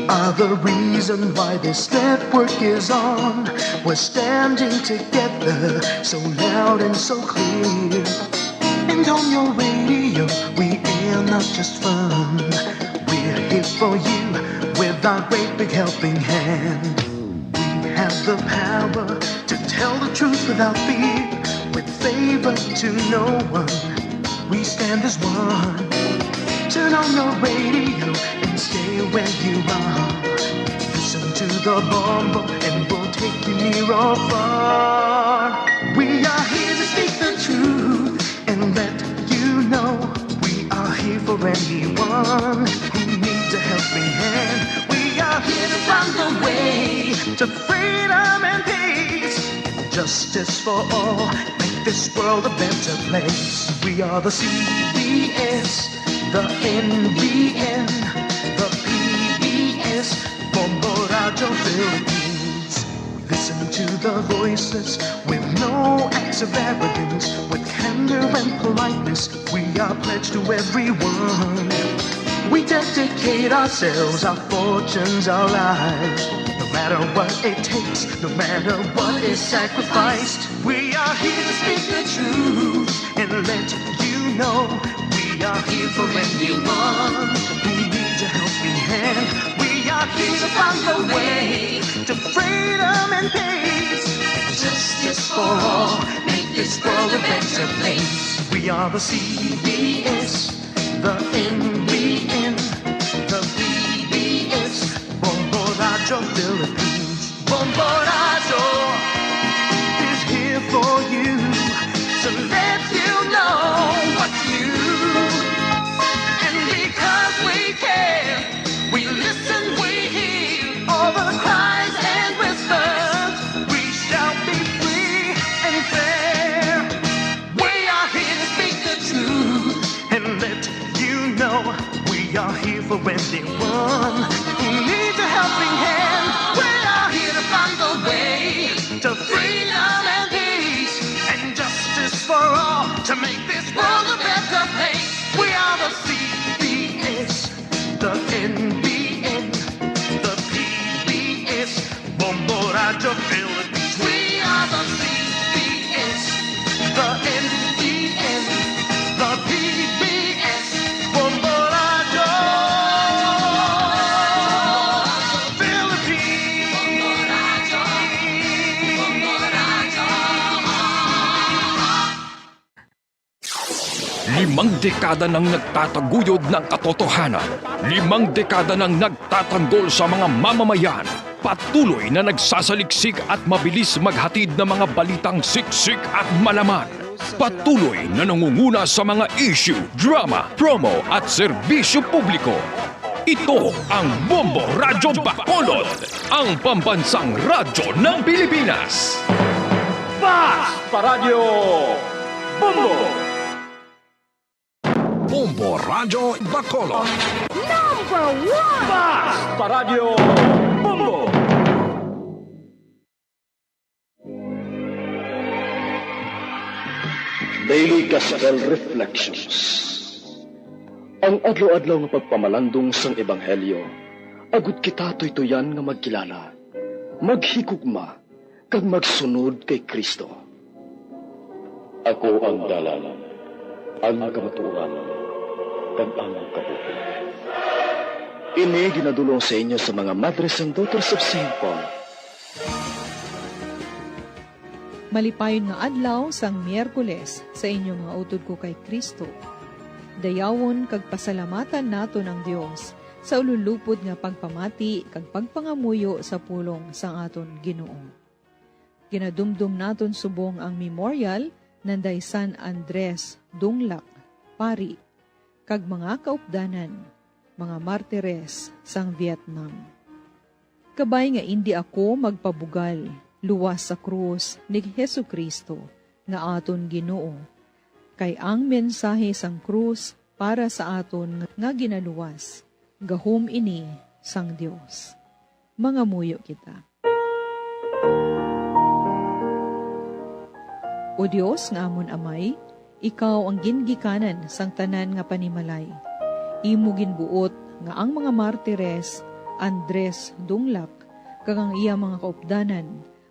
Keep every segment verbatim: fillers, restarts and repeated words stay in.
are the reason why this network is on. We're standing together, so loud and so clear. And on your radio, we air not just fun. We're here for you with our great big helping hand. We have the power to tell the truth without fear, with favor to no one. We stand as one. Turn on your radio and stay where you are. Listen to the Bombo and we'll take you near or far. We are here to speak the truth and let you know we are here for anyone who needs a helping hand. We are here to find the way to freedom and peace, justice for all, make this world a better place. We are the C B S, the N B N, the P B S, Bombo Radyo Philippines. We listen to the voices with no acts of arrogance, with candor and politeness. We are pledged to everyone. We dedicate ourselves, our fortunes, our lives. No matter what it takes, no matter what is sacrificed, we are here to speak the truth and let you know we are here for anyone who needs a helping hand. We are here to find the way to freedom and peace and justice for all. Make this world a better place. We are the C B S, the N B N, the P B S, Bombo Radyo Philippines. Bombo Radyo is here for you to let you know what's new. And because we care, we listen, we hear all the cries and whispers. We shall be free and fair. We are here to speak the truth and let you know we are here for anyone who needs a helping hand. We are here to find the way to freedom and peace and justice for all, to make this world a better place. We are the C B S, the N B N, the P B S, Bombo Radyo Philippines. We are the C B S, the N B N, the P B S, Bombo Radyo Philippines. Limang dekada nang nagtataguyod ng katotohanan. Limang dekada nang nagtatanggol sa mga mamamayan. Patuloy na nagsasaliksik at mabilis maghatid ng mga balitang siksik at malaman. Patuloy na nangunguna sa mga issue, drama, promo at serbisyo publiko. Ito ang Bombo Radyo Bacolod, ang pambansang radyo ng Pilipinas. Fast Paradyo Bombo! Bombo Radyo Bacolod. Number one! Fast Paradyo Bombo! Daily Gospel Reflections. Ang adlaw-adlaw nga pagpamalandong sang Ebanghelyo, agud kita tuytuyan nga magkilala, maghigugma, kag magsunod kay Cristo. Ako ang dalan, ang kamatuoran, kag ang kabuhi. Ini ginadul-ong sa inyo sa mga Madres and Daughters of Saint Paul. Malipayon nga adlaw sang Miyerkules sa inyo mga utod ko kay Cristo. Dayawon kag pasalamatan naton ang Dios sa ululupod nga pagpamati kag pagpangamuyo sa pulong sang aton Ginoo. Ginadumdom naton subong ang memorial nanday San Andres Dunglac, pari, kag mga kaupdanan, mga martires sang Vietnam. Kabay nga indi ako magpabugal luwas sa krus ni Jesu-Cristo nga aton Ginoo, kay ang mensahe sang krus para sa aton nga ginaluwas, gahom ini sang Dios. Mangamuyo kita. O Dios nga amon Amay, ikaw ang gingikanan sang tanan nga panimalay. Imo ginbuot nga ang mga martires Andres Dunglak, kag ang iya mga kaupdanan,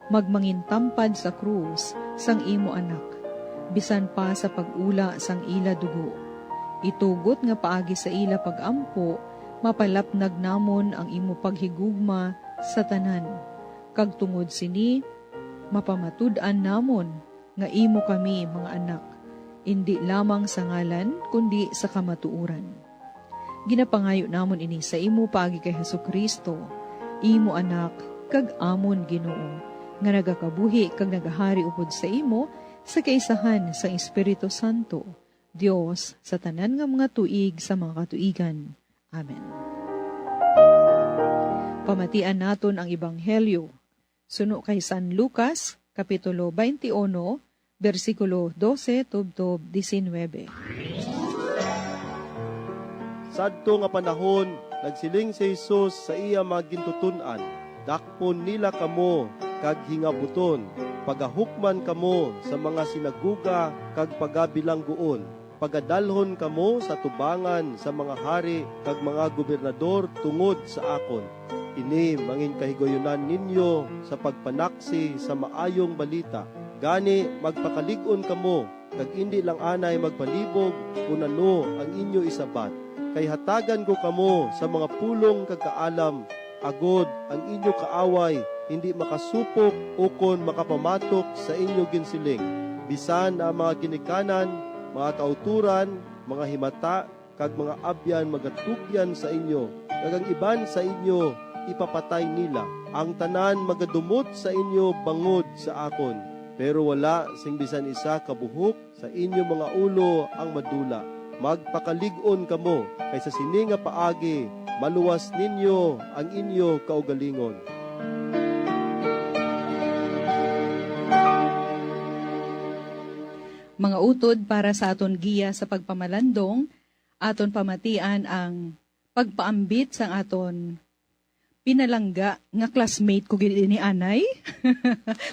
magmangintampad sa krus sang imo Anak, bisan pa sa pag-ula sang ila dugo. Itugot nga paagi sa ila pag-ampo, mapalapnag namon ang imo paghigugma sa tanan, kag tungod sini, mapamatud-an namon nga imo kami mga anak, indi lamang sa ngalan, kundi sa kamatuoran. Ginapangayo namon ini sa imo paagi kay Jesu-Cristo, imo Anak, kag amon Ginoo, nga nagakabuhi kag nagahari upod sa imo sa kaisahan sang Espiritu Santo, Dios sa tanan nga mga tuig sa mga katuigan. Amen. Pamatian naton ang Ebanghelyo suno kay San Lucas, Kapitulo twenty-one, bersikulo dose tubtob diecinuebe. Sadto nga panahon, nagsiling si Jesus sa iya mga gintuton-an, "Dakpon nila kamo kag hingabuton, pagahukman kamo sa mga sinagoga kag pagabilangguon. Pagadalhon kamo sa tubangan sa mga hari kag mga gobernador tungod sa akon. Ini manginkahigayunan ninyo sa pagpanaksi sa Maayong Balita. Gani, magpakalig-on kamo, kag indi lang anay magpalibog kon ano ang inyo isabat. Kay hatagan ko kamo sa mga pulong kag kaalam, agod ang inyo kaaway hindi makasupok ukon makapamatok sa inyo ginsiling. Bisan ang mga ginikanan, mga kauturan, mga himata, kag mga abyan magatugyan sa inyo, kag ang iban sa inyo ipapatay nila. Ang tanan magadumot sa inyo bangod sa akon, pero wala sing bisan isa ka buhok sa inyo mga ulo ang madula. Magpakalig-on kamo, kay sa sini nga paagi maluwas ninyo ang inyo kaugalingon." Mga utod para sa aton giya sa pagpamalandong, aton pamatian ang pagpaambit sang aton pinalangga nga classmate ko gid ini, anay.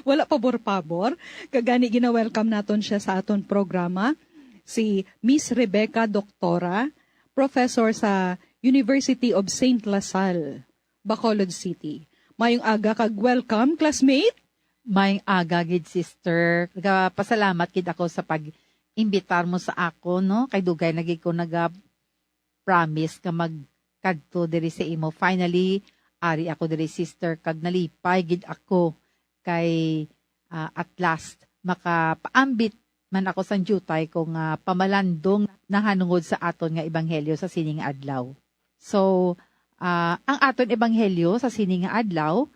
Wala pabor-pabor. Kag gani, gina-welcome naton siya sa aton programa, si Miss Rebecca Doctora, professor sa University of Saint La Salle, Bacolod City. Mayong aga kag welcome, classmate. Mayong aga gid, sister. Nagapasalamat gid ako sa pag-imbitar mo sa akon, no? Kay dugay na gid ko naga-promise nga magkadto diri sa imo. Finally, ari ako diri, sister, kag nalipay gid ako kay, ah, at last, makapaambit man ako sang diutay ko nga pamalandong nahanungod sa aton nga ebanghelyo sa sining adlaw. So, ah, ang aton ebanghelyo sa sini nga adlaw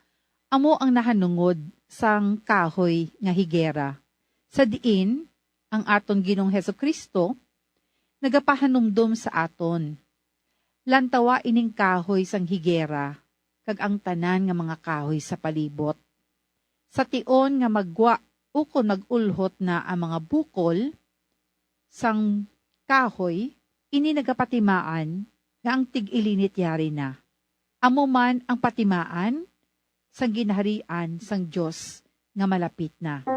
amo ang nahanungod sang kahoy nga higera, sa diin ang aton Ginoong Jesu-Cristo nagapahanumdom sa aton. Lantawa ining kahoy sang higera kag ang tanan nga mga kahoy sa palibot. Sa tion nga maggwa ukon mag-ulhot na ang mga bukol sang kahoy, ini nagapatimaan nga ang tig-ilinit yari na. Amo man ang patimaan sang ginharian sang Dios nga malapit na.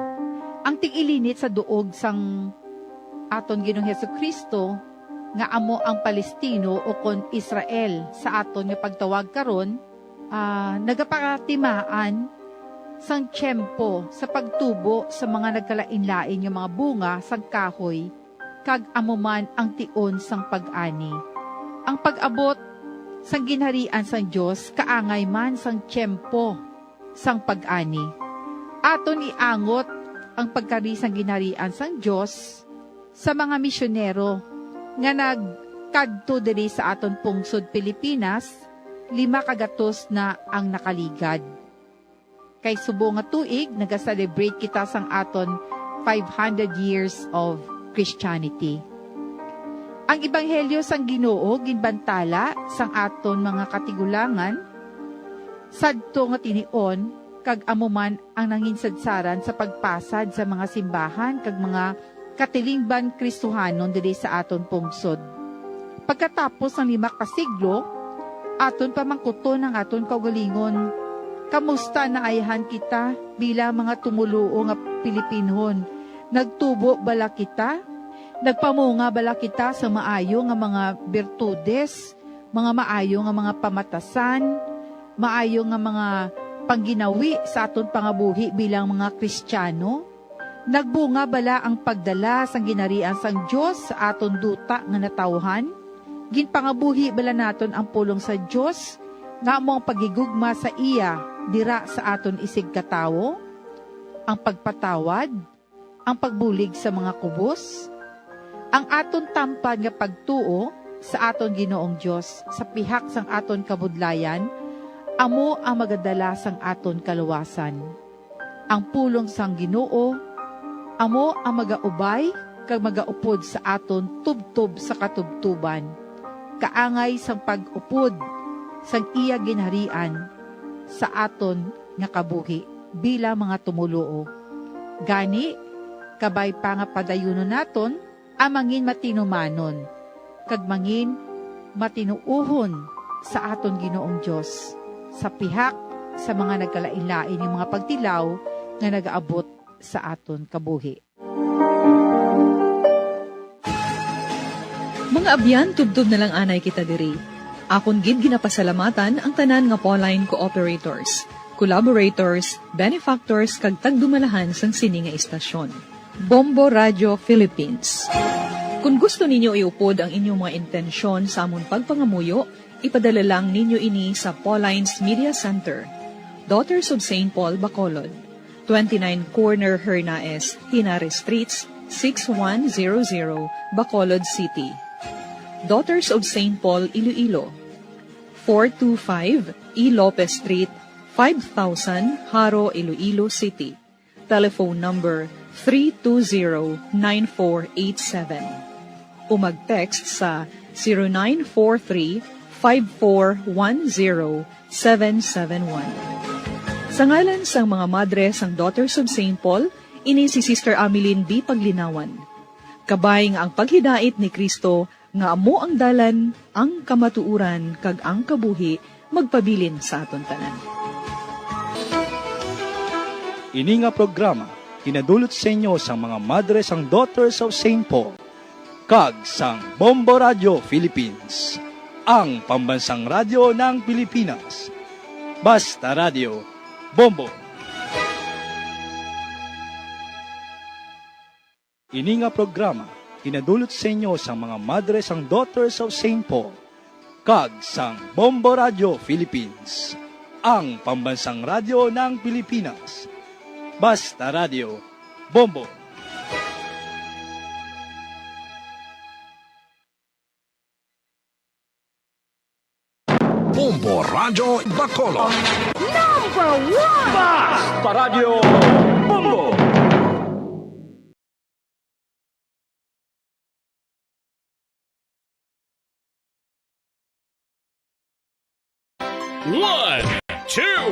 Ang tig-ilinit sa duog sang aton Ginoong Jesu-Cristo, nga amo ang Palestino ukon Israel sa aton nga pagtawag karon, ah, nagapakatimaan sang tiyempo sa pagtubo sa mga nagkalainlain nga mga bunga sang kahoy, kag amo man ang tion sang pag-ani. Ang pag-abot sang ginharian sang Dios kaangay man sang tiyempo sang pag-ani. Aton iangot ang pagkari sang ginharian sang Dios sa mga misyonero nga nagkadto diri sa aton pungsod Pilipinas, lima ka gatos na ang nakaligad. Kay subong nga tuig, naga-celebrate kita sang aton five hundred years of Christianity. Ang ebanghelyo sang Ginoo ginbantala sang aton mga katigulangan sadto nga tinion, kag amo man ang nanginsadsaran sa pagpasad sa mga simbahan kag mga katilingban Kristohanon diri sa aton pungsod. Pagkatapos sang lima ka siglo, aton pamangkuton ang aton kaugalingon, kamusta naayhan kita bilang mga tumoluo nga Pilipinhon? Nagtubo bala kita? Nagpamunga bala kita sa maayo nga mga birtudes, mga maayo nga mga pamatasan, Maayo nga mga pangginawi sa aton pangabuhi bilang mga Kristiyano? Nagbunga bala ang pagdala sang Ginharian sang Dios sa aton duta nga natawhan? Ginpangabuhi bala naton ang pulong sa Dios nga amo ang paghigugma sa iya dira sa aton isigkatawo? Ang pagpatawad? Ang pagbulig sa mga kubos? Ang aton tampad nga pagtuo sa aton Ginoong Dios sa pihak sang aton kabudlayan amo ang magadala sang aton kaluwasan. Ang pulong sang Ginoo amo ang magaubay kag magaupod sa aton tubtob sa katubtoban, kaangay sang pag-upod sang iya ginharian sa aton nga kabuhi bilang mga tumoluo. Gani, kabay pa nga padayunon naton ang mangin matinumanon kag mangin matinuohon sa aton Ginoong Dios sa pihak sa mga nagkalainlain nga mga pagtilaw nga nagaabot sa aton kabuhi. Mga abyan, tubtob na lang anay kita diri. Akon gid ginapasalamatan ang tanan nga Pauline cooperators, collaborators, benefactors, kag tagdumalahan sang sini nga istasyon. Bombo Radio Philippines. Kung gusto ninyo iupod ang inyong mga intensyon sa amon pagpangamuyo, ipadala lang ninyo ini sa Pauline's Media Center, Daughters of Saint Paul, Bacolod, twenty-nine Corner Hernaez, Henares Streets, six one zero zero, Bacolod City. Daughters of Saint Paul, Iloilo, four two five E Lopez Street, five thousand, Jaro, Iloilo City. Telephone number three two zero, nine four eight seven. O mag-text sa zero nine four three, five four one zero, seven seven one. Sa ngalan sang mga madre sang Daughters of Saint Paul, ini si Sister Ameline B. Paglinawan. Kabay nga ang paghidait ni Cristo nga amo ang dalan, ang kamatuoran, kag ang kabuhi, magpabilin sa aton tanan. Ini nga programa ginadulot sa inyo sang mga madre sang Daughters of Saint Paul kag sang Bombo Radio Philippines, ang pambansang radyo ng Pilipinas. Basta Radio, Bombo. Ini nga programa ginadulot sa inyo sang mga madre sang Daughters of Saint Paul kag sang Bombo Radio Philippines, ang pambansang radyo ng Pilipinas. Basta Radio, Bombo. Bombo Radyo Bacolod. Number one! Basta Radyo Bombo! One, two,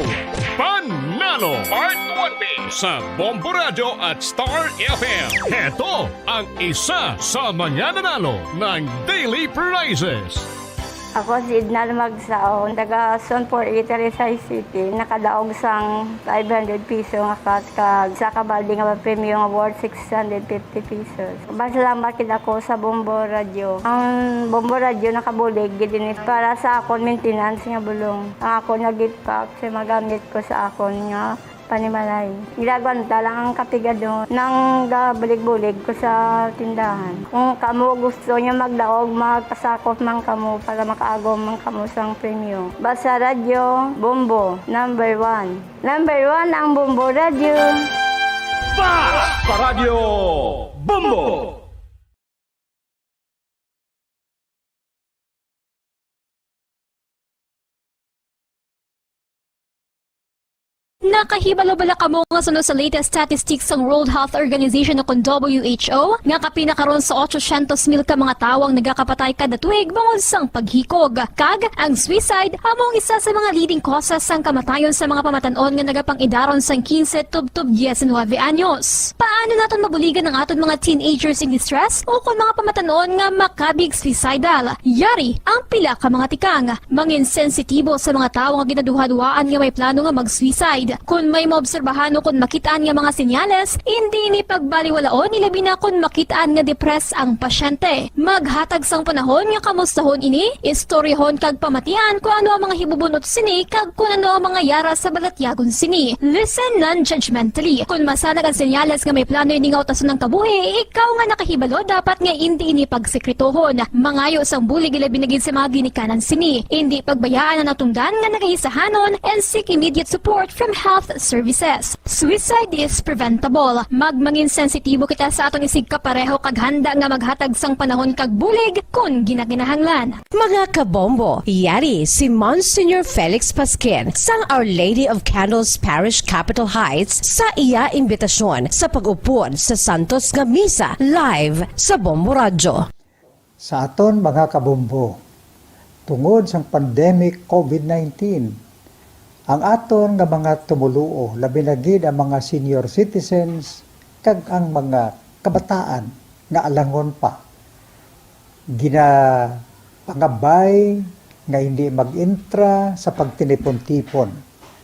Panalo! Part one B sa Bombo Radyo at Star F M. Heto ang isa sa mga nanalo ng daily prizes. Ako si Edna Lumagsaon, taga Zone four A, Talisay City. Nakadaog sang five hundred piso nga cash kag sa kabaldi nga premyo nga worth six hundred fifty pesos. Masalamat gid ako sa Bombo Radyo. Ang Bombo Radyo nakabulig gid ini para sa akon maintenance nga bulong. Ang akon nga gift pack sa magamit ko sa akon nga panimalay. Ginagwanta lang ang kapigadon nang gabulig-bulig ko sa tindahan. Kung kamo gusto nyo magdaog, magpasakop man kamo para makaagom man kamo sang premyo. Basta Radyo, Bombo, number one. Number one ang Bombo Radyo. Basta Radyo, Bombo! Nakahibalo bala kamo nga suno sa latest statistics sang World Health Organization o kon W H O nga kapin na karon sa ochocientos mil ka mga tawo ang nagakapatay kada tuig bangod sang paghikog, kag ang suicide amo ang isa sa mga leading causes sang kamatayon sa mga pamatan-on nga nagapang-idaron sang quince tubtob diecinuebe anyos. Paano naton mabuligan ang aton mga teenagers in distress o kon mga pamatan-on nga makabig suicidal? Yari ang pila ka mga tikang. Mangin sensitibo sa mga tawo nga ginaduhaduhaan nga may plano nga mag-suicide. Kon may maobserbahan o kon makit-an nga mga senyales, indi ini pagbaliwalaon, ilabi na kon makit-an nga depressed ang pasyente. Maghatag sang panahon nga kamustahon ini, istoryahon kag pamatian kon ano ang mga hibubun-ot sini kag kon ano ang mga yara sa balatyagon sini. Listen non-judgmentally. Kon masanag ang senyales nga may plano ini nga utason ang kabuhi, ikaw nga nakahibalo dapat nga indi ini pagsekretohon. Mangayo sang bulig, ilabi na gid sa mga ginikanan sini. Indi pagbayaan ang natungdan nga nagaisahanon and seek immediate support from health services. Suicide is preventable. Magmangin sensitibo kita sa aton isigkapareho kag handa nga maghatag sang panahon kag bulig kon ginakinahanglan. Mga kabombo, yari si Monsignor Felix Pasquin sang Our Lady of Candles Parish, Capitol Heights, sa iya imbitasyon sa pag-upod sa santos nga misa live sa Bombo Radyo. Sa aton mga kabombo, tungod sang pandemic COVID nineteen, ang aton nga mga tumoluo, labi na gid ang mga senior citizens kag ang mga kabataan nga alangon pa, ginapangabay nga hindi mag-intra sa pagtinipon-tipon,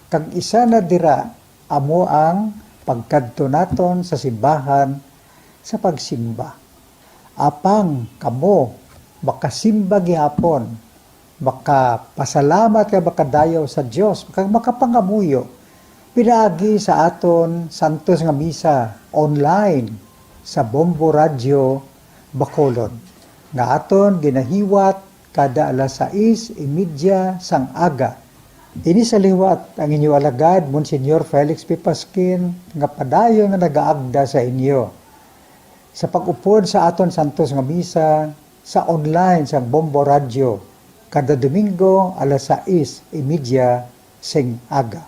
kag isa na dira amo ang pagkadto naton sa simbahan sa pagsimba. Apang kamo makasimba gihapon, makapasalamat kag makadayaw sa Dios, kag makapangamuyo pinaagi sa aton santos nga misa online sa Bombo Radyo Bacolod, nga aton ginahiwat kada alas sais y media sang aga. Ini sa liwat ang inyo alagad, Monsignor Felix P. Pasquin, nga padayon nga nagaagda sa inyo sa pag-upod sa aton santos nga misa sa online sang Bombo Radyo kada Domingo alas sais y media sing aga.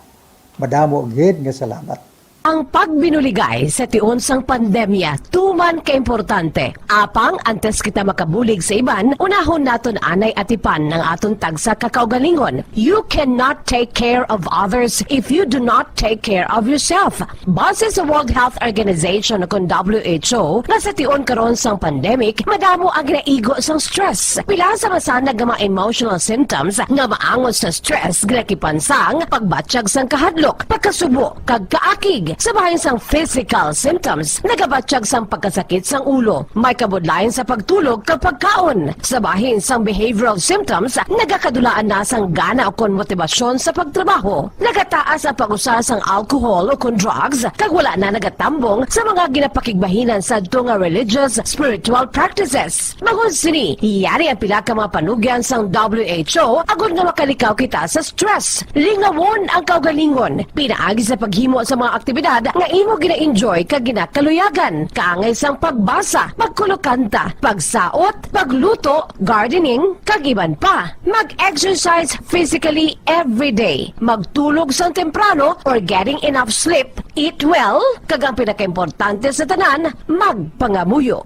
Madamo gid nga salamat. Ang pagbinuligay sa tion sang pandemya tuman kaimportante. Apang antes kita makabulig sa iban, unahon naton anay atipan ang aton tagsa ka kaugalingon. You cannot take care of others if you do not take care of yourself. Base sa World Health Organization, kon W H O, nga sa tion karon sang pandemic, madamo ang ginaigo sang stress. Pila sa masanag nga mga emotional symptoms nga maangot sa stress ginakipan sang pagbatyag sang kahadlok, pagkasubo, kag kaakig. Sa bahin sang physical symptoms, nagabatyag sang pagkasakit sang ulo, may kabudlayan sa pagtulog kag pagkaon. Sa bahin sang behavioral symptoms, nagakadulaan na sang gana ukon motibasyon sa pagtrabaho. Nagataas ang pag-usa sang alcohol ukon drugs, kag wala na nagatambong sa mga ginapakigbahinan sadto nga religious, spiritual practices. Bangod sini, yari ang pila ka mga panugyan sang W H O agod nga makalikaw kita sa stress. Lingawon ang kaugalingon. Pinaagi sa paghimo sa mga aktibidad nga imo gina-enjoy kag ginakaluyagan, kaangay sang pagbasa, pagkulokanta, pagsaot, pagluto, gardening, kag iban pa. Mag-exercise physically every day. Magtulog sang temprano or getting enough sleep. Eat well, kag ang pinakaimportante sa tanan, magpangamuyo.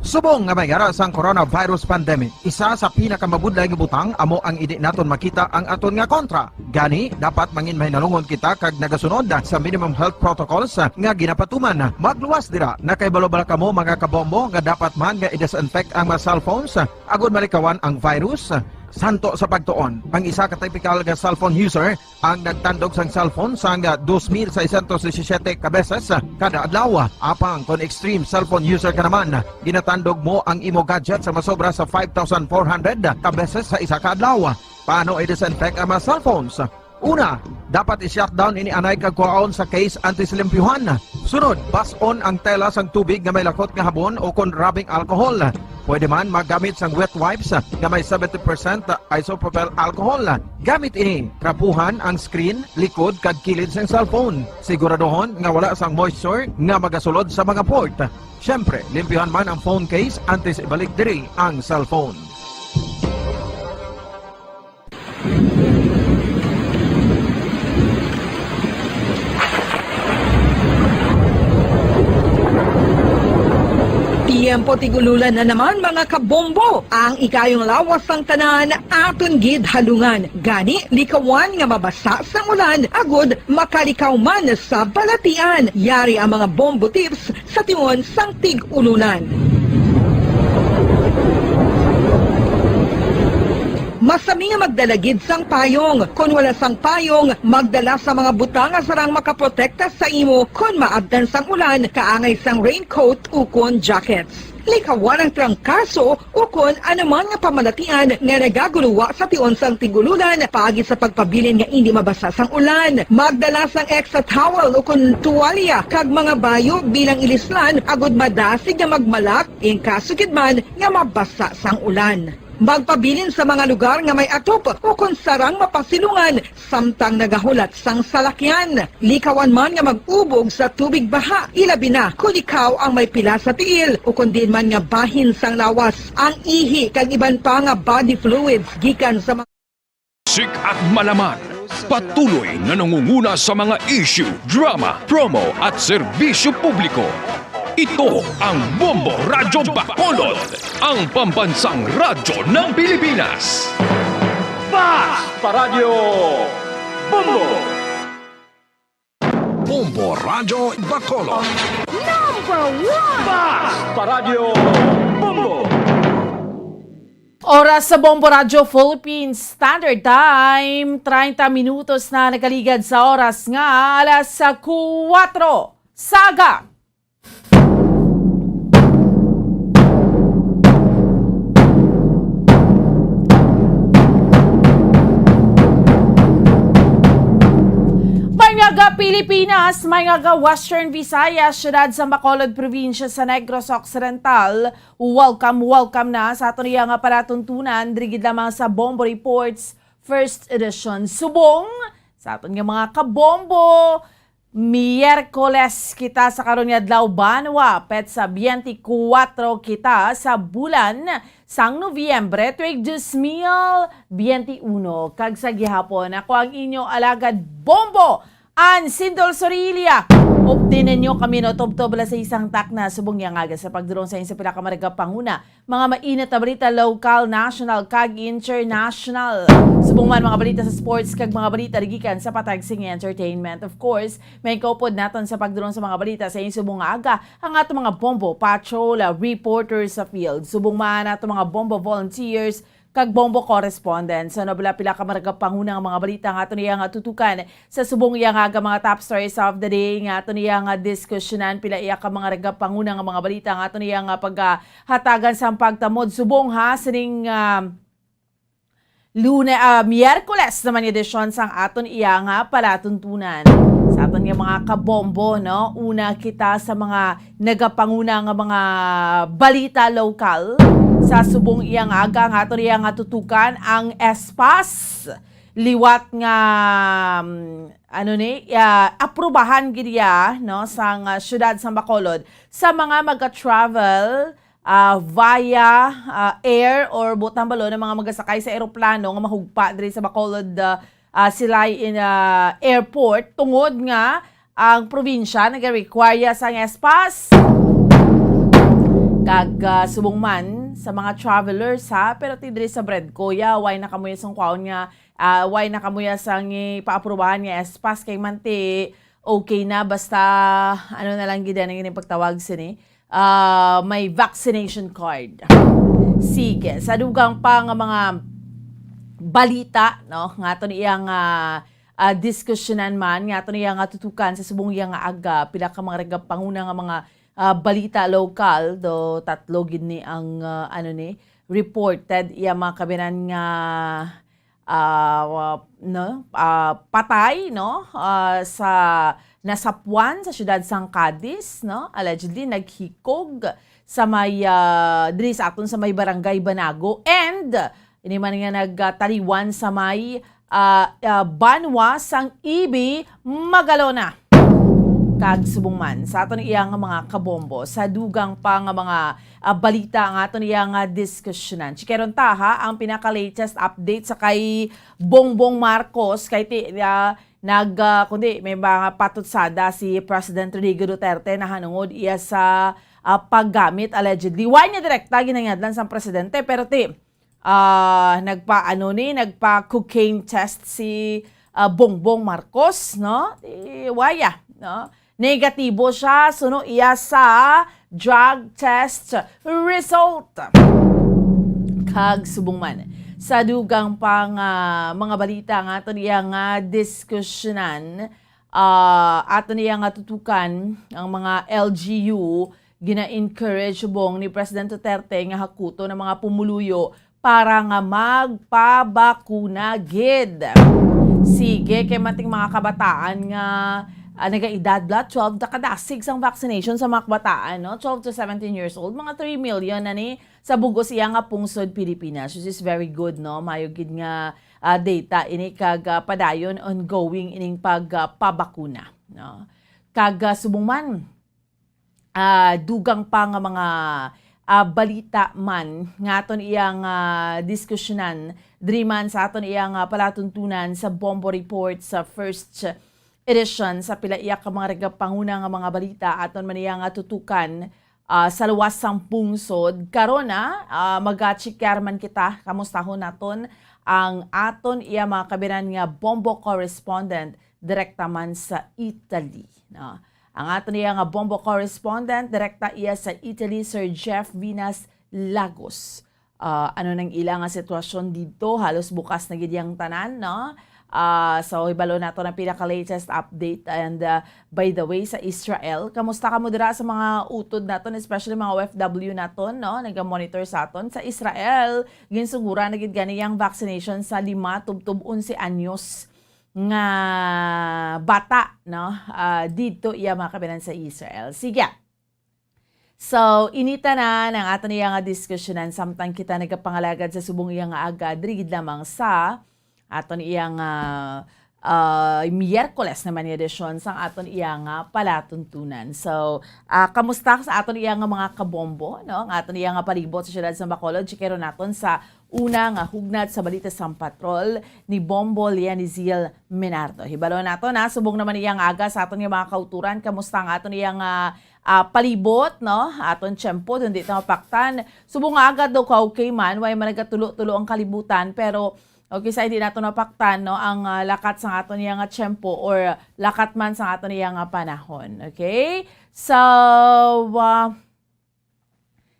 Subong nga may yara sang coronavirus pandemic, isa sa pinakamabudlay nga butang amo ang indi naton makita ang aton nga kontra. Gani, dapat mangin mahinalungon kita kag nagasunod sa minimum health protocols nga ginapatuman. Magluwas dira. Nakahibalo bala kamo, mga kabombo, nga dapat man nga i-disinfect ang mga cellphones agod malikawan ang virus? Santo sa pagtuon, ang isa ka typical nga cellphone user ang nagtandog sang cellphone sang dos mil seiscientos disisiete ka beses kada adlaw. Apang kon extreme cellphone user ka naman, ginatandog mo ang imo gadget sa masobra sa five thousand four hundred ka beses sa isa ka adlaw. Paano i-disinfect ang mga cellphones? Una, dapat i-shutdown ini anay kag kuhaon sa case antes limpyuhan. Sunod, bas-on ang tela sang tubig nga may lakot nga habon o kon rubbing alcohol. Pwede man maggamit sang wet wipes nga may seventy percent isopropyl alcohol. Gamit ini, trapuhan ang screen, likod, kag kilid sang cellphone. Siguraduhon nga wala sang moisture nga magasulod sa mga port. Siyempre, limpyuhan man ang phone case antes ibalik diri ang cellphone. Tiyempo tig-ululan na naman, mga kabombo. Ang ikayong lawas sang tanan aton gid halungan. Gani, likawan nga mabasa sang ulan agud makalikaw man sa balatian. Yari ang mga bombo tips sa tion sang tig-ululan. Masami nga magdala gid sang payong. Kon wala sang payong, magdala sa mga butang nga sarang makaprotekta sa imo kon maabtan sang ulan, kaangay sang raincoat ukon jackets. Likawan ang trangkaso ukon anuman nga pamalatian nga nagaguluwa sa tion sang tig-ululan paagi sa pagpabilin nga indi mabasa sang ulan. Magdala sang extra towel ukon tuwalya kag mga bayo bilang ilislan agud madasig nga magmalak in kaso gid man nga mabasa sang ulan. Magpabilin sa mga lugar nga may atop ukon sarang mapasilungan samtang nagahulat sang salakyan. Likawan man nga mag-ubog sa tubig baha, ilabi na kon ikaw ang may pila sa tiil ukon diin man nga bahin sang lawas, ang ihi kag iban pa nga body fluids gikan sa mga Sik at Malaman, patuloy na nangunguna sa mga issue, drama, promo at serbisyo publiko. Ito ang Bombo Radyo Bacolod, ang pambansang radyo ng Pilipinas. Fast Paradyo Bombo! Bombo Radyo Bacolod. Number one! Fast Paradyo Bombo! Oras sa Bombo Radyo Philippines Standard Time, treinta minutos na nagaligad sa oras nga alas sa kuwatro sa aga. May nga ga Pilipinas, may nga ga Western Visayas, siyudad sa Bacolod, probinsya sa Negros Occidental. Welcome, welcome na sa aton iya nga palatuntunan, diri gid lamang sa Bombo Reports First Edition. Subong sa aton nga mga kabombo, Miyerkules kita sa karon nga adlaw, banwa, petsa biyente kuwatro kita sa bulan sang Nobyembre, tuig dos mil biyente uno. Kag sa gihapon, ako ang inyo alagad bombo, Ansindol Sorilla. Updi ninyo kami, no, tubtob alas sais sang takna, subong iya nga aga sa pagdulong sa inyo sa pila ka maragap panguna. Mga mainit na balita, lokal, national, kag international. Subong man mga balita sa sports kag mga balita gikan sa patag sing entertainment. Of course, may kaupod naton sa pagdulong sa mga balita sa ining subong nga aga ang ato mga Bombo Patrol, ah, reporters sa field. Subong man ato mga Bombo volunteers kag Bombo correspondents. Ano bala pila ka maragap panguna nga mga balita nga aton iya nga tutukan sa subong iya nga aga, mga top stories of the day nga aton iya nga diskusyonan, pila iya ka mga ragap panguna nga mga balita nga aton iya nga pag, ah, hatagan sang pagtamod subong ha sining, ah, Lune-, ah, Miyerkules naman nga edisyon sang aton iya nga palatuntunan. Sa aton nga mga kabombo, no? Una kita sa mga nagapanguna nga mga balita lokal. Sa subong iya nga aga nga aton iya nga tutukan ang S-Pass. Liwat nga, mm, ano ni, ah, aprubahan gid iya, no, sang, ah, siyudad sang Bacolod sa mga maga-travel, ah, via, ah, air or butang balon ang mga magasakay sa eroplano nga mahugpa diri sa Bacolod, ah, ah, Silay in, ah, Airport tungod nga ang probinsya nagarequire sang S-Pass. Kag, ah, subong man sa mga travelers, ha, pero ti diri sa Bredco, ya, way na kamo sang kwaon nga, ah, way na kamo sang ipaaprobahan nga S-Pass kay man ti okay na, basta ano na lang gid ang ining pagtawag sini, ah, may vaccination card. Sige, sa dugang pa nga mga balita, no, nga aton iyang, ah, ah, diskusyonan man, nga aton iyang, ah, tutukan sa subong iyang nga aga, pila ka mga ragap panguna nga mga, ah, balita lokal, do tatlo gid ni ang, ah, ano ni, reported iya mga kabinan nga ah, wa-, no, ah, patay, no, ah, sa nasapuan sa siyudad sang Cadiz, no, allegedly naghikog sa may, ah, diri sa aton sa may Barangay Banago, and ini man nga nagtaliwan sa may, ah, ah, banwa sang Ibi, Magalona. Kag subong man sa aton iya nga mga kabombo, sa dugang pa nga mga, ah, balita nga aton iya nga diskusyonan. Chikaron ta, ha, ang pinaka-latest update sa kay Bongbong Marcos, kay ti, ah, nag, ah, kundi may mga patutsada si President Rodrigo Duterte nahanungod iya sa, ah, paggamit allegedly. Wa niya direkta ginangadlan sang presidente, pero ti, ah, nagpa-, ano ni, nagpa-cocaine test si, ah, Bongbong Marcos, no? Di, waya, no? Negatibo siya, suno iya sa drug test result. Kag subong man, Sa dugang pa nga mga balita nga aton iya nga diskusyonan, ah, aton iya nga tutukan ang mga L G U, gina-encourage subong ni President Duterte nga hakuton ang mga pumuluyo para nga magpabakuna gid. Sige, kay manting mga kabataan nga, ah, nagaedad bala twelve, nakadasig sang vaccination sa mga kabataan, no? Twelve to seventeen years old, mga three million na ni sa bug-os iya nga pungsod Pilipinas, which is very good, no? Mayo gid nga, ah, data ini kag, ah, padayon ongoing ining pag, ah, pabakuna, no? Kag, ah, subong man, ah, dugang pa nga mga, ah, balita man nga aton iyang, ah, diskusyonan diri man sa aton iyang, ah, palatuntunan sa Bombo Report sa first edition sa pila iya ka mga nagapanguna nga mga balita aton man iya nga tutukan, ah, sa luwas sang pungsod. Karon na, ah, maga-check man kita, kamustahon naton ang aton iya mga kabinan nga Bombo correspondent direkta man sa Italy, no? Ang aton iya nga Bombo correspondent direkta iya sa Italy, Sir Jeff Vinas Lagos. Ah, ano nang ila nga sitwasyon dito? Halos bukas na gid yang tanan, no? Ah, so, hibalo nato ang pinaka-latest update. And, ah, by the way, sa Israel, kamusta kamo dira sa mga utod naton, especially mga O F W naton, no? Naga-monitor sa aton. Sa Israel, ginsuguran na gid gani yang vaccination sa lima tubtob onse anyos nga bata, no? Ah, dito iya mga kabinan sa Israel. Sige. So, ini tanan ang aton iya nga diskusyonan samtang kita nagapangalagad sa subong iya nga aga, diri gid lamang sa aton iya nga, ah, Miyerkules naman nga edisyon sang aton iya nga palatuntunan. So, ah, kamusta sa aton iya nga mga kabombo, no? Ang aton iya nga palibot sa siyudad sa Bacolod, chikero naton sa una nga hugnad sa balita sang patrol ni Bombo Leonizil Menardo. Hibalo nato na, subong naman iya nga aga sa aton nga mga kauturan, kamusta ang aton iya nga, ah, palibot, no? Aton tiyempo, hindi ta mapaktan. Subong nga aga daw ka okay man, way man nagatulo-tulo ang kalibutan, pero okay, sa hindi nato mapaktan, no? Ang, ah, lakat sa aton iya nga tiyempo or lakat man sa aton iya nga panahon. Okay? So, ah,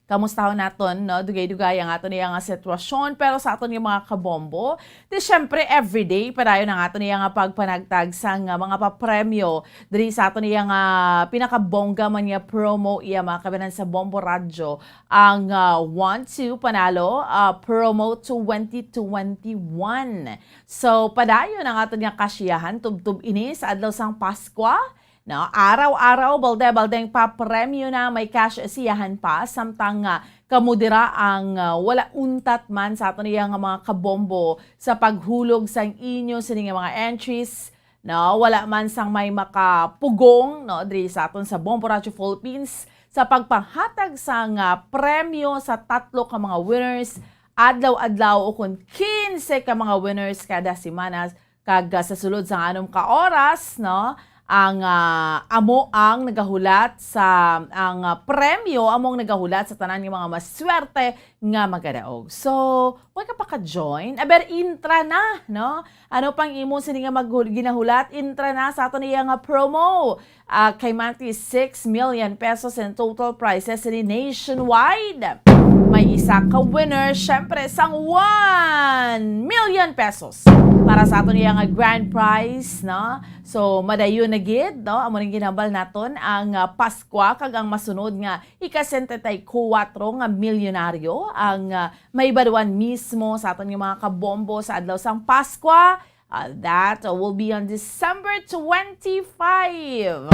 kamustahon naton, no? Dugay-dugay ang aton iya nga sitwasyon, pero sa aton nga mga kabombo, di syempre everyday padayon ang aton iya nga pagpanagtag sang, ah, mga papremyo diri sa aton iya nga pinakabongga man nga promo, iya mga kabinan sa Bombo Radyo, ang, ah, One Two Panalo, ah, Promo twenty twenty-one. So, padayon ang aton nga kasiyahan tubtob ini sa adlaw sang Paskwa. No, araw-araw, balde-baldeng papremyo na, may cash siyahan pa, samtang, ah, kamo dira ang, ah, wala untat man sa aton iya nga mga kabombo sa paghulog sang inyo sini nga mga entries, no, wala man sang may makapugong, no, diri sa aton sa Bombo Radyo Philippines sa pagpanghatag sang, ah, premyo sa tatlo ka mga winners adlaw-adlaw, o kon kinse ka mga winners kada semana. Kag, ah, sa sulod sang anom ka oras, no, ang, ah, amo ang nagahulat sa, ang, ah, premyo amo ang nagahulat sa tanan nga mga maswerte nga magadaog. So, way ka pa ka-join? Aber, intra na, no? Ano pang imo sini nga maghul-, ginahulat? Intra na sa aton iya nga promo. Ah, kay manti six million pesos in total prizes ni nationwide. May isa ka winner, syempre, sang one million pesos para sa aton iya nga grand prize, no? So, madayon na gid, no? Amo ning ginhambal naton ang, ah, Paskwa, kag ang masunod nga ika-setenta y kuwatro nga milyonaryo ang, ah, mahibaluan mismo sa aton nga mga kabombo sa adlaw sang Paskwa. Uh, that will be on December twenty-five.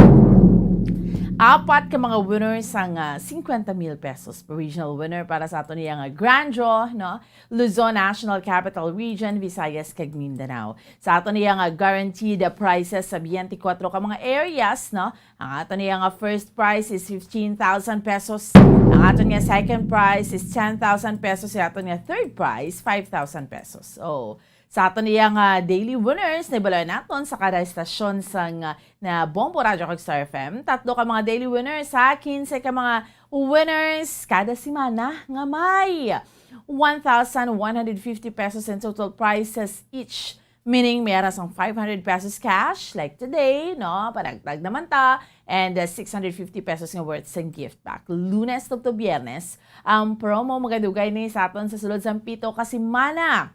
Apat ka mga winners ang, ah, cincuenta mil pesos per regional winner para sa aton iya nga grand draw, no? Luzon, National Capital Region, Visayas, kag Mindanao. Sa aton iya nga guaranteed prizes sa twenty-four ka mga areas, no? Ang aton iya nga first prize is fifteen thousand pesos. Ang aton nga second prize is ten thousand pesos. Ang aton nga third prize, five thousand pesos. So, sa aton iya nga daily winners, nabaloy naton sa kada estasyon sang, ah, na Bombo Radyo kag Star F M. Tatlo ka mga daily winners, ha? Kinse ka mga winners kada semana nga may one thousand one hundred fifty pesos in total prizes each. Meaning, may ara sang five hundred pesos cash, like today, no? Panagtag naman ta. and uh, six hundred fifty pesos nga worth sang gift pack. Lunes tubtob Biyernes, ang promo magadugay ni sa aton sa sulod sang pito ka semana.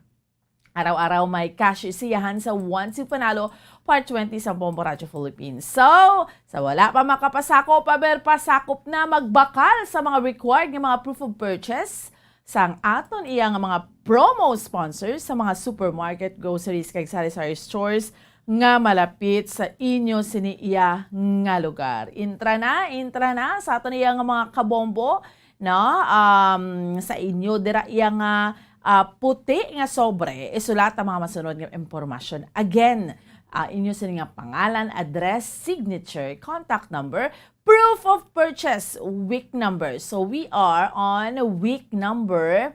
Araw-araw may cash siyahan sa Once You Panalo, Part twenty sa Bombo Radyo Philippines. So, sa wala pa makapasakop, aber pasakop na, magbakal sa mga required nga mga proof of purchase sang aton iya nga mga promo sponsors sa mga supermarket, groceries, kag sari-sari stores nga malapit sa inyo sini iya nga lugar. Intra na, intra na sa aton iya nga mga kabombo, no? Um, sa inyo dira iya nga, ah, puti nga sobre, isulat ang mga masunod nga impormasyon. Again, ah, inyo sini nga pangalan, address, signature, contact number, proof of purchase, week number. So we are on week number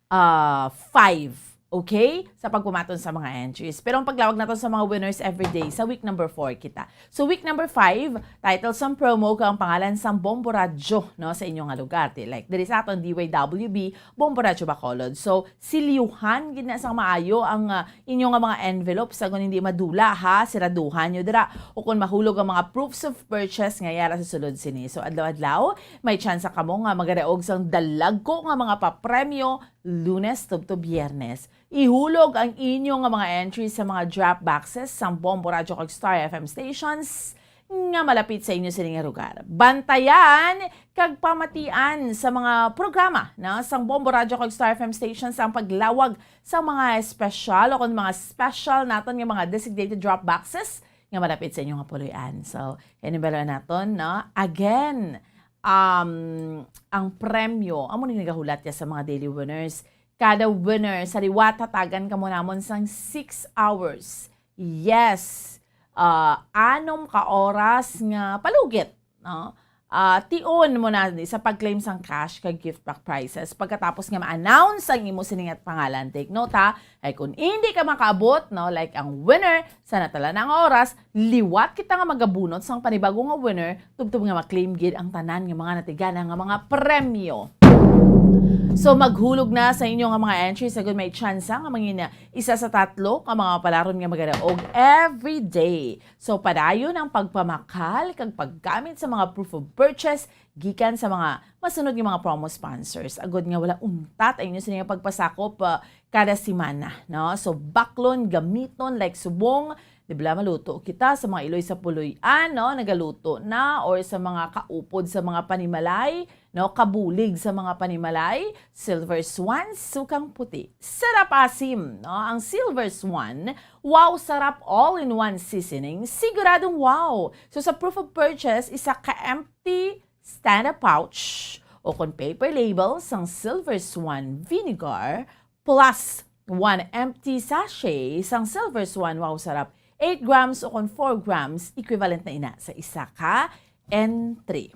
uh, five. Okay? Sa pagpumaton sa mga entries. Pero ang paglawag naton sa mga winners everyday, sa week number four kita. So week number five, title sang promo kag ang pangalan sang Bombo Radyo, no, sa inyo nga lugar. Di, like, diri sa aton D Y W B, Bombo Radyo Bacolod. So, siliuhan gid na sang maayo ang ah, inyo nga mga envelope, sa kung hindi madula, ha, siraduhan nyo dira. O kung mahulog ang mga proofs of purchase nga yara sa sulod sini. So, adlaw-adlaw, may tsansa kamo nga magadaog sang dalagko nga mga papremyo Lunes tubtob Biyernes. Ihulog ang inyo nga mga entries sa mga drop boxes sang Bombo Radyo kag Star F M stations nga malapit sa inyo sini nga lugar. Bantayan kag pamatian sa mga programa na sang Bombo Radyo kag Star F M stations ang paglawag sa mga espesyal o kung mga special naton nga mga designated drop boxes nga malapit sa inyo nga puloy-an. So, yan ang balo naton, no? Again, um, ang premyo, amo ni nagahulat ya sa mga daily winners. Kada winner, sa liwat, hatagan kamo namon sang six hours. Yes. Ah, anom ka oras nga palugit, no? Ah, tion mo na ni sa pag-claim sang cash kag gift pack prizes pagkatapos nga ma-announce ang imo sini nga pangalan. Take note, ha, ay kung hindi ka makaabot, no, like ang winner, sa natala na nga oras, liwat kita nga magabunot sang panibago nga winner, tubtob nga ma-claim gid ang tanan nga mga natigana nga mga premyo. So, maghulog na sa inyo nga mga entries, agud may tsansa nga mangin isa sa tatlo ka mga palaron nga magadaog every day. So, padayon ang pagpamakal kag paggamit sa mga proof of purchase gikan sa mga masunod nga mga promo sponsors. Agud nga wala untat ang inyo sini nga pagpasakop, ah, kada semana, no? So, baklon, gamiton, like subong, di ba, maluto kita sa mga iloy sa puloy-an, no? Nagaluto na, or sa mga kaupod sa mga panimalay, no? Kabulig sa mga panimalay, silver swan, sukang puti. Sarap asim, no? Ang silver swan, wow, sarap all-in-one seasoning, siguradong wow. So, sa proof of purchase, isa ka empty stand-up pouch o kon paper label sang Silver Swan vinegar plus one empty sachet sang Silver Swan Wow Sarap, eight grams o kon four grams, equivalent na ina sa isa ka entry.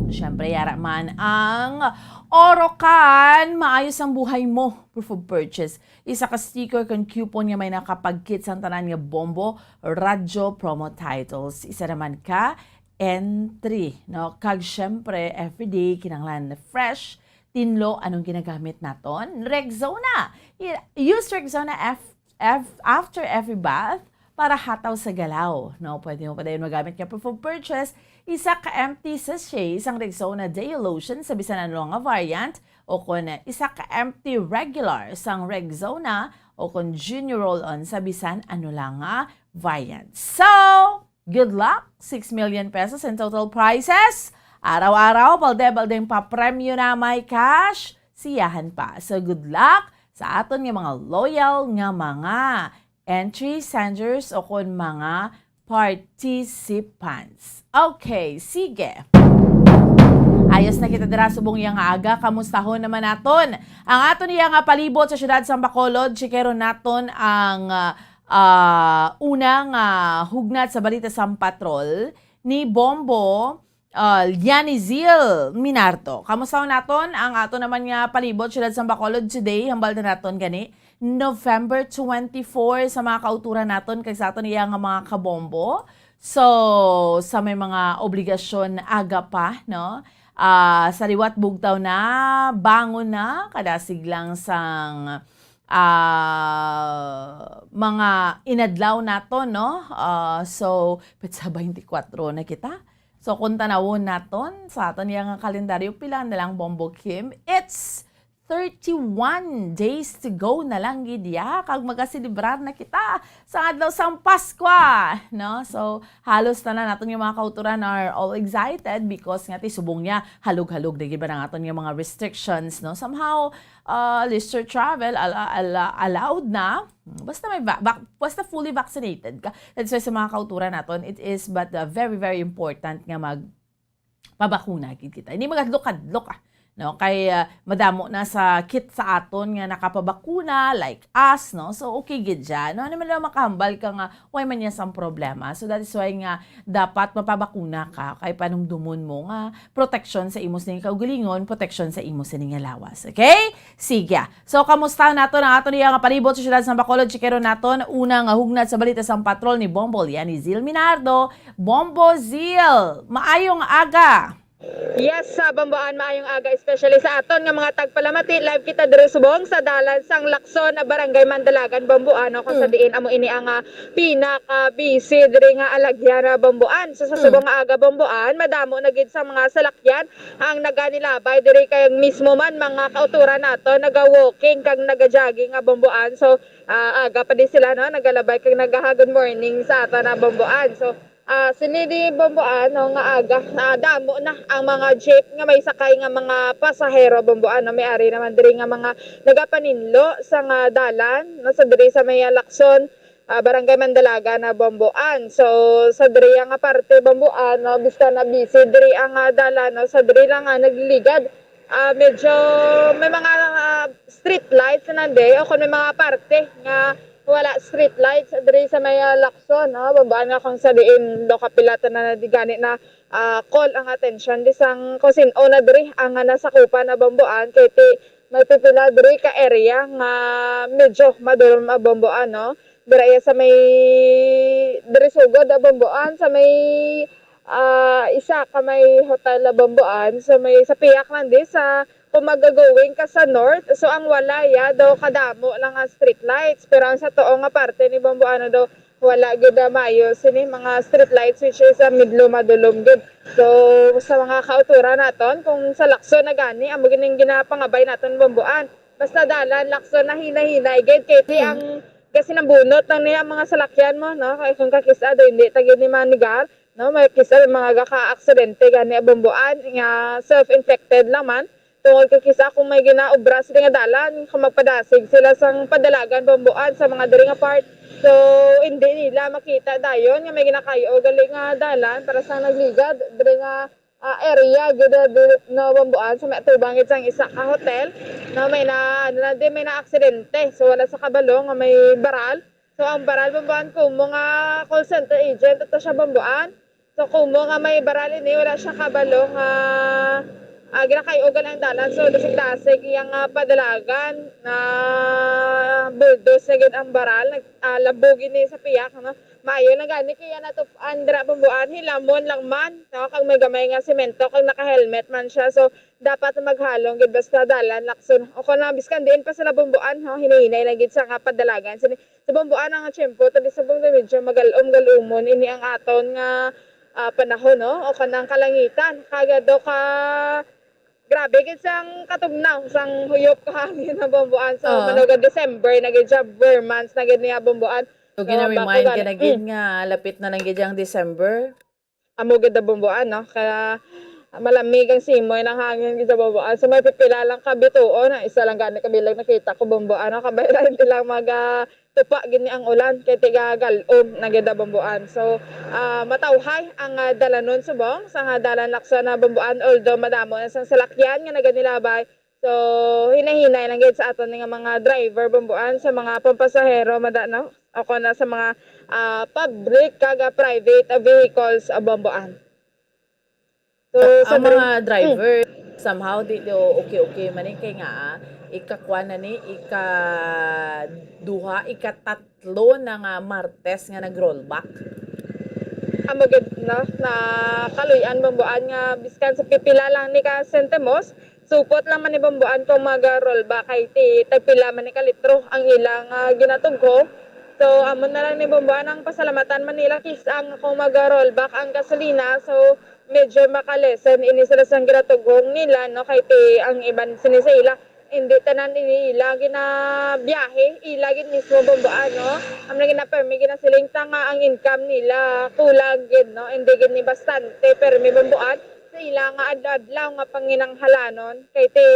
Siyempre, yara man ang Orocan, maayos ang buhay mo. Proof of purchase. Isa ka sticker kon coupon nga may nakapagkit sang tanan nga Bombo Radyo promo titles. Isa naman ka entry, no? Kag syempre, everyday kinahanglan fresh, tinlo, anong ginagamit naton? Rexona. I-, use Rexona af-, af-, after every bath para hataw sa galaw, no? Pwede mo pa dayon magamit nga proof of purchase, isa ka empty sachet sang Rexona Deo Lotion sa bisan ano nga variant, o kon isa ka empty regular sang Rexona, o kon Junior Roll-On sa bisan ano lang nga variant. So, good luck! Six million pesos in total prizes. Araw-araw, balde-baldeng papremyo na may cash. Siyahan pa. So, good luck sa aton nga mga loyal nga mga entry senders o kon mga participants. Okay, sige. Ayos na kita dira subong iya nga aga. Kamustahon naman naton ang aton iya nga palibot sa siyudad sang Bacolod. Checkeron naton ang, ah, ah, una nga hugnat sa balita sang patrol ni Bombo, ah, Yanizil Minardo. Kamustahon naton ang ato naman nga palibot, siyudad sang Bacolod today. Hambal na naton gani, November twenty-four, sa mga kauturan naton kag sa aton iya nga mga kabombo. So, sa may mga obligasyon aga pa, no? Ah, sa liwat bugtaw na, bangon na, kadasig lang sang ah, mga inadlaw naton, no? Ah, so, petsa twenty-four na kita. So, kung tanawon naton sa aton yang kalendaryo, pila na lang, Bombo Kim? It's thirty-one days to go na lang gid ya, kag magaselebrar na kita sa adlaw sang Paskwa, no? So, halos tanan naton nga mga kautoran are all excited because nga ti subong niya halog-halog na gid ba ang aton nga mga restrictions, no? Somehow, uh, leisure travel al- al- allowed na. Basta may va- vac- basta fully vaccinated ka. That's why sa mga kautoran naton, it is but, uh, very, very important nga mag pabakuna gid kita. Hindi magadlok-kadlok, ah. No, kay, uh, madamo na sa kit sa aton nga nakapabakuna, like us, no? So, okay gid siya. No, ano man lang makahambal ka nga, why man niya sang problema? So, that is why nga dapat mapabakuna ka, kay panumdumon mo nga proteksyon sa imo sining kaugalingon, proteksyon sa imo sining lawas. Okay? Sige. So, kamusta naton ang aton iya nga palibot sa siyudad sa Bacolod? Chikero naton una nga hugnad sa balita sang patrol ni Bombo Liani Zil Minardo. Bombo Zil, maayong aga. Yes, sa Bomboan, maayong aga, especially sa aton nga mga tagpalamati. Live kita diri subong sa dalan sang Lacson, Barangay Mandalagan, Bomboan, no? Kung sa diin amo ini ang, ah, pinaka busy diri nga alagyan na Bomboan. So, sa subong nga aga, Bomboan, madamo na gid sa mga salakyan ang naganilabay diri, kay ang mismo man mga kautoran nato naga-walking kag naga-jogging nga Bomboan. So, ah, aga pa di sila, no, nagalabay kag nagaha-good morning sa ato na Bomboan. So, ah, sini di Bomboan, no, nga aga, ah, damo na ang mga jeep nga may sakay nga mga pasahero Bomboan, no. May ari naman diri nga mga nagapaninlo sa nga dalan, no, sa diri sa may Lacson, ah, Barangay Mandalaga na Bomboan. So, sa diri nga parte Bomboan, no, bisan na busy diri ang, ah, dalan, no, sa diri lang nga nagliligad. Ah, medyo may mga, ah, street lights na di, o kung may mga parte nga wala street lights diri sa may, ah, Lacson, no, Bomboan, nga kung sa diin do kapila tanan na di gani na, ah, call ang attention di sang kung sin-o na diri ang, ah, nasakupan na Bomboan, kay ti may pipila diri ka area nga medyo madulom ang Bomboan, no? Dira iya sa may, diri sugod, ah, Bomboan, sa may, ah, isa ka may hotel, ah, Bomboan, sa may, sa piyak lang di, sa, kung magagoing ka sa north, so ang wala ya daw kadamo lang ang street lights, pero ang sa tuo nga parte ni Bomboan daw wala gid, ah, maayo sini mga street lights, which is, ah, medyo madulom gid. So, sa mga kauturan naton, kung sa Lacson na gani, amo gining ginapangabay naton Bomboan. Basta dalan, Lacson na hinay-hinay gid, kay ti ang gasinambunot lang niya ang mga salakyan mo, no? Kay kung kakis-a daw, hindi ta gid ni manigar, no? May kis-a mga gaka-aksidente gani Bomboan, nga self-inflicted lang man. Tungod kay kis-a kung may ginaobra sila nga dalan, kung magpadasig sila sang padalagan Bomboan sa mga diri nga part. So, hindi nila makita dayon nga may ginakayo gali nga dalan para sa nagligad diri nga, ah, area gid, ah, di, no, Bomboan, sa may atubang gid sang isa ka hotel. No, may na, ano na, di, may na aksidente. So, wala sa kabalo nga may baral. So, ang baral Bomboan kumo nga call center agent ato siya Bomboan. So, kumo nga may baral ini, wala siya kabalo nga, ah, ginakay-o gali ang dalan. So, dasig-dasig iyang, ah, padalagan na bulldoze na gid ang baral. Nag, ah, lambog ini sa piyak, no? Maayo lang gani kaya nato andra Bomboan, hilamon lang man, no? Kag may gamay nga semento, kag naka-helmet man siya. So, dapat maghalong gid basta dalan, Lacson. O kung na, biskan diin pa sila Bomboan, ho, hinay-hinay lang gid sa nga padalagan. Sini, sa Bomboan ang tiyempo, tabi sa Bomboan medyo magalom-galomon ini ang aton nga, ah, panahon, no? O kanang kalangitan. Kag daw ka, grabe gid sang katugnaw, sang huyop kahangin na Bomboan. So, Oo. Manuga December na gid siya, ber months na gid niya Bomboan. So, So, gina-remind bako ka gani, na gid mm. nga lapit na lang gid ang December. Amo gid ang Bomboan, no? Kaya malamig ang simoy ng hangin gid sa Bomboan. So, may pipila lang ka bituon, ang isa lang gani kabilang nakita ko Bomboan, no? Kabay lang, hindi lang maga-, tupa gid ni ang ulan, kay tiga galom na gid ang Bomboan. So, ah, matawhay ang, ah, dalanon subong sa nga dalan Lacson na Bomboan, although madamo na sang salakyan nga naganilabay. So, hinay-hinay lang gid sa aton nga mga driver Bomboan, sa mga pampasahero, mada, no? O kung na sa mga, ah, public kag, ah, private, ah, vehicles, ah, Bomboan. So, Ang sa mga dri-, driver, mm. Somehow, di, di, okay-okay man eh, kay nga, ah, ikakwa na ni, ikaduha, ikatatlo na nga Martes nga nag-rollback. Amo gid, no, na kaluy-an Bomboan nga biskan sa pipila lang ni ka sentimos, Supot lang man ni Bambuan kung mag-rollback kay ti tagpila man ni ka litro ang ilang, ah, ginatughong. So, amo na lang ni Bambuan ang pasalamatan man nila kis-a nga kung mag-rollback ang gasolina. So, medyo makalesen ini sila sang ginatughong nila, no? Kay ti ang iban sini sa ila, hindi tanan ini ila ginabiyahe, ila gid mismo Bambuan, no? Amo na gid na permi ginasiling ta nga ang income nila kulang gid, no? Hindi gid ni bastante permi Bambuan sa ila nga adlaw-adlaw nga panginanghalanon. Kay ti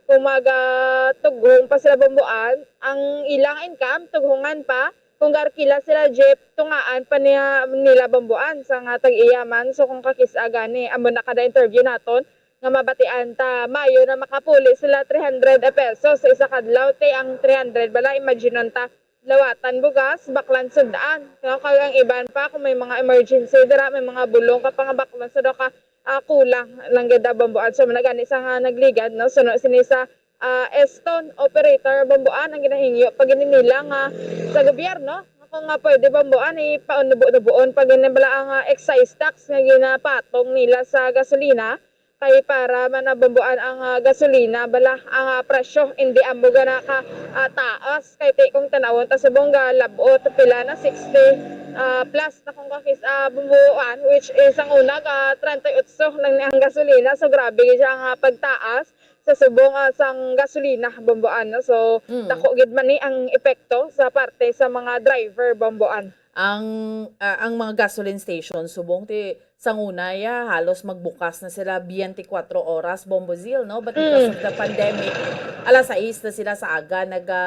kung magatughong pa sila Bambuan, ang ilang income tughongan pa. Kung garkila sila jeep, tungaan pa niya, nila Bambuan sa nga tag-iya man. So kung kakis-a gani, amo na kada interview naton nga mabatian ta, maayo na makapuli sila three hundred pesos sa isa ka adlaw, te ang three hundred bala, imagine ta, lawatan bugas, baklan sud-an. No? Kag ang iban pa, kung may mga emergency dira, may mga bulong ka pa nga baklan sud ka, ah, kulang lang gid ang Bambuan. So, amo na gani sa nga nagligad, no? Suno sini sa, ah, Eston operator Bambuan ang ginahingyo pa gini nila nga sa gobyerno, kung nga pwede Bambuan, ipaunubo-nuboon pa gini bala ang, ah, excise tax nga ginapatong nila sa gasolina. Kay para man nabambuan ang, ah, gasolina, bala, ang, ah, presyo, hindi amo gana ka, ah, taas. Kay ti kung tanawon ta subong ga lab-ot, pila na, sixty, ah, plus na kung kakis-, ah, bambuan, which is ang una ga treinta y ocho lang ni ang gasolina. So, grabe gid siya nga pagtaas sa subong, ah, sang gasolina, bambuan, no? So, Mm. dako gid man ni ang epekto sa parte sa mga driver, bambuan. Ang, ah, ang mga gasoline station, subong ti, sang una ya, halos magbukas na sila twenty-four oras, Bombo Zil, no? But because Mm. of the pandemic, alas sais na sila sa aga, naga,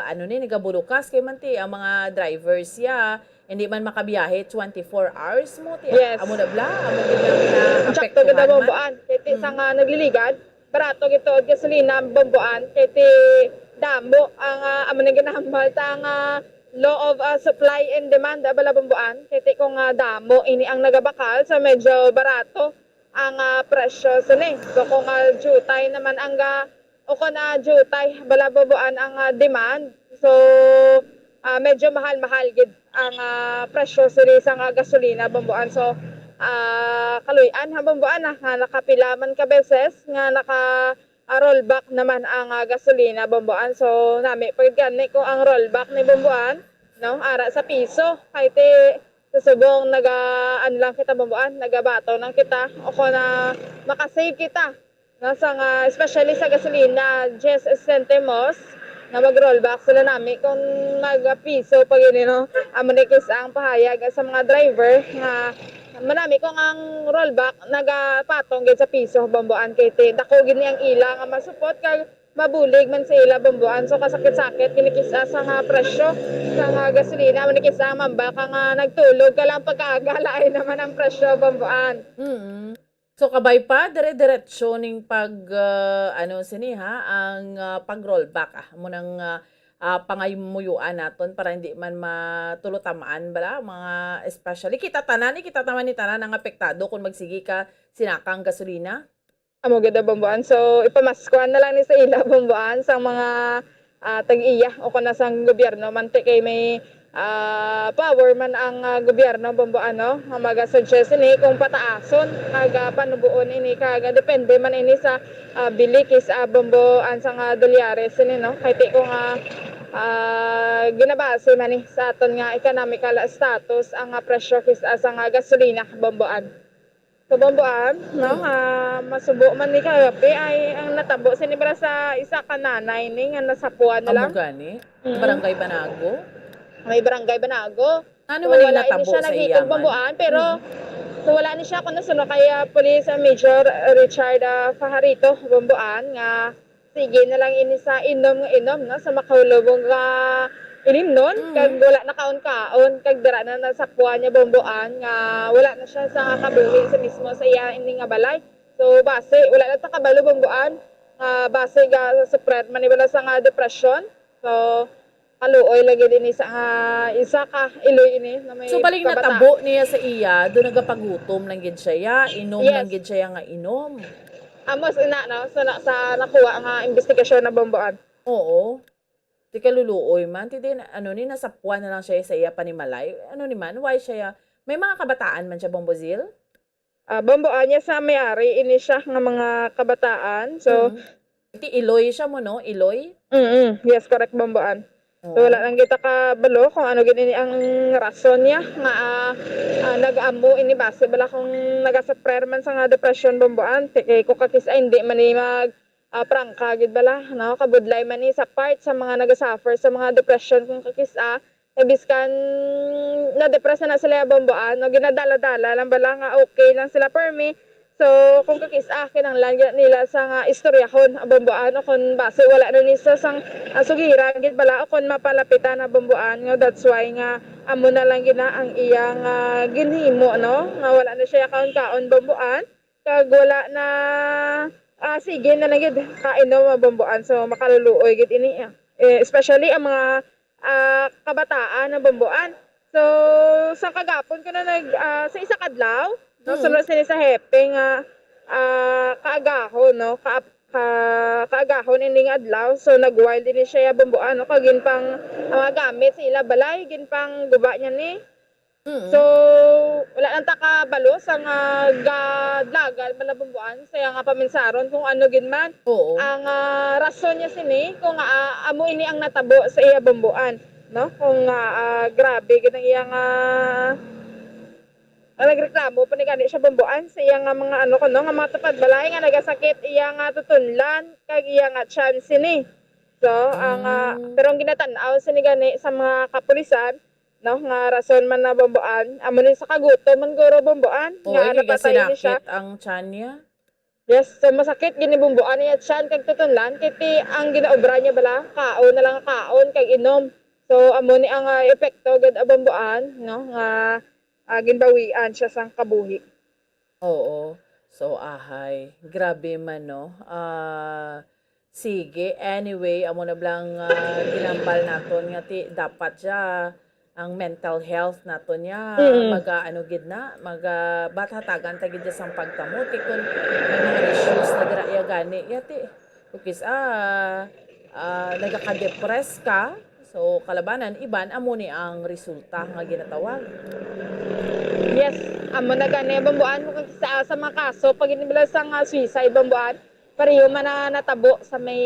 ano ni, nagabulukas. Kay man ti, ang mga drivers ya, hindi man makabiyahe twenty-four hours mo, ti, Yes. amo na bala, amo gid ang Sakto gid naapektuhan ang man. Bambuan. Kay ti, sa Mm. nga nagliligad, barato gid tuod gasolina, Bambuan, kay ti damo ang, ah, amo na ginahambal ta nga law of, ah, supply and demand, ah, bala, Bambuan, kay ti kung, ah, damo ini ang nagabakal, so medyo barato ang, ah, presyo sini. So kung, ah, jutay naman ang ga-, o kung, ah, jutay, bala, Bambuan, ang, ah, demand, so, ah, medyo mahal-mahal gid ang, ah, presyo sini sa nga gasolina, Bambuan. So, ah, kaluy-an ha, Bambuan, ah, nga nakapila man ka beses nga naka, ah, rollback naman ang, ah, gasolina, Bambuan. So, nami pa gid gani kung ang rollback ni Bambuan, no, ara sa piso, kay ti sa subong naga, ano lang kita, Bambuan, nagabaton lang kita, o kung na makasave kita. No, sa nga, especially sa gasolina, diyes sentimos, nga mag-rollback sila nami kung nagapiso pa gini, no? Amo ni kis-a ang pahayag sa mga driver nga manami kung ang rollback nagapatong gid sa piso, Bambuan, kay ti dako gid ni ang ila nga masupot kag mabulig man sa ila, Bambuan. So, kasakit-sakit gid ni kis-a sa nga presyo sa nga gasolina. Amo ni kis-a ang mambal ka nga nagtulog ka lang pagkaaga, lain naman ang presyo, Bambuan. Mm. So, kabay pa, dire-diretso ning pag, ah, ano sini ha, ang, ah, pag-rollback, ah, amo nang, ah, ah, pangaymuyoan naton para hindi man matulutamaan bala, mga especially kita tanan, eh, kita tanan ni tanan ang apektado kung magsigi ka sinaka ang gasolina. Amo gid, Bambuan. So, ipamaskuhan na lang ni sa ila, Bambuan, sang mga ah, tag-iya o kon sang gobyerno man ti kay may, ah, power man ang, ah, gobyerno, Bambuan, nga maga-suggest ini kung pataason kag, ah, panuboon ini kag depende man ini sa, ah, bili kis-a, Bambuan, sa nga dolyar sini, no? Kay ti ko nga, ah, ginabase man ni sa aton nga economical status ang, ah, presyo kis-a sa nga gasolina, Bambuan. Sa Bambuan, no, Mm. ah, masubo man ni kagabi ay ang natabo sini bala sa isa ka nanay ni nga nasapuan na Amo lang. Gani? Mm. Barangay Banago? May Barangay Banago. Ano So, man ang wala ini natabo siya sa iya nagikog man? Bambuan, pero Mm. so, wala ni siya kung nasuno kay, ah, Police, ah, Major Richard, ah, Fajarito Bambuan nga sige na lang ini sa inom nga inom, no, sa makahulubong nga inimnon, Mm. kag wala na kaon-kaon, kag dira na nasapuan niya Bambuan nga wala na siya sa kabuhi sa mismo sa iya ini nga balay. So, base, wala na ta kabalo Bambuan, nga base ga suffer man ni bala sa nga depresyon. So, kaluoy lagi din isa nga, isa ka iloy ini na may So, baling kabataan. Natabo niya sa iya, do nagapagutom lang gid siya, ya, inom Yes. lang gid siya nga inom. Amos ina, no? So, na, sa nakuha nga investigasyon na Bambuan. Oo. Ti kaluluoy man, ti din, ano ni, nasapuan na lang siya sa iya panimalay. Ano ni man, why siya, may mga kabataan man siya, Bombozil? ah, Bamboan, niya sa may-ari ini siya nga mga kabataan. So, Mm. Ti Iloy siya mo, no? Iloy? Mm, yes, correct, Bamboan. So, Oo. Wala lang kita kabalo kung ano gid ini ang rason niya nga, ah, ah, nag-amo ini base bala kung nagasuffer man sa nga depression, Bamboan. Ti kay ko kakis-a, hindi man ni mag, ah, prangka gid bala, no? Kabudlay man ni sa part sa mga nagasuffer sa mga depression kung kakis-a, eh, biskan na-depress na, na sila, Bamboan, no? Ginadala-dala lang bala nga okay lang sila, permi. So, kung kakis-a, kinahanglan gyud nila sa nga istoryahon, Bamboan, o kung basi wala na ni sa sang, ah, sugiran gid bala, o kung mapalapitan, Bamboan, nga that's why nga amo na lang gid na ang iyang, ah, ginhimo, no? Nga wala na siya kaon-kaon, Bamboan, kag wala na, ah, sige na lang gid kainom, Bamboan. So, makaluluoy gid ini, eh, especially ang mga ah, kabataan nga Bamboan. So, sa kagapon ko na nag, ah, sa isa ka adlaw, no, Mm. Sunod sini sa hepe nga, ah, kaagahon, no, ka, ka, kaagahon ini nga adlaw. So, nag-wild ini siya, Bamboan, no, kag ginpang, ang mga gamit sa ila balay, ginpangguba niya ni. Mm. So, wala lang ta kabalo sa nga gadlagan man, Bamboan, sa iya nga paminsaron kung ano gid man Oo. ang, ah, rason niya sini, kung, ah, amo ini ang natabo sa iya, Bamboan, no? Kung, ah, ah, grabe gid ang iya nga, ah, nagreklamo pa ni gani siya, Bamboan, sa iya nga mga ano kuno, nga mga tupad balay nga nagasakit iya nga tutunlan kag iya nga tiyan sini. So, ang, ah, Mm. pero ang ginatan-aw sini gani sa mga kapulisan, no, nga rason man na, Bamboan, amo ni sa kagutom man guro, Bamboan, Oo, nga ay, kay natatay ni siya. Gasinakit ang tiyan niya. Yes, so masakit gid ni, Bamboan, iya tiyan kag tutunlan, kay ti ang ginaobra niya bala, kaon na lang, kaon kag inom. So, amo ni ang, ah, epekto gid, ah, Bamboan, no, nga, ah, ginbawian siya sang kabuhi. Oo. So, ahay. Grabe man, no? Ah, sige. Anyway, amo na bala ang, ah, ginhambal naton nga ti, dapat siya, ang mental health naton niya, Mm. maga, ano gid na, maga, bat hatagan ta gid siya sang pagtamo. Ti kun may mga issues na dira iya gani, ya ti, kis-a, ah, nagaka-depress ka, so, kalabanan, iban, amo ni ang resulta nga ginatawag. Yes, amo na gani, Bamboan, mo kag sa, sa mga kaso, pag inibala sa nga suicide, Bamboan, pareho man na natabo sa may,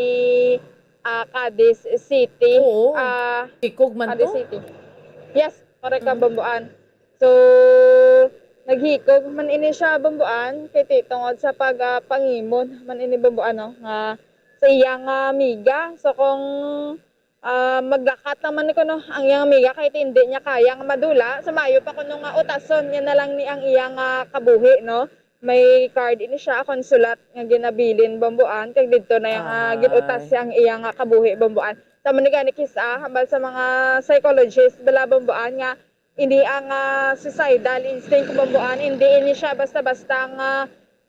ah, Cadiz City. Oo. Ah, Hikog man Cadiz to? City. Yes, correct ka, Mm. Bamboan. So, naghikog man ini siya, Bamboan, kay ti-, tungod sa pag, ah, pangimon man ini, Bamboan, no, nga sa iyang, ah, amiga. So, kung, ah, maglakat naman kuno ang iyang amiga kay ti hindi niya kaya nga madula, so maayo pa kuno nga utason niya na lang ni ang iyang, ah, kabuhi, no? May card ini siya, akong sulat nga ginabilin, Bamboan, kag didto na iya nga Ahay. gin-utas siya ang iya nga kabuhi, Bamboan. Sa man gani kis-a, hambal sa mga psychologist bala, Bamboan, nga hindi ang, ah, suicidal instinct, Bamboan, hindi ini siya basta-basta nga,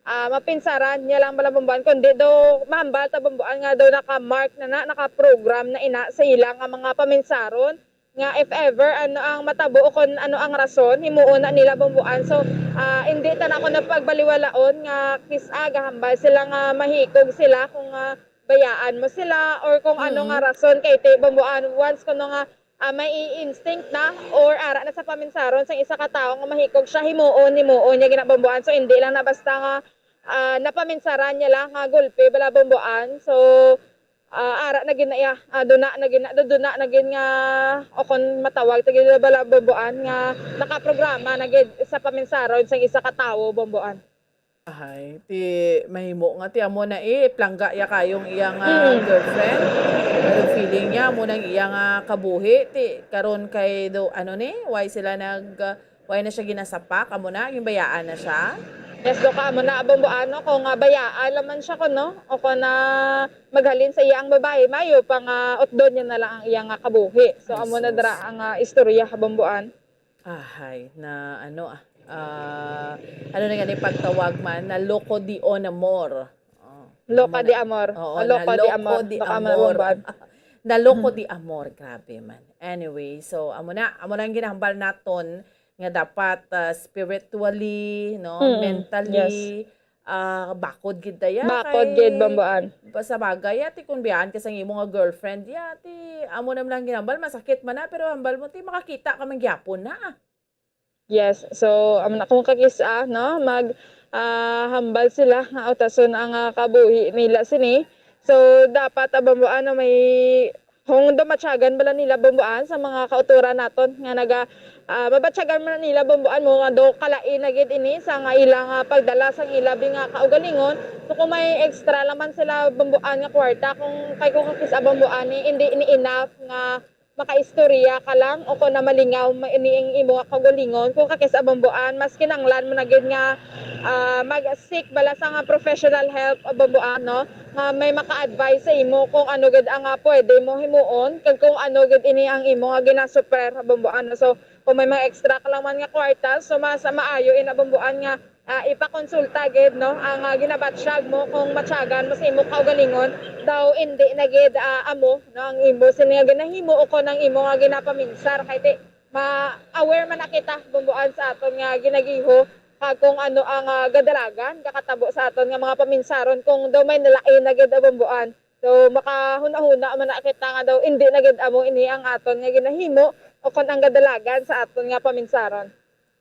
ah, mapinsaran niya lang bala, Bamboan, kundi daw mahambal ta, Bamboan, nga daw naka-mark na na, naka-program na ina sa ila nga mga paminsaron, nga if ever ano ang matabo o kon ano ang rason, himuon na nila, Bamboan. So, ah, hindi ta na ako napagbaliwalaon nga kis-a gahambal sila nga mahikog sila kung, ah, bayaan mo sila or kung ano nga Mm. rason kay ti, Bamboan, once kuno nga, ah, may instinct na or ara na sa paminsaron sang isa ka tawo nga mahikog siya, himuon, himuon niya gina, Bamboan. So, hindi lang na basta nga, ah, napaminsaran niya lang nga gulpi bala, Bamboan. So, ah, ara na gid na iya, ah, duna na gid na, duna na gid nga, o kon matawag ta gid bala, Bamboan, nga nakaprograma na gid sa paminsaron sang isa ka tawo, Bamboan. Ahay, ti mahimo nga ti amo na, eh, plangga ya kayong iya nga Mm. girlfriend. Pero feeling niya amo nang iya nga kabuhi, ti karon kay do, ano ni, why sila nag, ah, why na siya ginasapak? Amo na, ginbayaan na siya? Yes, do ka, amo na, Bamboan, no, kung, ah, bayaan naman siya kuno, o kung, ah, maghalin sa iya ang babae, mayo pa nga utdon niya na lang ang iya nga kabuhi. So, Ay, amo na sus. dira ang, ah, istorya, Bamboan. Ahay, na ano, ah, ah, ano na gani pagtawag man, na loco de on amor. Oh, Loca amo de na. amor. Oo, Ah, na loco de loco amor. de Loca amor. amor. Na loco Hmm. de amor, grabe man. Anyway, so, amo na, amo na ang ginahambal naton nga dapat, ah, spiritually, no, Mm-mm. mentally, Yes. ah, bakod gid ta ya Bakod kay gid, Bamboan. pa-, sa bagay, ati, kung biyaan ka sa imo nga girlfriend, ya, ti, amo naman ang ginambal, masakit man na, pero hambal mo, ti, makakita ka man gyapon na. Yes. So, amo na, kung kakis-a, no, mag, ah, hambal sila nga utason ang, ah, kabuhi nila sini. So, dapat, ah, bambuan na may, kung daw matyagan bala nila bambuan sa mga kautoran naton nga naga, ah, mabatyagan man nila bambuan mo nga daw kalain na gid ini sa nga ilang, ah, pagdala sang ila bi nga kaugalingon. So, kung may extra lang man sila bambuan nga kwarta, kung kay kung kakis-a bambuan ni, hindi ni enough nga makaistorya ka lang o kung na malingaw ma-, ini ang imo nga kaugalingon, kung kakis-a bambuan, mas kinanglan mo na gid nga, ah, mag-seek bala sa nga professional help, ah, bambuan, no? Nga may maka-advise sa imo kung ano gid ang, ah, pwede mo himuon, kag kung ano gid ini ang imo nga ginasuffer, ah, bambuan, no? So, kung may mga extra ka lang man nga kwarta, so mas maayo ina bambuan nga ah, ipakonsulta gid, no, ang, ah, ginabatyag mo kung matyagan mo sa imo kaugalingon, daw indi na gid, ah, amo, no, ang imo sini nga ginahimo o kon ang imo nga ginapaminsar, kay ti ma-aware man na kita bambuan sa aton nga ginagiho, kag kung ano ang, ah, gadalagan kakatabo sa aton nga mga paminsaron kung daw may nalain na gid bambuan. So, makahuna-huna man na kita nga daw indi na gid amo ini ang aton nga ginahimo o kon ang gadalagan sa aton nga paminsaron.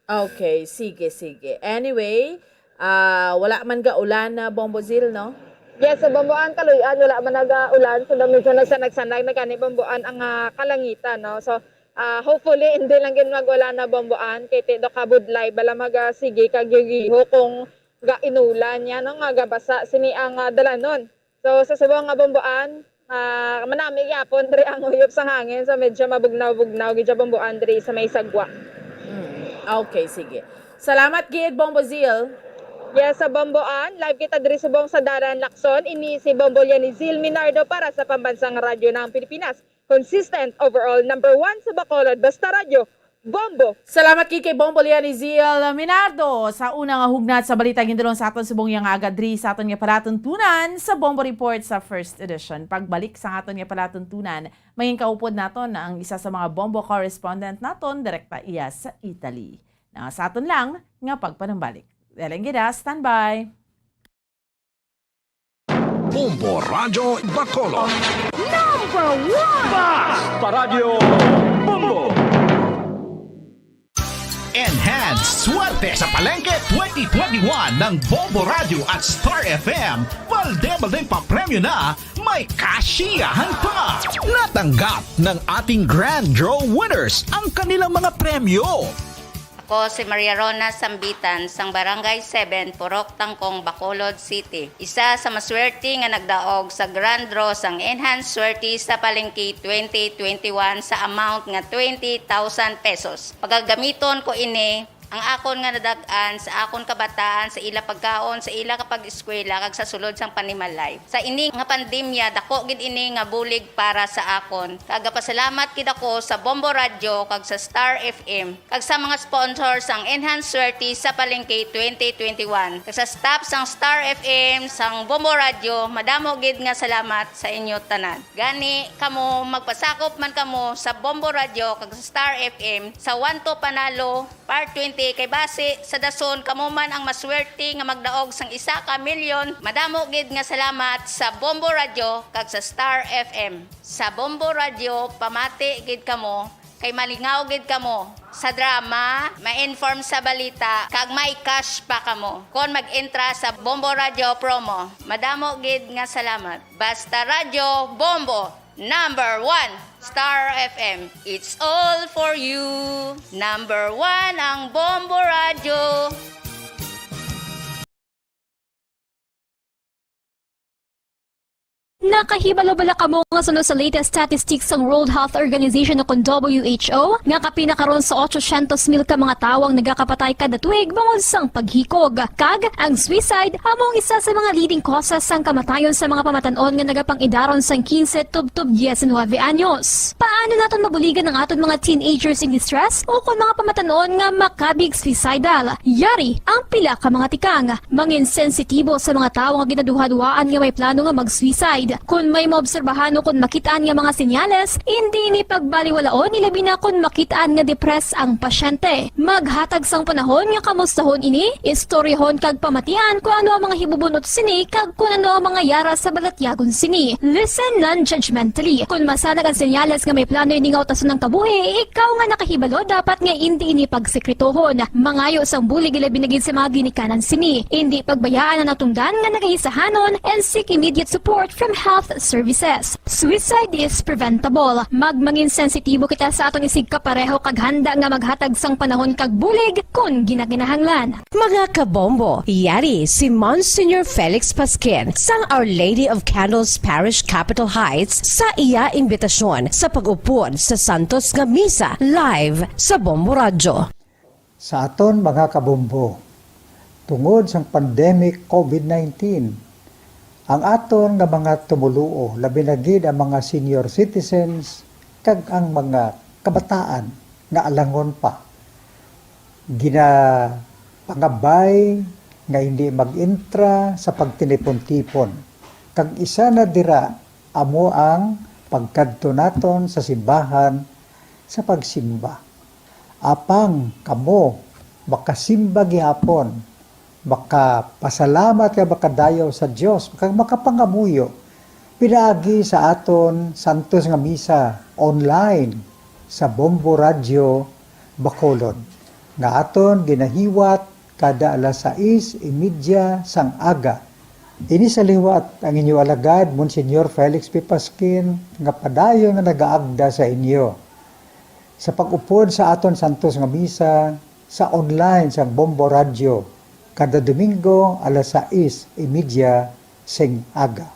Okay, sige, sige. Anyway, ah, wala man ga ulan na, Bombo Zil, no? Yes, sa Bambuan, Kaluy-an, wala man naga ulan. So, medyo nagsanag-sanag na gani Bambuan ang, ah, kalangitan, no? So, ah, hopefully, hindi lang gid mag-ulan na Bambuan. Kay ti daw kabudlay, bala maga sige kag yugiho kung ga inulan niya, no? Nga gabasa sini ang, ah, dalanon. So, sa subong nga Bambuan, ah, manami gyapon diri ang uyop sang hangin. So, medyo mabugnaw-bugnaw gid siya Bambuan diri sa may sagwa. Mm. Okay, sige. Salamat gid, Bombo Zil. Yes, sa Bambuan, live kita diri subong sa Dalan Lacson. Ini si Bombo Lianizil Minardo para sa Pambansang Radyo ng Pilipinas. Consistent, overall, number one sa Bacolod. Basta Radyo, Bombo! Salamat gid kay Bombo Lianizil Minardo. Sa una nga hugnat sa balita, gindulong sa aton subong nga aga diri sa aton nga palatuntunan sa Bombo Report sa first edition. Pagbalik sa aton nga palatuntunan, mangin kaupod naton ang isa sa mga Bombo correspondent naton, direkta iya sa Italy. Na sa aton lang nga pagpanumbalik. Deleng gid, ah, standby. Bombo Radyo Bacolod. Number one! Basta Radyo Bombo! Enhance Swerte sa Palengke twenty twenty-one ng Bombo Radyo at Star F M. Balde-baldeng papremyo na, may kasiyahan pa! Natanggap ng ating Grand Draw winners ang kanilang mga premyo. Ako si Maria Rona Sambitan sang Barangay seven, Purok Tangkong, Bacolod City. Isa sa maswerte nga nagdaog sa Grand Draw sang Enhance Swerte sa Palengke twenty twenty-one sa amount nga twenty thousand pesos. Pagagamiton ko ini ang akon nga nadag-an sa akon kabataan, sa ila pagkaon, sa ila kapag-eskwela, kag sa sulod sang panimalay. Sa ini nga pandemya, dako gid ini nga bulig para sa akon. Kag gapasalamat gid ako sa Bombo Radyo kag sa Star F M, kag sa mga sponsor sang Enhance Swerte sa Palengke twenty twenty-one, kag sa staff sang Star F M, sang Bombo Radyo, madamo gid nga salamat sa inyo tanan. Gani, kamo, magpasakop man kamo sa Bombo Radyo kag sa Star F M sa One to Panalo Part twenty, kay basi sa dason kamo man ang maswerte nga magdaog sang isa ka milyon. Madamo gid nga salamat sa Bombo Radyo kag sa Star F M. Sa Bombo Radyo, pamati gid kamo, kay malingaw gid kamo sa drama, ma-inform sa balita, kag may cash pa kamo kon mag-entra sa Bombo Radyo promo. Madamo gid nga salamat. Basta Radyo, Bombo! Number one, Star F M. It's all for you. Number one ang Bombo Radyo. Nakahibalo bala kamo nga suno sa latest statistics sang World Health Organization o kon W H O nga kapin na karon sa otsosyentos mil ka mga tawo ang nagakapatay kada tuig bangod sang paghikog? Kag ang suicide amo ang isa sa mga leading causes sang kamatayon sa mga pamatan-on nga nagapangidaron sang quince tubtob diecinuebe anyos. Paano naton mabuligan ang aton mga teenagers in distress o kon mga pamatan-on nga makabig suicidal? Yari ang pila ka mga tikang. Mangin sensitibo sa mga tawo nga ginaduhaduhaan nga may plano nga mag-suicide. Kon may maobserbahan o kon makitaan nga mga senyales, indi ini pagbaliwalaon, ilabi na kon makitaan nga depressed ang pasyente. Maghatag sang panahon nga kamustahon ini, istoryahon kag pamatian kon ano ang mga hibubunot sini kag kon ano ang mga yara sa balatyagon sini. Listen non-judgmentally. Kon masanag ang senyales nga may plano ini nga utason ang kabuhi, ikaw nga nakahibalo dapat nga indi ini pagsekretohon. Mangayo sang bulig, ilabi na gid sa mga ginikanan sini. Indi pagbayaan ang natungdan nga nagaisahanon and seek immediate support from health services. Suicide is preventable. Magmangin sensitibo kita sa aton isigkapareho kag handa nga maghatag sang panahon kag bulig kon ginakinahanglan. Mga kabombo, yari si Monsignor Felix Pasquin sang Our Lady of Candles Parish, Capitol Heights, sa iya imbitasyon sa pag-upod sa santos nga misa live sa Bombo Radyo. Sa aton mga kabombo, tungod sang pandemic covid nineteen, ang aton nga mga tumoluo, labi na gid ang mga senior citizens kag ang mga kabataan nga alangon pa, ginapangabay nga hindi mag-entra sa pagtinipon-tipon, kag isa na dira amo ang pagkadto naton sa simbahan sa pagsimba. Apang kamo makasimba gihapon, makapasalamat kag makadayaw sa Dios, kag makapangamuyo pinaagi sa aton santos nga misa online sa Bombo Radyo Bacolod, nga aton ginahiwat kada alas sais y media sang aga. Ini sa liwat ang inyo alagad, Monsignor Felix P. Pasquin, nga padayon nga nagaagda sa inyo sa pag-upod sa aton santos nga misa sa online sang Bombo Radyo kada Domingo alas sais y media sing aga.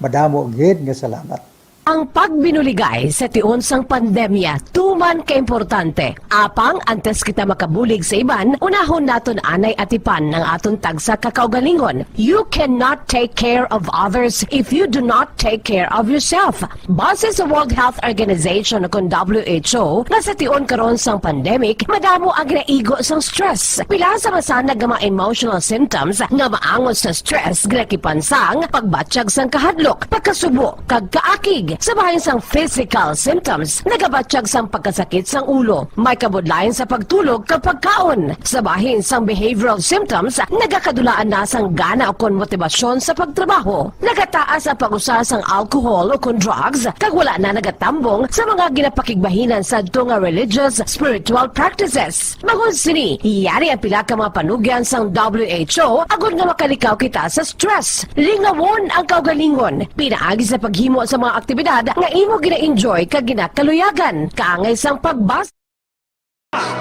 Madamo gid nga salamat. Ang pagbinuligay sa tion sang pandemya tuman ka importante. Apang antes kita makabulig sa iban, unahon naton anay atipan ang aton tagsa ka kaugalingon. You cannot take care of others if you do not take care of yourself. Base sa World Health Organization o kon W H O, nga sa tion karon sang pandemic, madamo ang ginaigo sang stress. Pila sa masanag nga mga emotional symptoms nga maangot sa stress ginakipan sang pagbatyag sang kahadlok, pagkasubo, kag kaakig. Sa bahin sang physical symptoms, nagabatyag sang pagkasakit sang ulo, may kabudlayan sa pagtulog kag pagkaon. Sa bahin sang behavioral symptoms, nagakadulaan na sang gana ukon motibasyon sa pagtrabaho. Nagataas ang pag-usa sang alcohol ukon drugs, kag wala na nagatambong sa mga ginapakigbahinan sadto nga religious, spiritual practices. Bangod sini, yari ang pila ka mga panugyan sang W H O agod nga makalikaw kita sa stress. Lingawon ang kaugalingon. Pinaagi sa paghimo sa mga aktibidad nga imo gina-enjoy kag ginakaluyagan, kaangay sang pagbasa.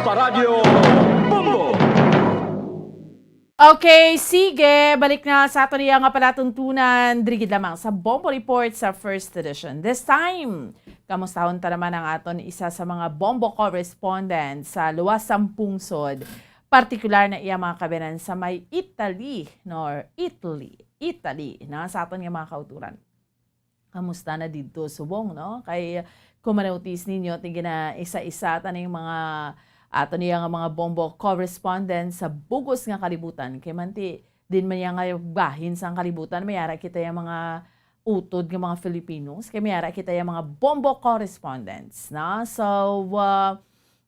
Paradyo Bombo. Okay, sige. Balik na sa aton iya nga palatuntunan. Diri gid lamang sa Bombo Report sa First Edition. This time, kamustahon ta naman ang aton isa sa mga Bombo correspondent sa luwas sang pungsod, partikular na iya mga kabanan sa may Italy, no, or Italy, Italy, na sa aton nga mga kauturan. Kamusta na didto subong, no? Kay kung manotis ninyo, ti gina-isa-isa ta ning mga ato niya nga mga Bombo correspondent sa bugos nga kalibutan. Kay man ti, din man niya nga bahin sang kalibutan, may ara kita yung mga utod nga mga Filipinos, kay may ara kita yung mga Bombo correspondents, no? So, uh,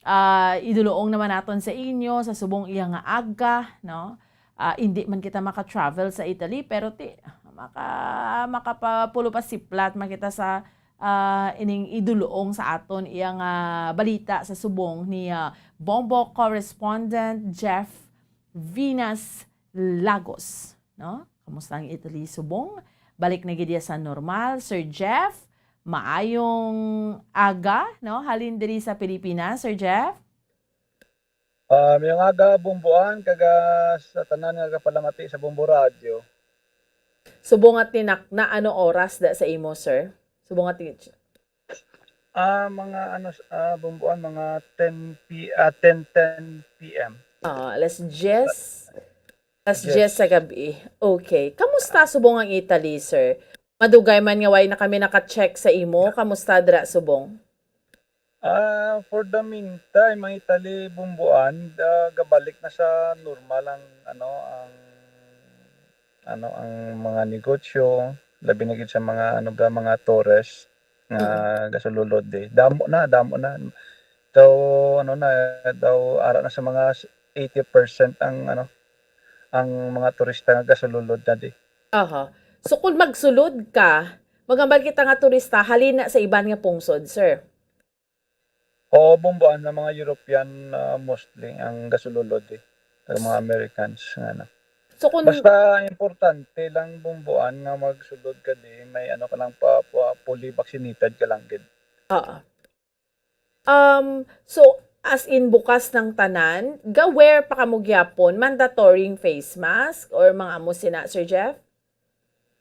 ah, iduluong naman naton sa inyo sa subong iya nga aga, no? Ah, indi man kita maka-travel sa Italy, pero ti, maka-, makapapulo pa siplat man kita sa, ah, ining iduluong sa aton iya nga balita sa subong ni, ah, Bombo correspondent Jeff Venus Lagos, no? Kamusta ang Italy subong? Balik na gid iya sa normal, Sir Jeff. Maayong aga, no? Halin diri sa Pilipinas, Sir Jeff. Ah, mayong aga, Bomboan, kag, ah, sa tanan nga nagapalamati sa Bombo Radyo. Subong at tinak na ano oras da sa imo, sir? Subong at tin- Ah, mga ano, ah, Bomboan, mga ten P, ah, ten ten P M. Ah, alas diyes. Alas Yes. diyes sa gabi. Okay. Kamusta subong ang Italy, sir? Madugay man nga way na kami naka-check sa imo. Kamusta dira subong? Ah, for the meantime, ang Italy, Bomboan, ah, gabalik na sa normal ang, ano, ang, ano, ang mga negosyo. labi na gid sa mga, ano ba, mga tourist nga Mm. gasulod di. Damo na, damo na. Daw, ano na, daw ara na sa mga eighty percent ang, ano, ang mga turista nga gasulod na di. Aha. So, kung magsulod ka, maghambal kita nga turista, halin na sa iban nga pungsod, sir. Oo, bumbuan nga mga European, ah, mostly ang gasulod, eh, ang mga Americans nga na. So, kung Basta importante lang bumbuan nga magsulod ka di, may ano ka lang pa, pa, fully vaccinated ka lang gid. Oo. Um, so, as in, bukas ng tanan, ga-wear pa kamo gyapon, mandatory yung face mask or mga amo sina, Sir Jeff?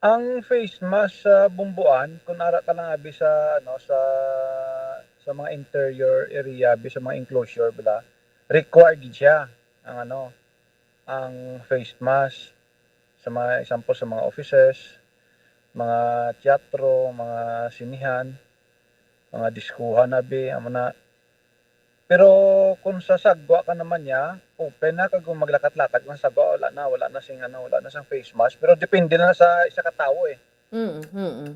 Ang face mask sa bumbuan, kung ara ka lang abi sa, ano, sa, sa mga interior area, abi sa mga enclosure, bala, required gid siya ang, ano, ang face mask sa mga, example, sa mga offices, mga teatro, mga sinihan, mga diskuhan, abi, amo na. Pero kung sa sagwa ka naman niya, open na kag kung maglakat-lakat lang sa sagwa, wala na, wala na sing, ano, wala na sang face mask. Pero depende na sa isa ka tawo, eh. Mm, mm.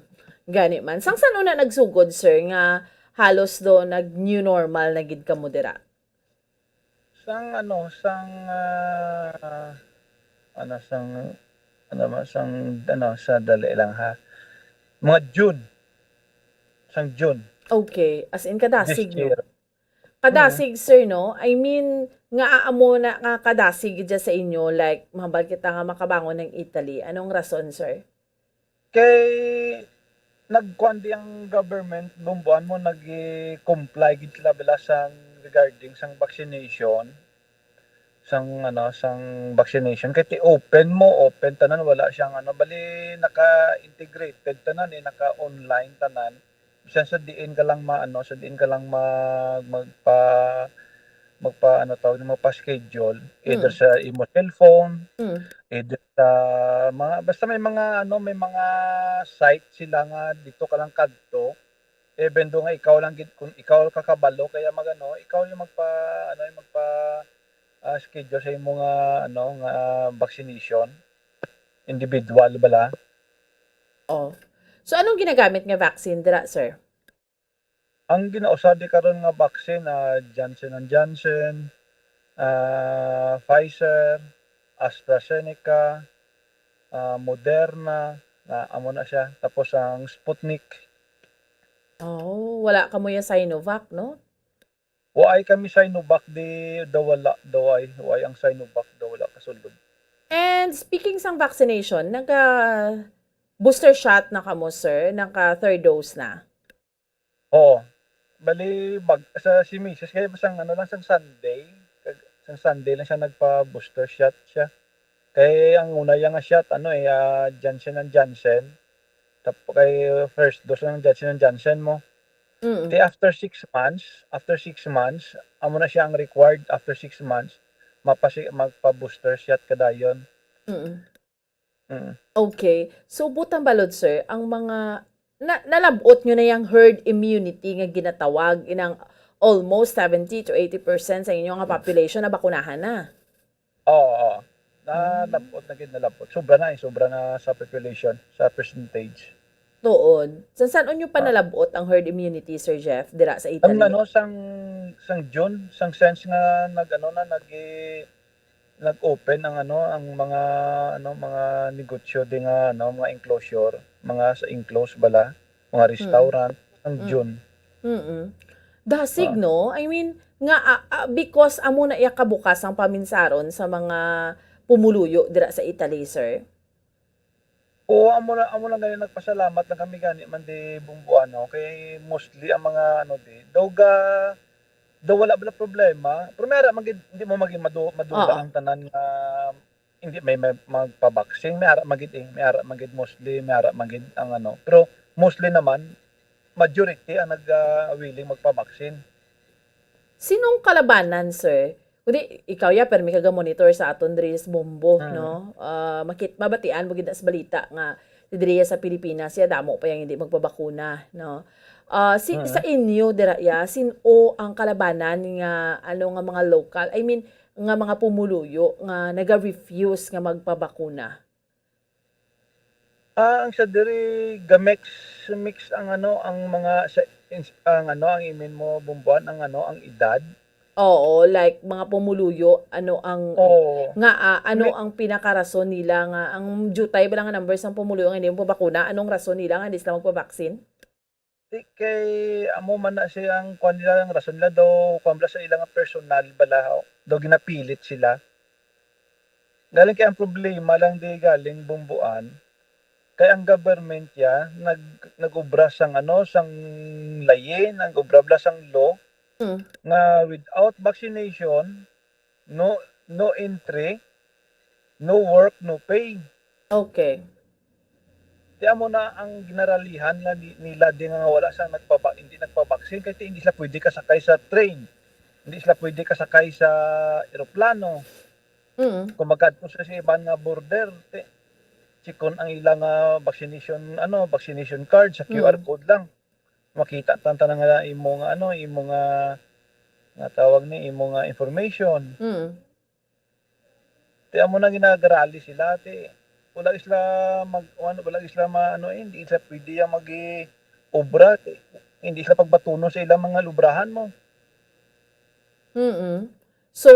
Gani man. Sang san-o na nagsugod, sir, nga halos do nag-new normal na gid kamo dira? Sang, ano, sang, ah, ano, sang, ano ba, sang, ano, sa dali lang, ha. Mga June. Sang June Okay. As in, this kadasig, no? year. Kadasig, sir, no? I mean, nga amo na nga kadasig gid siya sa inyo, like, mahambal kita nga makabangon ng Italy. Anong rason, sir? Kay nagkuan di ang government, bumbuan mo, nag-comply gid sila bala sang regarding sang vaccination, sang, ano, sang vaccination. Kay ti open mo, open tanan, wala siyang, ano, bali naka-integrated tanan, eh, naka-online tanan. Bisan sa diin ka lang ma-, ano, sa diin ka lang mag-, magpa-, magpa-, ano tawag, magpa-schedule, either Mm. sa imo cellphone, Mm. either sa mga, basta may mga, ano, may mga site sila nga dito ka lang kadto, even though nga ikaw lang gid, kung ikaw ka kabalo, kaya mag-, ano, ikaw yung magpa-, ano, yung magpa-, ah, schedule sa imo nga, ano, nga vaccination, individual bala. Oh. So, anong ginagamit nga vaccine dira, sir? Ang ginausadi karon nga vaccine, ah, Johnson and Johnson, ah, Pfizer, AstraZeneca, ah, Moderna, na amo na siya. Tapos ang Sputnik. Oh, wala kamo ya Sinovac, no? Waay kami Sinovac di, daw wala, daw ay, waay ang Sinovac, daw wala kasulod. And speaking sang vaccination, naga booster shot na kamo, sir? Naka third dose na? Oo. Bali, bag-, sa si misis, kaya sang ano lang, sang Sunday, kag-, sang Sunday lang siya nagpa-booster shot siya. Kay ang una iya nga shot, ano, eh, ah, Johnson and Johnson. Tap-, kay first dose lang Johnson and Johnson mo. Mm. Di after six months, after six months, amo na siya ang required after six months, mapasi-, magpa-booster shot ka dayon. Mm. Mm. Okay. So, butang balod, sir, ang mga, na-, nalab-ot nyo na yung herd immunity nga ginatawag, inang almost seventy to eighty percent sa inyo nga population na bakunahan na? Oo, oo. Mm. Nalab-ot na gid, nalab-ot. Sobra na eh, sobra na sa population, sa percentage. Tuod. Sa san-o nyo pa Ah. nalab-ot ang herd immunity, Sir Jeff, dira sa Ang Italy? ano, sang, sang June, sang sense nga nag-, ano na, nag-, nag-open ang ano, ang mga, ano, mga negosyo di nga, ano, mga enclosure, mga sa enclosed bala, mga Mm. restaurant, ang Mm. June. Mm-mm. Dasig, Ah. no? I mean, nga, ah, ah, because amo na iya kabukas ang paminsaron sa mga pumuluyo dira sa Italy, sir? Oo, amo na, amo lang gani, nagpasalamat lang kami gani man di bumbuano, kay mostly ang mga ano di, daw ga-, daw wala bala problema. Pero may ara man gid, hindi mo maging madu-, madula Oo. ang tanan nga hindi may, may magpa-vaccine. May ara man gid eh, may ara man gid mostly, may ara man gid ang ano. Pero mostly naman, majority ang nag, ah, willing magpa-vaccine. Sinong kalabanan, sir? Kundi ikaw ya, permi ka ga-monitor sa aton diri sa Bombo, Mm. no? Ah, makit-, mabatian mo gid na sa balita nga diri sa Pilipinas, ya damo pa yang hindi magpabakuna, no? Ah, si-, Mm. sa inyo dira ya, sin-o ang kalabanan nga, ano, nga mga local, I mean, nga mga pumuluyo nga naga-refuse nga magpabakuna? Ah, ang sa diri, ga-mix, mix ang ano, ang mga sa ins ang ano, ang imin mo bumbuan, ang ano, ang edad. Oo, like mga pumuluyo, ano ang Oo. nga, ah, ano Me ang pinakarason nila nga ang diutay bala nga numbers sang pumuluyo nga hindi magpabakuna? Anong rason nila nga hindi sila magpabaksin? Di kay amo man na siya ang kuwan nila, ang rason nila daw, kuwan bala sa ila nga personal bala, daw ginapilit sila. Galing kay ang problema lang di galing bumbuan, kay ang government ya nag nag-obra sang ano, sang layi, nag-obra bala sang law Hmm. nga without vaccination, no no entry, no work, no pay. Okay. Ti amo na ang ginaralihan nga ni nila di nga wala sang nagpaba hindi nagpabaksin kay ti hindi sila pwede kasakay sa train, hindi sila pwede kasakay sa eroplano. Mm. Kung magkadto sila sa iban nga border, ti chikon ang ila nga vaccination, ano, vaccination card sa Q R Mm. code lang. Makita ta ang tanan nga imo nga, ano, imo nga, nga tawag ni, imo nga information. Mm. Ti amo na ginagarali sila, ti wala sila mag-, ano, wala sila ma-, ano, eh, hindi sila pwede yang mag-, obra, ti hindi sila pagbatunon sa ilang mga lubrahan mo. Mm. So,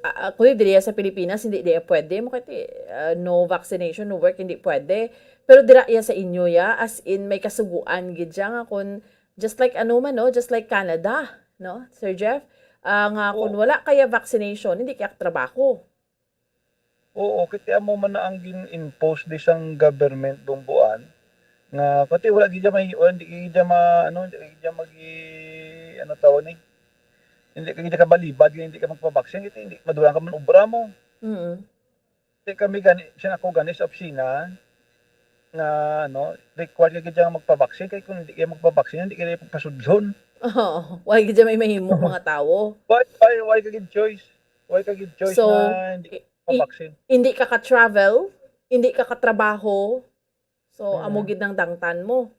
ah, ah, kundi diri sa Pilipinas, hindi, di pwede. Mo kay, ah, no vaccination, no work, hindi pwede. Pero dira iya sa inyo, ya, as in, may kasuguan gid siya nga kung, just like ano man, no? Just like Canada, no, Sir Jeff? Ah, nga kung Oo. wala kaya vaccination, hindi kaya trabaho. Oo, kay ti amo man na ang gin-impose di sang government bumbuan nga pati wala gid dyan may, wala, hindi gid dyan ma-, ano, hindi gid dyan magi-, ano tawag ni? Hindi ka gid kabalibad, hindi ka magpabaksin, kay hindi, madulang ka man obra mo. Mm. Di kami gani, siya ako gani sa opisina, nga, ano, required ka gid dyan magpabaksin, kay kung hindi ka magpabaksin, hindi ka pagpasudlon. Oo, wala gid dyan may mahimo mga tawo. Why, why, why ka gid choice? Why ka gid choice So, na hindi i-, i-, pabaksin? Hindi ka ka-travel, hindi ka ka-trabaho. So, amo Mm. gid nang dangtan mo.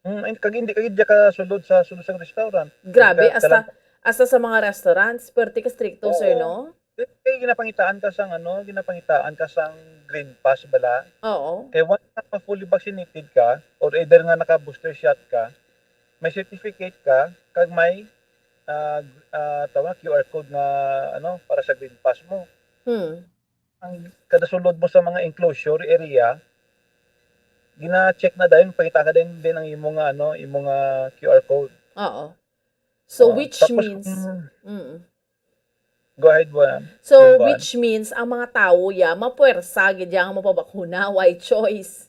Mm, and kag hindi ka gid ka sulod sa, sulod sa restaurant. Grabe, Ka-, hasta, kalang hasta sa mga restaurants, perti ka stricto, sir, Oo. no? Di, kay ginapangitaan ka sang, ano, ginapangitaan ka sang Green Pass bala. Oo. Kay once na fully vaccinated ka, or either nga naka-booster shot ka, may certificate ka, kag may, ah, ah, tawag na, Q R code nga, ano, para sa Green Pass mo. Hmm. Ang kada sulod mo sa mga enclosure area, gina-check na dayon, pakita ka din, din ang imo nga, ano, imo nga Q R code. Oo. So, Ah, which tapos means, kung mm. Go ahead, Juan. So, Juan. Which means, ang mga tawo, ya, mapuwersa gid ya nga mapabakuna, why choice?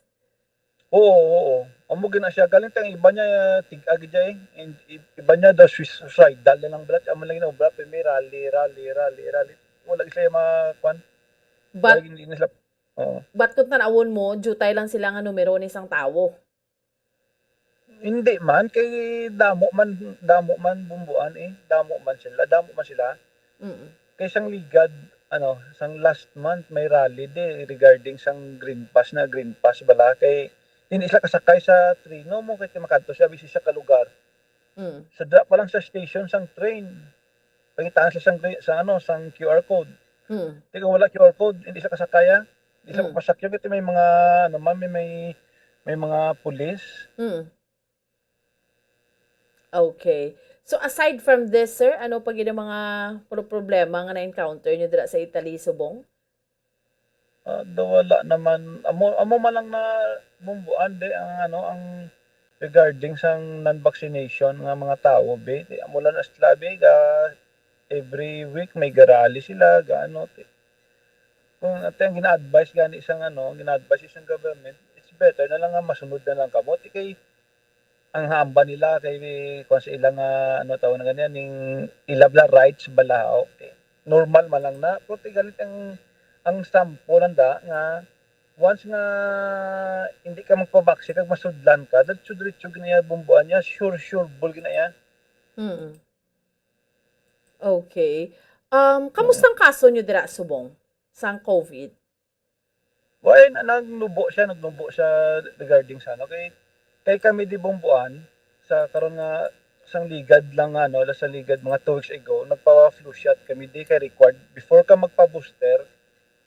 Oo, oo. Amo gina siya. Galing tang iba niya, tig-a gid siya eh. And i-, iba niya daw suicidal na lang bala. Amo lang ginaobra, pero may rally, rally, rally, rally. Wala gid sila ma-, kwan. But, Wala gid, hindi na sila, oo. But kung tanawon mo, diutay lang sila nga numero ni isang tawo. Hindi man, kay damo man, damo man bumbuan eh. Damo man sila, damo man sila. Mm. Kay sang ligad, ano, sang last month may rally di regarding sang Green Pass na, Green Pass bala. Kay hindi sila kasakay sa treno mo, kay makadto siya bisi sa kalugar. Mm. Sa dra pa lang sa station sang train, pangitaan sila sang gre-, sa ano, sang Q R code. Mm. Di kung wala Q R code, hindi sila kasakaya. Hindi sila Mm. mapasakyan kasi may mga, ano man, may, may, may mga pulis. Mm. Okay. So, aside from this, sir, ano pa gid ang mga pro-, problema nga na-encounter niyo dira sa Italy, subong? Ah, daw wala naman. Amo, amo man lang na bumbuan, di, ang, ano, ang regarding sang non-vaccination nga mga tawo, be. Di, amo lang na sila, be, ga, every week may garali sila, ga, ano, ti-, kung ate ang gina-advise gani sang, ano, gina-advise sang government, it's better na lang nga masunod na lang kamo. Ti kay, ang hamba nila kay kuwan sa ila nga, ano tawag na ganiyan, ning ila bala rights bala, okay. Normal man lang na, pero ti galit ang, ang sample nanda nga once nga hindi ka magpabaksin kag masudlan ka, diretso-diretso gid na iya bumbuan niya, sure, sure ball gid na iya. Mm. Okay. Um, kamusta ang kaso niyo dira subong sang COVID? Why na, nagnubo siya, nagnubo siya regarding sa ano, kay, kay kami di bumbuan, sa karon nga, sang ligad lang nga, ano, sa ligad mga two weeks ago, nagpa-flu shot kami, di kay required. Before ka magpa-booster,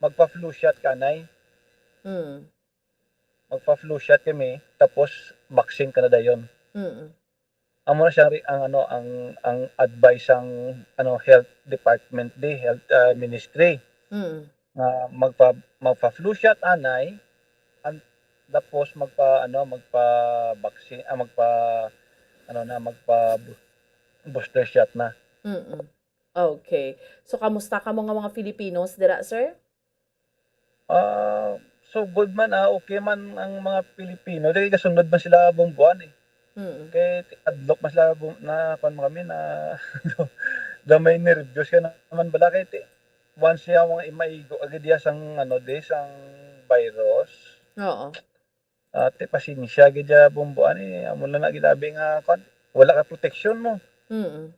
magpa-flu shot ka, anay. Mm. magpa-flu shot kami, tapos vaccine ka na dayon. Mm. Amo na siya ang, ang ano, ang, ang advice sang, ano, health department di, health, ah, ministry. Mm. Nga magpa-, magpa-flu shot anay, an-, tapos magpa-, ano, magpa-vaccine, ah, magpa-, ano na, magpa-boo-, booster shot na. Mm-mm. Okay. So, kamusta kamo nga mga Filipinos dira, sir? Ah, so good man, ah, okay man ang mga Pilipino. Di, kasunod man sila bumbuan, eh. Mm. Kay ti-, adlok man sila bum-, na, kuwan man kami, na, na may nervyos ka naman bala. Kay ti-, once siya mga imaigo agad diya sang, ano, di, sang virus. Oo. Ah, ti, pasensya gid ya bumbuan, eh. Amo na na ginabi nga, kuwan, wala ka protection mo. Mm.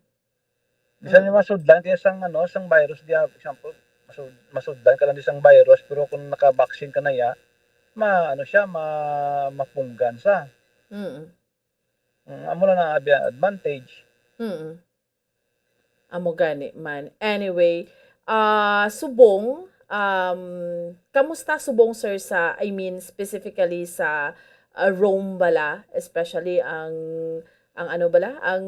Bisan Mm. yung masudlan kaya sang, ano, sang virus diya, example, masud-, masudlan ka lang di sang virus, pero kung naka-vaccine ka na ya, ma-, ano siya, ma-, mapunggan sa. Mm. Mm, amo lang ang abi-, advantage. Mm. Amo gani man. Anyway, ah, subong, um, kamusta subong, sir, sa, I mean, specifically sa, ah, Rome bala, especially ang, ang ano bala, ang,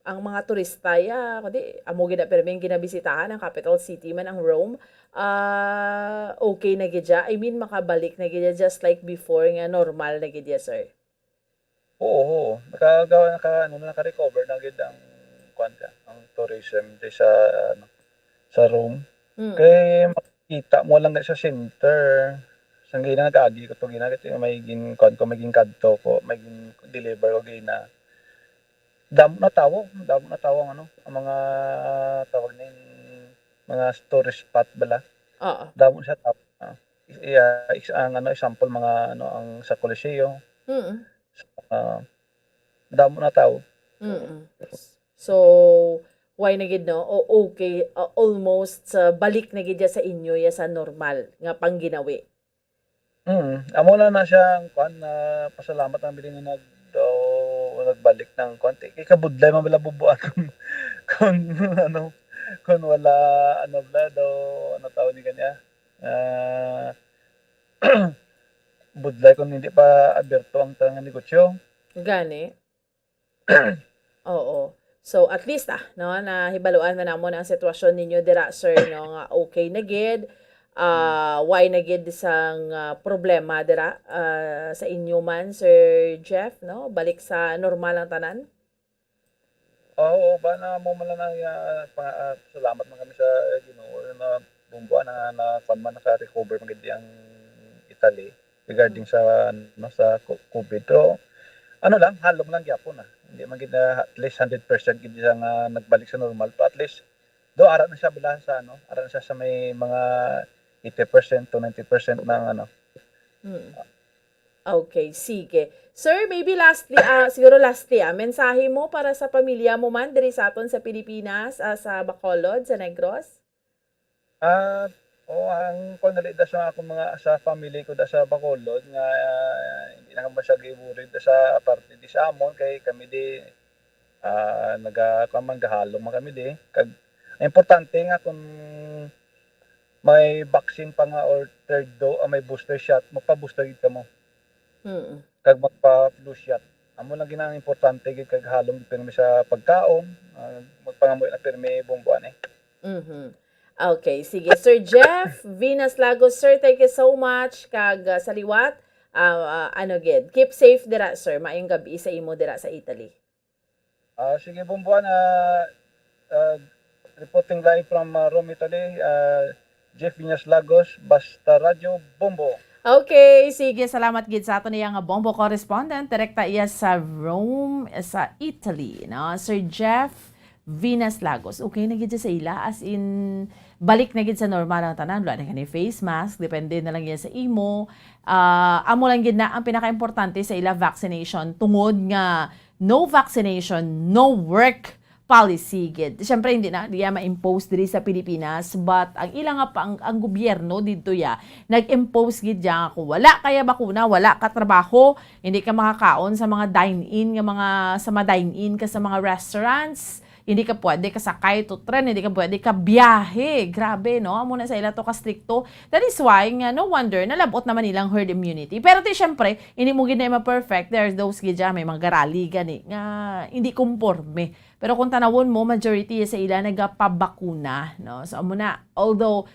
ang mga turista ya, kundi amo gid na pirmi ang ginabisitahan, ang capital city man ang Rome. Ah, okay na gid siya. I mean, makabalik na gid siya just like before nga normal na gid siya, sir. Oo, oo. Nakagawa, naka-, ano, naka-recover na gid ang, kuwan ka, ang tourism di sa, ano, sa Rome. Mm. Kay makita mo lang sa center. Sang gina nag-agi ko to gina, kay may gin-, kuwan ko, may ginkadto ko, may gin-deliver ko gina. Damo na tawo, damo na tawo ang, ano, ang mga tawag ning mga tourist spot bala. Oo. Damo siya tawo. Ah, iya, ex-, ang, ano, example, mga, ano, ang sa Coliseo. Mm. Ah, damo na tawo. Mm. So, why na gid, no? O, okay, ah, almost, ah, balik na gid ya sa inyo, ya sa normal nga pangginawi. Mm, amo na na siya ang kuan, ah, pasalamat ang bili nga nag-, daw nagbalik ng kuan. Ti-, kay kabudlay man bala bubuan kung, kung ano, kung wala, ano bala, daw, ano tawag ni kanya? Ah, budlay kung hindi pa abierto ang tanang negosyo. Gani. Oo. So, at least, ah, no, nahibaluan man namon ang sitwasyon ninyo dira, sir, no, nga okay na gid. Ah, why na gid sang, ah, problema dira, ah, sa inyo man, Sir Jeff, no? Balik sa normal ang tanan? Oo, ba na mo man lang, ah, pa-, ah, salamat man kami sa Ginoo na bumbuan na, na, kuwan man, naka-recover man gid ang Italy regarding sa, ano, sa co-, COVID. Pero, ano lang, halong lang gyapon, ah. Hindi man gid na at least hundred percent gid siya nga nagbalik sa normal, pero at least do ara na siya bala sa, ano, ara na siya sa may mga eighty percent to ninety percent ng, ano. Mm. Okay, sige. Sir, maybe lastly, ah, siguro lastly, ah, mensahe mo para sa pamilya mo man diri sa aton sa Pilipinas, ah, sa Bacolod, sa Negros? Ah, o, ang kuwan dali da sa akong mga, sa family ko da sa Bacolod nga, ah, hindi na kami masyado i-worried da sa parte di sa amon kay kami di, ah, naga-, kuwan man, gahalong man kami di. Kag importante nga kung may vaccine pa nga or third do-, ah, may booster shot, magpa-booster gid kamo. Mm. Kag magpa-flu shot. Amo lang gid ang importante gid kag halong gid pirmi sa pagkaon, ah, magpangamuyo na pirmi bumbuan, eh. Mhm. Okay, sige. Sir Jeff Venus Lagos, sir, thank you so much. Kag, ah, sa liwat, ah, ah, ano gid, keep safe dira, sir. Maayong gabi sa imo dira sa Italy. Ah, sige, bumbuan, ah, ah, reporting live from, ah, Rome, Italy, ah, Jeff Viñas Lagos, Basta Radyo, Bombo. Okay, sige, salamat gid sa aton iya nga Bombo correspondent, direkta iya sa Rome, sa Italy, no? Sir Jeff Venus Lagos. Okay na gid siya sa ila, as in, balik na gid sa normal ang tanan, wala na gani face mask, depende na lang yan sa imo. Ah, amo lang gid na ang pinakaimportante sa ila vaccination, tungod nga no vaccination, no work policy gid. Siyempre, hindi na, di yan ma-impose diri sa Pilipinas, but ang ila nga pa, ang, ang gobyerno didto ya, nag-impose gid ya nga kung wala kaya bakuna, wala ka trabaho, hindi ka makakaon sa mga dine-in nga mga, sa mga dine-in ka sa mga restaurants, Hindi ka pwede kasakay to tren, hindi ka pwede ka biyahe. Grabe, no? Amo na sa ila to ka strikto. That is why nga, no wonder, nalabot naman nilang herd immunity. Pero ti, syempre, hindi mo gid na ma-perfect. There's those gid dyan, may mga garali gani nga hindi kumporme. Pero kung tanawon mo, majority sa ila nagapabakuna, no? So, amo na. Although,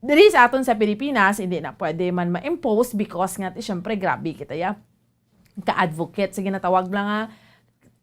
diri sa aton sa Pilipinas, hindi na pwede man ma-impose because nga, ti, syempre, grabe kita, ya. Ka-advocate sa ginatawag lang nga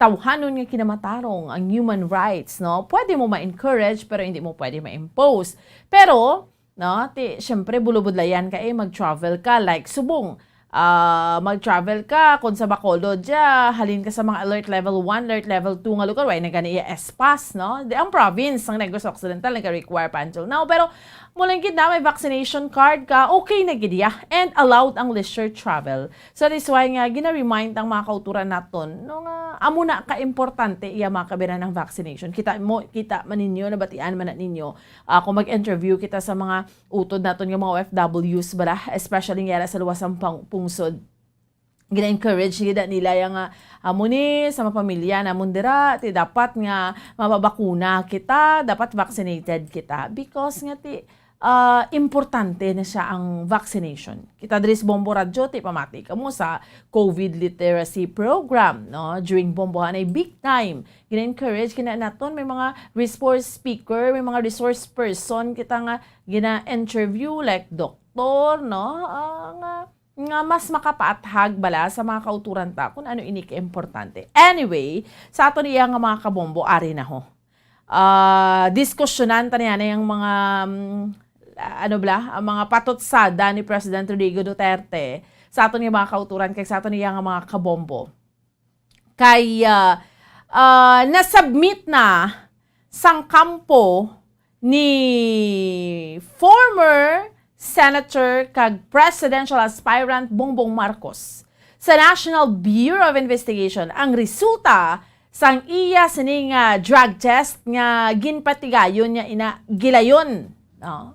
tawhanon nga kinamatarong, ang human rights, no? Pwede mo ma-encourage, pero hindi mo pwede ma-impose. Pero, no, ti, syempre, bulubudlayan ka, eh, mag-travel ka, like, subong, ah, mag-travel ka, kung sa Bacolod, dya, halin ka sa mga alert level one, alert level two nga lugar, way na gani iya S-Pass, no? Di, ang province, ang Negros Occidental, nag-require pa until now. Pero, mo lang gid na, may vaccination card ka, okay na gid iya, and allowed ang leisure travel. So, that is why nga, gina-remind ang mga kauturan naton, no, nga, amo na ka-importante iya mga kabiran ang vaccination. Kita mo, kita man ninyo, nabatian man na ninyo, ah, kung mag-interview kita sa mga utod naton nga mga O F Ws, bala, especially nga sa luwas sang pang-, pungsod, gina-encourage gid nila yang, ah, amo ni sa mga pamilya namon dira, ti dapat nga mapabakuna kita, dapat vaccinated kita because nga ti, ah, importante na siya ang vaccination. Kita diri sa Bombo Radyo, ti pamati kamo sa COVID literacy program, no? During Bombo, anay big time, gina-encourage gina naton, may mga resource speaker, may mga resource person kita nga gina-interview, like doktor, no? Ah, nga, nga mas makapaathag bala sa mga kauturan ta kung ano ini ka-importante. Anyway, sa aton iya nga mga kabombo, ari na ho. Ah, diskusyonan ta niya na yung mga, mm, ano bala, ang mga patutsada ni President Rodrigo Duterte sa aton nga mga kauturan kag sa aton iya nga mga kabombo. Kay, ah, ah, nasubmit na sang kampo ni former Senator kag presidential aspirant Bongbong Marcos sa National Bureau of Investigation ang resulta sang iya sini nga drug test nga ginpatigayon niya ina gilayon, no?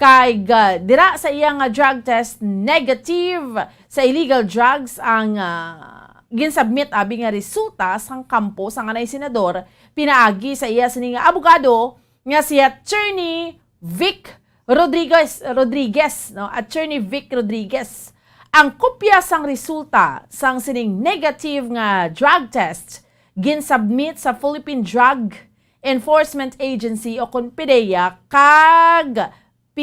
Kay, ah, dira sa iya nga drug test, negative sa illegal drugs ang, ah, ginsubmit abi nga resulta sang kampo sang anay senador pinaagi sa iya sini nga abogado nga si Attorney Vic Rodriguez, Rodriguez, no? Attorney Vic Rodriguez. Ang kopya sang resulta sang sining negative nga drug test ginsubmit sa Philippine Drug Enforcement Agency o kon PDEA kag P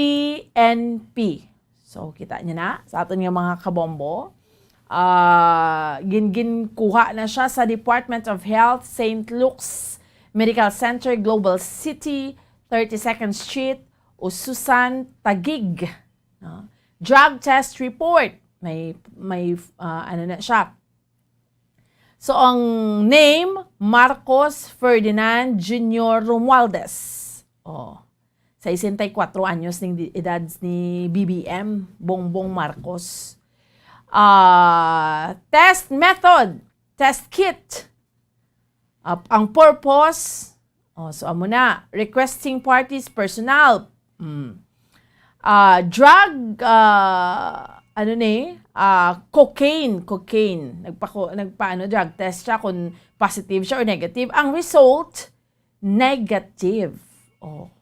N P. So, kita niyo na sa aton nga mga kabombo. Ah, gin-, ginkuha na siya sa Department of Health, Saint Luke's Medical Center, Global City, thirty-second Street, Asuncion, Taguig. No? Drug test report. May, may, ah, ano na siya. So, ang name, Marcos Ferdinand Junior Romualdez. Oh. Sesenta y cuatro anyos ning di-, edad ni B B M, Bongbong Marcos. Ah, test method, test kit. Ah, ang purpose, oh, so amo na, requesting parties personnel. Mm. Ah, drug, ah, ano ni? Ah, cocaine, cocaine. Nagpako-, nagpaano, drug test siya kung positive siya or negative. Ang result, negative. Oh.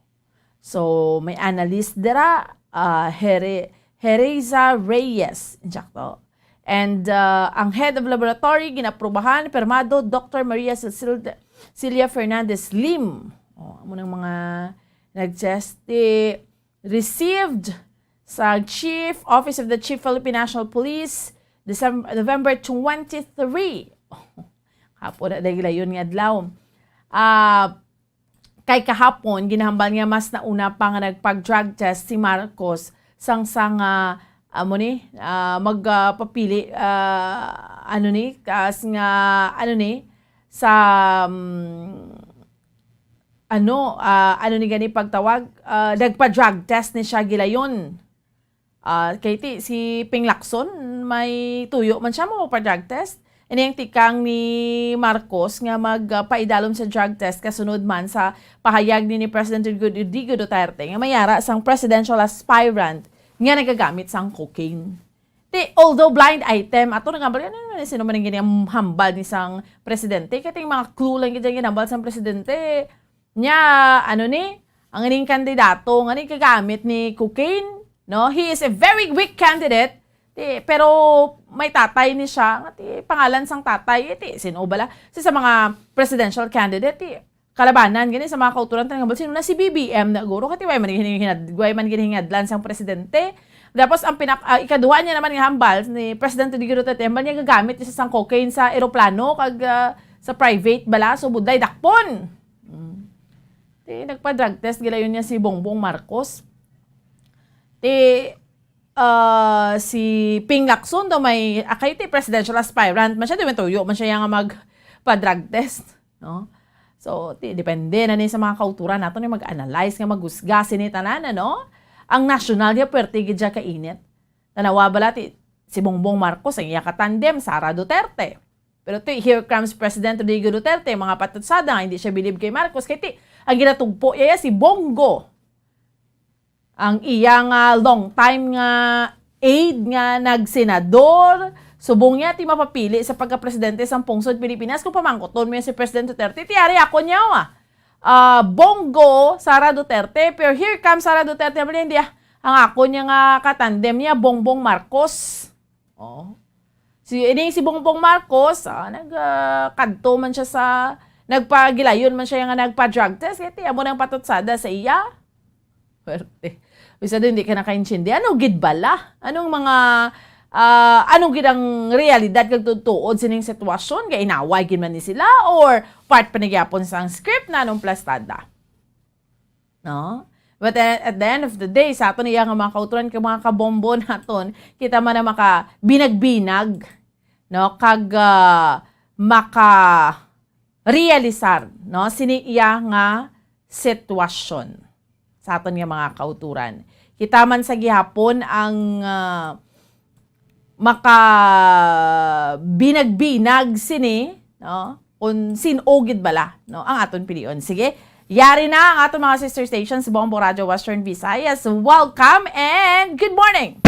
So, may analyst dira, ah, Here-, Hereza Reyes, insakto. And, ah, ang head of laboratory, ginaprubahan, pirmado, Doctor Maria Cecil-, Celia Fernandez Lim. Oh, amo nang mga nag-test, eh, received sa Chief, Office of the Chief Philippine National Police, December, November twenty-three. Hapon na dahil yun nga adlaw. Ah, kay kahapon, ginahambal nga mas nauna pa nga nagpag-drug test si Marcos sang, sang, ah, amo ni, ah, mag, ah, papili, ah, ano ni, kas nga, ano ni, sa, mm, ano, ah, ano ni gani pagtawag, ah, nagpa-drug test ni siya gilayon. Ah, kay ti, si Ping Lacson, may tuyo man siya mo pa-drug test. Ini ang tikang ni Marcos nga mag, ah, paidalom sa drug test kasunod man sa pahayag ni, ni President Rodrigo, Rodrigo Duterte nga may ara sang presidential aspirant nga nagagamit sang cocaine. Ti, although blind item, ato nagambal, ano naman, sino man ang ginihambal ni sang presidente? Kaya ting mga clue lang gid ang ginambal sang presidente. Nya, ano ni, ang ining kandidato nga ni kagamit ni cocaine, no? He is a very weak candidate. Ti, pero may tatay ni siya, nga ti, pangalan sang tatay, eh, ti, sino bala? Si sa mga presidential candidate, ti, kalabanan gani sa mga kauturan, tanang, sino na si B B M na guro? Kati way man gid hinad-, way man gid hingadlan sang presidente. Tapos ang pinak-, ah, ikaduha niya naman nga hambal ni President Rodrigo Duterte, hambal niya gagamit siya sang cocaine sa eroplano kag, ah, sa private bala, so budlay dakpon. Mm. Ti nagpa-drug test gilayon niya si Bongbong Marcos. Ti, ah, si Ping Lacson daw may, ah, kay ti presidential aspirant man siya, di man tuyo man siya nga magpa-drug test, no? So, ti, depende na ni sa mga kauturan nato ni mag-analyze nga maghusga sini tanan, ano? Ang nasyonal niya, puwerte gid siya kainit. Tanawa bala ti, si Bongbong Marcos ang iya katandem, Sara Duterte. Pero ti, here comes President Rodrigo Duterte, mga patutsada nga hindi siya bilib kay Marcos. Kay ti, ang ginatugpo iya si Bongo. Ang iya nga long time nga aide nga nagsenador, subong niya ti mapapili sa pagkapresidente sang pungsod Pilipinas kung pamangkuton mo yan si President Duterte. Ti ari ako niya, ah. Ah, Bongo, Sara Duterte, pero here comes Sara Duterte, naman hindi, ah. Ang ako niya nga katandem niya, Bongbong Marcos. Oh. Si, ini si Bongbong Marcos, ah, nag, ah, kadto man siya sa, nagpagilayon man siya nga nagpa-drug test, kaya ti, amo nang patutsada sa iya. Pwerte. Bisag hindi ka nakaintindi. Ano gid bala? Anong mga, ah, ano gid ang realidad kag tuod sining sitwasyon? Kay inaway gid man ni sila or part pa ni gyapon sang script na anong plastada? No? But at, at the end of the day, sa aton iya nga mga kauturan, kag mga kabombo naton, kita man ang maka binag-binag, no? Kag, ah, maka realisar, no, sini iya nga sitwasyon sa aton nga mga kauturan. Kita man sa gihapon ang, ah, maka binag-binag sini, no, kung sin-o gid bala, no, ang aton pilion. Sige, yari na ang aton mga sister stations, Bombo Radio Western Visayas. Welcome and good morning!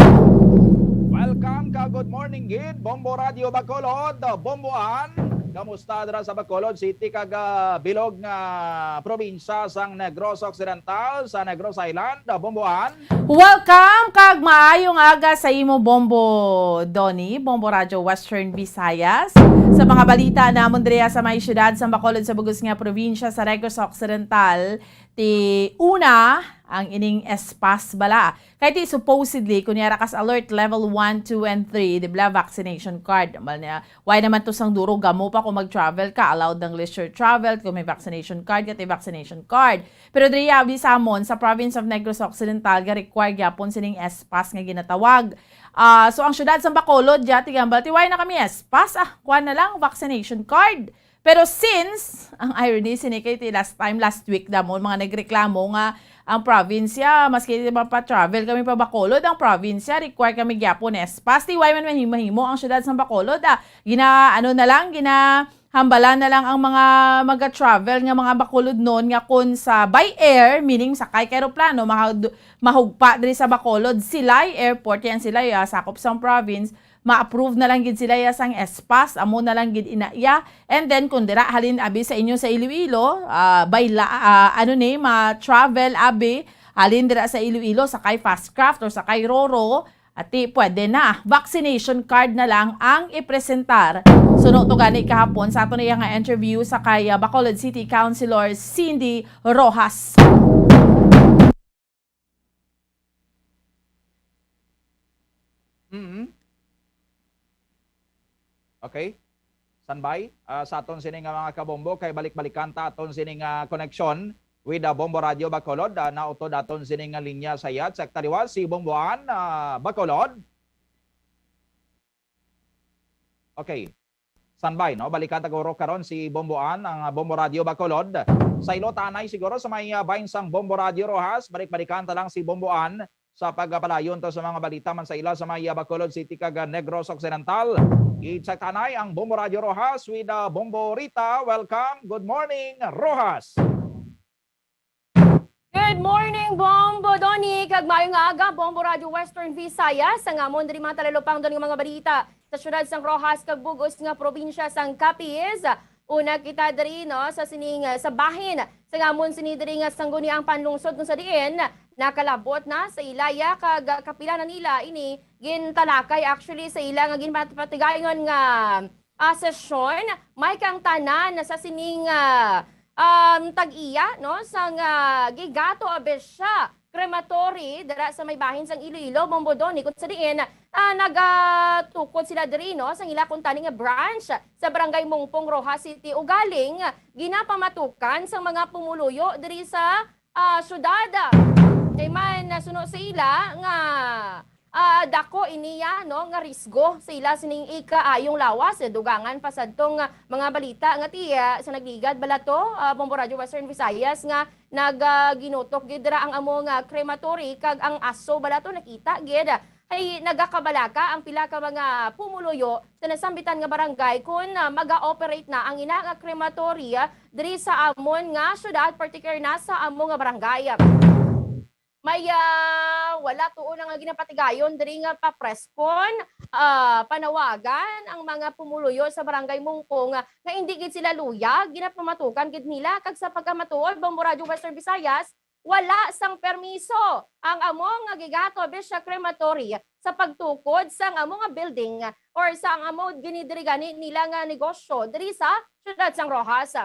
Welcome ka, good morning gid, Bombo Radio Bacolod, Bomboan. Kamusta dira sa Bacolod City kag, ah, bilog nga probinsya sang Negros Occidental, sa Negros Island, Bomboan? Welcome kag maayong aga sa imo, Bombo Donny, Bombo Radio Western Visayas. Sa mga balita namon diri sa may siyudad sa Bacolod, sa bug-os nga probinsya sa Negros Occidental, ti una ang ining S-Pass bala. Kay ti supposedly, kunyara kas alert level one, two, and three, di bala, vaccination card. Mal niya, why naman to sang duro, gamo pa kung mag-travel ka, allowed ang leisure travel kung may vaccination card, kay ti vaccination card. Pero diri abi sa amon, sa province of Negros Occidental, ga-require gyapon sining S-Pass nga ginatawag. Ah, so ang syudad sa Bacolod, dya, tigambal, ti why na kami S-Pass? Ah, kuha na lang, vaccination card. Pero since, ang irony, sini kay ti last time, last week, damo mga nagreklamo nga ang probinsya, maski di ba pa-travel kami pa Bacolod, ang probinsya, require kami gyapon S-Pass. Ti why man mahimo-himo ang syudad sa Bacolod, ah, gina, ano na lang, gina, hambalan na lang ang mga maga-travel nga mga Bacolodnon nga kun sa by air, meaning sakay ka eroplano, mahag-, mahugpa diri sa Bacolod, Silay Airport, yan Silay, ah, sakop sang province, ma-approve na lang gid sila ya sang S-Pass, amo na lang gid ina ya. And then, kung dira halin abi sa inyo sa Iloilo, ah, by la-, ah, ano ni, ma-travel abi halin dira sa Iloilo, sakay Fastcraft or sakay Roro, ati, pwede na. Vaccination card na lang ang ipresentar. Suno to gani kahapon sa ato na iya nga interview sa kay, ah, Bacolod City Councilor Cindy Rojas. Mm. Okay. Standby, ah, sa aton sini nga mga kabombo, kay balik-balikan ta aton sini nga koneksyon with, ah, Bombo Radio Bacolod. Ah, nautod aton sini nga linya sa iya. Check ta liwat si Bomboan, ah, Bacolod. Okay. Standby, no? Balikan ta guro karon si Bomboan, ang, ah, Bombo Radio Bacolod. Sa ilo ta anay siguro sa may, ah, bahin sang Bombo Radio Rojas. Balik-balikan ta lang si Bomboan sa pagpadayon ta sa mga balita man sa ila sa may, ah, Bacolod City kag, ah, Negros Occidental. I-check ta anay ang Bombo Radio Rojas with, ah, Bombo Rita. Welcome. Good morning, Rojas. Good morning, Bombo Donny, kag maayong aga, Bombo Radio Western Visayas. Ang amon diri mga talalupangdon nga mga balita sa siyudad sang Roxas kag bug-os nga probinsya sang Capiz. Una kita diri, no, sa sining, uh, sa bahin sa amon sini diri nga sangguniang panlungsod, kung sa diin nakalabot na sa ilaya kag, uh, kapila na nila ini gintalakay actually sa ila nga ginpatigayon nga, ah, sesyon. May kang tanan sa sining, ah, um, tag-iya, no, sang, ah, Gigato Abisya Crematory dira sa may bahin sang Iloilo, Bombo Donny, kung sa diin, ah, nagatukod sila diri, no, sang ila kuntani nga branch sa Barangay Mungpong, Roxas City, ugaling ginapamatukan sang mga pumuluyo diri sa, ah, syudad. Kay man, ah, suno sa ila nga, ah, dako iniya, no, nga risgo sa ila sining ikaayong lawas. Dugangan pa sadtong, ah, mga balita nga tiya sa nagligad bala to, ah, Bombo Radio Western Visayas nga nag, ah, ginutok gid dira ang amo nga crematory kag ang aso bala to nakita gid ay nagakabalaka ang pila ka mga pumuluyo sa nasambitan nga barangay kun, ah, maga-operate na ang ina nga crematory, ah, diri sa amon nga syudad, particular na sa amo nga barangay. May, ah, wala tuon nga ginapatigayon diri nga papreskon, ah, panawagan ang mga pumuluyo sa Barangay Mungpong nga hindi gid sila luyag, ginapamatukan gid nila, kag sa pagkamatuod, Bombo Radio Western Visayas, wala sang permiso ang amo nga Gigato Bisha Crematory sa pagtukod sang amo nga building or sa ang amo ginidiri gani nila nga negosyo diri sa siyudad sang Roxas.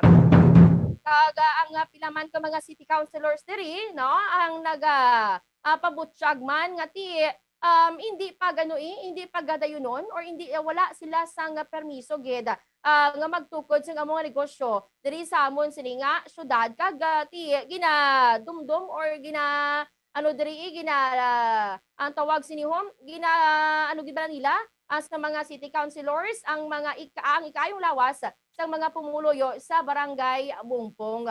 Kag, ah, ang, ah, pila man ka mga city councilors diri, no, ang naga, ah, pabutyag man nga ti, um, hindi pa gano, eh, hindi pa gadayunon or hindi, eh, wala sila sang permiso gid, ah, nga magtukod sang amo nga negosyo diri sa amon sini nga syudad kag, ah, ti ginadumdom or gina, ano diri, eh, gina, ah, ang tawag sini hom, gina, ano gid ba nila, ah, sa mga city councilors ang mga ika-, ang ikaayong lawas sang mga pumuluyo sa Barangay Mungpong.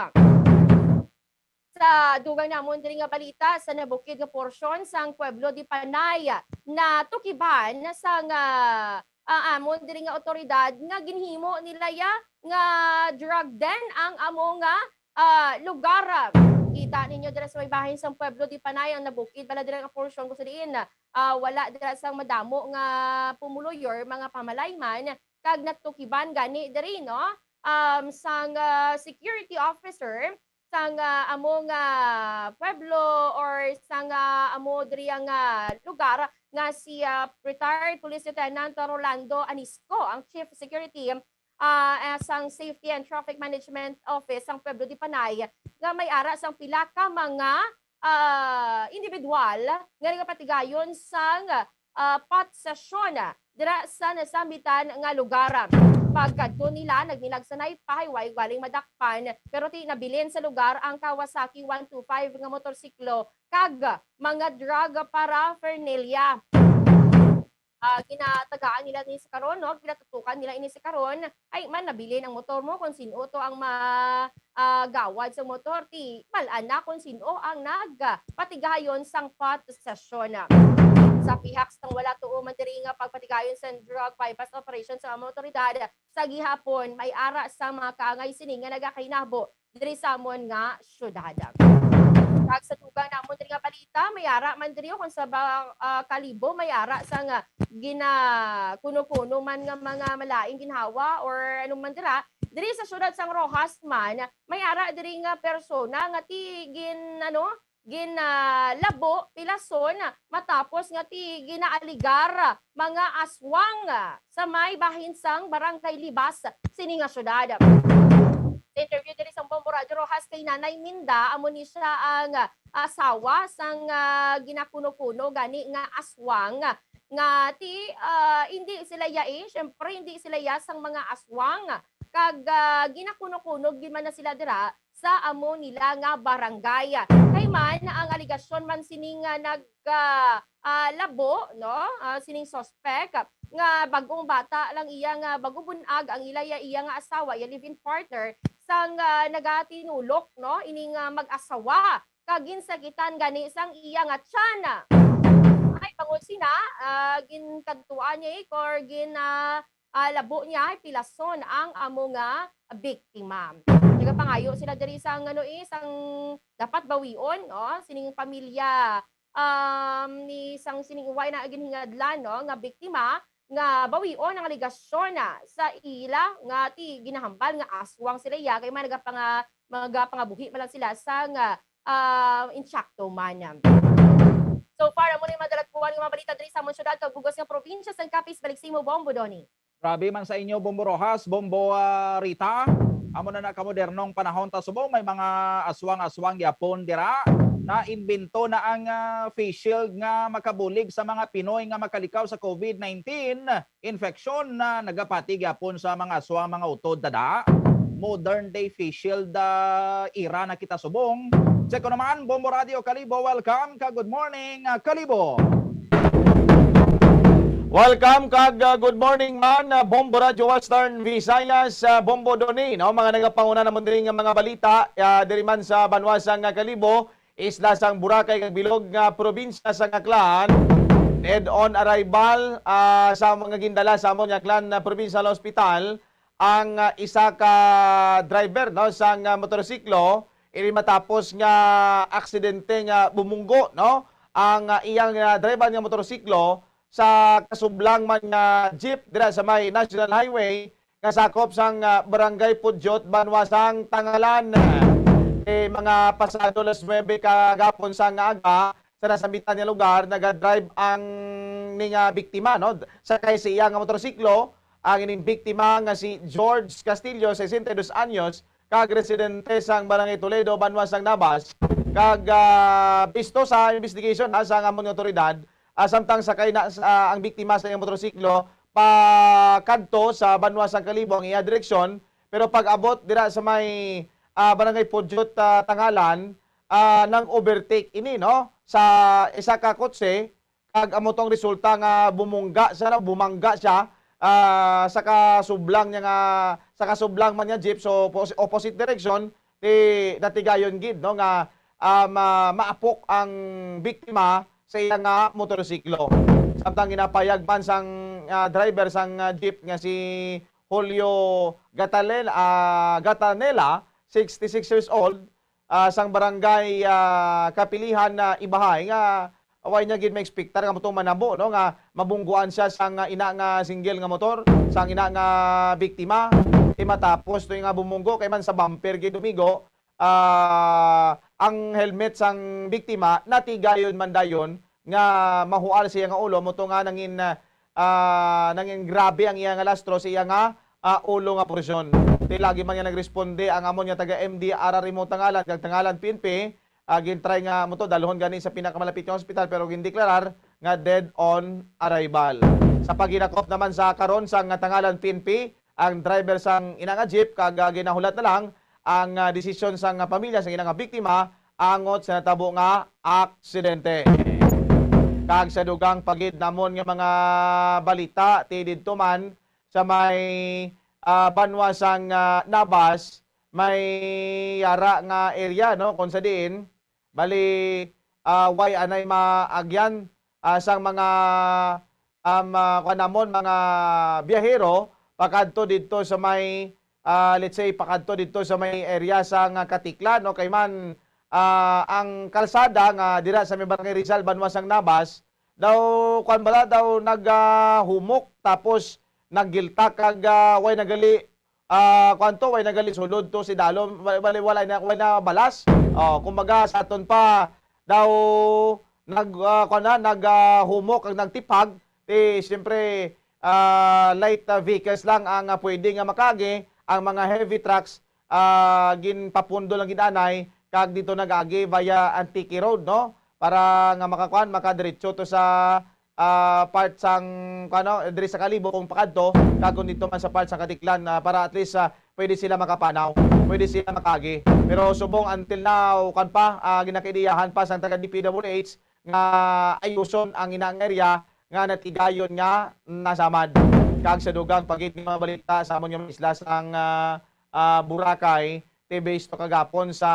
Sa dugang namon diri nga balita, sa nabukid nga porsyon sang Pueblo de Panay, natukiban sang, ah, ah, amon diri nga awtoridad nga ginhimo nila ya nga drug den ang amo nga, ah, lugar. Kita ninyo dira sa may bahin sang Pueblo de Panay ang nabukid bala dira nga porsyon kung sa diin, ah, wala dira sang madamo nga pumuluyo, mga pamalayman, kag natukiban gani diri, no, um, sang, ah, security officer sang, ah, amo nga pueblo or sang, ah, amo diri nga lugar nga si, ah, retired Police Lieutenant Rolando Anisco, ang Chief Security, ah, eh, sang Safety and Traffic Management Office sang Pueblo de Panay, nga may ara sang pila ka mga, ah, individual nga nagapatigayon sang, ah, pot session dira sa nasambitan nga lugar. Pagkadto nila, nagminagsanay pa, hay way galing madakpan, pero ti nabilin sa lugar ang Kawasaki one two five nga motorsiklo kag mga drug paraphernalia. Ah, ginatagaan nila ni sa karon, no? Ginatutukan nila ini sa karon. Ay man, nabilin ang motor mo kung sino to ang ma-, ah, gawad sa motor, ti mal-an na kung sino ang nagpatigayon sang pot session. Sa pihak sang wala tuo man diri nga pagpatigayon sang drug buy-bust operation sa mga otoridad, sa gihapon may ara sa mga kaangay sini nga nagakainabo diri sa amon nga syudad. Kag sa dugang namon diri nga balita, may ara man diri kung sa ba-, ah, Kalibo, may ara sang, ah, ginakuno-kuno man nga mga malain ginhawa or anong man dira. Diri sa syudad sang Roxas man, may ara diri nga persona nga ti gin-, ano, ginalabo, pilason, matapos nga ti ginaaligar mga aswang sa may bahin sang Barangay Libas sini nga syudad. Sa interview diri sa Bombo Radio Roxas kay Nanay Minda, amo ni siya ang asawa sang, ah, ginakuno-kuno gani nga aswang nga ti, ah, hindi sila ya, eh, syempre hindi sila ya sang mga aswang kag, ah, ginakuno-kuno gid man na sila dira sa amo nila nga barangay. Kay man ang alegasyon man sining, ah, nag, ah, ah, labo, no? Ah, sining suspect nga bag-ong bata lang iya nga bag-o bunag ang ila, iya, iya nga asawa, iya live-in partner, sang, ah, nagatinulok, no? Ining, ah, mag-asawa kag ginsakitan gani sang iya nga tiyan. Ay, bangod sina, ah, ginkadtuan niya, eh, or gin, ah, ah, labo niya pilason ang amo nga biktima. Nagapangayo sila diri sang, ano, eh, sang dapat bawion, no, sining pamilya, um, ni sang sining way na ginhingadlan, no, nga biktima, nga bawion ang alegasyon, ah, sa ila nga ti ginahambal nga aswang sila iya kay may nagapanga-, magapangabuhi man lang sila sang, ah, ah, insakto man. So far, amo ni mga dalatpuan nga mga balita diri sa amon syudad kag bug-os nga probinsya sang Capiz. Balik sa imo, Bombo Donny. Grabe man sa inyo, Bombo Rojas, Bombo, ah, Rita. Amo na na kamodernong panahon ta subong, may mga aswang-aswang gyapon dira. Naimbento na ang, ah, face shield nga makabulig sa mga Pinoy nga makalikaw sa COVID nineteen infection na nagapati gyapon sa mga aswang, mga utod, tada. Modern day face shield, ah, era na kita subong. Check ko naman, Bombo Radio Kalibo, welcome ka, good morning, ah, Kalibo. Welcome kag, ah, good morning man, ah, Bombo Radio Western Visayas, ah, Bombo Donny, no? Mga nagapanguna naman diri nga mga balita, ah, diri man sa banwa sang, ah, Kalibo, isla sang Boracay kag bilog nga probinsya sang Aklan. Dead on arrival, ah, sa mga gindala sa amon nga Aklan, ah, Provincial Hospital ang, ah, isa ka driver, no, sang, ah, motorsiklo, ini matapos nga aksidente nga bumunggo, no, ang, ah, iyang, ah, driver nga motorsiklo sa kasublang man nga jeep dira sa may National Highway nga sakop sang, ah, Barangay Pudyot, banwa sang Tangalan. Eh, mga pasado alas nuebe kagapon sang aga, sa nasambitan nga lugar, nagadrive ang ni nga biktima, no? Sakay sa iya nga motorsiklo ang ining biktima nga si George Castillo, sesenta y dos anyos, kag residente sang Barangay Toledo, banwa sang Nabas. Kag, ah, bisto sa investigation, ha, sa amon nga otoridad, ah, samtang sakay na, ah, ang biktima sa iyang motorsiklo pakadto sa banwa sang Kalibo ang iya direksyon, pero pag-abot dira sa may, ah, Barangay Pudyot, ah, Tangalan, ah, nang-overtake ini, no, sa isa ka kotse, kag amo to ang resulta nga bumungga siya, no, bumangga siya, ah, sa kasublang niya nga, sa kasublang man niya jeep, so pos-, opposite direction, ti natigayon gid, no, nga, ah, ma-, maapok ang biktima sa iya nga motorsiklo. Samtang ginapayag man sang, ah, driver sang, ah, jeep nga si Julio Gatalel-, ah, Gatanela, sixty-six years old, ah, sang barangay, ah, Kapilihan na Ibahay nga way niya gid ma-expectar nga mutong manabo, no, nga mabungguan siya sang, ah, ina nga single nga motor, sang ina nga biktima. Di matapos to nga bumunggo kay man sa bumper gid umigo, ah, ang helmet sang biktima natigayon man dayon nga mahual siya nga ulo, mo to nga nangin, ah, nangin grabe ang iya nga lastro sa iya nga, ah, ulo nga porsyon. Ti lagi man nga nagresponde ang amon nga taga M D R R Imo Tangalan kag Tangalan P N P, ah, gintry nga mo to dalhon gani sa pinakamalapit nga ospital, pero gindeklarar nga dead on arrival. Sa paghinakop naman sa karon sang Tangalan P N P, ang driver sang ina nga jeep kag, ah, ginahulat na lang ang, ah, desisyon sang, ah, pamilya sang ina nga biktima angot sa natabo nga aksidente. Kag sa dugang pa gid namon nga mga balita, ti didto man sa may, ah, banwa sang, ah, Nabas, may yara nga area, no, kung sa diin, bali, ah, way anay maagyan, ah, sang mga, um, ah, kuwan namon, mga biyahero pakadto didto sa may, ah, let's say, pakadto didto sa may area sang Caticlan, no? Kay man, ah, ang kalsada nga dira sa may Barangay Rizal, banwa sang Nabas, daw, kuwan bala, daw nag, ah, humok, tapos naggiltak kag, ah, way nagali, ah, kuwan to, way nagali sulod to si Dalom, wa-, wala, wala na, wala na balas. Oh, kumbaga, sa aton pa daw nag, ah, kuwan na, nag, ah, humok kag nagtiphag, ti siyempre, ah, light, ah, vehicles lang ang, ah, pwede nga makagi, ang mga heavy trucks, ah, ginpapundo lang gid anay kag dito nag-agi via Antique Road, no? Para nga makakuan, makadiretso to sa, ah, part sang, ano, diri sa Kalibo kung pakadto, kag kung dito man sa part sa Caticlan, ah, para at least, ah, pwede sila makapanaw, pwede sila makagi. Pero subong until now, kan pa, ah, ginakaidiyahan pa sang taga D P W H nga ayuson ang ina nga area nga natigayon nga nasamad. Kag sa dugang pa gid nga mga balita sa amon nga mga isla sang, ah, ah, Boracay, ti based to kagapon sa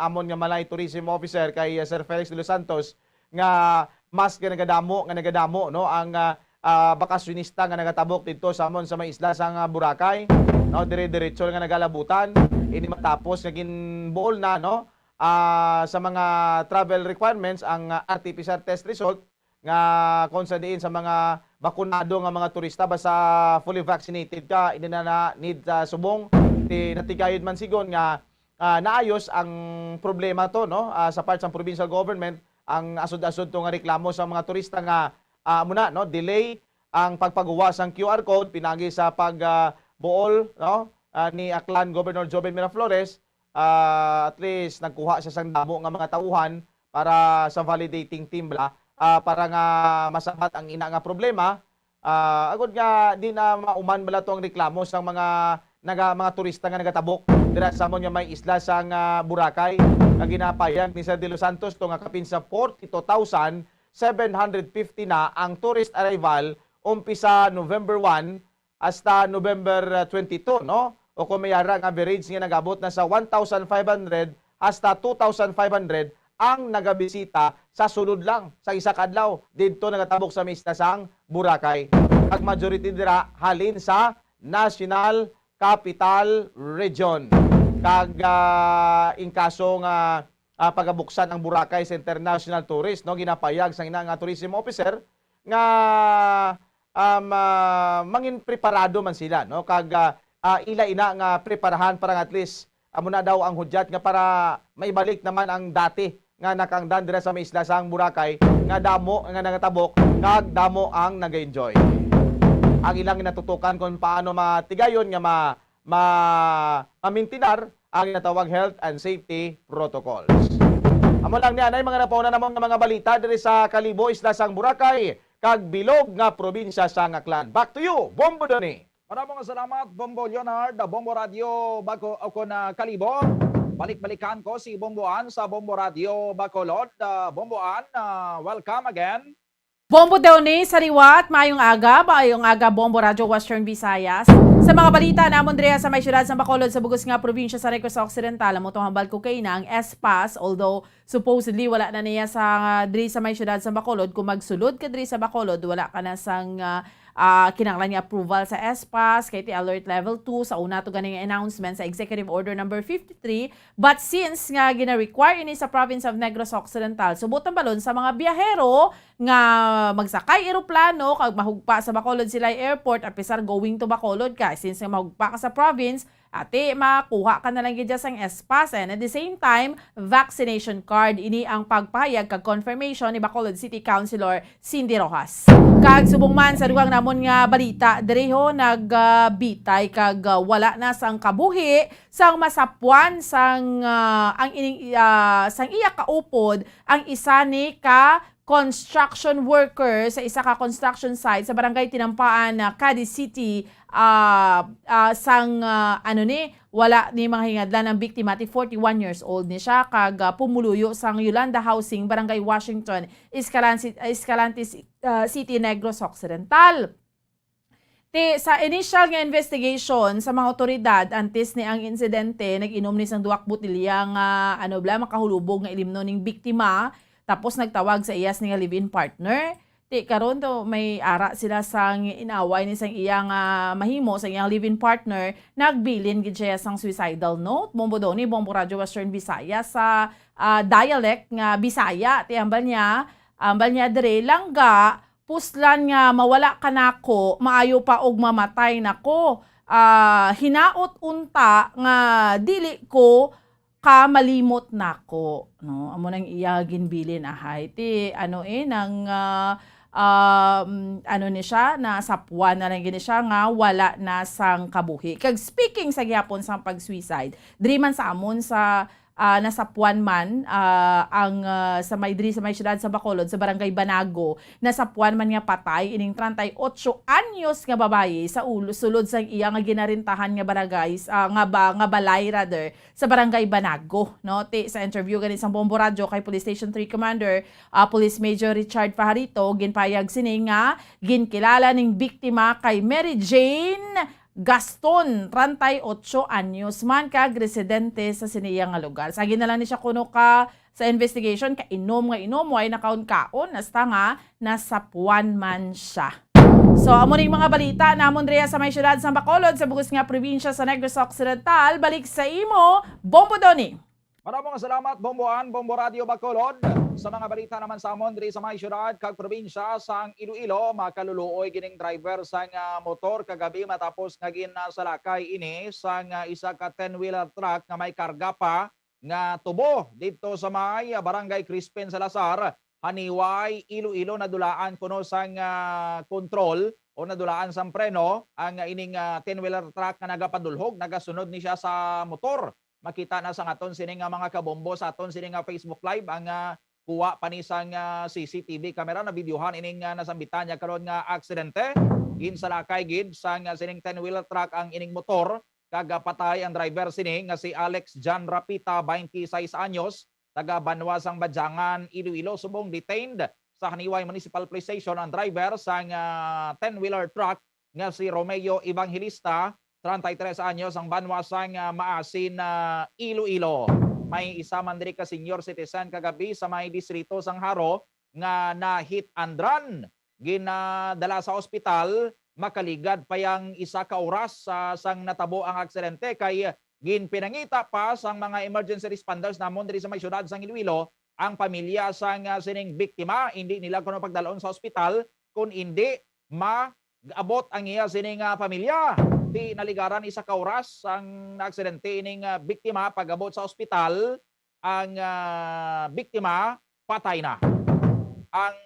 amon nga Malay Tourism Officer kay, ah, Sir Felix de los Santos nga mas nga nagadamo, nga nagadamo, no, ang, ah, ah, bakasyonista nga nagatabok didto sa amon sa may isla sang, ah, Boracay, no, dire-diretso nga nagalabutan. Ini matapos nga ginbuol na, no, ah, sa mga travel requirements ang, ah, R T P C R test result nga kung sa diin sa mga bakunado nga mga turista, basta fully vaccinated ka, hindi na, na need, ah, subong. Ti-, natigayod man sigon nga, ah, naayos ang problema to, no? Ah, sa part sang provincial government, ang asod-asod to nga reklamo sa mga turista nga, ah, amo na, no, delay ang pagpaguwa sang Q R code pinagi sa pag, ah, buol, no, ah, ni Aklan Governor Joven Miraflores. Ah, at least nagkuha siya sang damo nga mga tauhan para sa validating team bala, ah, para nga masabat ang ina nga problema. Ah, agod nga di na mauman bala to ang reklamo sang mga naga-, mga turista nga nagatabok dira sa amon nga may isla sang, ah, Boracay, nga ginapayag ni Sir De Los Santos to nga kapin sa forty-two thousand seven hundred fifty na ang tourist arrival umpisa November one hasta November, ah, twenty-two, no? O kung may ara nga average nga nag-abot na sa one thousand five hundred hasta two thousand five hundred ang nagabisita sa sulod lang sa isa ka adlaw didto nagatabok sa may isla sang Boracay. Ang majority dira halin sa National Capital Region. Kag, ah, in kaso nga, ah, pagabuksan ang Boracay sa international tourist, no, ginapayag sang ina nga tourism officer nga, um, ah, mangin preparado man sila, no, kag, ah, ah, ila ina nga preparahan para nga at least amo na daw ang hudyat nga para maibalik naman ang dati nga nakaangdan dira sa may isla sang Boracay nga damo nga nangatabok kag damo ang nag-enjoy. Ang ilang ginatutukan kung paano matigayon nga ma-, ma-, mamintinar ang ginatawag health and safety protocols. Amo lang ni anay mga napauna namon nga mga balita diri sa Kalibo, isla sang Boracay, kag bilog nga probinsya sang Aklan. Back to you, Bombo Donny. Maramong salamat, Bombo Leonard, Bombo Radio Baco-, o kon, ah, Kalibo. Balik-balikan ko si Bomboan sa Bombo Radio Bacolod. Ah, Bomboan, ah, welcome again. Bombo Donny, sa liwat, maayong aga, maayong aga, Bombo Radio Western Visayas. Sa mga balita namon diri sa may siyudad sa Bacolod, sa bug-os nga probinsya sa Negros Occidental, amo tong hambal ko kay na ang S-Pass, although supposedly wala na niya sa, diri sa may siyudad sa Bacolod. Kung magsulod ka diri sa Bacolod, wala ka na sang, ah, ah, kinahanglan nga approval sa S-Pass, kay ti alert level two, sa una to ganing announcement sa Executive Order number fifty-three. But since nga gina-require ini sa province of Negros Occidental, subot ang balon sa mga biyahero nga magsakay eroplano kag mahugpa sa Bacolod Silay Airport, apisar going to Bacolod ka, since nga mahugpa ka sa province, ati, makuha ka na lang gid dyan sang S-Pass, and at the same time, vaccination card. Ini ang pagpahayag kag confirmation ni Bacolod City Councilor Cindy Rojas. Kag subong man sa dugang namon nga balita, diri ho nagbitay kag, ah, wala na sang kabuhi sang masapwan sang, ah, ang ining, ah, sang iya kaupod ang isa ni ka construction worker sa isa ka construction site sa Barangay Tinampaan, ah, Cadiz City, ah, ah, sang, ah, ano ni, wala ni mga hingadlan ang biktima, ti forty-one years old ni siya, kag, ah, pumuluyo sang Yolanda Housing, Barangay Washington, Escalante, Escalante Ci-, ah, City, Negros Occidental. Ti, sa initial nga investigation sa mga awtoridad, antes ni ang insidente, nag-inom ni sang duwak botelya nga, ano bala, makahulubog nga ilimnon ning biktima, tapos nagtawag sa iya sini nga live-in partner. Ti, karon to, may ara sila sang inaway ni sang iya nga mahimo, sang iyang live-in partner, nagbilin gid siya sang suicidal note. Bombo daw ni, Bombo Radyo Western Visayas sa, ah, dialect nga Bisaya. Ti, ambal niya, ambal niya dire, langga, puslan nga mawala ka nako, maayo pa og mamatay nako. Ah, hinaot unta nga dili ko ka malimot nako, no? Amo nang iya ginbilin, ahay. Ti, ano, eh, nang, ah, um, ano ni siya, nasapwan na lang gini siya nga wala na sang kabuhi. Kag speaking sa gihapon sang pag-suicide, diri man sa amon sa ah, nasapwan man, ah, ang, ah, sa may, diri sa may siyudad sa Bacolod, sa Barangay Banago, nasapwan man nga patay ining treinta y ocho anyos nga babayi sa ulo, sulod sang iya nga ginarintahan nga barangay, ah, nga ba-, nga balay rather, sa Barangay Banago, no? Ti, sa interview gani sang Bombo Radyo kay Police Station three Commander, ah, Police Major Richard Fajarito, ginpayag sini nga ginkilala ning biktima kay Mary Jane Gaston, treinta y ocho anyos man, kag residente sa sini iya nga lugar. Sa agi na lang ni siya kuno ka sa investigation, kainom nga inom, way nakaon-kaon, hasta nga nasapwan man siya. So, amo ning mga balita namon diri sa may siyudad sa Bacolod, sa bug-os nga probinsya sa Negros Occidental. Balik sa imo, Bombo Donny. Maramong salamat, Bombo Ann, Bombo Radio Bacolod. Sa mga balita naman sa amon diri sa may siyudad kag probinsya sang Iloilo, makaluluoy gining driver sang, ah, motor kagabi matapos nga ginasalakay ini sang, ah, isa ka ten-wheeler truck nga may karga pa nga tubo didto sa may, ah, Barangay Crispin Salazar, Haniway, Iloilo. Nadulaan kuno sang, ah, kontrol o nadulaan sang preno ang, ah, ining, ah, ten-wheeler truck nga nagapadulhog, nagasunod ni siya sa motor. Makita na sang aton sini nga mga kabombo sa aton sini nga Facebook Live ang, ah, kuha pa ni sang, ah, C C T V camera. Nabidyohan ining, ah, nasambitan niya karon nga aksidente. Ginsalakay gid sang, ah, sining ten-wheeler truck ang ining motor kag, ah, patay ang driver sini nga si Alex John Rapita, twenty-six anyos, taga Banwa sang Badyangan, Iloilo. Subong detained sa Haniway Municipal Police Station ang driver sang, ah, ten-wheeler truck nga si Romeo Evangelista, treinta y tres anyos, ang banwa sang, ah, Maasin, ah, Iloilo. May isa man diri ka senior citizen kagabi sa may distrito sang Jaro nga na-hit and run. Ginadala sa ospital, makaligad pa yang isa ka oras, ah, sang natabo ang aksidente kay ginpinangita pa sang mga emergency responders namon diri sa may siyudad sang Iloilo ang pamilya sang, ah, sining biktima. Hindi nila kuno pagdalon sa ospital, kun indi ma-abot ang iya sining, ah, pamilya. Ti naligaran isa ka oras ang naaksidente ining, ah, biktima. Pag-abot sa ospital, ang, ah, biktima patay na. Ang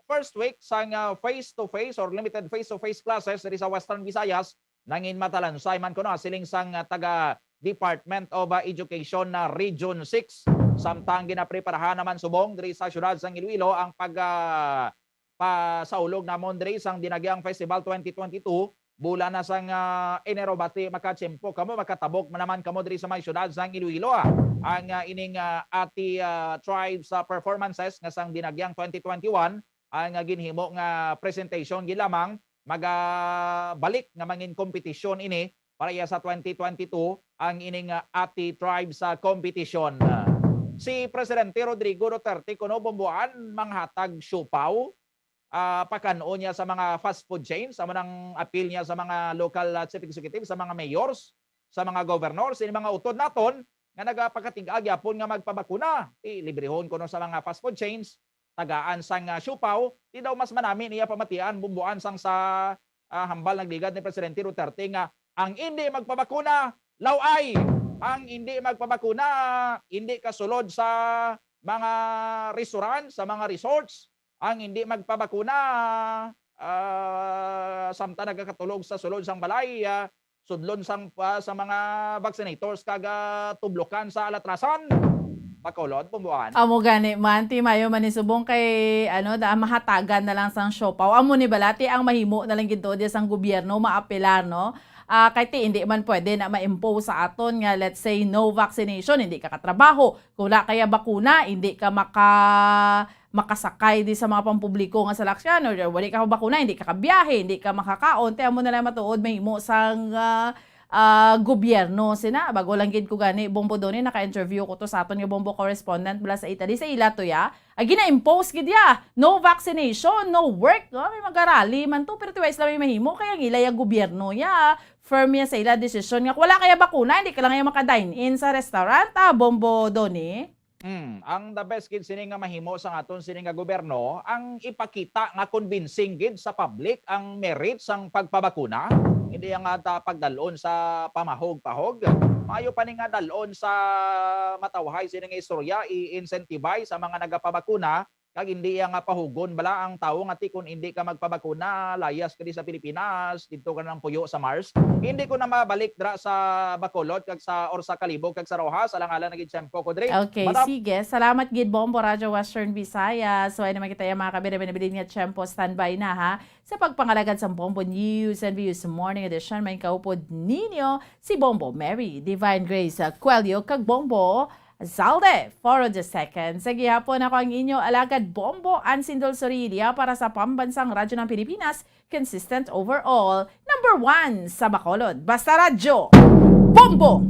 first week sang, ah, face-to-face or limited face-to-face classes diri sa Western Visayas nangin matalansay man kuno, siling sang, ah, taga Department of, ah, Education na Region six. Samtang ginapreparahan naman subong diri sa siyudad sang Iloilo ang pag, ah, pasaulog namon diri sang Dinagyang Festival twenty twenty-two. Bulan na sang, ah, Enero, bati makatiyempo kamo, makatabok man naman kamo diri sa may siyudad sang Iloilo, ah. Ang, ah, ining, ah, Ati, ah, Tribes, ah, performances nga sang Dinagyang twenty twenty-one, ang, ah, ginhimo nga presentation gid lamang, magabalik nga mangin kompetisyon ini para iya sa twenty twenty-two ang ining, ah, Ati Tribes, ah, competition. Ah, si Presidente Rodrigo Duterte kuno, Bombo Ann, manghatag siopaw, ah, pakan-on niya sa mga fast food chains. Amo nang appeal niya sa mga local, ah, chief executive, sa mga mayors, sa mga governor, sa mga utod naton nga nagapakatig-a gyapon nga magpabakuna. Ti librehon kuno sa mga fast food chains, tagaan sang, ah, siopaw. Ti daw mas manami niya pamatian, Bombo Ann, sang sa, ah, hambal nagligad ni Presidente Duterte nga ang indi magpabakuna, law-ay. Ang indi magpabakuna, indi kasulod sa mga restaurant, sa mga resorts. Ang indi magpabakuna, ah, samtang nagakatulog sa sulod sang balay, ah, sudlon sang, ah, sa mga vaccinators kag, ah, tublokan sa alatrasan. Bacolod, Bombo Ann. Amo gani man, ti maayo man ni subong kay, ano, da, mahatagan na lang sang siopaw. Amo ni bala, ti ang mahimo na lang gid to diya sang gobyerno, maapelar, no? Ah, kay ti hindi man pwede na ma-impose sa aton nga, let's say, no vaccination, hindi ka katrabaho. Kung wala kaya bakuna, hindi ka maka-, makasakay di sa mga pampubliko nga salakyan, or wala ka bakuna, hindi ka kabiyahe, hindi ka makakaon. Ti amo na lang matuod mahimo sang, ah, ah, gobyerno sina. Bago lang gid ko gani, Bombo Donny, naka-interview ko to sa aton nga Bombo correspondent mula sa Italy, sa ila to ya. Ay, gina-impose gid ya. No vaccination, no work. No? May magarali man to, pero tiwais lang may mahimo. Kaya ang ila ya gobyerno ya, firm ya sa ila desisyon nga kung wala kaya bakuna, hindi ka lang ya maka-dine-in sa restaurant, ah, Bombo Donny. Hmm, ang the best gid sini nga mahimo sang aton sini nga gobyerno, ang ipakita nga convincing gid sa public ang merit sang pagpabakuna. Hindi ang ata pagdalon sa pamahog-pahog. Maayo pa ni nga dalon sa matawhay sini nga istorya, i-incentivize ang mga nagapabakuna, kag hindi iya nga pahugon bala ang tawo nga ti kun hindi ka magpabakuna, layas ka di sa Pilipinas, didto ka nang puyo sa Mars. Hindi ko na mabalik dra sa Bacolod kag sa, or sa Kalibo kag sa Roxas, alang-alang na gid tiyempo ko diri. Okay, Madam, sige. Salamat gid, Bombo Radyo Western Visayas. So, ay naman kita yung mga kabirabinabilin nga tiyempo. Standby na, ha? Sa pagpangalagad sa Bombo News and Views Morning Edition, may kaupod ninyo si Bombo Mary Divine Grace Coelho kag Bombo Zalde Foro the second. Sa gihapon, ako ang inyo alagad, Bombo Ansindol Sorilia, para sa Pambansang Radyo ng Pilipinas, consistent overall, number one sa Bacolod. Basta Radyo, Bombo!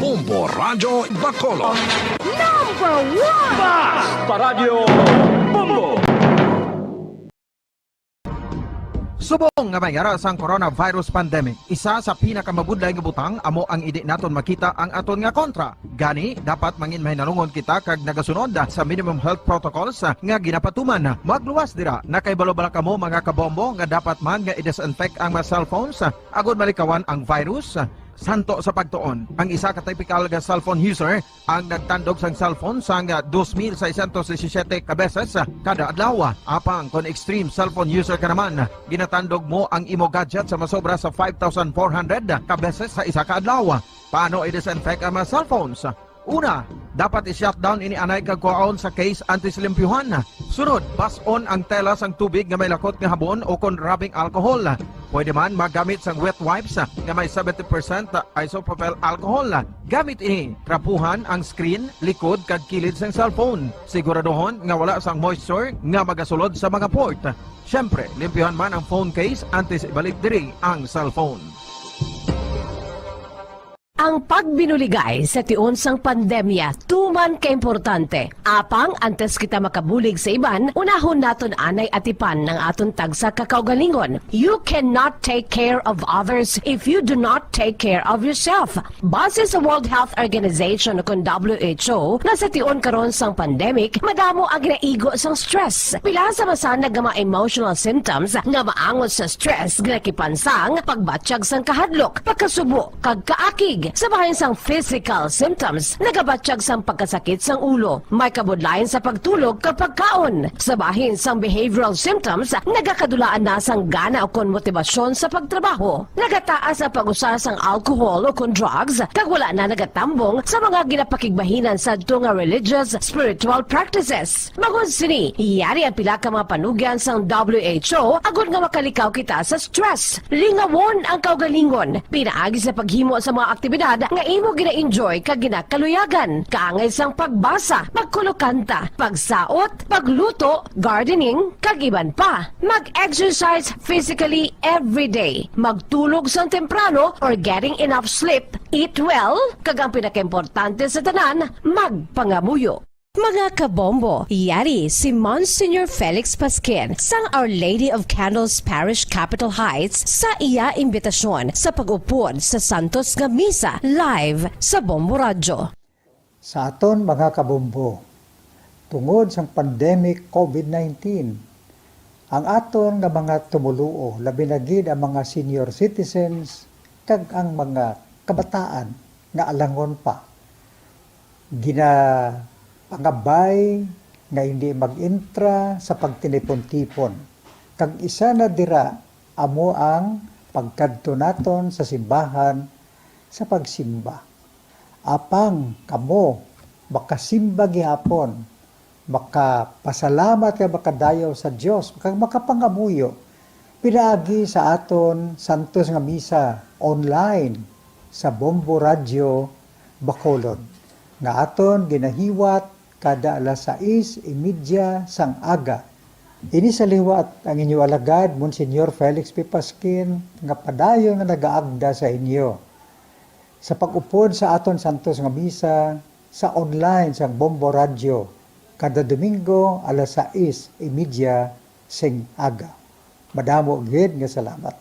Bombo Radyo Bacolod. Number one! Basta Radyo, Bombo! Subong nga may ara sang coronavirus pandemic, isa sa pinakamabudlay nga butang amo ang indi naton makita ang aton nga kontra. Gani, dapat mangin mahinalungon kita kag nagasunod sa minimum health protocols nga ginapatuman. Magluwas dira, nakahibalo bala kamo, mga kabombo, nga dapat man nga i-disinfect ang mga cellphones agod malikawan ang virus? Santo sa pagtuon, ang isa ka typical nga cellphone user ang nagtandog sang cellphone sang dos mil seiscientos disisiete ka beses kada adlaw. Apang kon extreme cellphone user ka naman, ginatandog mo ang imo gadget sa masobra sa five thousand four hundred ka beses sa isa ka adlaw. Paano i-disinfect ang mga cellphones? Una, dapat i-shutdown ini anay kag kuhaon sa case antes limpyuhan. Sunod, bas-on ang tela sang tubig nga may lakot nga habon o kon rubbing alcohol. Pwede man magamit sang wet wipes nga may seventy percent isopropyl alcohol. Gamit ini, trapuhan ang screen, likod, kag kilid sang cellphone. Siguraduhon nga wala sang moisture nga magasulod sa mga port. Siyempre, limpyuhan man ang phone case antes ibalik diri ang cellphone. Ang pagbinuligay sa tion sang pandemya tuman ka importante. Apang antes kita makabulig sa iban, unahon naton anay atipan ang aton tagsa ka kaugalingon. You cannot take care of others if you do not take care of yourself. Base sa World Health Organization, ukon W H O, nga sa tion karon sang pandemic, madamo ang ginaigo sang stress. Pila sa masanag nga mga emotional symptoms nga maangot sa stress ginakipan sang pagbatyag sang kahadlok, pagkasubo, kag kaakig. Sa bahin sang physical symptoms, nagabatyag sang pagkasakit sang ulo, may kabudlayan sa pagtulog kag pagkaon. Sa bahin sang behavioral symptoms, nagakadulaan na sang gana ukon motibasyon sa pagtrabaho. Nagataas ang pag-usa sang alcohol ukon drugs, kag wala na nagatambong sa mga ginapakigbahinan sadto nga religious, spiritual practices. Bangod sini, yari ang pila ka mga panugyan sang W H O agod nga makalikaw kita sa stress. Lingawon ang kaugalingon pinaagi sa paghimo sa mga aktibidad nga imo gina-enjoy kag ginakaluyagan, kaangay sang pagbasa, pagkulokanta, pagsaot, pagluto, gardening, kag iban pa. Mag-exercise physically every day. Magtulog sang temprano or getting enough sleep. Eat well, kag ang pinakaimportante sa tanan, magpangamuyo. Mga kabombo, yari si Monsignor Felix Pasquin sang Our Lady of Candles Parish, Capitol Heights, sa iya imbitasyon sa pag-upod sa Santos nga Misa live sa Bombo Radyo. Sa aton mga kabombo, tungod sang pandemic COVID nineteen, ang aton nga mga tumoluo, labi na gid ang mga senior citizens kag ang mga kabataan nga alangon pa, ginapangabay nga hindi mag-intra sa pagtinipon-tipon, kag isa na dira amo ang pagkadto naton sa simbahan sa pagsimba. Apang kamo makasimba gihapon, makapasalamat kag makadayaw sa Dios, kag makapangamuyo pinaagi sa aton santos nga misa online sa Bombo Radyo Bacolod, nga aton ginahiwat kada alas sais y media sang aga. Ini sa liwat ang inyo alagad, Monsignor Felix P. Pasquin, nga padayon nga nagaagda sa inyo sa pag-upod sa aton santos nga misa sa online sang Bombo Radyo kada Domingo alas sais y media sing aga. Madamo gid nga salamat.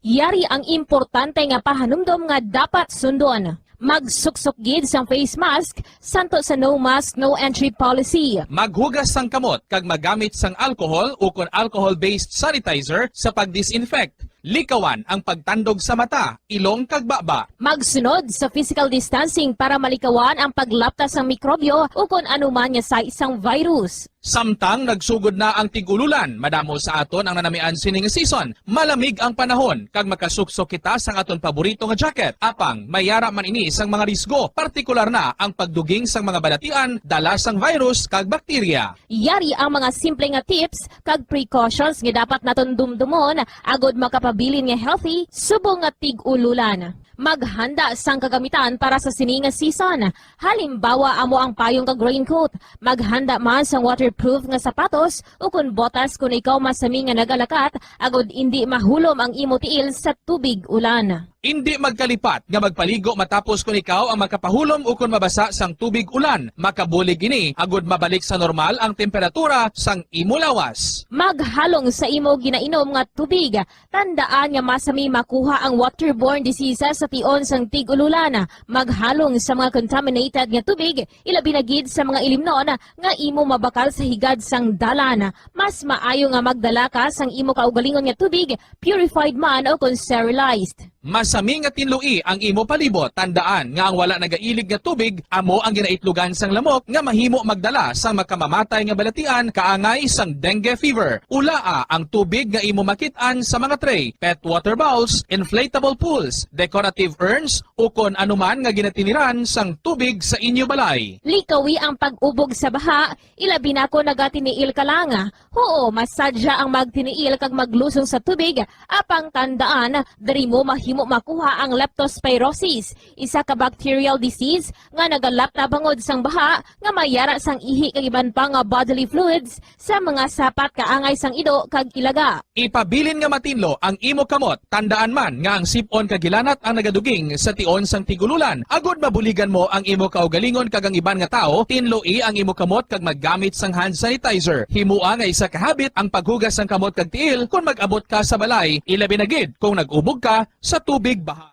Yari ang importante nga pahanumdom nga dapat sundon. Magsuksok gid sang face mask, santo sa no mask, no entry policy. Maghugas sang kamot kag magamit sang alcohol ukon alcohol-based sanitizer sa pag-disinfect. Likawan ang pagtandog sa mata, ilong kag baba. Magsunod sa physical distancing para malikawan ang paglapta sang mikrobyo ukon anuman nga sais sang virus. Samtang nagsugod na ang tig-ululan, madamo sa aton ang nanamian sini nga season. Malamig ang panahon, kag makasuksok kita sang aton paborito nga jacket. Apang, may ara man ini sang mga risgo, partikular na ang pagduging sang mga balatian dala sang virus kag bakterya. Yari ang mga simple nga tips kag precautions nga dapat naton dumdumon agod makapabilin nga healthy subong nga tig-ululan. Maghanda sang kagamitan para sa sini nga season. Halimbawa, amo ang payong kag raincoat. Maghanda man sang waterproof nga sapatos ukon botas kon ikaw masami nga nagalakat, agod indi mahulom ang imo tiil sa tubig ulan. Indi magkalipat nga magpaligo matapos kon ikaw ang makapahulom ukon mabasa sang tubig ulan. Makabulig ini agud mabalik sa normal ang temperatura sang imo lawas. Maghalong sa imo ginainom nga tubig. Tandaan nga masami makuha ang waterborne diseases sa tion sang tig-ululan. Maghalong sa mga contaminated nga tubig, ilabi na gid sa mga ilimnon nga imo mabakal sa higad sang dalan. Mas maayo nga magdala ka sang imo kaugalingon nga tubig, purified man o kon sterilized. Masami nga tinloi ang imo palibot. Tandaan nga ang wala nagailig nga tubig amo ang ginaitlogan sang lamok nga mahimo magdala sang makamamatay nga balatian kaangay sang dengue fever. Ulaa ang tubig nga imo makit-an sa mga tray, pet water bowls, inflatable pools, decorative urns, ukon anuman nga ginatiniran sang tubig sa inyo balay. Likawi ang pag-ubog sa baha, ilabi na kon nagatiniil ka lang. Huo, masadya ang magtiniil kag maglusong sa tubig, apang tandaan, diri mo mahimo makuha ang leptospirosis, isa ka bacterial disease nga nagalap na bangod sang baha nga may yara sang ihi kag iban pa nga bodily fluids sa mga sapat kaangay sang ido kag ilaga. Ipabilin nga matinlo ang imo kamot. Tandaan man nga ang sip-on kag hilanat ang nagaduging sa tion sang tig-ululan, agud mabuligan mo ang imo kaugalingon kag ang iban nga tawo. Tinloi ang imo kamot kag maggamit sang hand sanitizer. Himoa nga isa ka habit ang paghugas sang kamot kag tiil kon mag-abot ka sa balay, ilabi na gid kon nag-ubog ka sa tubig baha.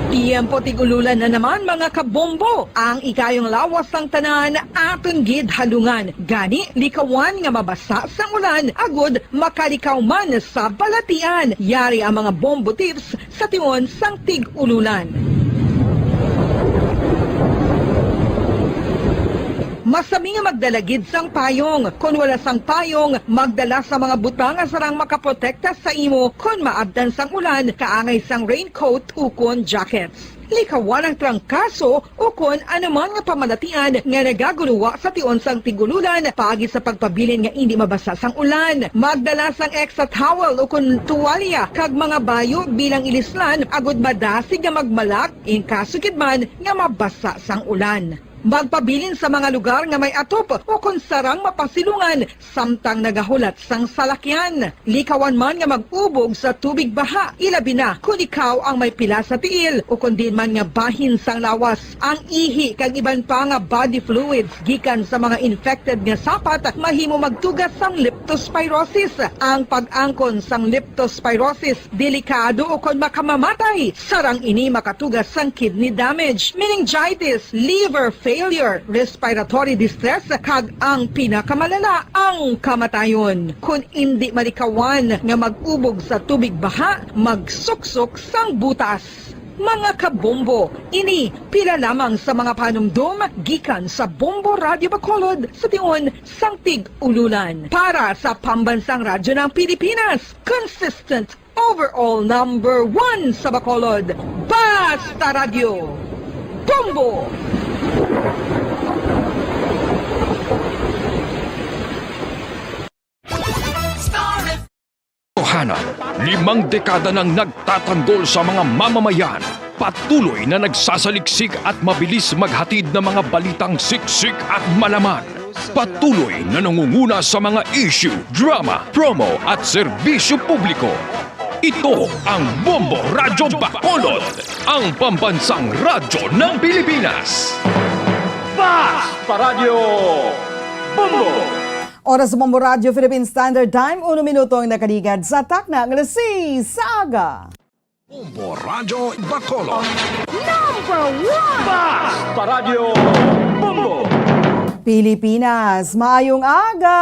Tiyempo tig-ululan na naman, mga kabombo. Ang ikayong lawas sang tanan aton gid halungan. Gani, likawan nga mabasa sang ulan agud makalikaw man sa balatian. Yari ang mga bombo tips sa tion sang tig-ululan. Masami nga magdala gid sang payong. Kon wala sang payong, magdala sa mga butang nga sarang makaprotekta sa imo kon maabtan sang ulan, kaangay sang raincoat ukon jackets. Likawan ang trangkaso ukon anuman nga pamalatian nga nagagulowa sa tion sang tig-ululan paagi sa pagpabilin nga indi mabasa sang ulan. Magdala sang extra towel ukon tuwalya kag mga bayo bilang ilislan agud madasig nga magmalak in kaso gid man nga mabasa sang ulan. Magpabilin sa mga lugar nga may atop ukon sarang mapasilungan samtang nagahulat sang salakyan. Likawan man nga mag-ubog sa tubig baha, ilabi na kon ikaw ang may pila sa tiil ukon diin man nga bahin sang lawas. Ang ihi kag iban pa nga body fluids gikan sa mga infected nga sapat mahimo magtuga sang leptospirosis. Ang pag-angkon sang leptospirosis delikado ukon makamamatay. Sarang ini makatuga sang kidney damage, meningitis, liver failure, respiratory distress, kag ang pinakamalala, ang kamatayon. Kon indi malikawan nga mag-ubog sa tubig baha, magsuksok sang butas. Mga kabombo, ini pila lamang sa mga panumdom gikan sa Bombo Radyo Bacolod sa tion sang tig-ululan. Para sa Pambansang Radyo ng Pilipinas, consistent overall number one sa Bacolod, Basta Radyo, Bombo! Tohanan, limang dekada nang nagtatanggol sa mga mamamayan. Patuloy na nagsasaliksik at mabilis maghatid ng mga balitang siksik at malaman. Patuloy na nangunguna sa mga issue, drama, promo at serbisyo publiko. Ito ang Bombo Radyo Bacolod, ang pambansang radyo ng Pilipinas. Basta Radyo Bombo! Oras sa Bombo Radyo Philippine Standard Time, uno minuto ang nakaligad sa takna nga alas seis sa aga. Bombo Radyo Bacolod. Number one! Basta Radyo Bombo! Pilipinas, maayong aga!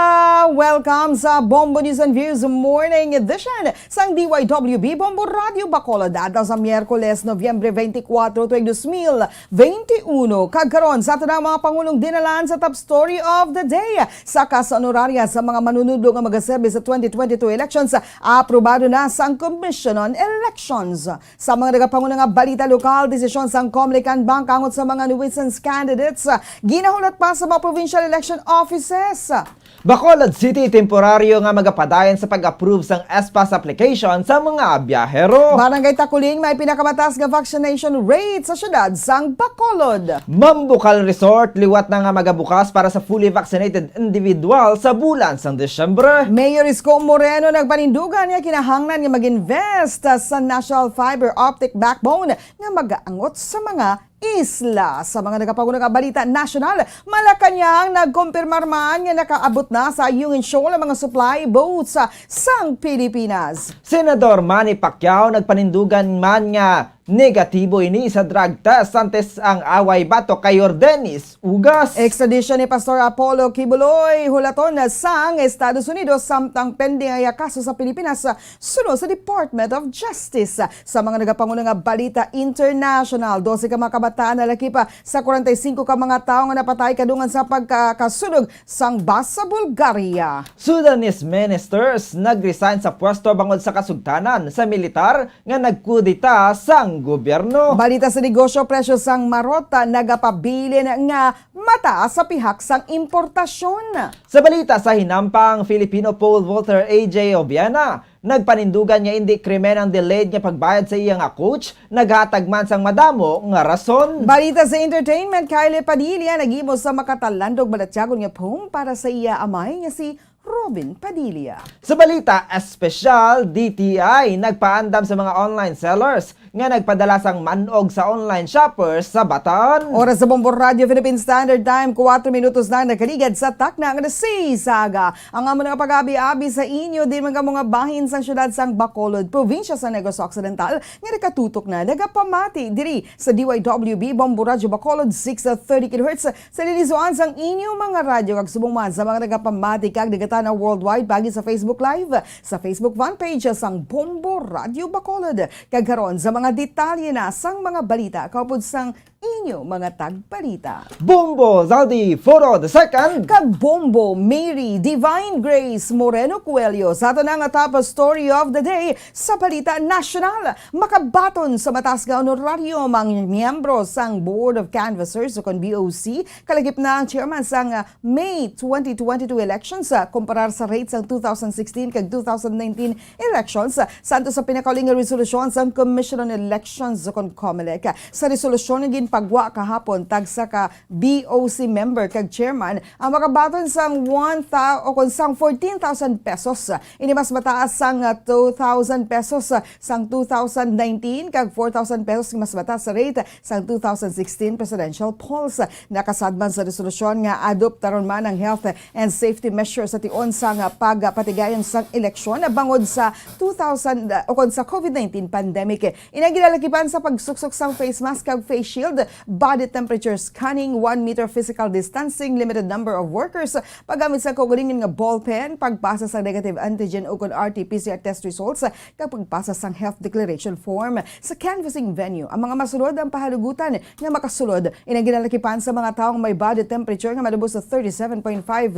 Welcome sa Bombo News and Views Morning Edition sang D Y W B Bombo Radyo Bacolod, adlaw sa Miyerkules, Nobyembre twenty-four, tuig dos mil twenty-one. Kag karon, sa aton ang mga pangulong dinalan sa top story of the day. Sa kas honoraria sa mga manunudlo nga magaserbi sa twenty twenty-two elections, aprobado na sang Commission on Elections. Sa mga nagapanguna nga balita lokal, desisyon sang Comelican Bank angot sa mga nuisance candidates, ginahulat pa sa mga Provincial Election Offices. Bacolod City, temporaryo nga magapadayon sa pag-approve sang S pass application sa mga biyahero. Barangay Takuling, may pinakamataas nga vaccination rate sa siyudad sang Bacolod. Mambucal Resort, liwat na nga magabukas para sa fully vaccinated individual sa bulan sang Disyembre. Mayor Isko Moreno nagpanindugan nga kinahanglan nga mag-invest sa National Fiber Optic Backbone nga magaangot sa mga isla. Sa mga nagapanguna nga balita nasyonal, Malacañang nagkumpirmar man nga nakaabot na sa Ayungin Shoal ang mga supply boats, ah, sang Pilipinas. Senador Manny Pacquiao nagpanindugan man nga negatibo ini sa drug test antes ang away batok kay Yordenis Ugas. Extradition ni Pastor Apollo Quiboloy hulaton na sang Estados Unidos samtang pending ang iya kaso sa Pilipinas, ah, suno sa Department of Justice. Sa mga nagapanguna nga balita international, dose ka mga kabataan nalakip sa kwarenta y singko ka mga tawo nga napatay kadungan sa pagkakasunog sang bus sa Bulgaria. Sudanese ministers nag-resign sa pwesto bangod sa kasugtanan sa militar nga nagkudeta sang gobyerno. Balita sa negosyo, presyo sang marota nagapabilin nga mataas sa pihak sang importasyon. Sa balita sa hinampang, Filipino pole vaulter A J Obiena nagpanindugan nga indi krimen ang delayed nga pagbayad sa iya nga coach, naghatag man sang madamo nga rason. Balita sa entertainment, Kylie Padilla naghimo sa makatalandog balatyagon nga poem para sa iya amay nga si Robin Padilla. Sa balita espesyal, D T I nagpaandam sa mga online sellers nga nagpadala sang man-og sa online shoppers sa Bataan. Oras sa Bombo Radio Philippine Standard Time, kuwatro minutos na nakaligad sa takna nga alas sais sa aga. Ang amo nga pag-abi-abi sa inyo, din man kamo nga bahin sang siyudad sang Bacolod, probinsya sa Negros Occidental, nga nakatutok na nagapamati diri sa D Y W B Bombo Radio Bacolod, six thirty kilohertz, sa lilisuan sang inyo mga radyo, kag subong man sa mga nagapamati kag nagatanaw worldwide paagi sa Facebook Live, sa Facebook fan page sang Bombo Radio Bacolod. Kag karon sa mga detalye na sang mga balita kaupod sang inyo mga tagbalita. Bombo Zaldi Foro the second. Kag Bombo Mary Divine Grace Moreno Coelho sa ato na nga top story of the day sa balita nasyonal. Makabaton sa mataas nga honorarium ang miyembro sang Board of Canvassers o kon B O C, kalakip na ang chairman sang, ah, May twenty twenty-two elections, ah, kumparar sa rate sang two thousand sixteen kag two thousand nineteen elections, ah, santo sa pinakauli nga resolusyon sang Commission on Elections o kon COMELEC. Sa resolusyon nga ginpagwa kahapon, tagsa ka B O C member kag chairman ang makabaton sang one thou-, o kon sang fourteen thousand pesos. Ini mas mataas sang, ah, two thousand pesos, ah, sang two thousand nineteen kag four thousand pesos nga mas mataas sa rate sang two thousand sixteen presidential polls. Nakasad man sa resolusyon nga adoptaron man ang health and safety measures sa tion sang, ah, pagpatigayon sang eleksyon bangod sa two thousand, ah, o kon sa COVID nineteen pandemic. Ina ginalakipan sa pagsuksok sang face mask kag face shield, body temperature scanning, one meter physical distancing, limited number of workers, paggamit sa kaugalingon nga ballpen, pagpasa sa negative antigen o kon R T P C R test results, kag pagpasa sang health declaration form. Sa canvassing venue, ang mga masulod ang pahalugutan nga makasulod. Ina ginalakipan sa mga tawo nga may body temperature nga malubos sa thirty-seven point five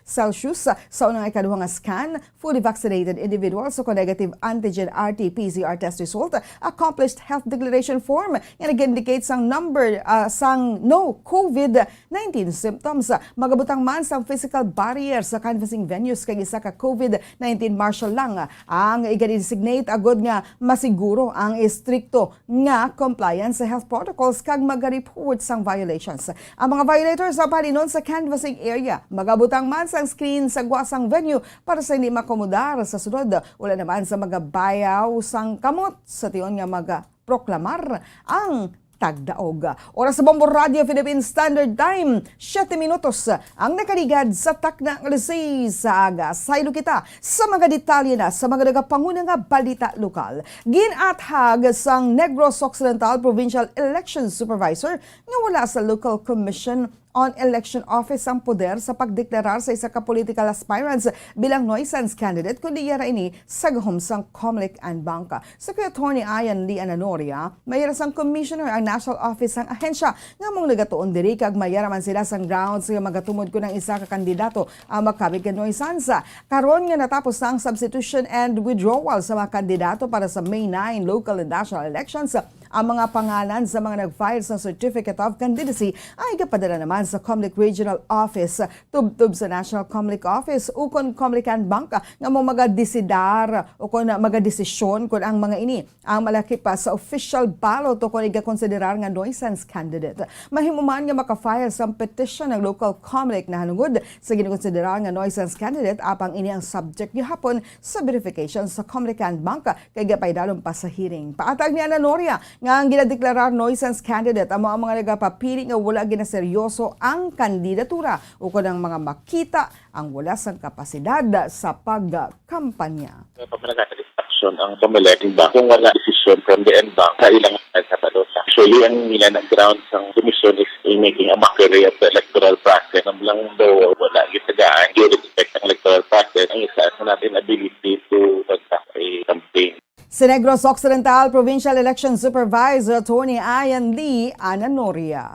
Celsius sa unang ikaduha nga scan, fully vaccinated individuals o kon negative antigen R T P C R test result, accomplished health declaration form nga nag-indicate sang number, ah, sang no COVID nineteen symptoms. Magabutang man sang physical barrier sa canvassing venues kag isa ka COVID nineteen marshal lang ang iga-designate agud nga masiguro ang estrikto nga compliance sa health protocols kag maga-report sang violations. Ang mga violators ang pahalinon sa canvassing area. Magabutang man sang screen sa gwa sang venue para sa hindi makomodar sa sunod. Wala naman sa magabayaw sang kamot sa tion nga magaproklamar ang tagdaog. Oras sa Bombo Radio Philippine Standard Time, siyete minutos ang nakaligad sa takna nga alas sais sa aga. Saylo kita sa mga detalye na sa mga nagapanguna nga balita lokal. Gin-athag sang Negros Occidental Provincial Election Supervisor nga wala sa Local Commission on Election Office ang poder sa pagdeklarar sa isa ka political aspirants bilang nuisance candidate, kundi yara ini sa gahom sang COMELEC en banc. Sa kay Attorney Ian Lee Ananoria, may yara sang commissioner ang national office sang ahensya nga among nagatuon diri, kag may yara man sila sang grounds nga magatumod kon ang isa ka kandidato ang makabig kag nuisance. Karon nga natapos na ang substitution and withdrawal sa mga kandidato para sa May nine local and national elections, Ang mga pangalan sa mga nag-file sa Certificate of Candidacy ay gapadala naman sa Comelec Regional Office, tubtob sa National Comelec Office, ukon Comelec and Bank, nga mo magadesidar o kon magadesisyon kon ang mga ini ang malaki pa sa official ballot o kon igakonsiderar nga nuisance candidate. Mahimo man nga maka-file sang petition ang local Comelec nahanungod sa ginakonsiderar nga nuisance candidate, apang ini ang subject gihapon sa verification sa Comelec and Bank kay gapaidalom pa sa hearing. Paatag ni Ana Noria nga ang ginadeklarar nuisance candidate amo ang mga nagapapili nga wala ginaseryoso ang kandidatura ukon ang mga makita ang wala sang kapasidad sa pagkampanya. May pamalaga satisfaction ang Comelec and Bank kung wala desisyon from the en bank sa ilang sa balota. Actually, ang nila na ground sang komisyon is in making a mockery of the electoral process. Ang lang daw wala gitagaan, you respect ang electoral process. Ang isa sa natin ability to conduct a campaign. Si Negros Occidental Provincial Election Supervisor Attorney Ian Lee Ananoria.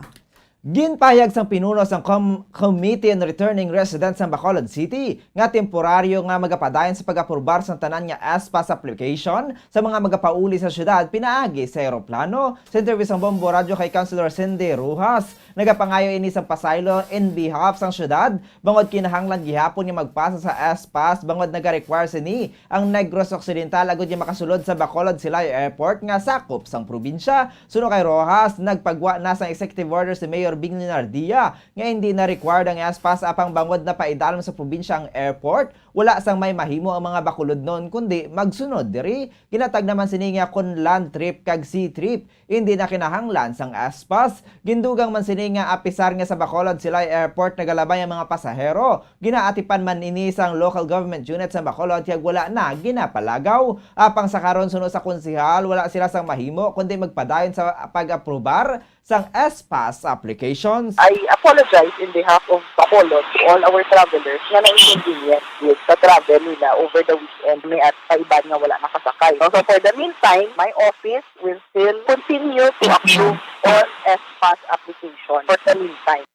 Ginpahayag sang pinuno sang Com-, Committee on Returning Residents sang Bacolod City nga temporaryo nga magapadayon sa pag-aprobar sang tanan nga S-PAS application sa mga magapauli sa syudad pinaagi sa eroplano. Sa interview sang Bombo Radyo kay Councilor Cindy Rojas, nagapangayo ini sang pasaylo in behalf sang syudad, bangod kinahanglan gihapon nga magpasa sa S-PAS bangod naga-require sini ang Negros Occidental agud nga makasulod sa Bacolod Silay Airport nga sakop sang probinsya. Suno kay Rojas, nagpagwa na sang executive order si Mayor Bing Leonardia nga hindi na required ang S-PAS apang bangod na paidalom sa probinsya ang airport, wala sang may mahimo ang mga Bacolodnon kundi magsunod diri. Ginatag naman sini nga kon land trip kag sea trip, hindi na kinahanglan sang S-PAS. Gindugang man sini nga apisar nga sa Bacolod Silay Airport nagalabay ang mga pasahero. Ginaatipan man ini sang local government unit sa Bacolod kag wala na ginapalagaw. Apang sa karon, suno sa konsehal, wala sila sang mahimo kundi magpadayon sa pag-aprobar sang S-PAS applications. I apologize in behalf of Bacolod to all our travelers nga na-inconvenience with sa travel nila over the weekend. May at pa iban nga wala nakasakay. So, for the meantime, my office will still continue to approve all S-PAS application for the meantime.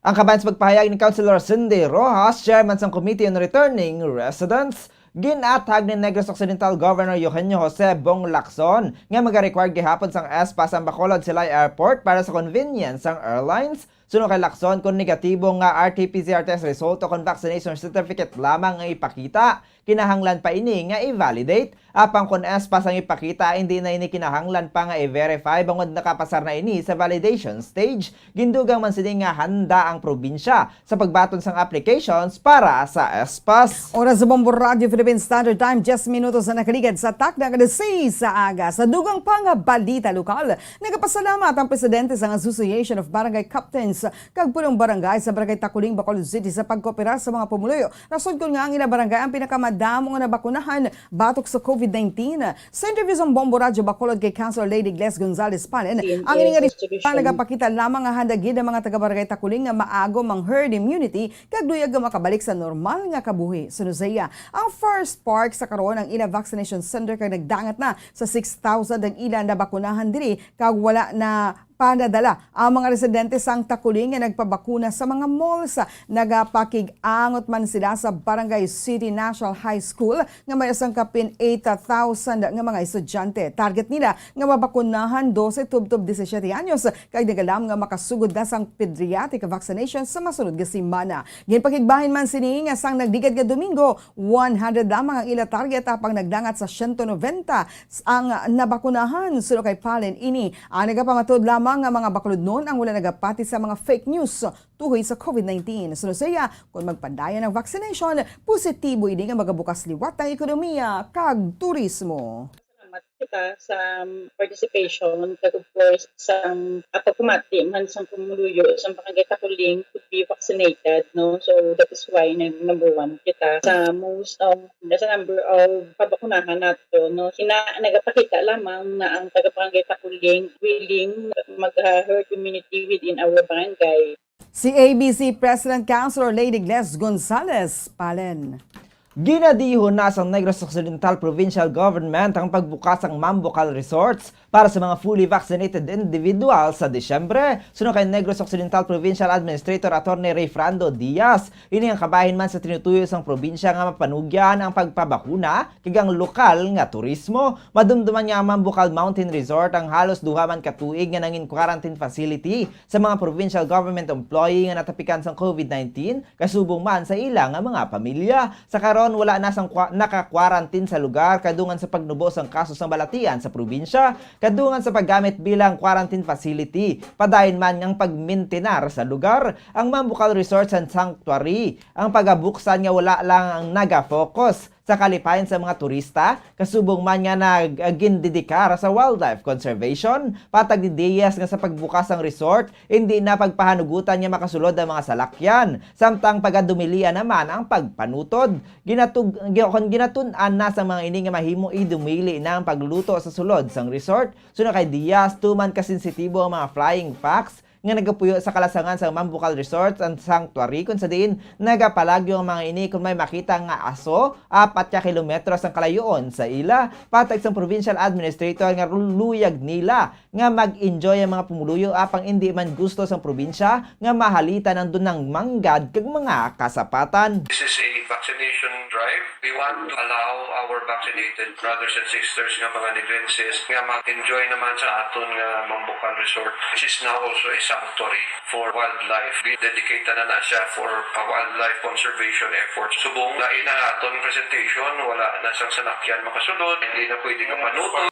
Ang kabahin sa pagpahayag ni Councilor Cindy Rojas, chairman sang Committee on Returning Residents, gin-athag ni Negros Occidental Governor Eugenio Jose Bong Lacson nga maga-required gihapon sang S-PAS ang Bacolod Silay Airport para sa convenience sang airlines. Suno kay Lacson, kon negatibo nga R T P C R test result o kon vaccination certificate lamang ang ipakita, kinahanglan pa ini nga i-validate. Apang kon S-PAS ang ipakita, hindi na ini kinahanglan pa nga i-verify bangod nakapasar na ini sa validation stage. Gindugang man sini nga handa ang probinsya sa pagbaton sang applications para sa S-PAS. Oras sa Bombo Radio Philippine Standard Time, diyes minutos na nakaligad sa takna nga alas sais sa aga. Sa dugang pa nga balita lokal, nagapasalamat ang presidente sang Association of Barangay Captains kag punong barangay sa Barangay Taculing, Bacolod City sa pagkooperar sa mga pumuluyo. Nasudkon nga ang ila barangay ang pinakamadamo nga nabakunahan batok sa COVID nineteen. Sa interview sa Bombo Radyo Bacolod kay Councilor Lady Gles Gonzalez Palen, ang ini nga resulta nagapakita lamang nga handa gid ang mga taga Barangay Taculing nga maagom ang herd immunity kag luyag nga makabalik sa normal nga kabuhi. Suno sa iya, ang First Park sa karon ang ila vaccination center kag nagdangat na sa six thousand ang ila nabakunahan diri kag wala na panadala ang mga residente sang Taculing nga nagpabakuna sa mga malls. Nagapakig-angot man sila sa Barangay City National High School nga may sangkapin eight thousand nga mga estudyante. Target nila nga mabakunahan dose tubtob disisiete anyos kag nagalam nga makasugod na sang pediatric vaccination sa masunod nga semana. Ginpakigbahin man sini nga sang nagligad nga Domingo, one hundred lamang ang ila target, apang nagdangat sa siyento noventa ang nabakunahan. Suno kay Palen, ini ang nagapamatud lamang nga mga Bacolodnon ang wala nagapati sa mga fake news tuhoy sa COVID nineteen. Suno sa iya, kung magpadayon ang vaccination, positibo ini nga magabukas liwat ang ekonomiya kag turismo. Salamat kita sa participation, kag of course, sa, ah, pagpamati man sa pumuluyo sa Barangay Taculing to be vaccinated, no? So, that is why nag-, number one kita sa most, um, sa number of pabakunahan nato, no? Sina-, nagapakita lamang na ang taga-Barangay Taculing willing mag-, ah, herd immunity within our barangay. Si A B C President Councilor Lady Gles Gonzalez Palen. Ginadihon na sang Negros Occidental Provincial Government ang pagbukas sang Mambucal Resorts para sa mga fully vaccinated individual sa Disyembre. Suno kay Negros Occidental Provincial Administrator Attorney Rayfrando Diaz, ini ang kabahin man sa tinutuyo sang probinsya nga mapanugyan ang pagpabakuna kag ang lokal nga turismo. Madumduman nga ang Mambucal Mountain Resort ang halos duha man ka tuig nga nangin quarantine facility sa mga provincial government employee nga natapikan sang COVID nineteen, kasubong man sa ila nga mga pamilya. Sa karon, wala na sang kwa-, naka-quarantine sa lugar kadungan sa pagnubo sang kaso sang balatian sa probinsya, kadungan sa paggamit bilang quarantine facility, padayon man ang pagmintinar sa lugar. Ang Mambucal Resorts and Sanctuary, ang pagabuksan nga wala lang ang naga-focus sa kalipayan sa mga turista, kasubong man nga nag-, gindedikar sa wildlife conservation. Patag ni Diaz nga sa pagbukas sang resort, hindi na pagpahanugutan nga makasulod ang mga salakyan, samtang pagadumilian naman ang pagpanutod. Ginatug-, gi-, kon ginatun-an na sa mga ini nga mahimo idumili na ang pagluto sa sulod sang resort. Suno kay Diaz, tuman ka sensitibo ang mga flying fox nga nagapuyo sa kalasangan sang Mambucal Resort and Sanctuary, kung sa diin nagapalagyo ang mga ini kung may makita nga aso apat ka kilometro sang kalayoon sa ila. Patag sang provincial administrator nga luyag nila nga mag-enjoy ang mga pumuluyo, apang indi man gusto sang probinsya nga mahalitan ang dunang manggad kag mga kasapatan. This is a vaccination drive. We want to allow our vaccinated brothers and sisters nga mga Negrenses nga mag-enjoy naman sa aton nga Mambucal Resort, which is now also a sanctuary for wildlife. Gidedicate na na siya for, uh, wildlife conservation efforts. Subong na ina aton presentation, wala na sang salakyan makasulod, hindi na pwede kapanuto.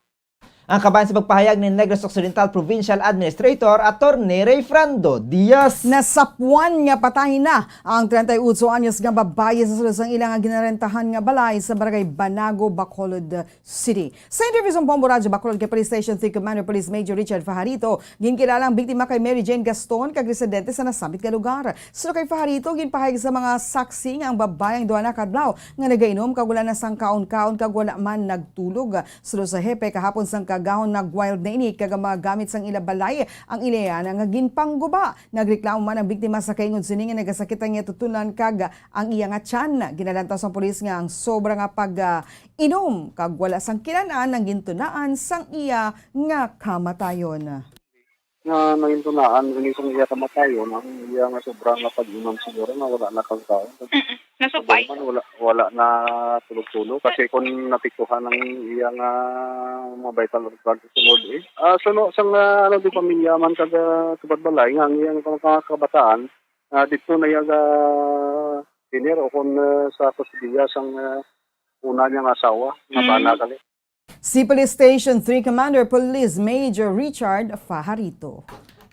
Ang kabahin sa pagpahayag ni Negros Occidental Provincial Administrator Attorney Rayfrando Diaz. Nasapuan nga patay na ang treinta y ocho anyos nga babayi sa sulod sang ila nga ginarentahan nga balay sa barangay Banago, Bacolod City. Sa interview sa Bombo Radyo Bacolod kay Police Station three Commander Police Major Richard Fajarito, ginkilala ang biktima kay Mary Jane Gaston, kag residente sa nasambit nga lugar. Suno kay Fajarito, ginpahayag sa mga saksi nga ang babayi ang duha na ka adlaw nga nagainom kag wala na sang kaon-kaon kag wala man nagtulog. Suno sa hepe, kahapon sang kagahon nag-wild na ini kag ang mga gamit sang ila balay ang ila nga ginpangguba. Nagreklamo man ang biktima sa kaingon sini nga nagasakit ang iya tutunan kag ang iya nga tiyan. Ginalantaw sang pulis nga ang sobra nga pag, ah, inom kag wala sang kinan-an ang gintunaan sang iya nga kamatayon. Nga nangintunaan ini sang iya kamatayon, ang iya nga sobra nga pag-inom siguro nga wala na kang kaon. Mm-mm. Nasupay. Siguro man wala, wala na tulog-tulog. Kasi kung napiktuhan ang iya nga mga vital organs sa Lord, eh. Ah, suno sang, ah, ano, di pamilya man kag, ah, subad balay nga ang iyang mga kabataan, ah, dito na iya ga dinner o kung, ah, sa kusidiya sang, ah, una niya nga asawa, nga Mm. bana gali. Si Police Station three Commander Police Major Richard Fajarito.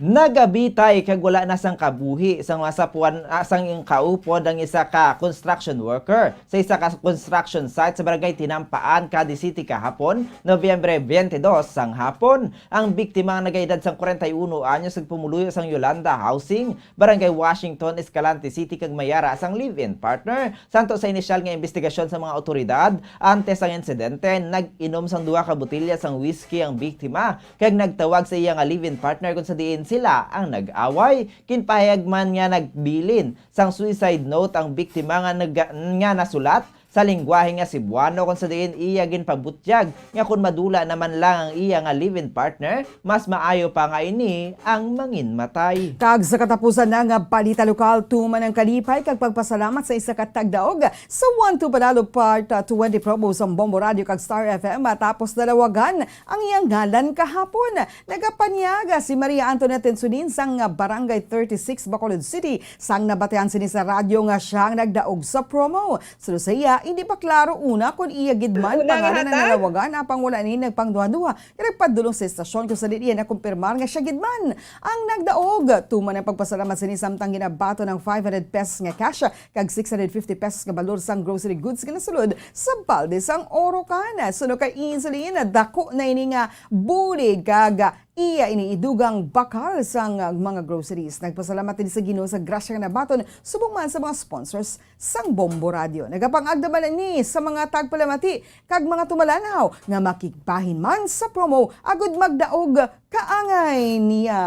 Nagabitay kag wala na sang kabuhi sang masapuan, ah, sang kaupod ang isa ka construction worker sa isa ka construction site sa Barangay Tinampaan, Cadiz City kahapon, Nobyembre twenty-dos sang hapon. Ang biktima nga nagaedad sang kwarenta y uno anyos nagpumuluyo sang Yolanda Housing, Barangay Washington, Escalante City, kag mayara sang live-in partner. Santo sa inisyal nga imbestigasyon sa mga awtoridad, antes sang insidente, nag-inom sang duha ka botelya sang whisky ang biktima, kag nagtawag sa iya nga live-in partner kung sa diin sila ang nag-away. Ginpahayag man nga nagbilin sang suicide note ang biktima nga nag-, nga nasulat sa lengguwahe nga Cebuano, kung sa diin iya ginpabutyag nga kon madula naman lang ang iya nga live-in partner, mas maayo pa nga ini ang manginmatay. Kag sa katapusan na nga balita lokal, tuman ang kalipay kag pagpasalamat sa isa ka tagdaog sa One Two Panalo Part twenty promo sa Bombo Radio kag Star F M matapos nalawagan ang iyang ngalan kahapon. Nagapanyaga si Maria Antoinette Tensunin sang Barangay thirty-six, Bacolod City, sang nabatian sini sa radyo nga siya ang nagdaog sa promo. Suno sa iya, hindi pa klaro una kon iya gid man Una nga pangalan ang hatag. nalawagan, apang wala ni nagpangduha-duha nga nagpadulong sa estasyon kung sa diin iya nakumpirmar nga siya gid man ang nagdaog. Tuman ang pagpasalamat sini samtang ginabaton ang five hundred pesos nga cash kag six hundred fifty pesos nga balor sang grocery goods nga nasulod sa balde sang Orocan. Suno kay Insulin, dako na ini nga bulig kag iya ini idugang bakal sang mga groceries. Nagpasalamat din sa Ginoo sa grasya nga nabaton subong man sa mga sponsors sang Bombo Radio. Nagapangagda man ini sa mga tagpalamati kag mga tumalanaw nga makigbahin man sa promo agud magdaog kaangay niya.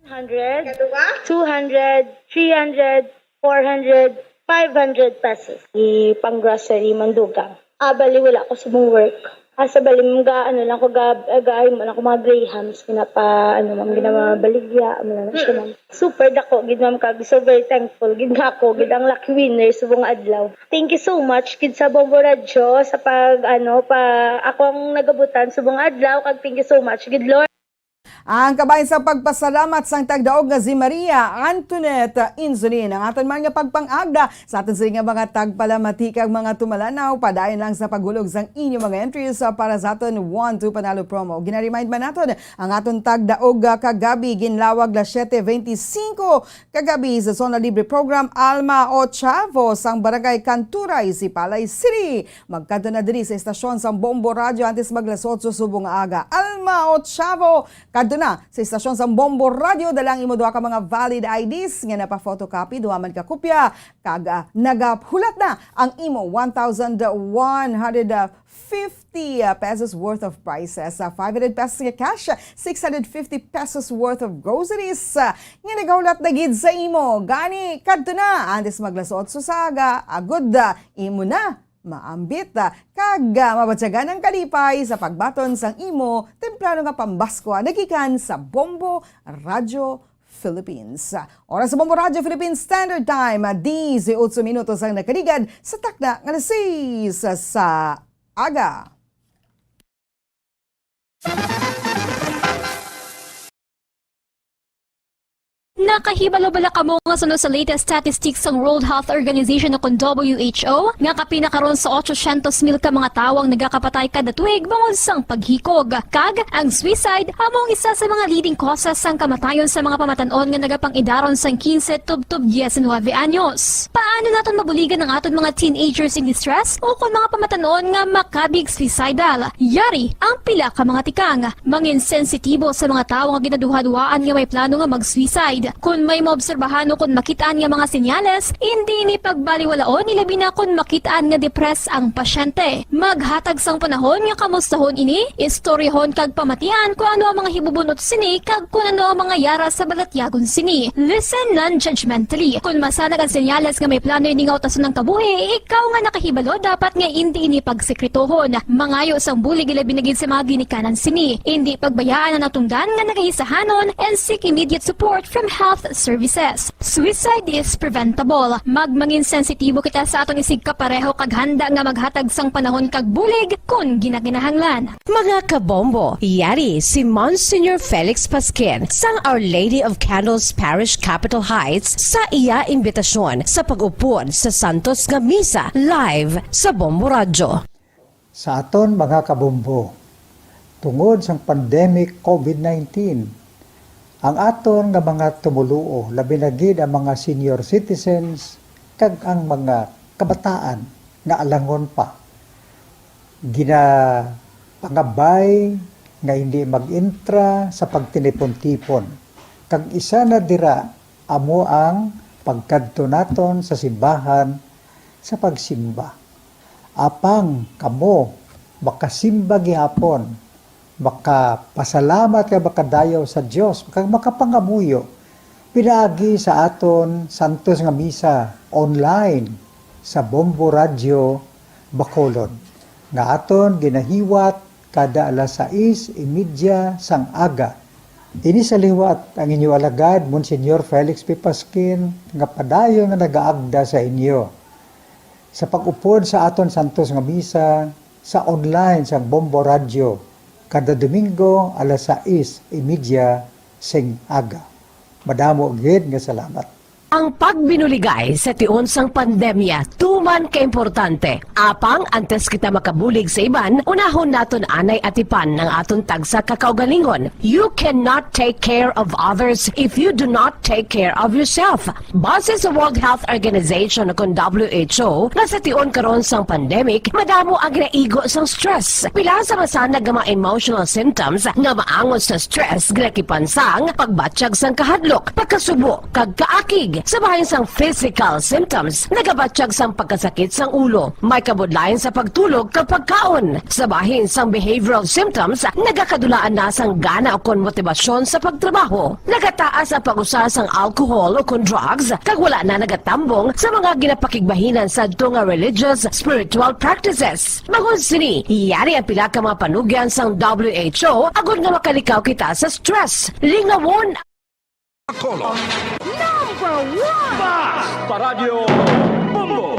One hundred, two hundred, three hundred, four hundred, Five hundred pesos. Ipang-grocery, mandugang. Ah, bali, wala ko sa mong work. Ah, sa bali, mga ano lang ko, ga-, gaayo mo lang ko mga grahams, ginapa, ano, ma'am, ginabaligya, ano lang siya, ma'am. Super dako, gid, ma'am, kag so very thankful, gid nga ako, gid ang lucky winner subong adlaw. Thank you so much, gid sa Bombo Radyo, sa pag, ano, pa, ako ang nagabutan subong adlaw, kag thank you so much, gid, Lord. Ang kabahin sa pagpasalamat sang tagdaog nga si Maria Antoinette Insulin. Ang aton man nga pagpangagda sa aton sini nga mga tagpalamati kag mga tumalanaw, padayon lang sa paghulog sang inyo mga entries, ah, para sa aton One Two Panalo promo. Gina-remind man naton ang aton tagdaog, ah, kagabi, ginlawag las siete veinticinco kagabi sa Zona Libre Program, Alma Ochavo, sang Barangay Kanturay, Sipalay City. Magkadto na diri sa estasyon sang Bombo Radyo antes maglas otso subong nga aga. Alma Ochavo, kadto na sa estasyon sang Bombo Radyo, dala ang imo duha ka mga valid I Ds nga napa-photocopy, duha man ka kopya, kag, ah, nagahulat na ang imo one thousand one hundred fifty, ah, pesos worth of prizes, ah, five hundred pesos nga cash, six hundred fifty pesos worth of groceries, ah, nga nagahulat na gid sa imo. Gani, kadto na antes maglas otso sa aga, agod, ah, imo na maambit, ah, kag, ah, mabatyagan ang kalipay sa pagbaton sang imo temprano nga pambaskwa nagikan sa Bombo Radyo Philippines. Oras sa Bombo Radyo Philippines Standard Time, ah, diyes otso minutos ang nakaligad sa takna nga alas sais sa aga. Nakahibalo bala kamo nga suno sa latest statistics sang World Health Organization o kon W H O, nga kapin na karon sa otsosyentos mil ka mga tawo ang nagakapatay kada tuig bangod sang paghikog? Kag ang suicide amo ang isa sa mga leading causes sang kamatayon sa mga pamatan-on nga nagapang-idaron sang quince tubtob diecinuebe anyos. Paano naton mabuligan ang aton mga teenagers in distress o kon mga pamatan-on nga makabig suicidal? Yari ang pila ka mga tikang. Mangin sensitibo sa mga tawo nga ginaduhaduhaan nga may plano nga mag-suicide. Kon may maobserbahan o kon makit-an nga mga senyales, indi ini pagbaliwalaon, ilabi na kon makit-an nga depressed ang pasyente. Maghatag sang panahon nga kamustahon ini, istoryahon kag pamatian kon ano ang mga hibubun-ot sini kag kon ano ang mga yara sa balatyagon sini. Listen non-judgmentally. Kon masanag ang senyales nga may plano ini nga utason ang kabuhi, ikaw nga nakahibalo dapat nga indi ini pagsekretohon. Mangayo sang bulig, ilabi na gid sa mga ginikanan sini. Indi pagbayaan ang natungdan nga nagahisahanon and seek immediate support from health services. Suicide is preventable. Magmangin sensitibo kita sa aton isigkapareho kag handa nga maghatag sang panahon kag bulig kon ginakinahanglan. Mga kabombo, yari si Monsignor Felix Pasquin sang Our Lady of Candles Parish, Capitol Heights, sa iya imbitasyon sa pag-upod sa santos nga misa live sa Bombo Radyo. Sa aton mga kabombo, tungod sang pandemic COVID nineteen, ang aton nga mga tumoluo, labi na gid ang mga senior citizens kag ang mga kabataan nga alangon pa, ginapangabay nga hindi mag-intra sa pagtinipon-tipon. Kag isa na dira amo ang pagkadto naton sa simbahan sa pagsimba. Apang kamo makasimba gihapon, makapasalamat kag makadayaw sa Dios, kag makapangamuyo pinaagi sa aton santos nga misa online sa Bombo Radyo Bacolod, nga aton ginahiwat kada alas sais y media sang aga. Ini sa liwat ang inyo alagad, Monsignor Felix P. Pasquin, nga padayon nga nagaagda sa inyo sa pag-upod sa aton santos nga misa sa online sang Bombo Radyo kada Domingo alas sais y media sing aga. Madamo gid nga salamat. Ang pagbinuligay sa tion sang pandemya tuman kaimportante. Apang antes kita makabulig sa iban, unahon naton anay atipan ang aton tagsa ka kaugalingon. You cannot take care of others if you do not take care of yourself. Base sa World Health Organization o kon W H O, nga sa tion karon sang pandemic, madamo ang ginaigo sang stress. Pila sa masanag nga mga emotional symptoms nga maangot sa stress, ginakipan sang pagbatyag sang kahadlok, pagkasubo, kag kaakig. Sa bahin sang physical symptoms, nagabatyag sang pagkasakit sang ulo, may kabudlayan sa pagtulog kag pagkaon. Sa bahin sang behavioral symptoms, nagakadulaan na sang gana ukon motibasyon sa pagtrabaho. Nagataas ang pag-usar sang alcohol ukon drugs, kag wala na nagatambong sa mga ginapakigbahinan sadto nga religious, spiritual practices. Bangod sini, yari ang pila ka mga panugyan sang W H O agod nga makalikaw kita sa stress. Lingawon Bacolod. Number one! Basta Radyo Bombo!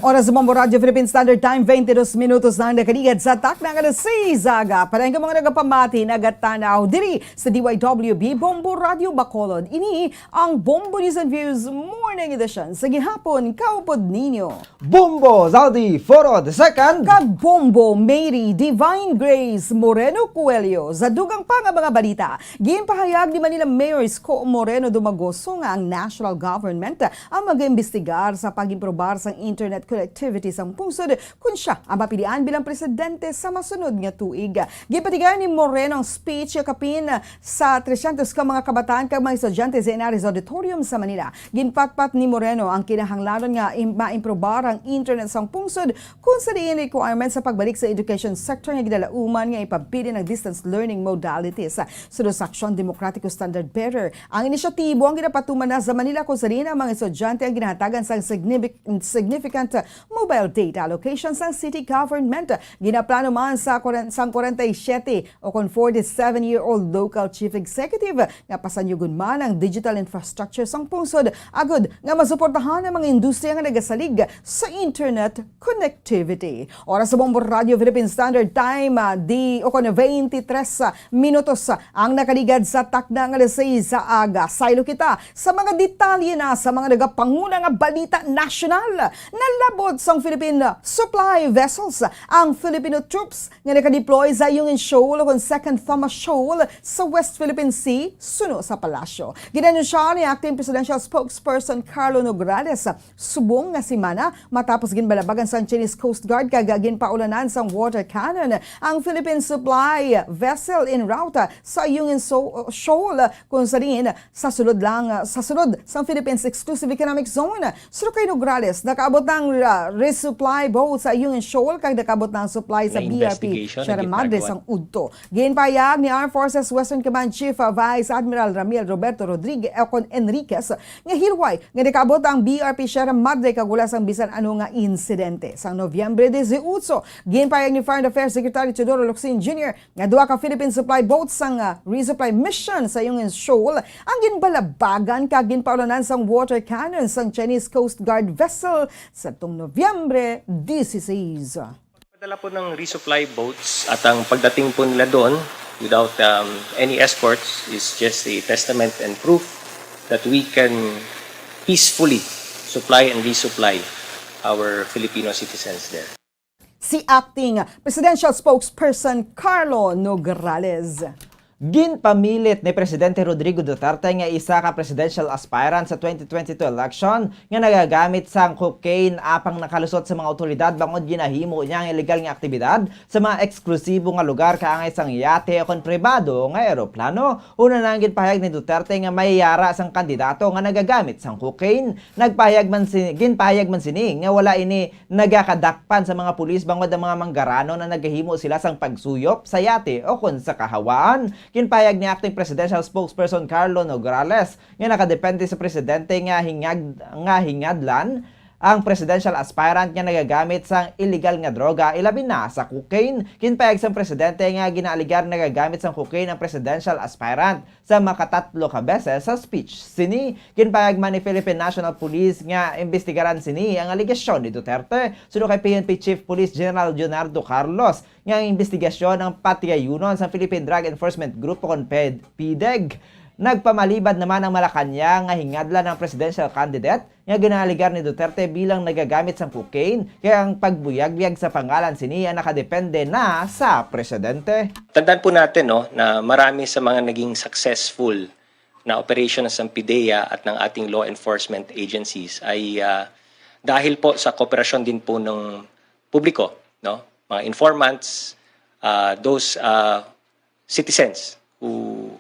Oras sa Bombo Radyo Philippine Standard Time, twenty-two minutos na ang nakaligad sa takna nga alas sais aga. Para ang mga nagapamati, nagatanaw diri sa D Y W B Bombo Radyo Bacolod. Ini ang Bombo News and Views Morning Edition sa gihapon, kaupod ninyo. Bombo Zaldi Foro the second. Kag Bombo Mary Divine Grace Moreno Coelho. Sa dugang pa nga mga balita, ginpahayag ni Manila Mayor Isko Moreno Dumagoso nga ang national government ang mag-imbestigar sa pag-improbar sang internet connectivity sang pungsod, kun siya ang mapilian bilang presidente sa masunod nga tuig. Ginpatigayon ni Moreno ang speech kapin sa trescientos ka mga kabataan kag mga estudyante sa Henares Auditorium sa Manila. Ginpatpat ni Moreno ang kinahanglanon nga im-, maimprobar ang internet sang pungsod, kun sa diin requirement sa pagbalik sa education sector nga ginalauman nga ipabilin ang distance learning modalities. Suno sa Aksyon Demokratiko Standard Bearer, ang inisyatibo ang ginapatuman na sa Manila, kun sa diin ang mga estudyante ang ginahatagan sang signific-, significant mobile data allocation sang city government. Ginaplano man sa kuren-, sang forty-seven o kon forty-seven-year-old local chief executive nga pasanyugon man ang digital infrastructure sang pungsod, agud nga masuportahan ang mga industriya nga nagasalig sa internet connectivity. Oras sa Bombo Radio Philippine Standard Time, ah, di o kon twenty-three, ah, minutos, ah, ang nakaligad sa takna nga alas sais sa aga. Saylo kita sa mga detalye na sa mga nagapanguna nga balita nasyonal. Nalabot sang Philippine supply vessels ang Filipino troops nga nakadeploy sa Ayungin Shoal o kon Second Thomas Shoal sa West Philippine Sea, suno sa palasyo. Ginanunsya ni Acting Presidential Spokesperson Carlo Nograles subong nga semana matapos ginbalabagan sang Chinese Coast Guard kag ginpaulanan sang water cannon ang Philippine supply vessel en route sa Ayungin So-, Shoal, kung sa diin sa sulod lang, sa sulod sang Philippines Exclusive Economic Zone. Suno kay Nograles, nakaabot na ang, ah, resupply boat sa Ayungin Shoal kag nakaabot na ang supply sa May B R P investigation na Sierra Madre ginpagawa. Sang udto. Ginpahayag ni Armed Forces Western Command Chief, ah, Vice Admiral Ramiel Roberto Rodriguez, eh, kon Enriquez, nga hilway nga nakaabot ang B R P Sierra Madre kag wala sang bisan ano nga insidente. Sang Nobyembre dieciocho, ginpahayag ni Foreign Affairs Secretary Teodoro Locsin Junior nga duha ka Philippine supply boats sang, ah, resupply mission sa Ayungin Shoal ang ginbalabagan kag ginpaulanan sang water cannon sang Chinese Coast Guard vessel sadtong Nobyembre dieciséis. Padala po ng resupply boats at ang pagdating po nila doon without, um, any escorts is just a testament and proof that we can peacefully supply and resupply our Filipino citizens there. Si Acting Presidential Spokesperson Carlo Nograles. Ginpamilit ni Presidente Rodrigo Duterte nga isa ka presidential aspirant sa twenty twenty-two election nga nagagamit sang cocaine apang nakalusot sa mga awtoridad bangod ginahimo niya ang illegal nga aktibidad sa mga eksklusibo nga lugar kaangay sang yate o kon pribado nga eroplano. Una na ang ginpahayag ni Duterte nga may yara sang kandidato nga nagagamit sang cocaine. Nagpahayag man si, ginpahayag man sini nga wala ini nagakadakpan sa mga pulis bangod ang mga manggaranon na nagahimo sila sang pagsuyop sa yate o kon sa kahawaan. Ginpahayag ni Acting Presidential Spokesperson Carlo Nograles nga nakadepende sa presidente nga hingag-, nga hingadlan ang presidential aspirant nga nagagamit sang illegal nga droga, ilabi na sa cocaine. Ginpahayag sang presidente nga ginaaligar nagagamit sang cocaine ang presidential aspirant sa makatatlo ka beses sa speech. Sini, ginpahayag man ni Philippine National Police nga imbestigaran sini ang alegasyon ni Duterte. Suno kay P N P Chief Police General Leonardo Carlos nga ang imbestigasyon ang patigayunon sa Philippine Drug Enforcement Group o kon ped-, PDEG. Nagpamalibad naman ang Malacañang nga hingadlan ang presidential candidate nga ginaaligar ni Duterte bilang nagagamit sang cocaine, kaya ang pagbuyag-buyag sa pangalan sini ang nakadepende na sa presidente. Tandaan po natin, no, na marami sa mga naging successful na operation ng PDEA at ng ating law enforcement agencies ay, ah, dahil po sa kooperasyon din po ng publiko, no? Mga informants, ah, those, ah, citizens who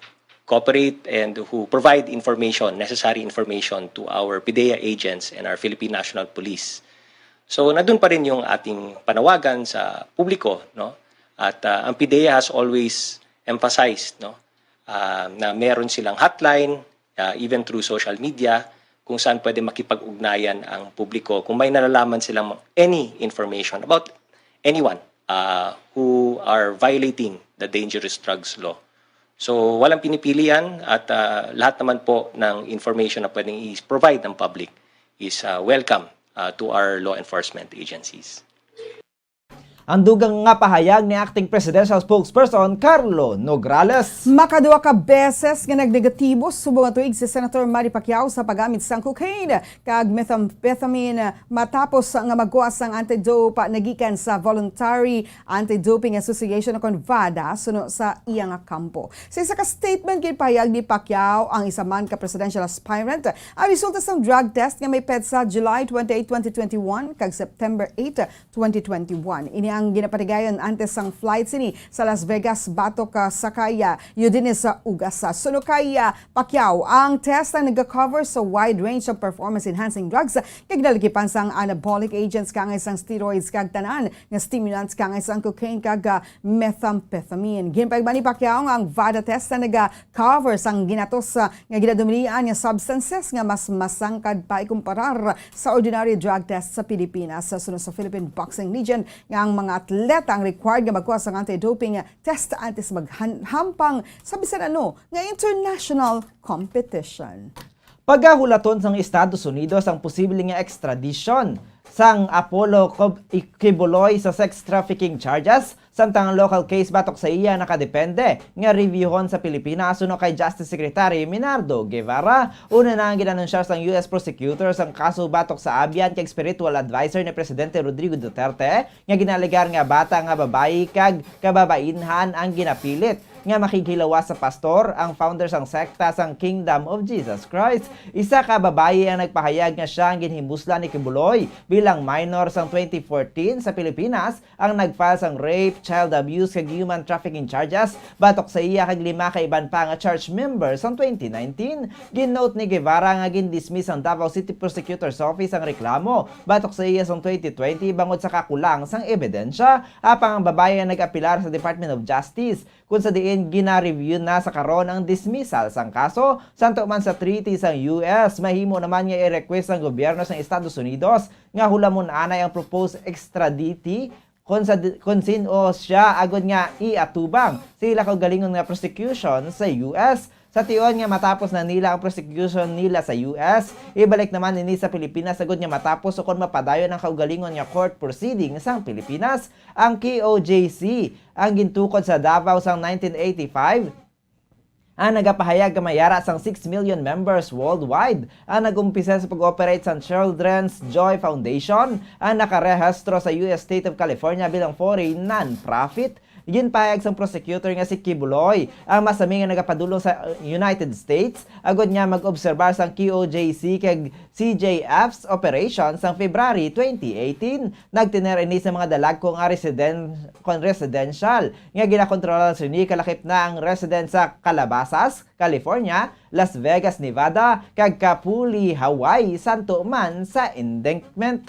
cooperate and who provide information, necessary information to our PDEA agents and our Philippine National Police. So, nandun pa rin yung ating panawagan sa publiko, no? At, ah, ang PDEA has always emphasized, no, ah, na meron silang hotline, ah, even through social media, kung saan pwede makipag-ugnayan ang publiko kung may nalalaman silang any information about anyone, ah, who are violating the dangerous drugs law. So, walang pinipilian at, ah, lahat naman po ng information na pwedeng i-provide ng public is, ah, welcome, ah, to our law enforcement agencies. Ang dugang nga pahayag ni Acting Presidential Spokesperson Carlo Nograles. Makaduha ka beses nga nagnegatibo subong nga tuig si Senator Manny Pacquiao sa paggamit sang cocaine kag methamphetamine matapos nga magkuha sang antidote nagikan sa Voluntary Anti-Doping Association o kon VADA suno sa iya nga kampo. Sa isa ka statement, ginpahayag ni Pacquiao, ang isa man ka presidential aspirant, ang resulta sang drug test nga may petsa July twenty-eight, twenty twenty-one kag September eight, twenty twenty-one. Ini ang ginapatigayon antes sang flight sini sa Las Vegas batok, ah, sa kay, ah, Udinese, ah, Ugas. Suno kay, ah, Pacquiao, ang test ang nag-cover sa wide range of performance-enhancing drugs kag nalagipan sang anabolic agents kaangay sang steroids kag tanan nga stimulants kaangay sang cocaine kag, ah, methamphetamine. Ginpahibalo ni Pacquiao nga ang VADA test na naga-cover sang ginatos, ah, nga ginadumilian nga substances nga mas masangkad pa ikumparar sa ordinary drug test sa Pilipinas. Suno sa Philippine Boxing Legion nga ang mga atleta ang required nga magkuha sang anti-doping test antes maghampang sa bisan ano nga international competition. Pagahulaton sang Estados Unidos ang posible nga extradition sang Apollo Quiboloy sa sex trafficking charges, samtang ang local case batok sa iya nakadepende nga reviewhon sa Pilipinas suno kay Justice Secretary Minardo Guevara. Una na ang gin-anunsyar sang U S prosecutor sang kaso batok sa abyan kag spiritual adviser ni Presidente Rodrigo Duterte nga ginaalegar nga bata nga babayi kag kababainhan ang ginapilit nga makighilawas sa pastor, ang founder sang sekta sang Kingdom of Jesus Christ. Isa ka babayi ang nagpahayag nga siya ang ginhimuslan ni Quiboloy bilang minor sang twenty fourteen sa Pilipinas, ang nag-file sang rape, child abuse kag human trafficking charges batok sa iya kag lima ka iban pa nga church member sang twenty nineteen. Gin-note ni Guevara nga gin-dismiss sang Davao City Prosecutor's Office ang reklamo batok sa iya sang twenty twenty bangod sa kakulang sang ebidensya, apang ang babayi ang nag-apelar sa Department of Justice, kung sa diin gina-review na sa karon ang dismissal sang kaso. Sa tuman sa treaty sang U S, mahimo naman nga i-request sang gobyerno sang Estados Unidos nga hulamon anay ang proposed extradite kon sa kon sin-o siya agod nga iatubang sa ila kaugalingon nga prosecution sa U S. Sa tion nga matapos na nila ang prosecution nila sa U S, ibalik naman ini sa Pilipinas agud nga matapos ukon mapadayon ang kaugalingon nga court proceeding sang Pilipinas. Ang K O J C ang gintukod sa Davao sang nineteen eighty-five, ang nagapahayag nga may yara sang six million members worldwide ang nag-umpisa sa pag-operate sang Children's Joy Foundation, ang nakarehistro sa U S State of California bilang foreign non-profit. Ginpahayag sang prosecutor nga si Quiboloy ang masami nga nagapadulong sa United States agud nga mag-obserbar sang Q O J C kag C J F's operation sang February twenty eighteen. Nagtener ini sa mga dalagko nga residen-, kon residential nga ginakontrolar sini, kalakip na ang resident sa Calabasas, California, Las Vegas, Nevada, kag Kapuli, Hawaii, santo man sa indictment.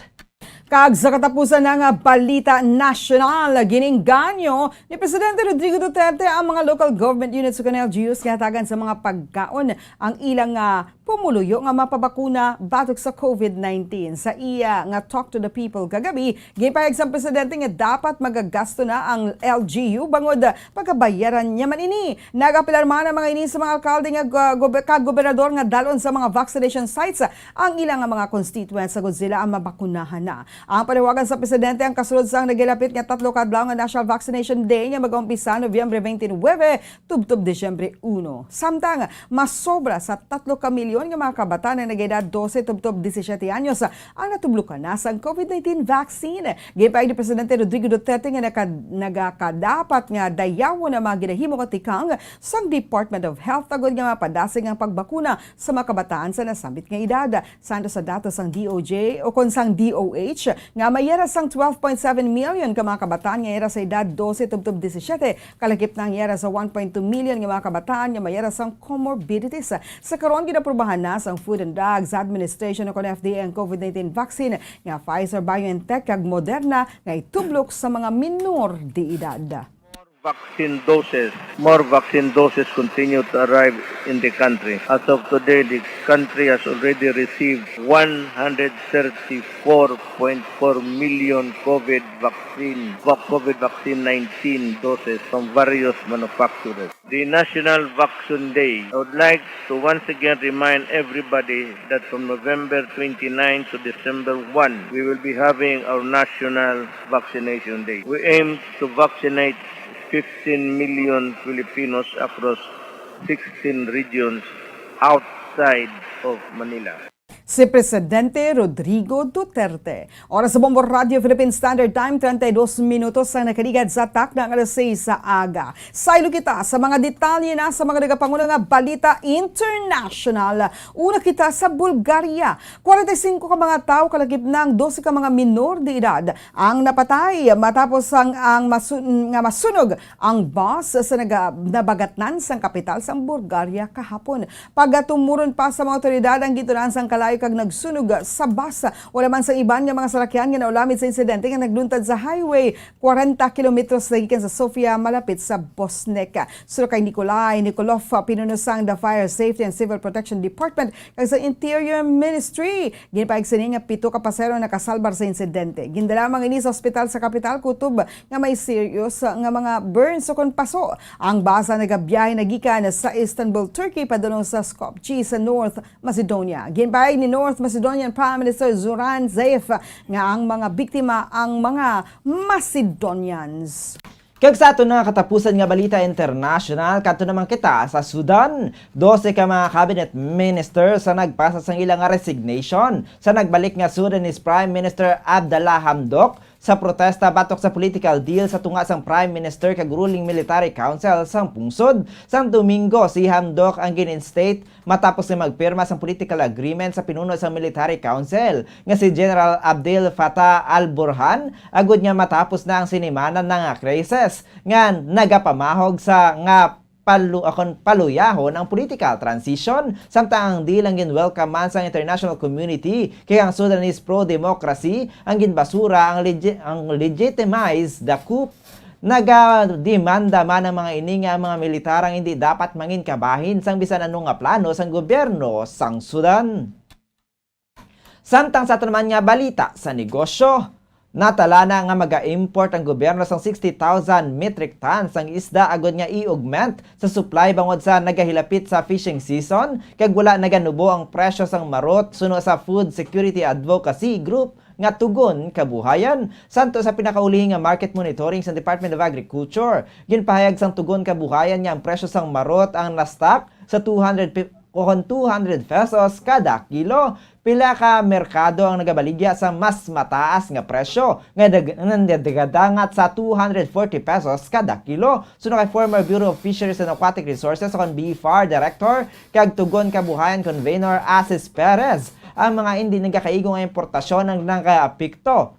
Kag sa katapusan na nga balita nasyonal, giningganyo ni Presidente Rodrigo Duterte ang mga local government units ukon L G Us nga hatagan sa mga pagkaon ang ilang, ah, pumuluyo nga mapabakuna batok sa COVID nineteen. Sa iya nga Talk to the People kagabi, ginpahayag sang presidente nga dapat magagasto na ang L G U bangod pagabayaran niya man ini. Nag-apelar man ang mga ini sa mga alkalde nga go-, gobe-, kag gobernador nga dal-on sa mga vaccination sites ang ila nga mga constituents agud sila ang mabakunahan na. Ang panawagan sa presidente ang kasulod sang nagilapit nga tatlo ka adlaw nga National Vaccination Day nga mag-umpisa Nobyembre twenty-nine tubtob Disyembre uno. Samtang mas sobra sa tatlo ka milyon nga mga kabataan nga nag-edad dose tubtob disisiete anyos ang natublokan na sang COVID nineteen vaccine. Ginpahayag ni Presidente Rodrigo Duterte nga naka-, nagakadapat nga dayawon ang mga ginahimo nga tikang sang Department of Health agud nga mapadasig ang pagbakuna sa mga kabataan sa nasambit nga edad. Santo sa datos sang D O J o kon sang D O H, nga may yara sang twelve point seven million ka mga kabataan nga yara sa edad dose tubtob disisiete, kalakip na ang yara sa one point two million nga mga kabataan nga may yara sang comorbidities. Sa karon, ginaprubahan na sang Food and Drugs Administration o kon F D A ang COVID nineteen vaccine nga Pfizer-BioNTech kag Moderna nga itublok sa mga minor de edad. Vaccine doses. More vaccine doses continue to arrive in the country. As of today, the country has already received one hundred thirty-four point four million COVID vaccine, vac-, COVID vaccine nineteen doses from various manufacturers. The National Vaccine Day. I would like to once again remind everybody that from November twenty-nine to December one, we will be having our National Vaccination Day. We aim to vaccinate fifteen million Filipinos across sixteen regions outside of Manila. Si Presidente Rodrigo Duterte. Oras sa Bombo Radio Philippine Standard Time, treinta y dos minutos ang nakaligad sa takna nga alas seis sa aga. Saylo kita sa mga detalye na sa mga nagapanguna nga balita international. Una kita sa Bulgaria. Kwarenta y singko ka mga tawo, kalakip na ang dose ka mga minor de edad, ang napatay matapos ang, ang masun-, nga masunog ang bus sa naga-, nabagatnan sang kapital sang Bulgaria kahapon. Pagatumuron pa sa mga awtoridad ang gintunan sang kalayo kag nagsunog sa bus. Wala man sang iban nga mga sarakyan nga naulamid sa insidente nga nagluntad sa Highway kwarenta kilometros sa gikan sa Sofia, malapit sa Bosnek. Suno kay Nikolai Nikolov, pinuno sang the Fire Safety and Civil Protection Department kag sa Interior Ministry, ginpahayag sini nga pito ka pasahero ang nakasalbar sa insidente. Gindala man ini sa ospital sa kapital kutob nga may serious nga mga burns ukon paso. Ang bus nagabiyahe na gikan sa Istanbul, Turkey, padulong sa Skopje sa North Macedonia. Ginpahayag ni North Macedonian Prime Minister Zoran Zaev nga ang mga biktima ang mga Macedonians. Kag sa aton nga katapusan nga balita international, kadto naman kita sa Sudan. Dose ka mga cabinet minister sa nagpasa sang ila nga resignation sa nagbalik nga Sudanese Prime Minister Abdallah Hamdok sa protesta batok sa political deal sa tunga sang Prime Minister kag ruling military council sang pungsod. Sang Domingo, si Hamdok ang gin-instate matapos nga magpirma sang political agreement sa pinuno sang military council nga si General Abdel Fattah al-Burhan, agud nga matapos na ang sinimana na nga krisis nga nagapamahog sa nga palu-, akon paluyahon ang political transition, samtang ang deal ang gin-welcome man sang international community, kay ang Sudanese pro-democracy ang ginbasura ang legi-, ang legitimize the coup. Nagademanda man ang mga ini nga ang mga militar ang indi dapat mangin kabahin sang bisan ano nga plano sang gobyerno sang Sudan. Samtang sa ato naman nga balita sa negosyo, natala na nga maga-import ang gobyerno sang sixty thousand metric tons sang isda agod nga i-augment sa supply bangod sa nagahilapit sa fishing season kag wala naganubo ang presyo sang marot suno sa Food Security Advocacy Group nga Tugon Kabuhayan. Santo sa pinakaulihi nga market monitoring sa Department of Agriculture, ginpahayag sang Tugon Kabuhayan nga ang presyo sang marot ang na-stock sa two hundred pi-, kuhon two hundred pesos kada kilo. Pila ka merkado ang nagabaligya sa mas mataas nga presyo nga dag-, nga nagadangat sa two hundred forty pesos kada kilo. Suno kay former Bureau of Fisheries and Aquatic Resources o kon B F A R Director kag Tugon Kabuhayan Convenor Asis Perez, ang mga indi nagakaigo nga importasyon ang nagaapekto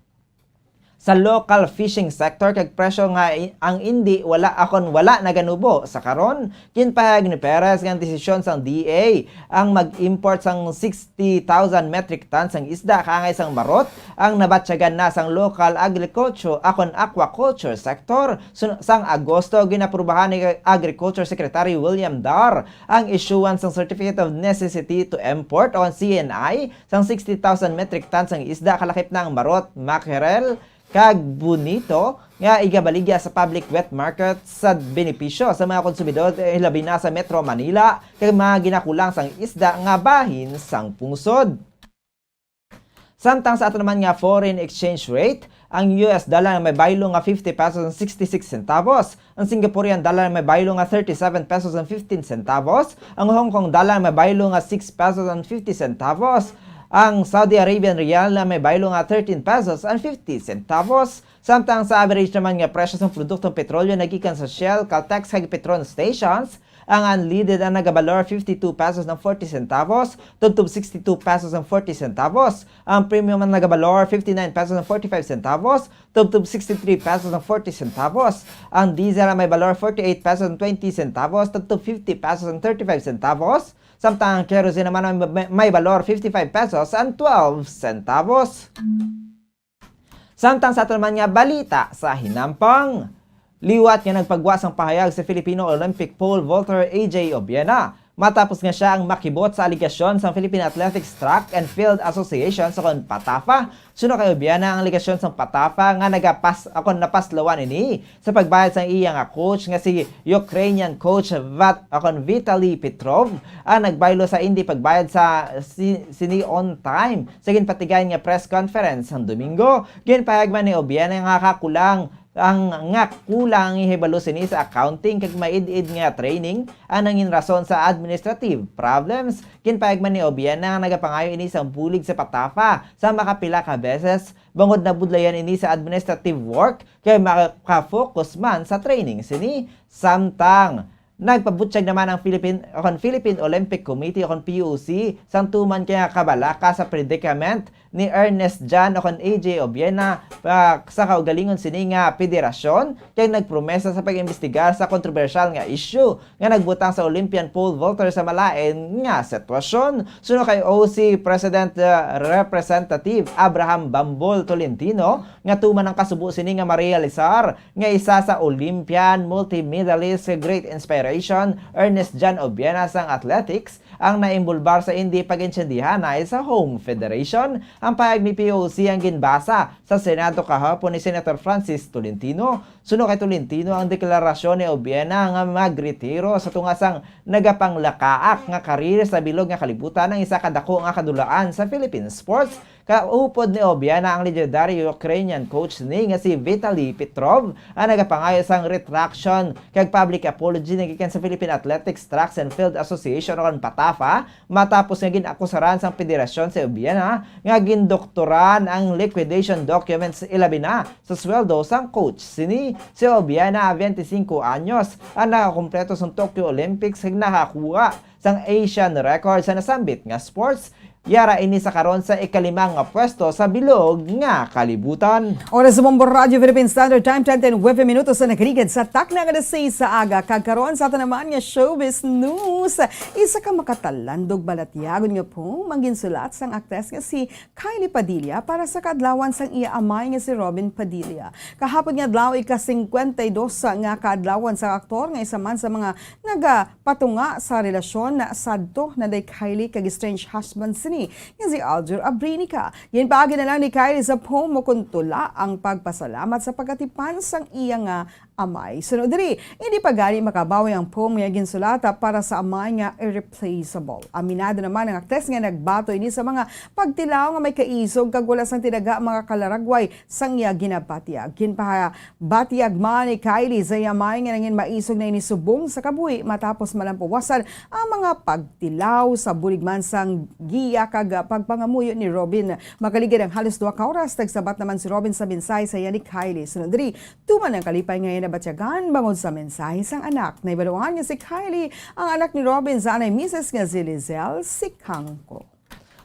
sa local fishing sector kag presyo nga i-, ang indi wala akon wala naganubo sa karon. Ginpahayag ni Perez nga ang desisyon sang D A ang mag-import sang sixty thousand metric tons sang isda kaangay sang marot ang nabatyagan na sang local agriculture akon aquaculture sector. Sun-, sang Agosto, ginaprubahan ni Agriculture Secretary William Dar ang issuance sang Certificate of Necessity to Import o C N I sang sixty thousand metric tons sang isda, kalakip na ang marot, mackerel, kag bonito nga igabaligya sa public wet market sa benepisyo sa mga konsumidor, eh, labi na sa Metro Manila, kag mga ginakulang sang isda nga bahin sang pungsod. Samtang sa ato naman nga foreign exchange rate, ang U S dollar may baylo nga fifty pesos and sixty-six centavos, ang Singaporean dollar may baylo nga thirty-seven pesos and fifteen centavos, ang Hong Kong dollar may baylo nga six pesos and fifty centavos, ang Saudi Arabian riyal na may baylo nga thirteen pesos and fifty centavos. Samtang sa average naman nga presyo sang produktong petrolyo nagikan sa Shell, Caltex, kag Petron stations, Ang unleaded ang nagabalor fifty-two pesos and forty centavos, tubtob sixty-two pesos and forty centavos. Ang premium ang nagabalor fifty-nine pesos and forty-five centavos, tubtob sixty-three pesos and forty centavos. Ang diesel ang may balor forty-eight pesos and twenty centavos, tubtob fifty pesos and thirty-five centavos. Samtang ang kerosene naman ang may, may balor fifty-five pesos and twelve centavos. Samtang sa aton man nga balita sa hinampang, liwat nga nagpagwa sang pahayag sa Filipino Olympic pole vaulter A J Obiena, matapos nga sia ang makibot sa alegasyon sang Philippine Athletics Track and Field Association o kon PATAFA. Suno kay Obiena, ang alegasyon sang PATAFA nga nagapas o kon napaslawan ini sa pagbayad sang iya nga coach nga si Ukrainian coach Vat-, o kon Vitaly Petrov, ang nagbaylo sa indi pagbayad sa si-, sini on time. Sa ginpatigayon nga press conference sang Domingo, ginpahayag man ni Obiena nga kakulang ang, nga kulang ang ihibalo sini sa accounting kag maid-id nga training ang nangin rason sa administrative problems. Ginpahayag man ni Obiena nga nagapangayo ini sang bulig sa PATAFA sa makapila ka beses bangod nabudlayan ini sa administrative work kay maka-focus man sa training sini. Samtang nagpabutyag naman ang Philippine, o kon Philippine Olympic Committee, o kon P O C, sang tuman kay nga kabalaka sa predicament ni Ernest Jan, o kon A J Obiena, pa, sa kaugalingon sini nga federasyon, kay nagpromesa sa pag-imbestigar sa kontrobersyal nga issue nga nagbutang sa Olympian pole vaulter sa malain nga sitwasyon. Suno kay O C President, uh, Representative Abraham Bambol Tolentino, nga tuman ang kasubo sini nga marealisar nga isa sa Olympian, multimedalist, great inspiration, Ernest Jan Obiena sang athletics, ang naimbulbar sa indi pag-intindihanay sa Home Federation. Ang pahayag ni P O C ang ginbasa sa Senado kahapon ni Senator Francis Tolentino. Suno kay Tolentino, ang deklarasyon ni Obiena nga magretiro sa tunga sang nagapanglakaak nga karir sa bilog nga kalibutan ang isa ka dako nga kadulaan sa Philippine sports. Kaupod ni Obiena ang legendary Ukrainian coach ni nga si Vitaly Petrov, ang nagapangayo sang retraction kag public apology nagikan sa Philippine Athletics Tracks and Field Association o kon PATAFA, matapos nga gin-akusaran sang federasyon si Obiena nga gindoktoran ang liquidation documents, ilabi na sa sweldo sang coach. Sini si Obiena, twenty-cinco anyos, ang nakakumpleto sang Tokyo Olympics kag nakakuha sang Asian record sa nasambit nga sports. Yara ini sa karon sa ikalima nga pwesto sa bilog nga kalibutan. Oras sa Bombo Radyo Philippine Standard Time, twenty-nine minutos na nakaligid sa takna nga alas sais sa aga. Kag karon sa aton naman nga showbiz news, isa ka makatalandog balatyagon nga poem ang ginsulat sang aktres nga si Kylie Padilla para sa kaadlawan sang iya amay nga si Robin Padilla. Kahapon nga adlaw, ika-singkwenta y dos nga kaadlawan sang aktor nga isa man sa mga naga patunga sa relasyon sadto na day Kylie kag estranged husband sini nga si Aljur Abrinica. Ginpaagi na lang ni Kylie sa poem kon tula ang pagpasalamat sa pagkatipan sang iya nga amay. Sunod diri, hindi pa gani makabawi ang poem nga ginsulata para sa amay nga irreplaceable. Aminado naman ang aktres nga nagbato ini sa mga pagtilaw nga may kaisog kag wala sang tinaga mga kalaragway sang iya ginabatyag. Ginpaha-, Batyag man ni Kylie sa iya amay nga nangin maisog na ini subong sa kabuhi matapos malampuwasan ang mga pagtilaw sa bulig man sang giya kag pagpangamuyo ni Robin. Makaligid ang halos duha ka oras, nagsabat naman si Robin sa mensahe sa iya ni Kylie. Sunod diri, tuman ang kalipay nga iya nabatyagan bangod sa mensahe sang anak. Nahibaluan nga si Kylie ang anak ni Robin sa anay misis nga si Lizelle Sicangco.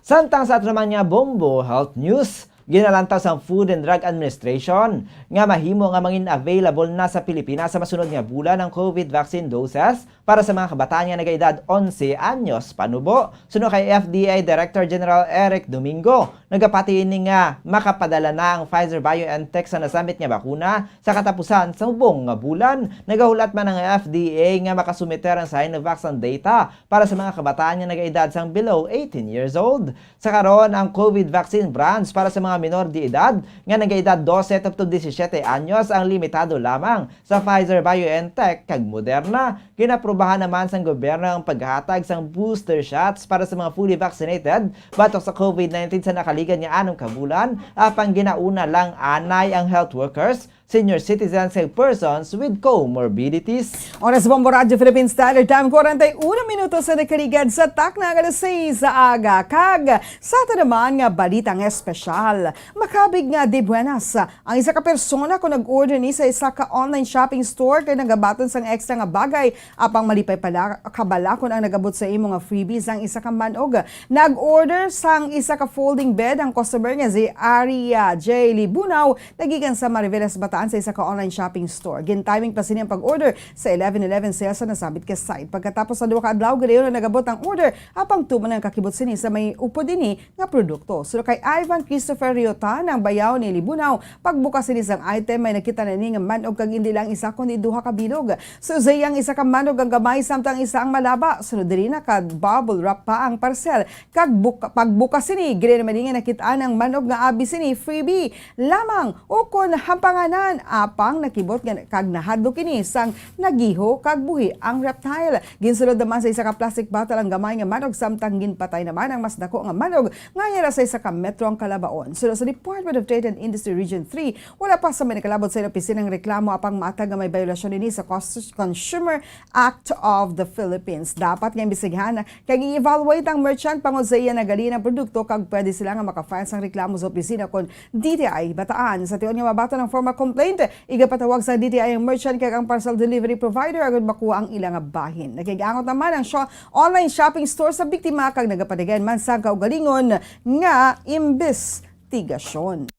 Samtang sa aton naman nga bombo health news, ginalantaw sang Food and Drug Administration nga mahimo nga mangin available na sa Pilipinas sa masunod nga bulan ang COVID vaccine doses para sa mga kabataan nga nagaedad onse anyos panubo. Suno kay F D A Director General Eric Domingo, nagapati ini nga makapadala na ang Pfizer-BioNTech sa nasambit nga bakuna sa katapusan sa subong nga bulan. Nagahulat man ang F D A nga makasumiter ang Sinovac sang data para sa mga kabataan nga nagaedad sang below eighteen years old. Sa karon, ang COVID vaccine brands para sa mga minor de edad nga nagaedad dose tubtob disisiete anyos ang limitado lamang sa Pfizer-BioNTech kag Moderna. Ginaprubahan naman sang gobyerno ang paghatag sang booster shots para sa mga fully vaccinated batok sa COVID nineteen sa nakaligad nga anom ka bulan, apang ginauna lang anay ang health workers senior citizens, kag persons with comorbidities. Oras sa Bombo Radyo Philippine Standard Time, kwarenta y uno minutos sa nakaligad sa takna nga alas sais sa aga. Kag sa aton naman nga balitang espesyal, makabig nga di buenas ang isa ka persona kon nag-order ni sa isa ka online shopping store kay nagabaton sang extra nga bagay. Apang malipay pala ka bala kon ang nagabot sa imo nga freebie sang isa ka man-og. Nag-order sang isa ka folding bed ang customer nga si Aria J Libunaw, nagikan sa Mariveles, Bataan, sa isa ka online shopping store. Gin-timing pa sini ang pag-order sa eleven eleven sales sa nasambit ka site. Pagkatapos sa duha ka adlaw, gadayon na nagabot ang order, apang tuman ang kakibot sini sa may upod ini nga produkto. Suno kay Ivan Christopher Riota, ang bayaw ni Libunaw, pagbukas sini sang item, may nakita na ni nga man-og kag indi lang isa kundi duha ka bilog. Sa iya, ang isa ka man-og ang gamay, samtang isa ang malaba. Sunod diri, naka-bubble wrap pa ang parcel. Kag buka-, pagbukas sini, diri naman nga nakit-an ang man-og nga abi sini freebie lamang ukon hampanganan, apang nakibot nga kag nahadlok ini sang nagiho kag buhi ang reptile. Ginsulod naman sa isa ka plastic bottle ang gamay nga man-og, samtang ginpatay naman ang mas dako nga man-og nga yara sa isa ka metro ang kalabaon. Suno sa Department of Trade and Industry Region three, wala pa sa may nakalabot sa opisina ang reklamo apang matag nga may biolasyon ini sa Cons-, Consumer Act of the Philippines. Dapat nga imbestigahan kag i-evaluate ang merchant bangod sa iya nagali ang produkto, kag pwede sila nga maka-file sang reklamo sa opisina kon D T I Bataan. Sa tion nga mabaton ang formal complaint, igapatawag sa D T I ang merchant kag ang parcel delivery provider agud makuha ang ila nga bahin. Nakig-angot naman ang sho-, online shopping store sa biktima kag nagapadagayan man sang kaugalingon nga imbestigasyon.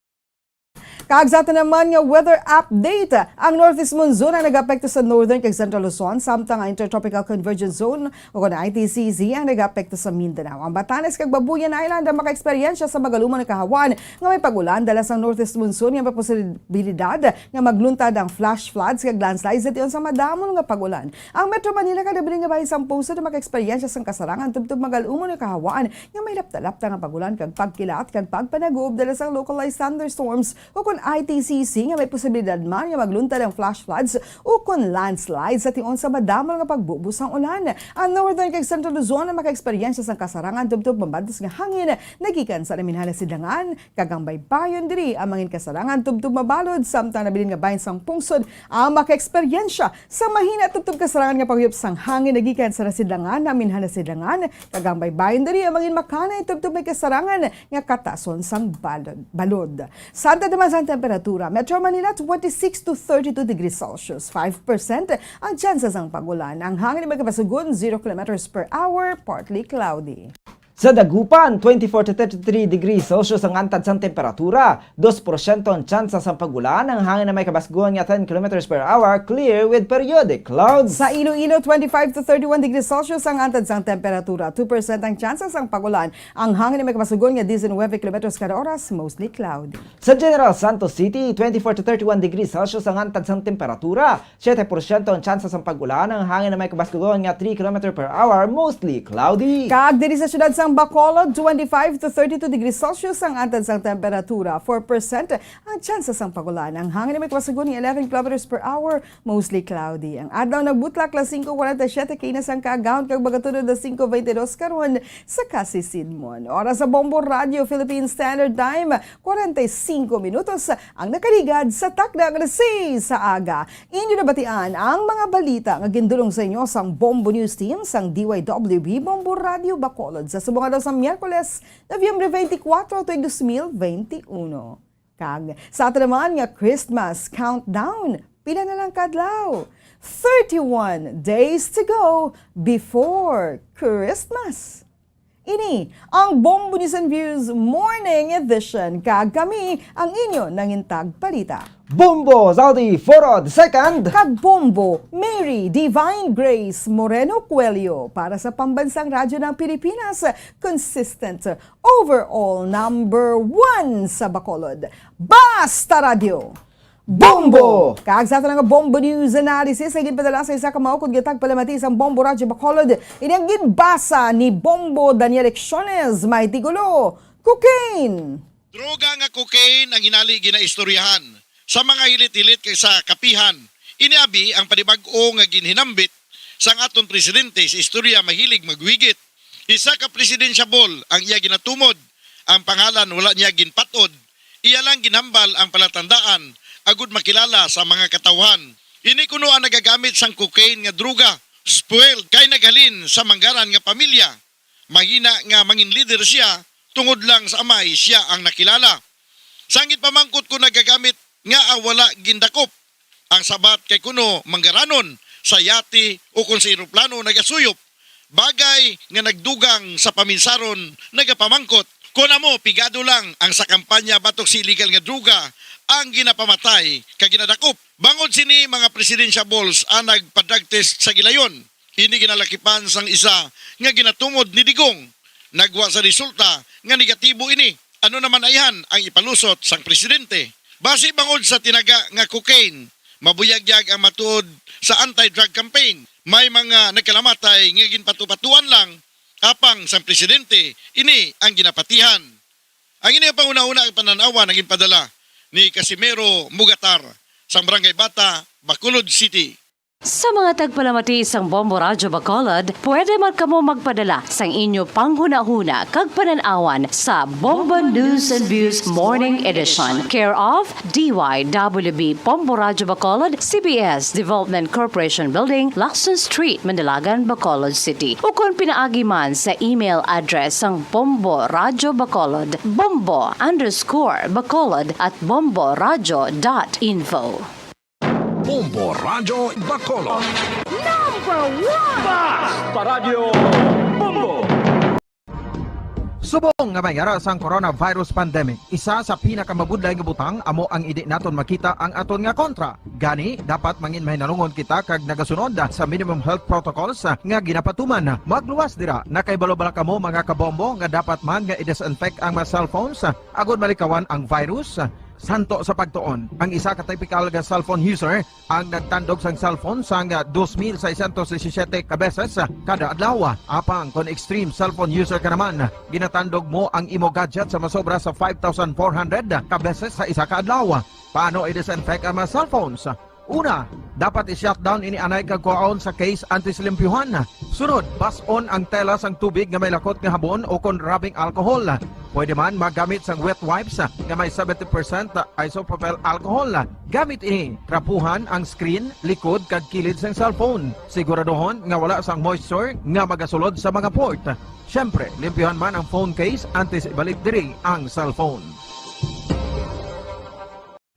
Kag sa aton naman nga weather update, ang northeast monsoon ang nag-apekto sa northern kag central Luzon, samtang ang intertropical convergence zone o kon I T C Z ang nag-apekto sa Mindanao. Ang Batanes kag Babuyan Island ang makaeksperyensya sa magalumon nga kahawan nga may pag-ulan dala sang northeast monsoon nga may posibilidad nga magluntad ang flash floods kag landslides sa tion sa madamol nga pag-ulan. Ang Metro Manila kag nabilin nga bahin sang pungsod ang makaeksperyensya sang kasarangan tubtob magalumon nga kahawan nga may lapta-lapta nga pag-ulan kag pagkilat kag pagpanagob dala sang localized thunderstorms ukon I T C Z nga may posibilidad man nga magluntad ang flash floods ukon landslides sa tion sa madamol nga pagbubo sang ulan. Ang Northern kag Central Luzon ang makaeksperyensya sang kasarangan tubtob mabantos nga hangin nagikan sa naminhan nga sidlangan, kag ang baybayon diri ang mangin kasarangan tubtob mabalod, samtang nabilin nga bahin sang pungsod ang makaeksperyensya sa mahina tubtob kasarangan nga paghuyop sang hangin nagikan sa nasidlangan, naminhan nga sidlangan, kag ang baybayon diri ang mangin makanay tubtob may kasarangan nga katason sang balod, balod. Sa antad naman sang temperatura, Metro Manila, twenty-six to thirty-two degrees Celsius, five percent ang tsansa sang pag-ulan. Ang hangin may kabasugon, zero kilometers per hour, partly cloudy. Sa Dagupan, twenty-four to thirty-three degrees Celsius ang antad sang temperatura, dos porsyento ang tsansa sang pag-ulan, ang hangin na may kabasgon nga ten kilometers per hour, clear with periodic clouds. Sa Iloilo, twenty-five to thirty-one degrees Celsius ang antad sang temperatura, two percent ang tsansa sang pag-ulan, ang hangin na may kabasgon nga diecinuebe kilometers kada oras, mostly cloudy. Sa General Santos City, twenty-four to thirty-one degrees Celsius ang antad sang temperatura, siete porsyento ang tsansa sang pag-ulan, ang hangin na may kabasgon nga three kilometer per hour, mostly cloudy. Kag diri sa siyudad sang Bacolod, twenty-five to thirty-two degrees Celsius ang antad sang temperatura, four percent ang tsansa sang pag-ulan, ang hangin na may kabasgon nga eleven kilometers per hour, mostly cloudy. Ang adlaw nagbutlak alas singko kwarenta y siyete kaina sang kaagahon kag magatunod alas singko beintidos karon sa kasisidmon. Oras sa Bombo Radyo Philippine Standard Time, kwarenta y singko minutos ang nakaligad sa takna nga alas sais sa aga. Inyo nabatian ang mga balita nga gindulong sa inyo sang Bombo News Team sang D Y W B Bombo Radyo Bacolod sa subong adlaw sa Miyerkules, Nobyembre twenty-four, tuig dos mil twenty-one. Kag sa ato naman nga Christmas countdown, pila na lang ka adlaw? Thirty-one days to go before Christmas. Ini ang Bombo News and Views Morning Edition, kag kami ang inyo nangintag balita. Bombo Zaldi Foro the second. Kag Bombo Mary Divine Grace Moreno Coelho para sa Pambansang Radyo ng Pilipinas, consistent overall number one sa Bacolod. Basta Radyo! Bombo! Kag sa aton nga Bombo News Analysis, ang ginpadala sa isa ka maukod nga tagpalamati sang Bombo Radyo Bacolod, ini ang ginbasa ni Bombo Daniel Lecciones, may titulo, Cocaine! Droga nga cocaine ang hinali ginaistoryahan sa mga hilit-hilit kag sa kapihan. Ini abi ang panibag-o nga ginhinambit sang aton presidente sa istorya mahilig magwigit. Isa ka presidential ball ang iya ginatumod. Ang pangalan wala niya ginpat-od. Iya lang ginhambal ang palatandaan agud makilala sa mga katawhan. Ini kuno ang nagagamit sang cocaine nga droga, spoiled kay naghalin sa manggaran nga pamilya. Mahina nga mangin leader siya tungod lang sa amay siya ang nakilala. Sang ginpamangkot ko nagagamit nga ang wala gindakop ang sabat kay kuno manggaranon sa yati o kon sa eroplano nagasuyop, bagay nga nagdugang sa paminsaron nagapamangkot kon amo pigado lang ang sa kampanya batok sa illegal nga droga ang ginapamatay kag ginadakop. Bangod sini mga presidential balls ang nagpa-drug test sa gilayon. Ini ginalakipan sang isa nga ginatumod ni Digong. Nagwa sa resulta nga negatibo ini. Ano naman ayhan ang ipalusot sang presidente? Basi bangod sa tinaga nga cocaine, mabuyagyag ang matuod sa anti-drug campaign. May mga nagkalamatay nga ginpatupatuan lang, apang sang presidente ini ang ginapatihan. Ang ini ang panghunahuna ang panan-awan ang ginpadala ni Casimero Mugatar sang Barangay Bata, Bacolod City. Sa mga tagpalamati sang Bombo Radyo Bacolod, pwede man kamo magpadala sang inyo panghunahuna kag panan-awan sa Bombo News and Views Morning Edition, care of D Y W B Bombo Radyo Bacolod, C B S Development Corporation Building, Lacson Street, Mandilagan, Bacolod City, ukon pinaagi man sa email address sang Bombo Radyo Bacolod, bombo underscore bacolod at bombo radyo dot info. Bombo Radyo Bacolod. Number one! Basta Radyo Bombo! Subong nga may ara sang coronavirus pandemic, isa sa pinakamabudlay nga butang amo ang indi naton makita ang aton nga kontra. Gani, dapat mangin mahinalungon kita kag nagasunod sa minimum health protocols nga ginapatuman. Magluwas dira, nakahibalo bala kamo, mga kabombo, nga dapat man nga i-disinfect ang mga cellphones agod malikawan ang virus? Santo sa pagtuon, ang isa ka typical nga cellphone user ang nagtandog sang cellphone sang dos mil seiscientos disisiete ka beses kada adlaw. Apang kon extreme cellphone user ka naman, ginatandog mo ang imo gadget sa masobra sa five thousand four hundred ka beses sa isa ka adlaw. Paano i-disinfect ang mga cellphones? Una, dapat i-shutdown ini anay kag kuhaon sa case antes limpyuhan. Sunod, bas-on ang tela sang tubig nga may lakot nga habon o kon rubbing alcohol. Pwede man magamit sang wet wipes nga may seventy percent isopropyl alcohol. Gamit ini, trapuhan ang screen, likod, kag kilid sang cellphone. Siguraduhon nga wala sang moisture nga magasulod sa mga port. Siyempre, limpyuhan man ang phone case antes ibalik diri ang cellphone.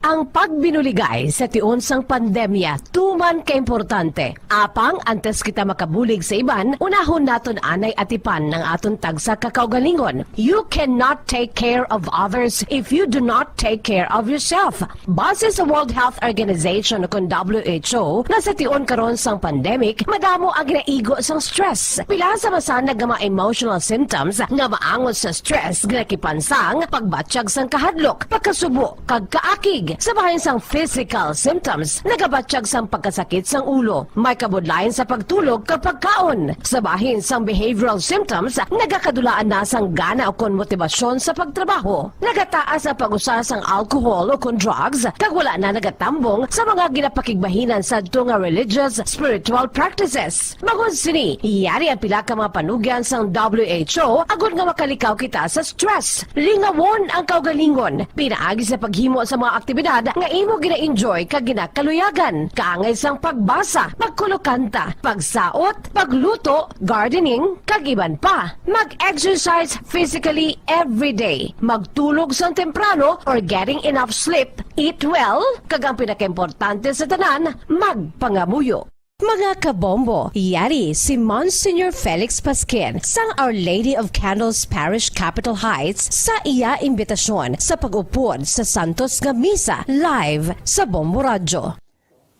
Ang pagbinuligay sa tion sang pandemya tuman ka importante. Apang antes kita makabulig sa iban, unahon naton anay atipan ang aton tagsa ka kaugalingon. You cannot take care of others if you do not take care of yourself. Base sa World Health Organization, kon W H O, nga sa tion karon sang pandemic, madamo ang ginaigo sang stress. Pila sa masanag nga mga emotional symptoms nga maangot sa stress ginakipan sang pagbatyag sang kahadlok, pagkasubo, kag kaakig. Sa bahin sang physical symptoms, nagabatyag sang pagkasakit sang ulo, may kabudlayan sa pagtulog kag pagkaon. Sa bahin sang behavioral symptoms, nagakadulaan na sang gana ukon motibasyon sa pagtrabaho. Nagataas ang pag-usa sang alcohol ukon drugs, kag wala na nagatambong sa mga ginapakigbahinan sadto nga religious, spiritual practices. Bangod sini, yari ang pila ka mga panugyan sang W H O agod nga makalikaw kita sa stress. Lingawon ang kaugalingon pinaagi sa paghimo sa mga aktibidad nga imo gina-enjoy kag ginakaluyagan, kaangay sang pagbasa, pagkulokanta, pagsaot, pagluto, gardening, kag iban pa. Mag-exercise physically every day. Magtulog sang temprano or getting enough sleep. Eat well, kag ang pinakaimportante sa tanan, magpangamuyo. Mga kabombo, yari si Monsignor Felix Pasquin sang Our Lady of Candles Parish, Capitol Heights, sa iya imbitasyon sa pag-upod sa santos nga misa live sa Bombo Radyo.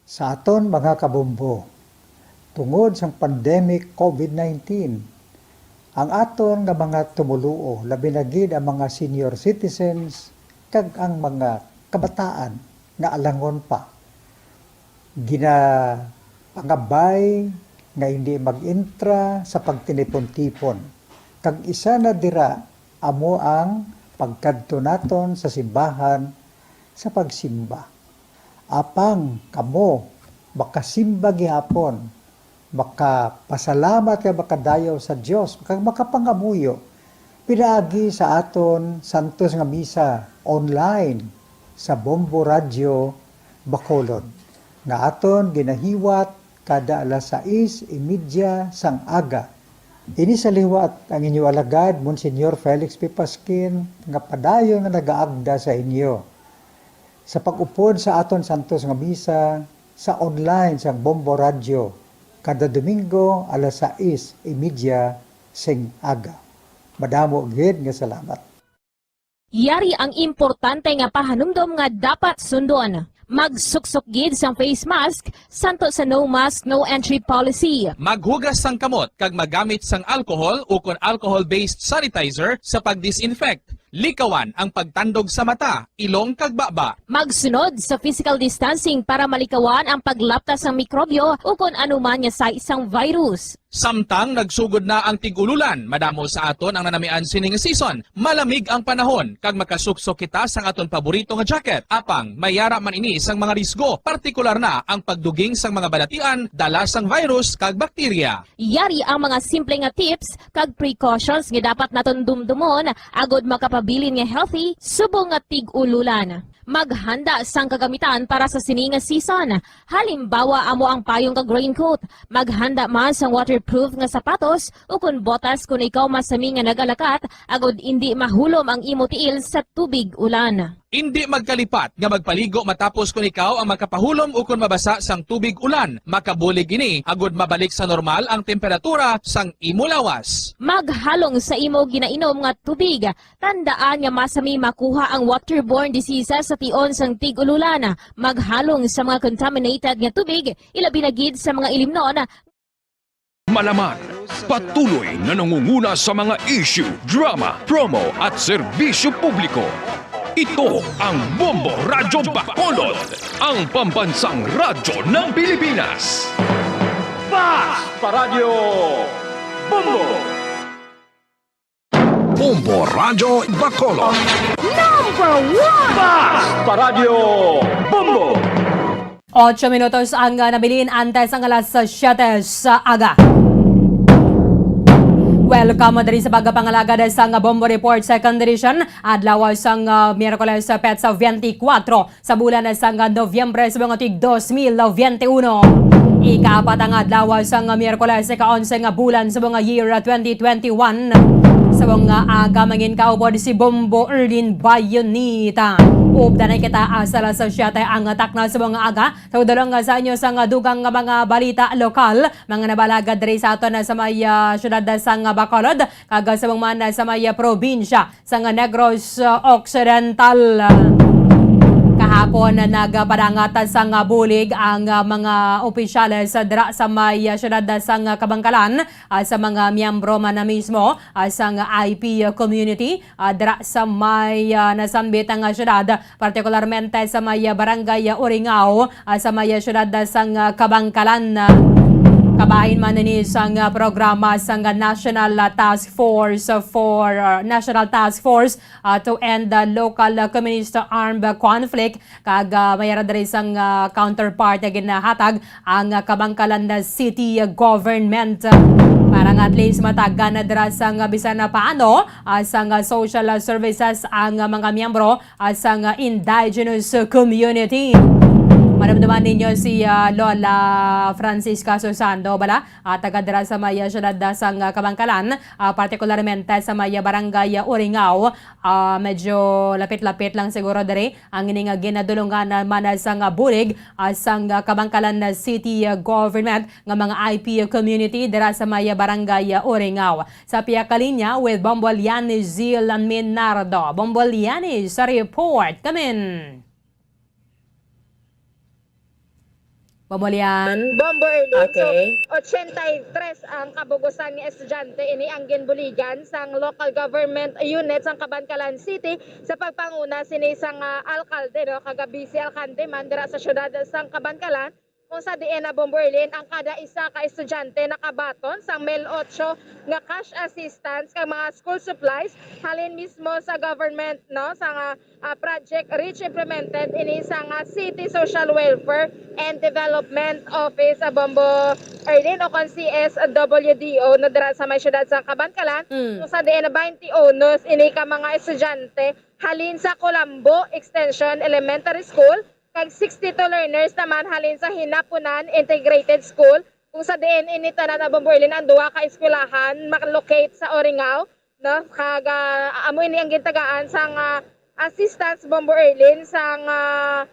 Sa aton mga kabombo, tungod sang pandemic COVID nineteen, ang aton nga mga tumoluo, labi na gid ang mga senior citizens kag ang mga kabataan nga alangon pa, ginapangabay nga hindi mag-intra sa pagtinipon-tipon, kag isa na dira amo ang pagkadto naton sa simbahan sa pagsimba. Apang kamo makasimba gihapon, makapasalamat kag makadayaw sa Dios, kag makapangamuyo pinaagi sa aton santos nga misa online sa Bombo Radyo Bacolod, nga aton ginahiwat kada alas sais y media sang aga. Ini sa liwat ang inyo alagad, Monsignor Felix P. Pasquin, nga padayon nga nagaagda sa inyo sa pag-upod sa aton santos nga misa sa online sang Bombo Radyo kada Domingo alas sais y media sing aga. Madamo gid nga salamat. Yari ang importante nga pahanumdom nga dapat sundon. Magsuksok gid sang face mask santo sa no mask, no entry policy. Maghugas sang kamot kag magamit sang alcohol ukon alcohol-based sanitizer sa pag-disinfect. Likawan ang pagtandog sa mata, ilong kag baba. Magsunod sa physical distancing para malikawan ang paglapta sang mikrobyo ukon anuman nga sais sang virus. Samtang nagsugod na ang tig-ululan, madamo sa aton ang nanamian sini nga season. Malamig ang panahon kag makasuksok kita sang aton paborito nga jacket. Apang may yara man ini sang mga risgo, partikular na ang pagduging sang mga balatian dala sang virus kag bakterya. Yari ang mga simple nga tips kag precautions nga dapat naton dumdumon agod makapabilin nga healthy subong nga tig-ululan. Maghanda sang kagamitan para sa sini nga season. Halimbawa, amo ang payong kag raincoat. Maghanda man sang waterproof nga sapatos ukon botas kon ikaw masami nga nagalakat agod indi mahulom ang imo tiil sa tubig ulan. Indi magkalipat nga magpaligo matapos kon ikaw ang makapahulom ukon mabasa sang tubig ulan. Makabulig ini agod mabalik sa normal ang temperatura sang imo lawas. Maghalong sa imo ginainom nga tubig. Tandaan nga masami makuha ang waterborne diseases sa tion sang tig-ululan. Maghalong sa mga contaminated nga tubig, ilabi na gid sa mga ilimnon. Malaman, patuloy na nangunguna sa mga issue, drama, promo at serbisyo publiko. Ito ang Bombo Radyo Bacolod, ang pambansang radyo ng Pilipinas. Fast Paradyo Bombo! Bombo Radyo Bacolod. Number one! Fast Paradyo Bombo! Ocho minutos ang uh, nabilin antes ang alas siyete sa aga. Welcome diri sa pagpangalagad sang Bombo Report Second Edition, adlaw sang uh, Miyerkules, uh, petsa twenty-four sa bulan sang uh, Nobyembre sa mga tig dos mil twenty-one. Ikaapat ang adlaw sang uh, Miyerkules, ika-onse nga bulan sa mga year uh, twenty twenty-one. Sa mga aga mangin kaupod si Bombo Erlin Bayonita. Updanay kita asa alas siyete ang takna sa mga aga. Sa udalong nga sa inyo sang dugang nga mga balita lokal, mga nabalagad diri sa aton sa may ah, syudad sang Bacolod, kag sa mga man sa may ah, probinsya sang Negros ah, Occidental. Kahapon nagapadangat sang bulig ang ah, mga opisyales dira sa may ah, syudad sang Kabangkalan, ah, sa mga miyembro man na mismo ah, sang I P community ah, dira sa may ah, nasambit nga syudad, partikularmente sa may ah, barangay ah, Uringao, ah, sa may ah, syudad ah, sang ah, Kabangkalan. Kabahin man ini sang ah, programa sang ah, National ah, Task Force for ah, National Task Force ah, to End the Local ah, Communist Armed Conflict, kag ah, may ara diri sang ah, counterpart nga ginahatag ang ah, Kabangkalan City Government para nga at least matagan na dira sang ah, bisan na paano ah, sang ah, social ah, services ang ah, mga miyembro ah, sang ah, indigenous community. Madumduman ninyo si ah, Lola Francisca Susando bala, ah, taga dira sa may ah, syudad ah, sang ah, Kabangkalan, ah, partikularmente sa may ah, barangay ah, Uringao. Ah, medyo lapit-lapit lang siguro diri ang ini nga ginadulungan man sang bulig ah, sang Kabangkalan City Government nga mga I P community dira sa may barangay Uringao. Sa pihak kalinya with Bombo Liani Zil Minardo. Bombo Liani sa report. Kamin. Bombo Lian. Bombo Erlin. Okay. So, ochenta y tres ang kabugusan nga estudyante ini ang ginbuligan sang local government unit sang Kabankalan City sa pagpanguna sini sang ah, alkalde, no, kag vice alkalde man dira sa syudad sang Kabankalan, kung sa diin na, Bombo Erlin, ang kada isa ka estudyante nakabaton sang mil otso nga cash assistance kag mga school supplies halin mismo sa government, no, sa nga ah, project reach implemented ini sang ah, City Social Welfare and Development Office sa Bombo Erlin o kon C S W D O na dira sa may syudad sa Kabankalan. Mm. Kung sa diin na twenty unos ini ka mga estudyante halin sa Colambo Extension Elementary School kag sixty-two learners naman halin sa Hinapunan Integrated School, kung sa diin ini tanan, ah, Bombo Erlin, ang duha ka eskwelahan makalocate sa Oringao, no? Kag, ah, amo ini ang gintagaan sang, ah, assistance, Bombo Erlin, sang, ah,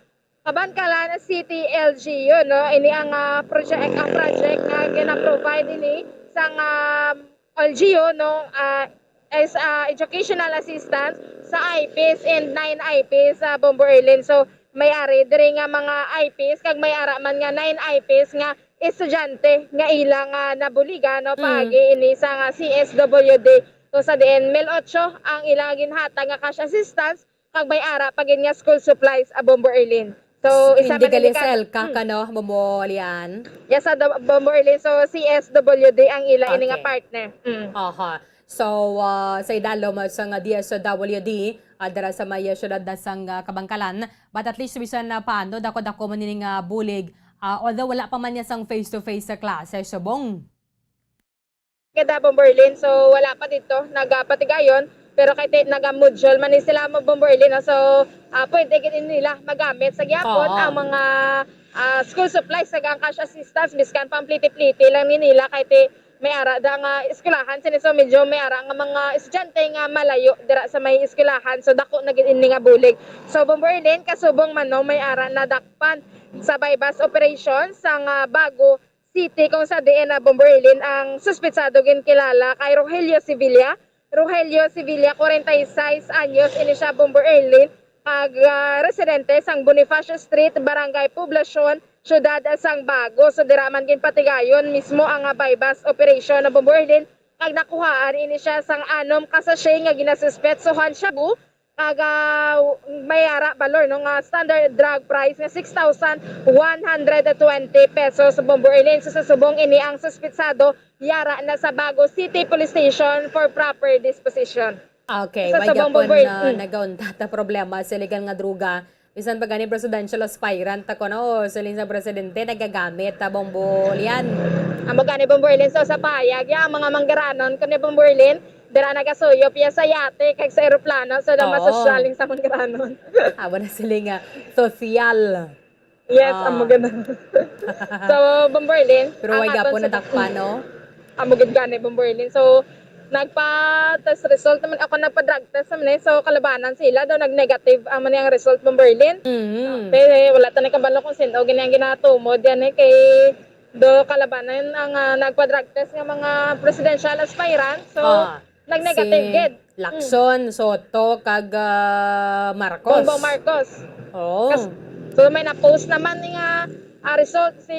Kabankalan City L G U, no? Ini ang, ah, project, ang project nga gina-provide ini sang, ah, L G U, no? Ah, as, ah, educational assistance sa I Ps and nine I Ps sa Bombo Erlin. So, may ari diri nga mga I Ps kag may ara man nga nine I Ps nga estudyante nga ilang, ah, nabuligan, no, Mm. paagi ini sa nga C S W D. So, sa diin, mil otso ang ilang ginhatag nga cash assistance, kag may ara pa gid nga school supplies, a Bombo Erlin. So, So, isa hindi man gali ini sa ka, Elka Hmm. ka, no, Bombo Lian? Yes, sa do-, Bombo Erlin. So, C S W D ang ila ini nga Okay. partner. Mm. Aha. So, ah, sa idalom sa nga D S W D, ah, dira sa may, ah, siyudad na sang, ah, Kabankalan. But at least, bisan na paano, dako-dako man ini nga bulig. Ah, although wala pa man niya sang face-to-face sa klase, subong. Kada Bombo Erlin, so wala pa dito nagapatigayon, pero kay ti-, naga-module man ni sila mo Bombo Erlin, no? So, ah, pwede gid nila magamit sa gyapon Oo. ang mga, ah, school supplies, sa ang cash assistance, biskan pang pliti-pliti lang ni nila kay ti may ara da nga eskwelahan sini, so medyo may ara nga mga estudyante nga malayo dira sa may eskwelahan, so dako na gid ini nga bulig. So Bombo Erlin, kasubong man, no, may ara nadakpan sa buy-bust operation sa nga bago City, kung sa diin na Bombo Erlin ang suspitsado ginkilala kay Rogelio Sevilla. Rogelio Sevilla, kwarenta y seis anyos, ini siya, Bombo Erlin, kag, ah, residente sang Bonifacio Street, Barangay Poblacion, Siyudad sang Bago. So, dira man ginpatigayon mismo ang, ah, buy-bust operation na, Bombo Erlin, kag nakuhaan ini siya sang anom ka sachet nga ginasuspetsohan shabu, kag, ah, may ara balor, no, nga standard drug price nga six thousand one hundred twenty pesos, Bombo Erlin. So, sa subong ini ang suspitsado, yara na sa Bago City Police Station for proper disposition. Okay, Sa way subong, gyapon Bombo Erlin. na Mm. nagauntat ang problema sa illegal nga droga. Bisan pa gani presidential aspirant ako, no? Siling sa presidente, nagagamit ta, Bombo Lian. Amo gani, Bombo Erlin, so sa payag, ya, ang mga manggaranon, kundi, Bombo Erlin, dira nagasuyop ya sa yate kag sa eroplano, so, daw Oo. masosyal ning sa manggaranon. Amo na sila nga sosyal. Yes, Ah. amo gani. So, Bombo Erlin, Pero ang way aton gapon sa nadakpan, no? Amo gid gani, Bombo Erlin. So, nagpa-test result naman ako, nagpa-drug test naman eh. So, kalabanan sila daw, nag-negative amo ni ang result, Bombo Erlin. Mm. Pero wala ta nakabalo kung sino gini ang ginatumod yan eh, kay do kalabanan ang, ah, nagpa-drug test nga mga presidential aspirant. So, Ah, nag-negative si gid. Lacson, Mm. Soto, kag, ah, Marcos. Bongbong Marcos. Oo. Kas-, so, may na-post naman nga, ah, result si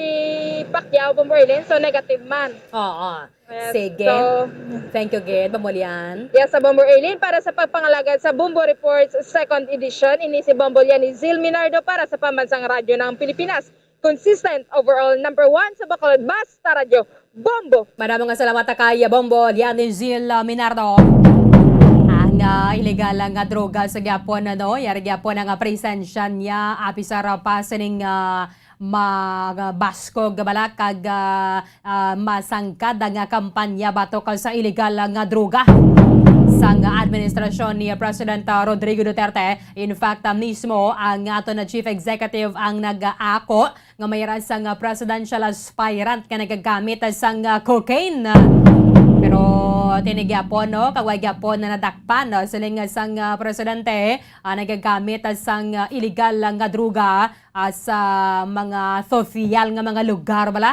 Pacquiao, Bombo Erlin. So, negative man. Oo. Yes. Sige. So, Thank you, gid, Bombo Lian. Yes, sa Bombo Erlin, para sa pagpangalagad sa Bombo Reports second edition, ini si Bombo Lian ni Zil Minardo para sa Pambansang Radyo ng Pilipinas. Consistent, overall, number one sa Bacolod, basta radyo, Bombo! Madamo nga salamat kay Bombo Lian ni Zil, ah, Minardo. Ang, ah, illegal nga droga sa gyapon, ano, yari gyapon ang, ah, presensya niya, apisar pa sining, ah, mabaskog bala kag, ah, ah, masangkad nga kampanya batok sa illegal nga droga sang administrasyon ni President, ah, Rodrigo Duterte. In fact, ah, mismo ang ato na chief executive ang nag-aako nga may ra sang, ah, presidential aspirant nga nagagamit sang, ah, cocaine. Pero tini gyapon, no, kag wa gyapon na nadakpan, no, siling sang, ah, presidente, ah, nagagamit sang, ah, illegal nga droga, ah, sa mga sosyal nga mga lugar bala.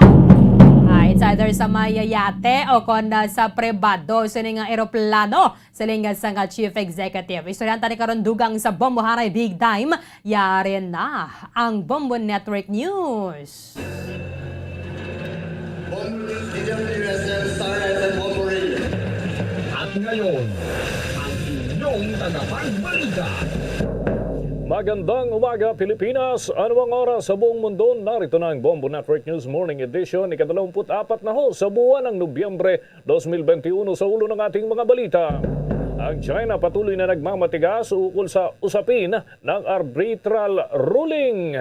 Ah, it's either sa may yate o kon, ah, sa pribado sining, ah, eroplano, siling sang, ah, chief executive. Istoryahan ta ni karon dugang sa Bombo Hanay Big Time. Yari na ang Bombo Network News. Bombo News, D W S M, Star F M, Bombo Radio. At ngayon, ang inyong tagapagbalita. Magandang umaga, Pilipinas. Ano ang oras sa buong mundo? Narito na ang Bombo Network News Morning Edition, ikadalawamput-apat na ho sa buwan ng Nobyembre, dos mil benti uno. Sa ulo ng ating mga balita, ang China patuloy na nagmamatigas ukol sa usapin ng arbitral ruling.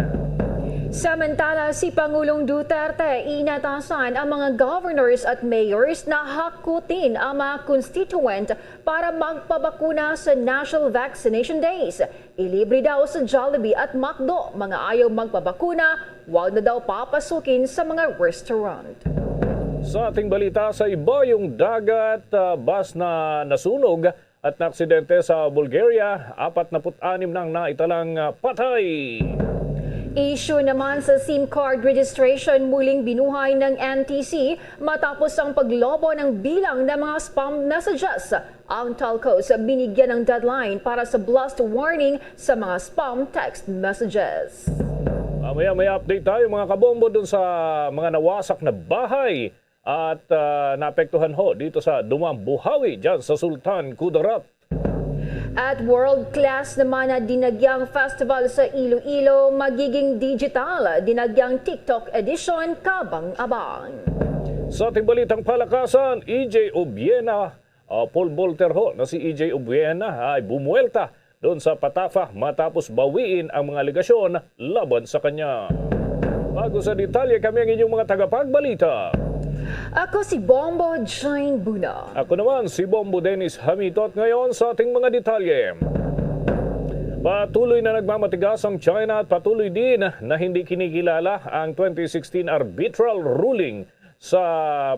Samantala, si Pangulong Duterte inatasan ang mga governors at mayors na hakutin ang mga constituent para magpabakuna sa National Vaccination Days. Ilibre daw sa Jollibee at McDo, mga ayaw magpabakuna, wag na daw papasukin sa mga restaurant. Sa ating balita, sa ibayong dagat, ah, bus na nasunog at naaksidente sa Bulgaria, apat na put anim nang naitalang, ah, patay. Issue naman sa SIM card registration, muling binuhay ng N T C matapos ang paglobo ng bilang ng mga spam messages. Ang telcos binigyan ng deadline para sa blast warning sa mga spam text messages. Mamaya may update tayo, mga kabombo, dun sa mga nawasak na bahay at, ah, naapektuhan ho dito sa Dumang Buhawi, dyan sa Sultan Kudarat. At world class naman na Dinagyang Festival sa Iloilo, magiging digital, Dinagyang TikTok edition, kabang-abang. Sa ating balitang palakasan, E J Obiena, ah, pole vaulter ho na si E J Obiena ay bumuwelta doon sa Patafa matapos bawiin ang mga alegasyon laban sa kanya. Bago sa detalye, kami ang inyong mga tagapagbalita. Ako si Bombo Jane Buna. Ako naman si Bombo Dennis Hamito, at ngayon sa ating mga detalye. Patuloy na nagmamatigas ang China at patuloy din na hindi kinikilala ang twenty sixteen arbitral ruling sa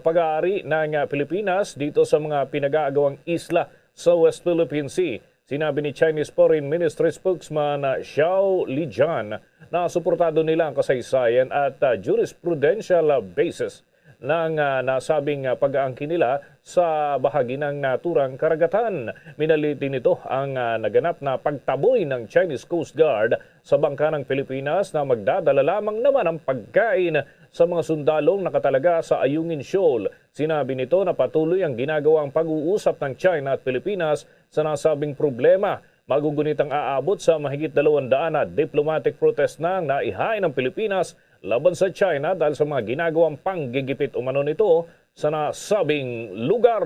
pag-aari ng, ah, Pilipinas dito sa mga pinag-aagawang isla sa West Philippine Sea. Sinabi ni Chinese Foreign Ministry spokesman, ah, Zhao Lijian na suportado nila ang kasaysayan at, ah, jurisprudential, ah, basis ng, ah, nasabing, ah, pag-aangkin nila sa bahagi ng naturang karagatan. Minaliti nito ang, ah, naganap na pagtaboy ng Chinese Coast Guard sa bangka ng Pilipinas na magdadala lamang naman ang pagkain sa mga sundalong nakatalaga sa Ayungin Shoal. Sinabi nito na patuloy ang ginagawang pag-uusap ng China at Pilipinas sa nasabing problema. Magugunit ang aabot sa mahigit dalawang daan na diplomatic protest na ang naihain ng Pilipinas laban sa China dahil sa mga ginagawang panggigipit umano nito sa nasabing lugar.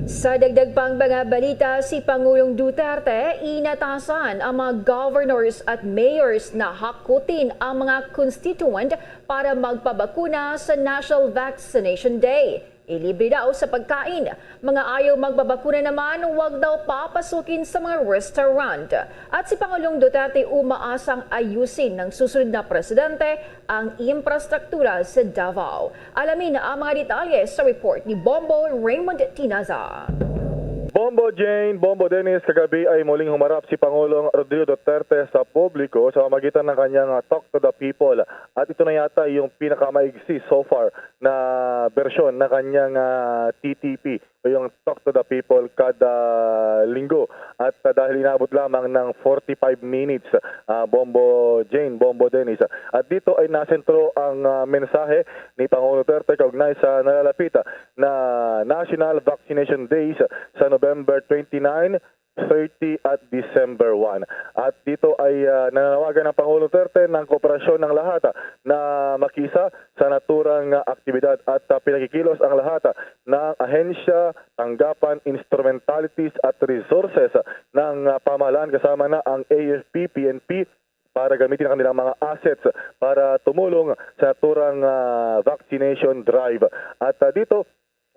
Sa dagdag pang mga balita, si Pangulong Duterte inatasan ang mga governors at mayors na hakutin ang mga constituent para magpabakuna sa National Vaccination Day. Ilibre daw sa pagkain. Mga ayaw magbabakuna naman, wag daw papasukin sa mga restaurant. At si Pangulong Duterte umaasang ayusin ng susunod na presidente ang infrastruktura sa Davao. Alamin ang mga detalye sa report ni Bombo Raymond Tinaza. Bombo Jane, Bombo Dennis, kagabi ay muling humarap si Pangulong Rodrigo Duterte sa publiko sa pamagitan ng kanyang, ah, Talk to the People. At ito na yata yung pinakamaigsi so far na bersyon na kanyang, ah, T T P o yung Talk to the People kada linggo. At, ah, dahil inabot lamang ng forty-five minutes, ah, Bombo Jane, Bombo Dennis. At dito ay nasentro ang, ah, mensahe ni Pangulong Duterte kaugnay sa nalalapit na National Vaccination Days sa November twenty-nine, thirty at December one. At dito ay, ah, nananawagan ang Pangulong Duterte ng kooperasyon ng lahat, ah, na makiisa sa naturang, ah, aktibidad at, ah, pinakikilos ang lahat, ah, ng ahensya, tanggapan, instrumentalities at resources ng, ah, pamahalaan kasama na ang A F P, P N P para gamitin ang kanilang mga assets para tumulong sa naturang, ah, vaccination drive. At, ah, dito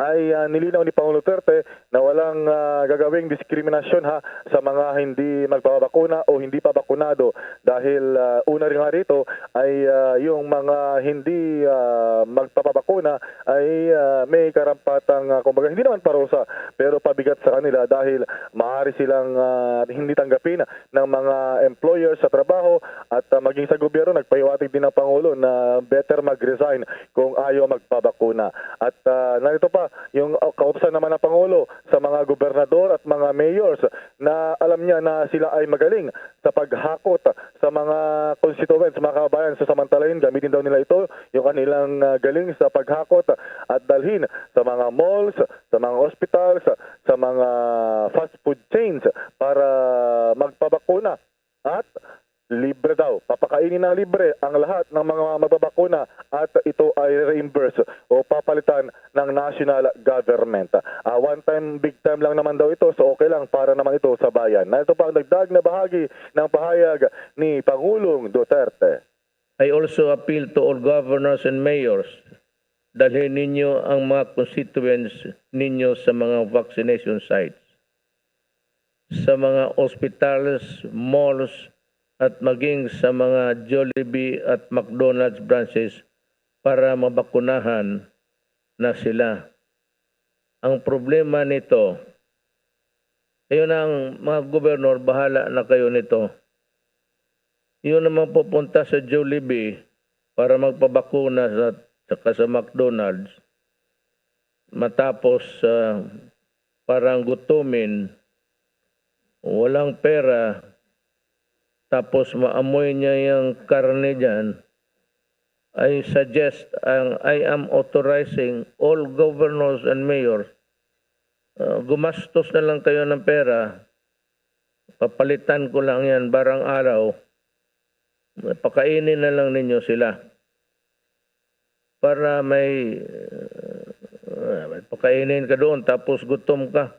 ay, ah, nilinaw ni Pangulong Duterte na walang, ah, gagawing diskriminasyon, ha, sa mga hindi magpapabakuna o hindi pa bakunado dahil, ah, una rin nga rito ay, ah, yung mga hindi, ah, magpapabakuna ay, ah, may karampatang, ah, kumbaga, hindi naman parusa, pero pabigat sa kanila dahil maaari silang, ah, hindi tanggapin ng mga employer sa trabaho at, ah, maging sa gobyerno. Nagpahiwatig din ang Pangulo na better mag-resign kung ayaw magpabakuna. At, ah, narito pa yung, ah, kaupsan naman ng Pangulo sa mga gobernador at mga mayors na alam niya na sila ay magaling sa paghakot sa mga constituents, mga kababayan. Sa samantalahin, gamitin daw nila ito, yung kanilang, ah, galing sa paghakot, at dalhin sa mga malls, sa mga hospitals, sa mga fast food chains para magpabakuna. At libre daw. Papakainin ng libre ang lahat ng mga magbabakuna at ito ay reimburse o papalitan ng national government. Ah, one time, big time lang naman daw ito, so okay lang para naman ito sa bayan. Na ito pa ang dagdag na bahagi ng pahayag ni Pangulong Duterte. I also appeal to all governors and mayors, dalhin ninyo ang mga constituents ninyo sa mga vaccination sites, sa mga hospitals, malls, at maging sa mga Jollibee at McDonald's branches para mabakunahan na sila. Ang problema nito, kayo na ang mga gobernador, bahala na kayo nito. Yun naman pupunta sa Jollibee para magpabakuna sa, saka sa McDonald's. Matapos, ah, parang gutumin, walang pera, tapos maamoy niya yung karne dyan, I suggest, ang, I am authorizing all governors and mayors, ah, gumastos na lang kayo ng pera, papalitan ko lang yan barang araw, pakainin na lang ninyo sila. Para may, ah, may pakainin ka doon, tapos gutom ka.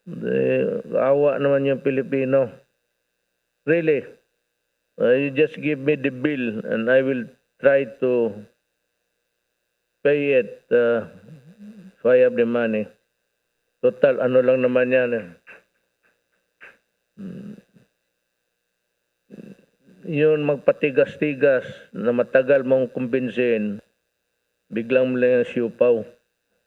Eh, awa naman yung Pilipino. Really, uh, you just give me the bill and I will try to pay it, uh, if I have the money. Total, ano lang naman yan eh. Hmm. Yun, magpatigas-tigas na matagal mong kumbinsihin, biglang mo lang yung siupaw.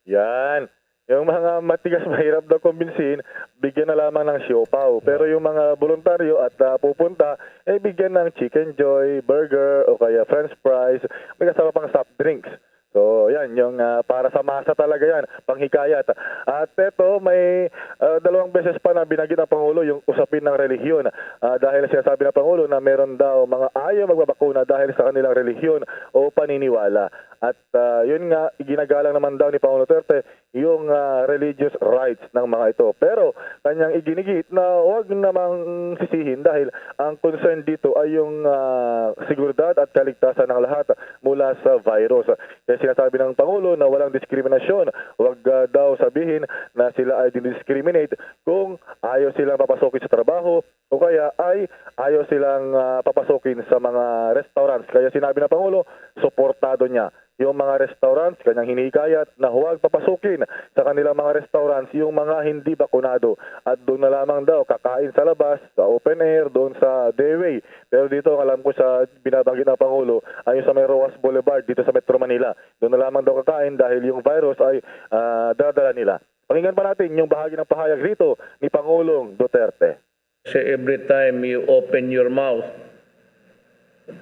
Yan. Yung mga matigas, mahirap daw kumbinsihin, bigyan na lamang ng siopao. Pero yung mga voluntaryo at, ah, pupunta, eh, bigyan ng Chicken Joy, burger, o kaya French fries, may kasama pang soft drinks. So, yan, yung, ah, para sa masa talaga yan, panghikayat. At eto, may, ah, dalawang beses pa na binanggit ng Pangulo yung usapin ng relihiyon. Ah, dahil sinasabi ng Pangulo na meron daw mga ayaw magbabakuna dahil sa kanilang relihiyon o paniniwala. At, ah, yun nga, ginagalang naman daw ni Pangulo Duterte yung, ah, religious rights ng mga ito. Pero kanyang iginigit na wag namang sisihin dahil ang concern dito ay yung, ah, seguridad at kaligtasan ng lahat mula sa virus. Kaya sinasabi ng Pangulo na walang diskriminasyon. Wag, ah, daw sabihin na sila ay dinidiscriminate kung ayaw silang papasukin sa trabaho o kaya ay ayaw silang, ah, papasukin sa mga restaurants. Kaya sinabi ng Pangulo, suportado niya yung mga restaurants, kanyang hinihikayat na huwag papasukin sa kanilang mga restaurants yung mga hindi bakunado. At doon na lamang daw kakain sa labas, sa open air, doon sa Dewey. Pero dito, ang alam ko sa binabanggit ng Pangulo ay yung sa may Roxas Boulevard, dito sa Metro Manila. Doon na lamang daw kakain dahil yung virus ay, ah, dala-dala nila. Pakinggan pa natin yung bahagi ng pahayag rito ni Pangulong Duterte. Kasi every time you open your mouth,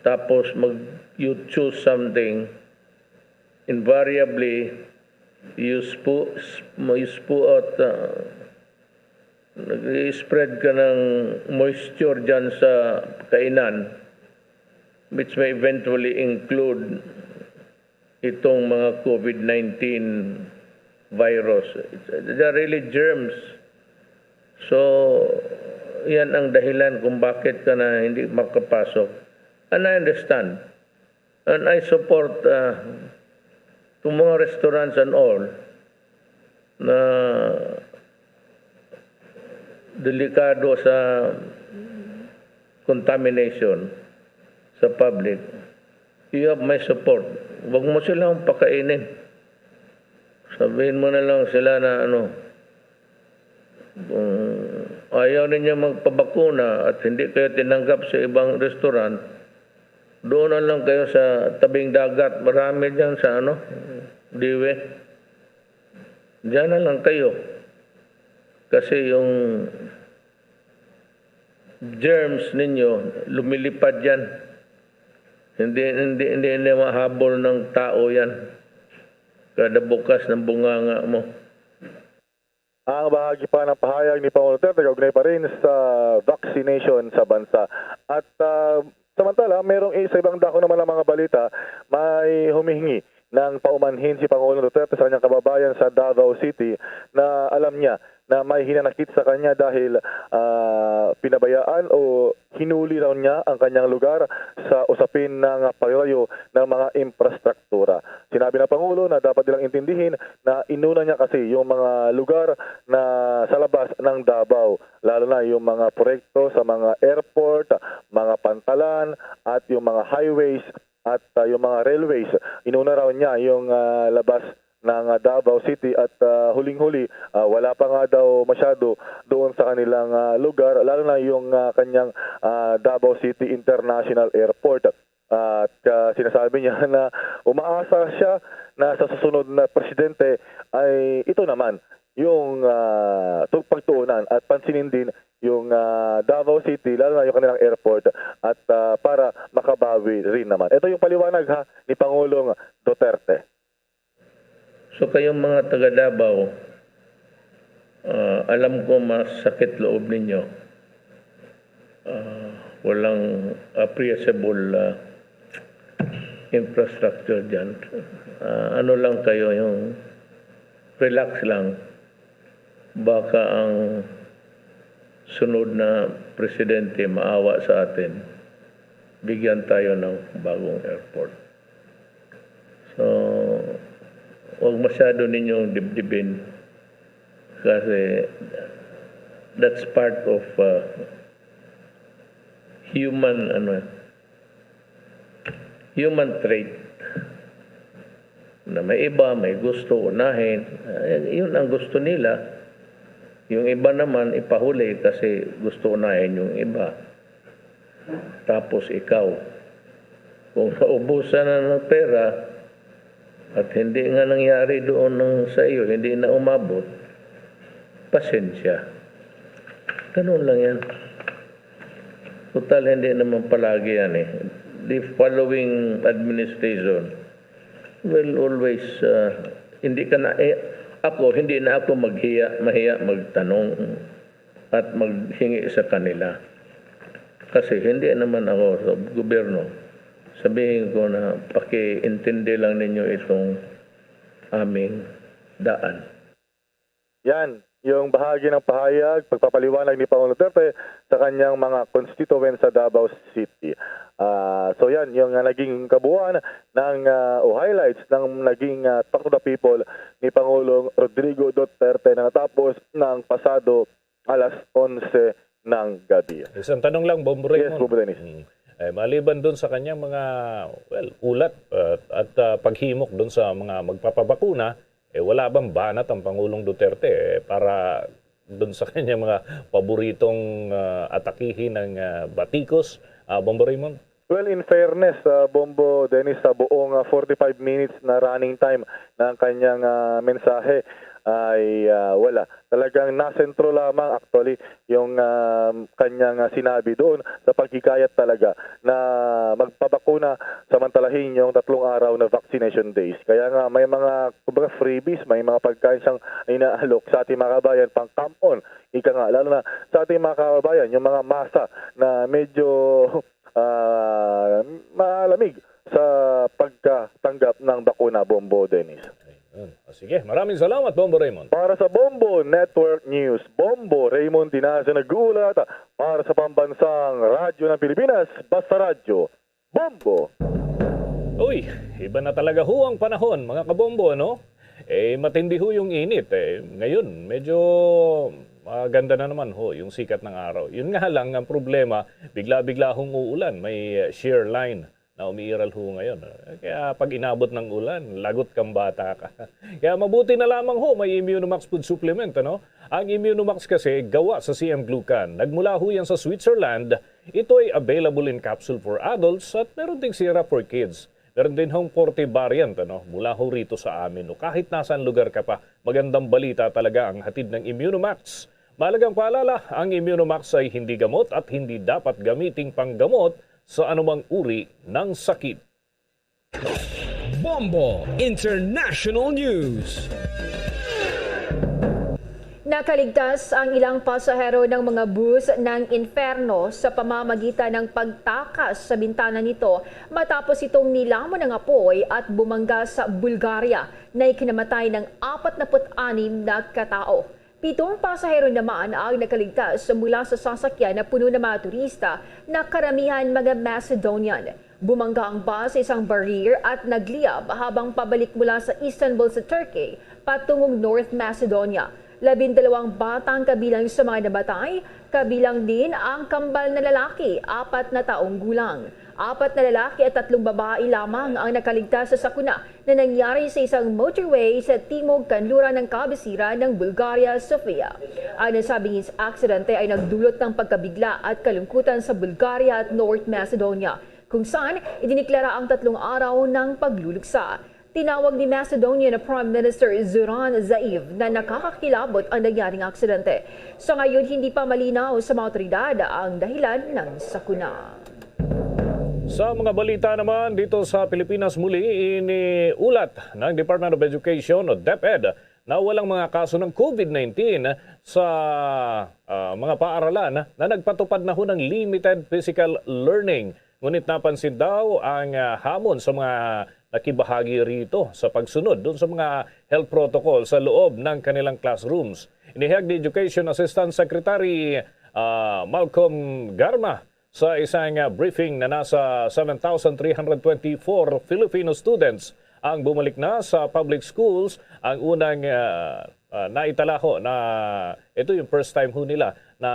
tapos mag, you choose something, invariably, you spu-, sp-, you spu out, uh, nag-spread ka ng moisture dyan sa kainan, which may eventually include itong mga COVID nineteen virus. It's, they're really germs. So, yan ang dahilan kung bakit ka na hindi makapasok. And I understand. And I support, uh, itong mga restaurants and all na delikado sa contamination sa public. You have my support. Huwag mo silang pakainin. Sabihin mo na lang sila na ano, kung ayaw ninyo magpabakuna at hindi kayo tinanggap sa ibang restaurant, doon na lang kayo sa tabing dagat. Marami dyan sa ano, Dewey. Diyan na lang kayo. Kasi yung germs ninyo, lumilipad yan. Hindi, hindi, hindi na mahabol ng tao yan. Kada bukas ng bunganga mo. Ang bahagi pa ng pahayag ni Pangulong Duterte kaugnay pa rin sa vaccination sa bansa. At, ah, samantala, merong isa ibang dako naman ng mga balita, may humihingi ng paumanhin si Pangulong Duterte sa kanyang kababayan sa Davao City na alam niya na may hinanakit sa kanya dahil, ah, pinabayaan o hinuli raw niya ang kanyang lugar sa usapin ng pagtatayo ng mga infrastruktura. Sinabi ng Pangulo na dapat nilang intindihin na inuna niya kasi yung mga lugar na sa labas ng Davao, lalo na yung mga proyekto sa mga airport, mga pantalan, at yung mga highways at, ah, yung mga railways. Inuna raw niya yung, ah, labas ng, ah, Davao City at, ah, huling-huli, ah, wala pa nga daw masyado doon sa kanilang, ah, lugar, lalo na yung, ah, kanyang, ah, Davao City International Airport. At, ah, sinasabi niya na umaasa siya na sa susunod na presidente ay ito naman yung, ah, tu-, pagtuunan at pansinin din yung, ah, Davao City, lalo na yung kanilang airport, at, ah, para makabawi rin naman. Ito yung paliwanag, ha, ni Pangulong Duterte. So, kayong mga taga Davao, ah, alam ko masakit loob ninyo. Ah, walang appreciable, ah, infrastructure dyan. Ah, ano lang kayo, yung relax lang. Baka ang sunod na presidente maawa sa atin, bigyan tayo ng bagong airport. So, huwag masyado ninyong dibdibin kasi that's part of, uh, human, ano, human trait. Na may iba, may gusto unahin. Eh, yun ang gusto nila. Yung iba naman, ipahuli kasi gusto unahin yung iba. Tapos ikaw, kung naubusan na ng pera at hindi nga nangyari doon ng sa iyo, hindi na umabot, pasensya. Ganun lang yan. Total, hindi naman palagi yan eh. The following administration will always, uh, hindi ka na, eh, ako, hindi na ako maghiya, mahiya magtanong at maghingi sa kanila. Kasi hindi naman ako sa gobyerno. Sabihin ko na pakiintindi lang ninyo itong aming daan. Yan, yung bahagi ng pahayag, pagpapaliwanag ni Pangulong Duterte sa kanyang mga constituents sa Davao City. Ah, so yan, yung, ah, naging kabuuan ng, ah, o highlights ng naging, ah, Talk to the People ni Pangulong Rodrigo Duterte na natapos ng pasado alas onse ng gabi. Isang tanong lang, Bombo Yes, Raymond. Bombo Dennis. Mm. Eh, maliban dun sa kanyang mga, well, ulat, uh, at, uh, paghimok dun sa mga magpapabakuna, eh, wala bang banat ang Pangulong Duterte, eh, para dun sa kanyang mga paboritong, uh, atakihin ng, uh, batikos, uh, Bombo Raymond? Well, in fairness, uh, Bombo Dennis, sa buong, uh, forty-five minutes na running time ng kanyang, uh, mensahe ay, uh, wala. Talagang nasentro lamang actually yung, um, kanyang, ah, sinabi doon sa paghikayat talaga na magpabakuna samantalahin yung tatlong araw na vaccination days. Kaya nga may mga, kumbaga, freebies, may mga pagkain siyang inaalok sa ating mga kabayan, pang come on, ika nga, lalo na sa ating mga kabayan, yung mga masa na medyo, ah, malamig sa pagkatanggap ng bakuna, Bombo Dennis. Ayun. O, sige, maraming salamat, Bombo Raymond. Para sa Bombo Network News, Bombo Raymond Dinazo nag-uulat para sa Pambansang Radyo ng Pilipinas, Basta Radyo, Bombo. Uy, iba na talaga ho ang panahon, mga kabombo, ano? Eh, matindi ho yung init, eh. Ngayon, medyo maganda na naman ho yung sikat ng araw. Yun nga lang, ang problema, bigla-bigla hong uulan, may, eh, shear line na umiiral ho ngayon. Kaya pag inabot ng ulan, lagot kang bata ka. Kaya mabuti na lamang ho, may Immunomax Food Supplement, ano? Ang Immunomax kasi gawa sa C M Glucan. Nagmula ho yan sa Switzerland. Ito ay available in capsule for adults at meron ding syrup for kids. Meron din hong forte variant, ano? Mula ho rito sa amin, no? Kahit nasaan lugar ka pa, magandang balita talaga ang hatid ng Immunomax. Mahalagang paalala, ang Immunomax ay hindi gamot at hindi dapat gamiting panggamot sa anumang uri ng sakit. Bombo International News. Nakaligtas ang ilang pasahero ng mga bus ng Inferno sa pamamagitan ng pagtakas sa bintana nito matapos itong nilamon ng apoy at bumangga sa Bulgaria na ikinamatay ng apat na put anim na katao. Pitong pasahero naman ang nakaligtas mula sa sasakyan na puno ng mga turista na karamihan mga Macedonian. Bumangga ang bus sa isang barrier at nagliyab habang pabalik mula sa Istanbul sa Turkey patungong North Macedonia. Labindalawang batang kabilang sa mga namatay, kabilang din ang kambal na lalaki, apat na taong gulang. Apat na lalaki at tatlong babae lamang ang nakaligtas sa sakuna na nangyari sa isang motorway sa timog kanluran ng kabisiran ng Bulgaria, Sofia. Ang nasabing ins-, aksidente ay nagdulot ng pagkabigla at kalungkutan sa Bulgaria at North Macedonia, kung saan idiniklara ang tatlong araw ng pagluluksa. Tinawag ni Macedonian Prime Minister Zoran Zaev na nakakakilabot ang nangyaring aksidente. Sa ngayon, hindi pa malinaw sa mga otoridad ang dahilan ng sakuna. Sa mga balita naman dito sa Pilipinas, muli iniulat ng Department of Education o DepEd na walang mga kaso ng COVID nineteen sa, ah, mga paaralan na nagpatupad na ho ng limited physical learning. Ngunit napansin daw ang, ah, hamon sa mga nakibahagi rito sa pagsunod dun sa mga health protocol sa loob ng kanilang classrooms. Inihayag ni Education Assistant Secretary, ah, Malcolm Garma sa isang, ah, briefing na nasa seven thousand three hundred twenty-four Filipino students ang bumalik na sa public schools. Ang unang, ah, ah, naitalaho na ito yung first time ho nila na,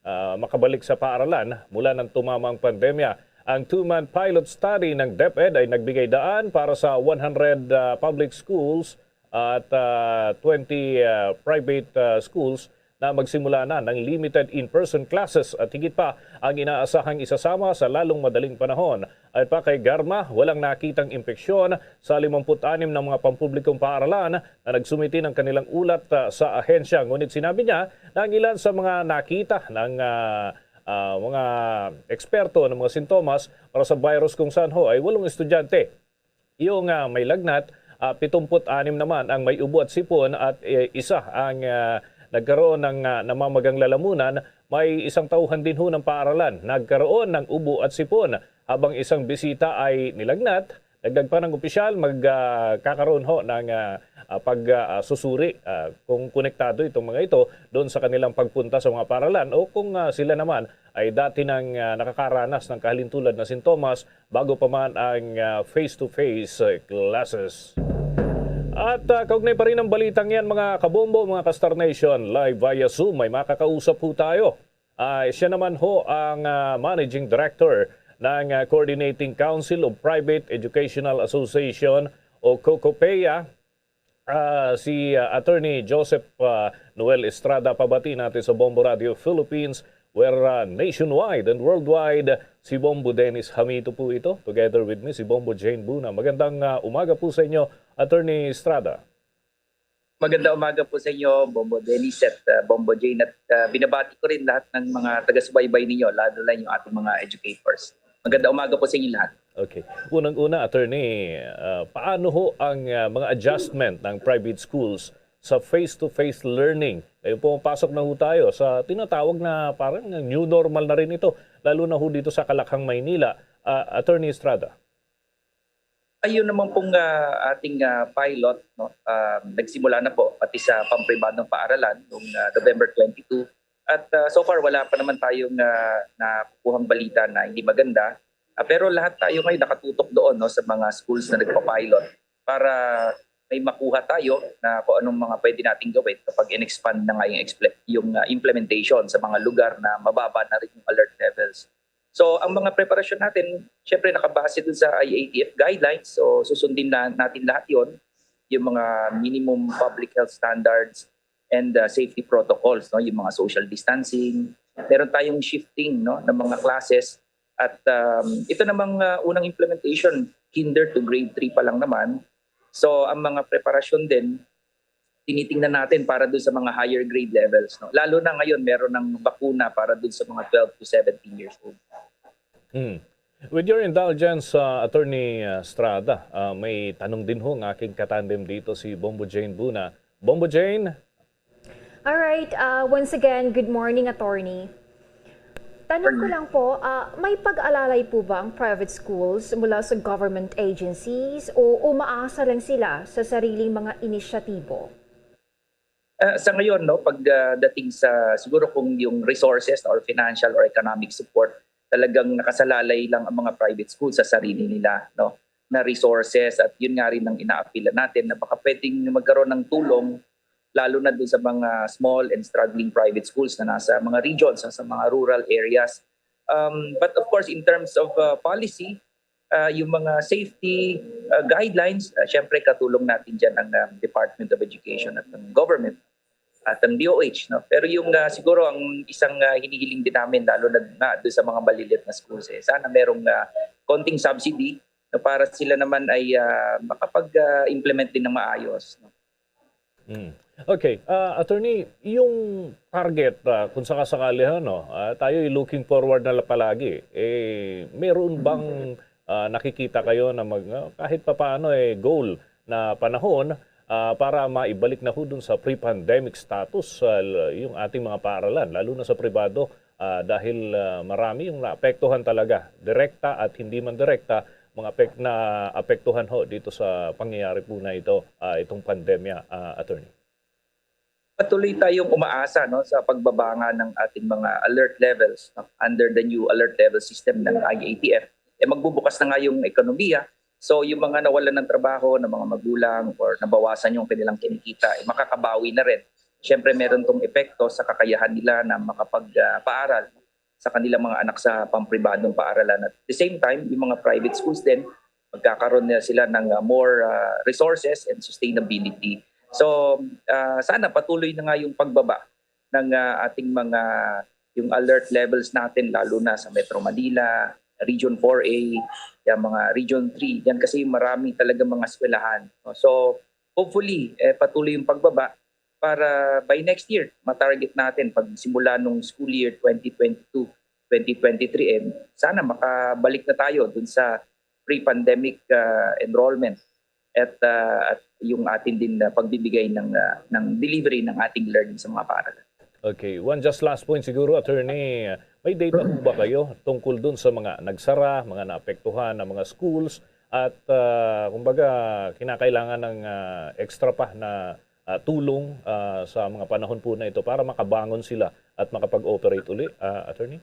ah, makabalik sa paaralan mula ng tumama ang pandemya. Ang two-month pilot study ng DepEd ay nagbigay daan para sa one hundred, ah, public schools at, ah, twenty, ah, private, ah, schools na magsimula na ng limited in-person classes at higit pa ang inaasahang isasama sa lalong madaling panahon. Ayon pa kay Garma, walang nakitang impeksyon sa limampu't anim na mga pampublikong paaralan na nagsumiti ng kanilang ulat, ah, sa ahensya. Ngunit sinabi niya na ang ilan sa mga nakita ng, ah, ah, mga eksperto ng mga sintomas para sa virus kung saan ho ay walong estudyante yung, ah, may lagnat, ah, pitumpu't anim naman ang may ubo at sipon at, eh, isa ang, ah, nagkaroon ng, ah, namamagang lalamunan. May isang tauhan din ho ng paaralan nagkaroon ng ubo at sipon, habang isang bisita ay nilagnat. Dagdag pa ng opisyal, mag, ah, kakaroon ho ng, ah, ah, pag, ah, ah, susuri, ah, kung konektado itong mga ito doon sa kanilang pagpunta sa mga paaralan o kung, ah, sila naman ay dati nang, ah, nakakaranas ng kahalintulad na sintomas bago pa man ang, ah, face-to-face, ah, classes. At, ah, kaugnay pa rin ang balitang yan, mga kabombo, mga ka-Star Nation, live via Zoom, may makakausap po tayo. Ah, siya naman ho ang, ah, Managing Director ng, ah, Coordinating Council of Private Educational Association o COCOPEA, ah, si, ah, Attorney Joseph, ah, Noel Estrada. Pabati natin sa Bombo Radio Philippines, where, ah, nationwide and worldwide, si Bombo Dennis Hamito po ito. Together with me, si Bombo Jane Buna. Magandang, ah, umaga po sa inyo, Attorney Estrada. Magandang umaga po sa inyo, Bombo Dennis at, ah, Bombo Jane. At, ah, binabati ko rin lahat ng mga taga-subaybay ninyo, lalo na yung ating mga educators. Magandang umaga po sa inyo lahat. Okay. Unang-una, Attorney, ah, paano ho ang, ah, mga adjustment ng private schools sa face-to-face learning? Ngayon, pumapasok na ho tayo sa tinatawag na parang new normal na rin ito, lalo na ho dito sa Calakhang, Maynila. Ah, Attorney Estrada. Ayun naman pong, ah, ating, ah, pilot, no, ah, nagsimula na po pati sa pampribadong paaralan noong, ah, November twenty-two. At, ah, so far, wala pa naman tayong, ah, nakukuhang balita na hindi maganda. Ah, pero lahat tayo ngayon nakatutok doon, no, sa mga schools na nagpa-pilot para may makuha tayo na kung anong mga pwede nating gawin kapag in-expand na nga yung exple-, yung, ah, implementation sa mga lugar na mababa na rin yung alert levels. So, ang mga preparasyon natin, syempre, nakabase dun sa I A T F guidelines. So, susundin na natin lahat yon, yung mga minimum public health standards and, uh, safety protocols, no? Yung mga social distancing. Meron tayong shifting, no, ng mga classes. At, um, ito namang, uh, unang implementation, kinder to grade three pa lang naman. So, ang mga preparasyon din, tinitingnan natin para dun sa mga higher grade levels, no? Lalo na ngayon, meron ng bakuna para dun sa mga twelve to seventeen years old. Hmm. With your indulgence, uh, Attorney, uh, Estrada, uh, may tanong din ho ang aking katandem dito, si Bombo Jane Buna. Bombo Jane? Alright, uh, once again, good morning, Attorney. Tanong ko lang po, ah, may pag-alalay po ba ang private schools mula sa government agencies o umaasa lang sila sa sariling mga inisyatibo? Ah, sa ngayon, no, pag, ah, dating sa, siguro kung yung resources or financial or economic support, talagang nakasalalay lang ang mga private schools sa sarili nila, no, na resources, at yun nga rin ang inaapila natin na baka pwedeng magkaroon ng tulong, lalo na dun sa mga small and struggling private schools na nasa mga regions, sa, sa mga rural areas. Um, but of course, in terms of, ah, policy, ah, yung mga safety, ah, guidelines, ah, syempre katulong natin dyan ang, ah, Department of Education at ang government at ang D O H, no? Pero yung, ah, siguro ang isang, ah, hinihiling din namin, lalo na nga doon sa mga malilit na schools, eh, sana merong, ah, konting subsidy na para sila naman ay, ah, makapag, ah, implement din ng maayos, no? Mm. Okay, ah, attorney, yung target, ah, kung sakasakali, ano, ah, tayo ay looking forward na la- palagi. Eh, meron bang ah, nakikita kayo na mag, ah, kahit papaano eh goal na panahon ah, para maibalik na ho dun sa pre-pandemic status ah, l- yung ating mga paaralan, lalo na sa pribado, ah, dahil ah, marami yung naapektuhan talaga, direkta at hindi man direkta, mga apek- naapektuhan ho dito sa pangyayari po na ito, ah, itong pandemya, ah, attorney. Patuloy tayong umaasa, no, sa pagbaba nga ng ating mga alert levels, no, under the new alert level system ng I A T F. Eh, magbubukas na nga yung ekonomiya. So, yung mga nawalan ng trabaho ng mga magulang or nabawasan yung kanilang kinikita, eh, makakabawi na rin. Siyempre, meron tong epekto sa kakayahan nila na makapagpaaral sa kanilang mga anak sa pampribadong paaralan. At the same time, yung mga private schools din, magkakaroon na sila ng ah, more ah, resources and sustainability. So, ah, sana patuloy na nga yung pagbaba ng ah, ating mga, yung alert levels natin, lalo na sa Metro Manila, Region four A, yung mga Region three. Yan kasi marami talaga mga eskwelahan. So, hopefully, eh, patuloy yung pagbaba para by next year, matarget natin pag simula nung school year twenty twenty-two, twenty twenty-three, eh, sana makabalik na tayo dun sa pre-pandemic ah, enrollment at, ah, at yung atin din na pagbibigay ng, ah, ng delivery ng ating learning sa mga paaralan. Okay, one just last point siguro, attorney. May data po ba kayo tungkol dun sa mga nagsara, mga naapektuhan na mga schools at ah, kumbaga kinakailangan ng ah, extra pa na ah, tulong ah, sa mga panahon po na ito para makabangon sila at makapag-operate uli, ah, attorney?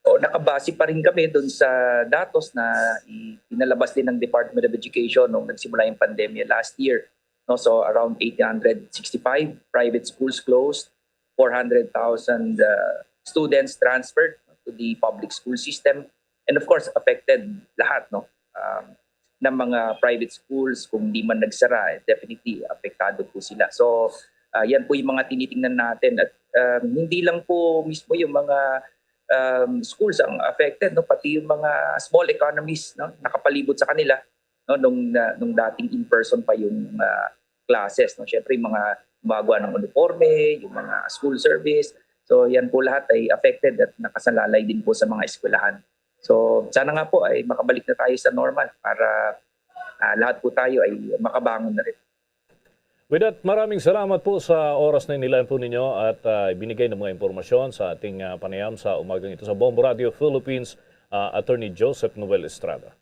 O, nakabase pa rin kami dun sa datos na i- inalabas din ng Department of Education nung nagsimula yung pandemya last year. No? So, around eight hundred sixty-five private schools closed, four hundred thousand uh, students transferred to the public school system. And of course, affected lahat, no? Um, ng mga private schools, kung di man nagsara, eh, definitely apektado po sila. So, ah, yan po yung mga tinitingnan natin. At um, hindi lang po mismo yung mga um, schools ang affected, no? Pati yung mga small economies, no? Nakapalibot sa kanila, no? Nung, na- nung dating in-person pa yung ah, classes, no? Siyempre, yung mga gumagawa ng uniforme, yung mga school service. So, yan po lahat ay affected at nakasalalay din po sa mga eskwelahan. So, sana nga po ay makabalik na tayo sa normal para ah, lahat po tayo ay makabangon na rin. With that, maraming salamat po sa oras na inilaan po ninyo at ah, ibinigay ng mga impormasyon sa ating ah, panayam sa umagang ito sa Bombo Radio Philippines, ah, Attorney Joseph Noel Estrada.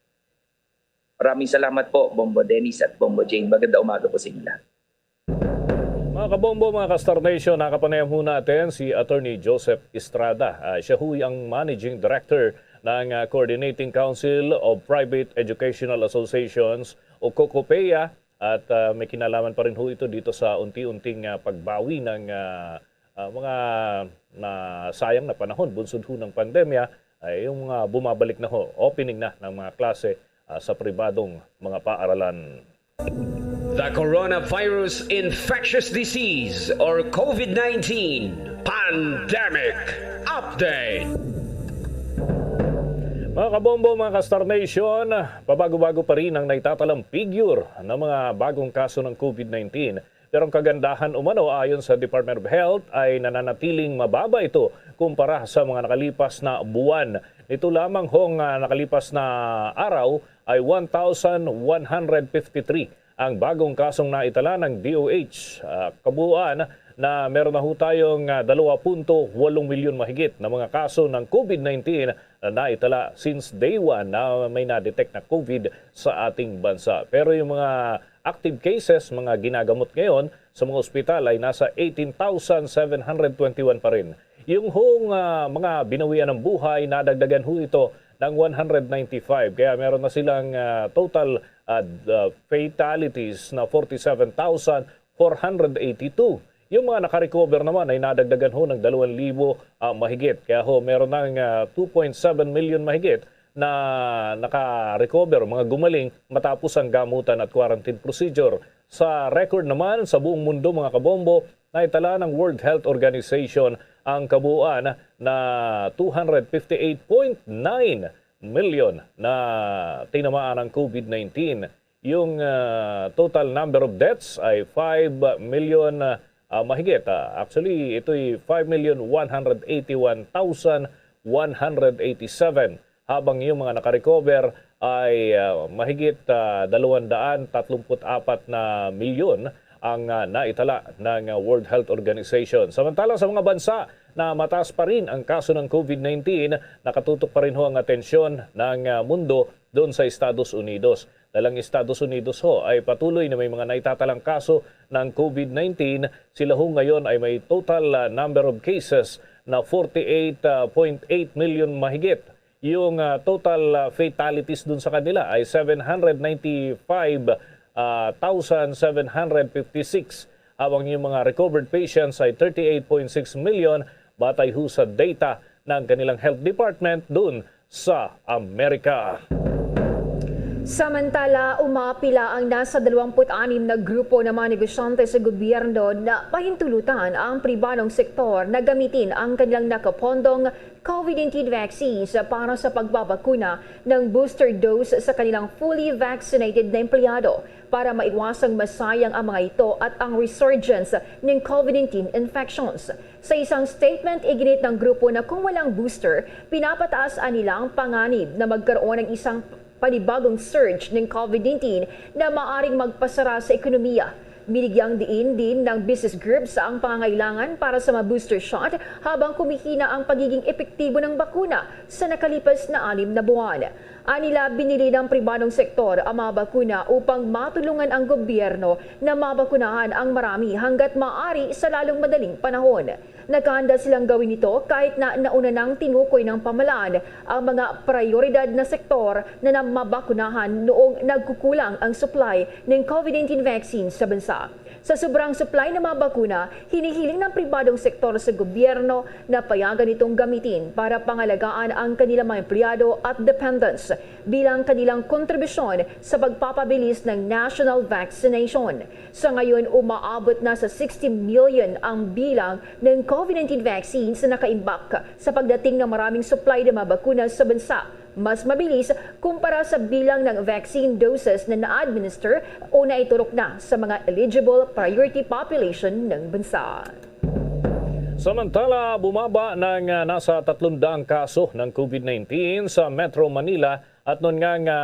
Maraming salamat po, Bombo Dennis at Bombo Jane. Maganda umaga po sa inyo lahat. Mga kabombo, mga ka-Star Nation, nakapanayam ho natin si Attorney Joseph Estrada. Ah, siya ho ang Managing Director ng ah, Coordinating Council of Private Educational Associations o COCOPEA, at ah, may kinalaman pa rin ho ito dito sa unti-unting ah, pagbawi ng ah, ah, mga nasayang na panahon bunsod ho ng pandemya, ay yung mga bumabalik na ho, opening na ng mga klase ah, sa pribadong mga paaralan. The Coronavirus Infectious Disease or COVID nineteen Pandemic Update. Mga kabombo, mga ka-Star Nation, pabago-bago pa rin ang naitatalang figure ng mga bagong kaso ng COVID nineteen. Pero ang kagandahan umano, ayon sa Department of Health, ay nananatiling mababa ito kumpara sa mga nakalipas na buwan. Nito lamang hong ah, nakalipas na araw ay one thousand one hundred fifty-three ang bagong kasong naitala ng D O H. Ah, kabuuan na meron na ho tayong ah, dalawa punto walong milyon mahigit na mga kaso ng COVID nineteen na naitala since day one na may na-detect na COVID sa ating bansa. Pero yung mga active cases, mga ginagamot ngayon, sa mga ospital ay nasa eighteen thousand seven hundred twenty-one pa rin. Yung hong, ah, mga binawian ng buhay, nadagdagan ho ito ng one hundred ninety-five. Kaya meron na silang, ah, total, ah, d-, ah, fatalities na forty-seven thousand four hundred eighty-two. Yung mga nakarecover naman ay nadagdagan ho ng dalawang libo, ah, mahigit. Kaya ho, meron ng, ah, two point seven million mahigit na naka-recover, mga gumaling matapos ang gamutan at quarantine procedure. Sa record naman, sa buong mundo, mga kabombo, naitala ng World Health Organization ang kabuuan na two hundred fifty-eight point nine million na tinamaan ng COVID nineteen. Yung, ah, total number of deaths ay five million, ah, mahigit. Ah, actually, ito'y five million one hundred eighty-one thousand one hundred eighty-seven, habang yung mga nakarecover ay, ah, mahigit, ah, dalawang daan tatlumpu't apat na milyon ang, ah, naitala ng, ah, World Health Organization. Samantala, sa mga bansa na mataas pa rin ang kaso ng COVID nineteen, nakatutok pa rin ho ang atensyon ng, ah, mundo doon sa Estados Unidos. Dahil ang Estados Unidos ho ay patuloy na may mga naitatalang kaso ng COVID nineteen, sila ho ngayon ay may total, ah, number of cases na forty-eight point eight million mahigit. Yung, ah, total, ah, fatalities dun sa kanila ay seven hundred ninety-five, ah, thousand seven hundred fifty-six, habang yung mga recovered patients ay thirty-eight point six million, batay ho sa data ng kanilang health department dun sa Amerika. Samantala, umapila ang nasa dalawampu't anim na grupo ng mga negosyante sa gobyerno na pahintulutan ang pribadong sektor na gamitin ang kanilang nakapondong COVID nineteen vaccines para sa pagbabakuna ng booster dose sa kanilang fully vaccinated na empleyado para maiwasang masayang ang mga ito at ang resurgence ng COVID nineteen infections. Sa isang statement, iginit ng grupo na kung walang booster, pinapataas ang nilang panganib na magkaroon ng isang panibagong surge ng COVID nineteen na maaring magpasara sa ekonomiya. Binigyang diin din ng business groups ang pangangailangan para sa mga booster shot habang kumihina ang pagiging epektibo ng bakuna sa nakalipas na anim na buwan. Anila, binili ng pribadong sektor ang mga bakuna upang matulungan ang gobyerno na mabakunahan ang marami hanggat maaari sa lalong madaling panahon. Nakahanda silang gawin ito kahit na nauna nang tinukoy ng pamahalaan ang mga prayoridad na sektor na, na mabakunahan noong nagkukulang ang supply ng COVID nineteen vaccine sa bansa. Sa sobrang supply ng mga bakuna, hinihiling ng pribadong sektor sa gobyerno na payagan itong gamitin para pangalagaan ang kanilang mga empleyado at dependents bilang kanilang kontribusyon sa pagpapabilis ng national vaccination. Sa ngayon, umaabot na sa sixty million ang bilang ng COVID nineteen vaccines na nakaimbak sa pagdating ng maraming supply ng mga bakuna sa bansa. Mas mabilis kumpara sa bilang ng vaccine doses na na-administer o naiturok na sa mga eligible priority population ng bansa. Samantala, bumaba ng, ah, nasa tatlong daang kaso ng COVID nineteen sa Metro Manila at noon nga, nga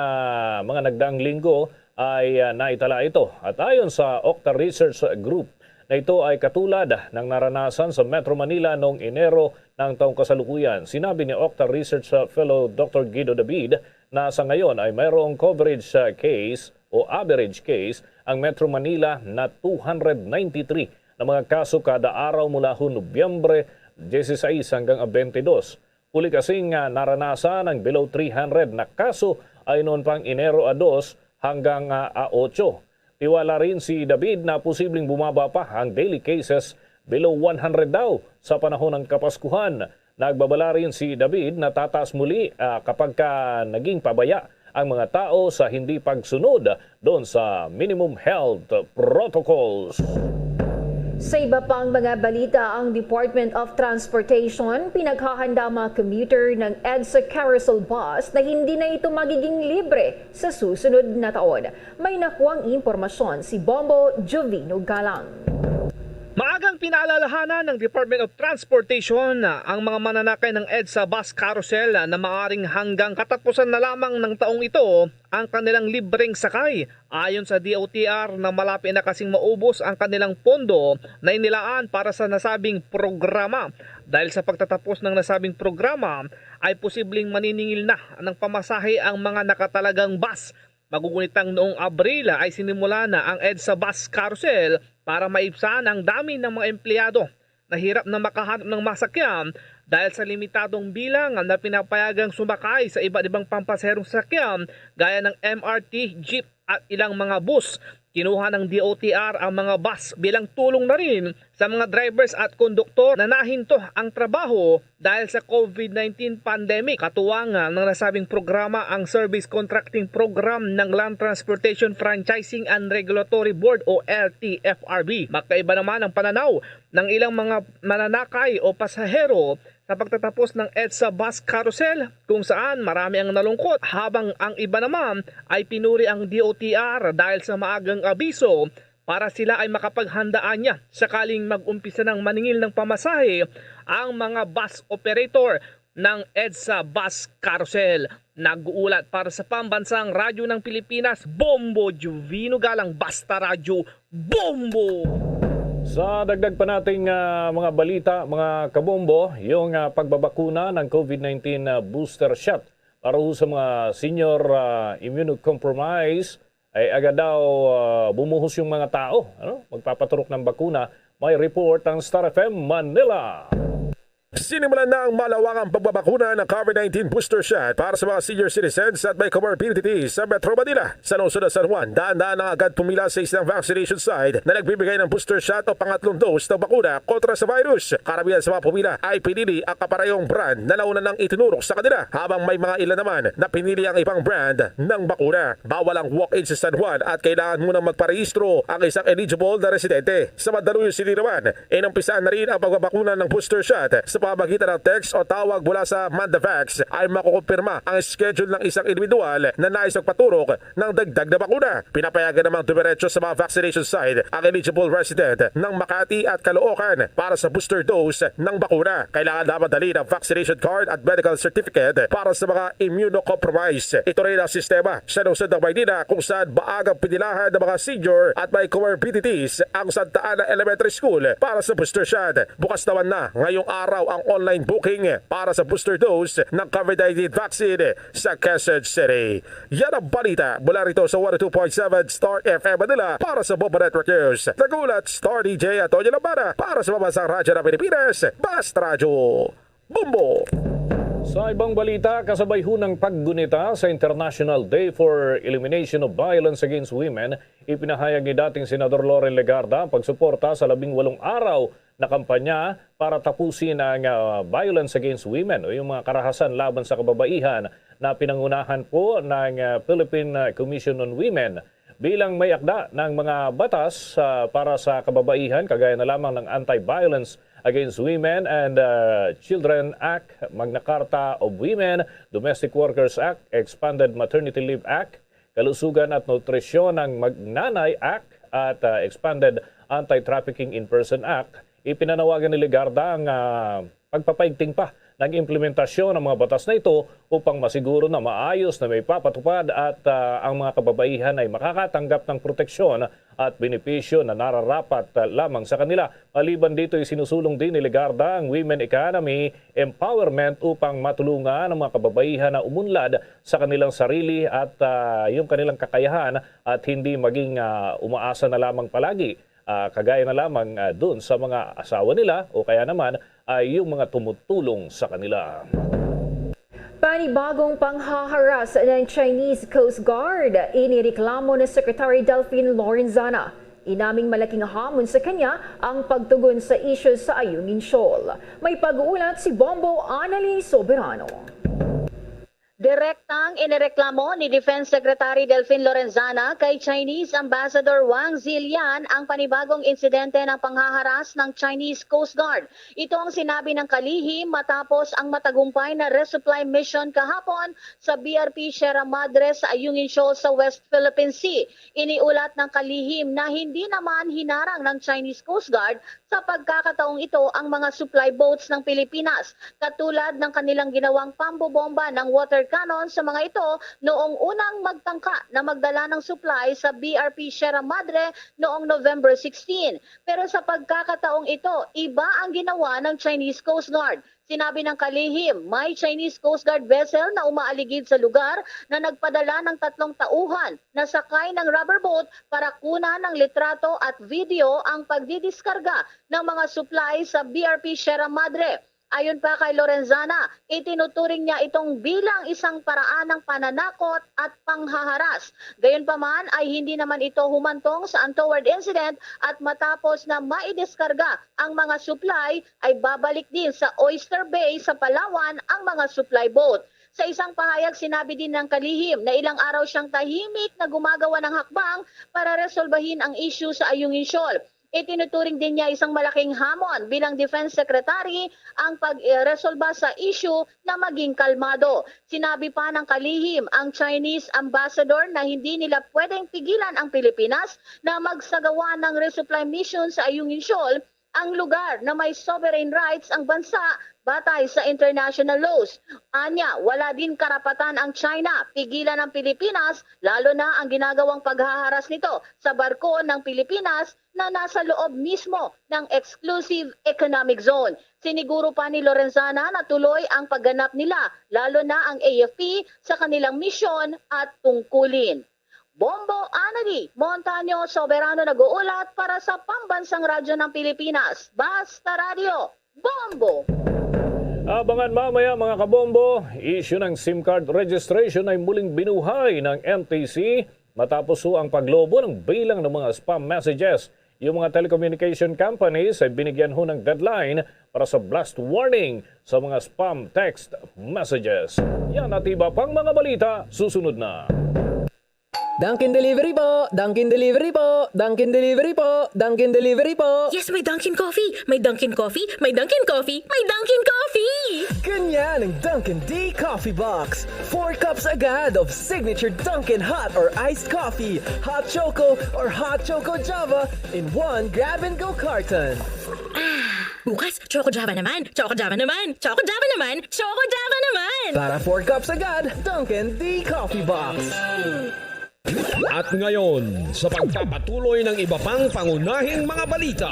mga nagdaang linggo ay, ah, naitala ito. At ayon sa Okta Research Group, na ito ay katulad ng naranasan sa Metro Manila noong Enero ng taong kasalukuyan. Sinabi ni Okta Research, ah, Fellow Doctor Guido David na sa ngayon ay mayroong coverage, ah, case o average case ang Metro Manila na two hundred ninety-three na mga kaso kada araw mula ho Nobyembre dieciséis hanggang twenty-dos. Uli kasing, ah, naranasan ang below three hundred na kaso ay noon pang Enero a dos hanggang, ah, a otso. Tiwala rin si David na posibleng bumaba pa ang daily cases below one hundred daw sa panahon ng Kapaskuhan. Nagbabala rin si David na tataas muli, ah, kapag ka naging pabaya ang mga tao sa hindi pagsunod doon sa minimum health protocols. Sa iba pang mga balita, ang Department of Transportation pinaghahanda ang mga commuter ng EDSA Carousel Bus na hindi na ito magiging libre sa susunod na taon. May nakuhang impormasyon si Bombo Jovino Galang. Maagang pinaalalahanan ng Department of Transportation ang mga mananakay ng EDSA Bus Carousel na maaring hanggang katapusan na lamang ng taong ito ang kanilang libreng sakay. Ayon sa D O T R na malapit na kasing maubos ang kanilang pondo na inilaan para sa nasabing programa. Dahil sa pagtatapos ng nasabing programa ay posibleng maniningil na ng pamasahe ang mga nakatalagang bus. Magugunitang noong Abril ay sinimula na ang EDSA Bus Carousel para maibsan ang dami ng mga empleyado na hirap na makahanap ng masakyan dahil sa limitadong bilang na pinapayagang sumakay sa iba't ibang pampasaherong sasakyan gaya ng M R T, jeep at ilang mga bus. Kinuha ng D O T R ang mga bus bilang tulong na rin sa mga drivers at konduktor na nahinto ang trabaho dahil sa COVID nineteen pandemic. Katuwangan ng nasabing programa ang Service Contracting Program ng Land Transportation Franchising and Regulatory Board o L T F R B. Magkaiba naman ang pananaw ng ilang mga mananakay o pasahero sa pagtatapos ng EDSA Bus Carousel, kung saan marami ang nalungkot, habang ang iba naman ay pinuri ang D O T R dahil sa maagang abiso para sila ay makapaghandaan niya sakaling mag-umpisa ng maningil ng pamasahe ang mga bus operator ng EDSA Bus Carousel. Nag-uulat para sa Pambansang Radyo ng Pilipinas, Bombo Juvino Galang, Basta Radyo, Bombo! Sa dagdag pa nating, ah, mga balita, mga kabombo, yung, ah, pagbabakuna ng COVID nineteen, ah, booster shot para ho sa mga senior, ah, immunocompromised ay agad daw, ah, bumuhos yung mga tao, ano? Magpapaturok ng bakuna. May report ang Star F M Manila. Sinimulan na ang malawakang pagbabakuna ng COVID nineteen booster shot para sa mga senior citizens at may comorbidities sa Metro Manila. Sa lungsod ng San Juan, daan-daan ang agad pumila sa isang vaccination site na nagbibigay ng booster shot o pangatlong dose ng bakuna kontra sa virus. Karamihan sa mga pumila ay pinili ang kaparehong brand na nauna nang itinurok sa kanila, habang may mga ilan naman na pinili ang ibang brand ng bakuna. Bawal ang walk-in sa San Juan at kailangan munang magparehistro ang isang eligible na residente. Sa Mandaluyong City naman, inumpisahan na rin ang pagbabakuna ng booster shot sa pamamagitan ng text o tawag mula sa Mandavax ay makukumpirma ang schedule ng isang individual na nais magpaturok ng dagdag na bakuna. Pinapayagan namang dumiretso sa mga vaccination site ang eligible resident ng Makati at Caloocan para sa booster dose ng bakuna. Kailangan lamang dalhin ang vaccination card at medical certificate para sa mga immunocompromised. Ito rin ang sistema sa lungsod ng Maynila, kung saan maagang pinilahan ng mga senior at may comorbidities ang Santa Ana Elementary School para sa booster shot. Bukas naman na ngayong araw ang online booking para sa booster dose ng COVID nineteen vaccine sa Quezon City. Yan ang balita mula rito sa one oh two point seven Star F M Manila para sa Bombo Network News. Nag-uulat, Star D J Antonio Lambana para sa Pambansang Radyo ng Pilipinas, Basta Radyo, Bombo! Sa ibang balita, kasabay ho ng paggunita sa International Day for Elimination of Violence Against Women, ipinahayag ni dating Senador Loren Legarda ang pagsuporta sa labing walong araw na kampanya para tapusin ang, ah, violence against women o yung mga karahasan laban sa kababaihan na pinangunahan po ng, ah, Philippine, ah, Commission on Women. Bilang may akda ng mga batas, ah, para sa kababaihan, kagaya na lamang ng Anti-Violence Against Women and, ah, Children Act, Magna Carta of Women, Domestic Workers Act, Expanded Maternity Leave Act, Kalusugan at Nutrisyon ng Magnanay Act at, ah, Expanded Anti-Trafficking in Person Act, ipinanawagan ni Legarda ang, ah, pagpapaigting pa ng implementasyon ng mga batas na ito upang masiguro na maayos na maipapatupad at, ah, ang mga kababaihan ay makakatanggap ng proteksyon at benepisyo na nararapat, ah, lamang sa kanila. Maliban dito, isinusulong din ni Legarda ang women economy empowerment upang matulungan ang mga kababaihan na umunlad sa kanilang sarili at, ah, yung kanilang kakayahan at hindi maging, ah, umaasa na lamang palagi, ah, kagaya na lamang, ah, dun sa mga asawa nila o kaya naman ay yung mga tumutulong sa kanila. Panibagong panghaharas ng Chinese Coast Guard, inireklamo ni Secretary Delfin Lorenzana. Inaming malaking hamon sa kanya ang pagtugon sa isyu sa Ayungin Shoal. May pag-uulat si Bombo Annalyn Soberano. Direktang inireklamo ni Defense Secretary Delfin Lorenzana kay Chinese Ambassador Wang Zilian ang panibagong insidente ng panghaharas ng Chinese Coast Guard. Ito ang sinabi ng kalihim matapos ang matagumpay na resupply mission kahapon sa B R P Sierra Madre sa Ayungin Shoal sa West Philippine Sea. Iniulat ng kalihim na hindi naman hinarang ng Chinese Coast Guard sa pagkakataong ito ang mga supply boats ng Pilipinas, katulad ng kanilang ginawang pambobomba ng water cannon sa mga ito noong unang magtangka na magdala ng supply sa B R P Sierra Madre noong November sixteen. Pero sa pagkakataong ito, iba ang ginawa ng Chinese Coast Guard. Sinabi ng kalihim, may Chinese Coast Guard vessel na umaaligid sa lugar na nagpadala ng tatlong tauhan na sakay ng rubber boat para kunan ng litrato at video ang pagdidiskarga ng mga supply sa B R P Sierra Madre. Ayon pa kay Lorenzana, itinuturing niya itong bilang isang paraan ng pananakot at panghaharas. Gayunpaman ay hindi naman ito humantong sa untoward incident at matapos na maidiskarga ang mga supply ay babalik din sa Oyster Bay sa Palawan ang mga supply boat. Sa isang pahayag, sinabi din ng kalihim na ilang araw siyang tahimik na gumagawa ng hakbang para resolbahin ang issue sa Ayungin Shoal. Itinuturing din niya isang malaking hamon bilang Defense Secretary ang pagresolba sa issue na maging kalmado. Sinabi pa ng kalihim, ang Chinese ambassador na hindi nila pwedeng pigilan ang Pilipinas na magsagawa ng resupply mission sa Ayungin Shoal, ang lugar na may sovereign rights ang bansa batay sa international laws. Anya, wala din karapatan ang China pigilan ang Pilipinas, lalo na ang ginagawang paghaharas nito sa barko ng Pilipinas na nasa loob mismo ng exclusive economic zone. Siniguro pa ni Lorenzana na tuloy ang pagganap nila, lalo na ang A F P, sa kanilang misyon at tungkulin. Bombo Anali Montaño Soberano nag-uulat para sa Pambansang Radyo ng Pilipinas, Basta Radyo, Bombo! Abangan mamaya, mga kabombo, issue ng SIM card registration ay muling binuhay ng N T C matapos ho ang paglobo ng bilang ng mga spam messages. Yung mga telecommunication companies ay binigyan ho ng deadline para sa blast warning sa mga spam text messages. Yan at iba pang mga balita, susunod na. Dunkin Delivery po! Dunkin Delivery po! Dunkin Delivery po! Dunkin Delivery po! Yes, may Dunkin Coffee! May Dunkin Coffee! May Dunkin Coffee! May Dunkin Coffee! Ganyan ang Dunkin D Coffee Box. Four cups agad of signature Dunkin hot or iced coffee, hot choco or hot choco Java in one grab-and-go carton. Bukas, Choco Java naman! Choco Java naman! Choco Java naman! Choco Java naman! Para four cups agad, Dunkin D Coffee Box. At ngayon, sa pagpapatuloy ng iba pang pangunahing mga balita.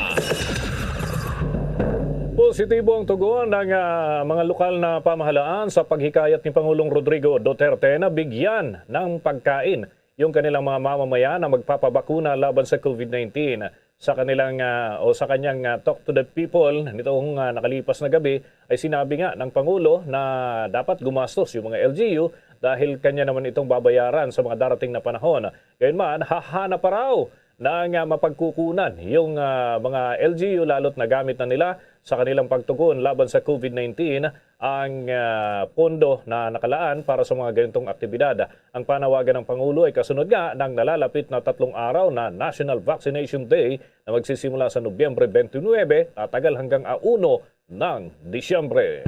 Positibo ang tugon ng, ah, mga lokal na pamahalaan sa paghikayat ni Pangulong Rodrigo Duterte na bigyan ng pagkain yung kanilang mga mamamayan na magpapabakuna laban sa COVID nineteen. Sa kanilang, ah, o sa kanyang, ah, Talk to the People nitong, ah, nakalipas na gabi, ay sinabi nga ng Pangulo na dapat gumastos yung mga L G U dahil kanya naman itong babayaran sa mga darating na panahon. Gayunman, hahanap pa raw ng, ah, mapagkukunan yung, ah, mga L G U, lalo't nagamit na nila sa kanilang pagtugon laban sa COVID nineteen ang, ah, pondo na nakalaan para sa mga ganitong aktibidad. Ang panawagan ng Pangulo ay kasunod nga ng nalalapit na tatlong araw na National Vaccination Day na magsisimula sa Nobyembre twenty-nine, tatagal hanggang a uno ng Disyembre.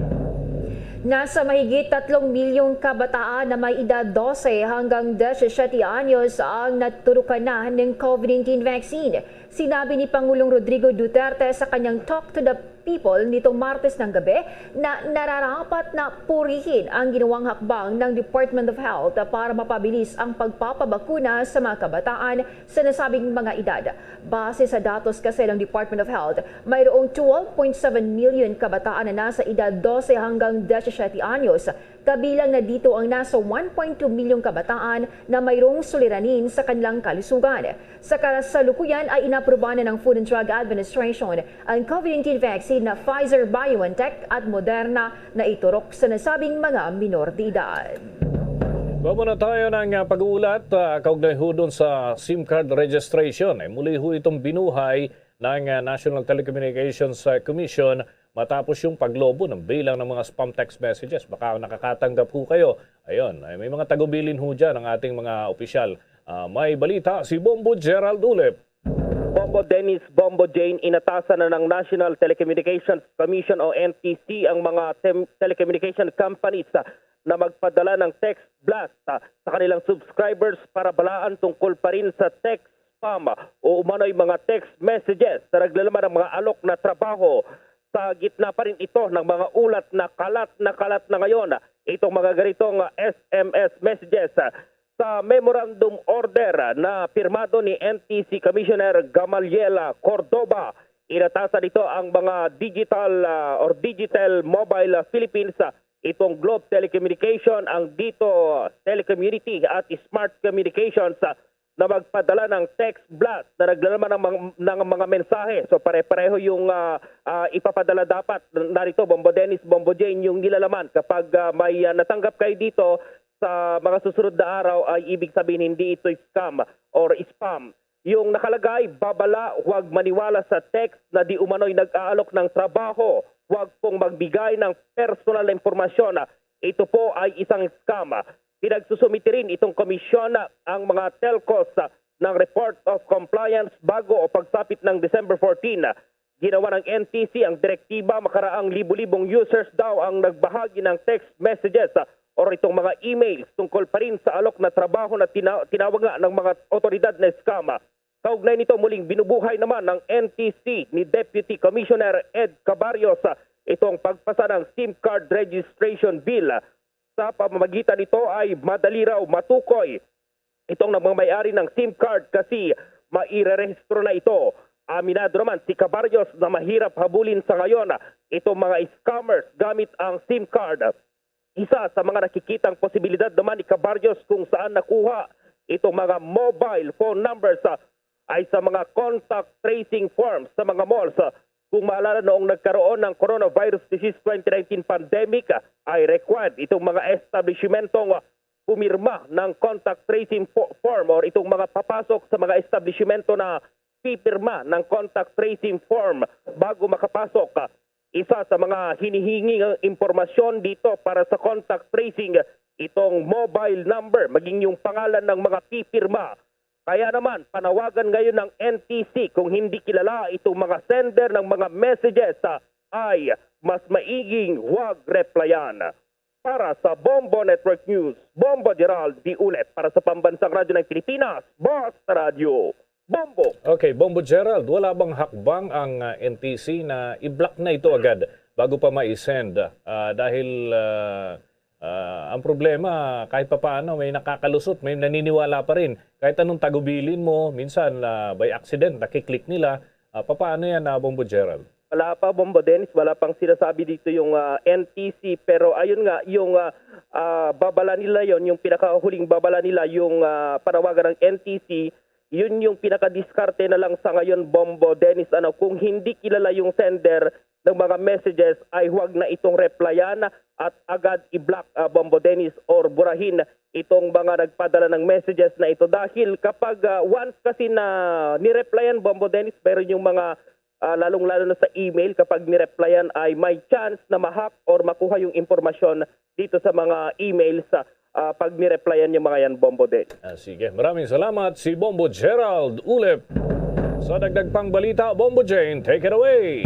Nasa mahigit tatlong milyong kabataan na may edad dose hanggang disisiete anyos ang naturukan na ng COVID nineteen vaccine. Sinabi ni Pangulong Rodrigo Duterte sa kanyang Talk to the People nitong Martes ng gabi na nararapat na purihin ang ginawang hakbang ng Department of Health para mapabilis ang pagpapabakuna sa mga kabataan sa nasabing mga edad. Base sa datos kasi ng Department of Health, mayroong twelve point seven million kabataan na nasa edad dose hanggang disisiete anyos. Kabilang na dito ang nasa one point two milyong kabataan na mayroong suliranin sa kanilang kalusugan. Sa kasalukuyan ay inaprubahan na ng Food and Drug Administration ang COVID nineteen vaccine na Pfizer-BioNTech at Moderna na iturok sa nasabing mga minor de edad. Kuha muna tayo ng, ah, pag-uulat, ah, kaugnay ho dun sa SIM card registration. Ay muli ho itong binuhay ng, ah, National Telecommunications, ah, Commission matapos yung paglobo ng bilang ng mga spam text messages. Baka nakakatanggap ho kayo. Ayun, ay may mga tagubilin ho dyan ang ating mga opisyal. Ah, may balita si Bombo Gerald Ulep. Bombo Dennis, Bombo Jane, inatasan na ng National Telecommunications Commission o N T C ang mga tem-, telecommunication companies, ah, na magpadala ng text blast, ah, sa kanilang subscribers para balaan tungkol pa rin sa text spam o umano'y mga text messages na naglalaman ng mga alok na trabaho. Sa gitna pa rin ito ng mga ulat na kalat na kalat na ngayon itong mga ganitong S M S messages. Sa memorandum order na pirmado ni N T C Commissioner Gamaliel Cordova, Inatasan nito ang mga digital, ah, or Digital Mobile, ah, Philippines, ah, itong Globe Telecommunication, ang Dito Telecommunity at Smart Communications, ah, na magpadala ng text blast na naglalaman ng mga, ng mga mensahe. So pare-pareho yung, ah, ah, ipapadala dapat narito, Bombo Dennis, Bombo Jane, yung nilalaman. Kapag, ah, may, ah, natanggap kayo dito sa mga susunod na araw, ay ibig sabihin hindi ito scam or spam. Yung nakalagay, babala, huwag maniwala sa text na di umano'y nag-aalok ng trabaho. Huwag pong magbigay ng personal na impormasyon. Ito po ay isang scam. Pinagsusumiti rin itong komisyon ang mga telcos ng Report of Compliance bago o pagsapit ng December fourteen. Ginawa ng N T C ang direktiba, makaraang libu-libong users daw ang nagbahagi ng text messages, ah, or itong mga emails tungkol pa rin sa alok na trabaho na tina-, tinawag nga ng mga otoridad na scam. Kaugnay nito, muling binubuhay naman ng N T C ni Deputy Commissioner Ed Cabarrios, ah, itong pagpasa ng SIM card registration bill. Sa pamamagitan nito ay madali raw matukoy itong mga may-ari ng SIM card kasi mairerehistro na ito. Aminado naman si Cabarrios na mahirap habulin sa ngayon itong mga scammers gamit ang SIM card. Isa sa mga nakikitang posibilidad naman ni Cabarrios kung saan nakuha itong mga mobile phone numbers, ah, ay sa mga contact tracing forms sa mga malls. Ah, kung maalala, noong nagkaroon ng coronavirus disease twenty nineteen pandemic, ah, ay required itong mga establishmentong, ah, pumirma ng contact tracing fo-, form or itong mga papasok sa mga establishmento na pipirma ng contact tracing form bago makapasok. Isa sa mga hinihinging impormasyon dito para sa contact tracing, itong mobile number, maging yung pangalan ng mga pipirma. Kaya naman, panawagan ngayon ng N T C, kung hindi kilala itong mga sender ng mga messages, ah, ay mas maiging huwag replyan. Para sa Bombo Network News, Bombo Gerald Diulet. Para sa Pambansang Radyo ng Pilipinas, Boss Radyo, Bombo. Okay, Bombo Gerald, wala bang hakbang ang, ah, N T C na i-block na ito agad bago pa ma-send? Ah, dahil, ah, ah, ang problema, kahit papaano, may nakakalusot, may naniniwala pa rin. Kahit anong tagubilin mo, minsan, ah, by accident, nakiklik nila. Ah, papaano yan, ah, Bombo Gerald? Wala pa, Bombo Dennis, wala pang sinasabi dito yung, ah, N T C. Pero ayun nga, yung, ah, ah, babala nila yon, yung pinakahuling babala nila, yung, ah, panawagan ng N T C, yun yung pinakadiskarte na lang sa ngayon, Bombo Dennis. Ano, kung hindi kilala yung sender ng mga messages, ay huwag na itong replyan at agad i-block, ah, Bombo Dennis, or burahin itong mga nagpadala ng messages na ito. Dahil kapag, ah, once kasi na nireplyan, Bombo Dennis, meron yung mga, ah, lalong-lalo na sa email, kapag nireplyan ay may chance na ma-hack or makuha yung impormasyon dito sa mga emails, ah, ah, pag nireplyan yung mga yan, Bombo Dennis. Ah, sige, maraming salamat si Bombo Gerald Ulep. Sa dagdag pang balita, Bombo Jane, take it away.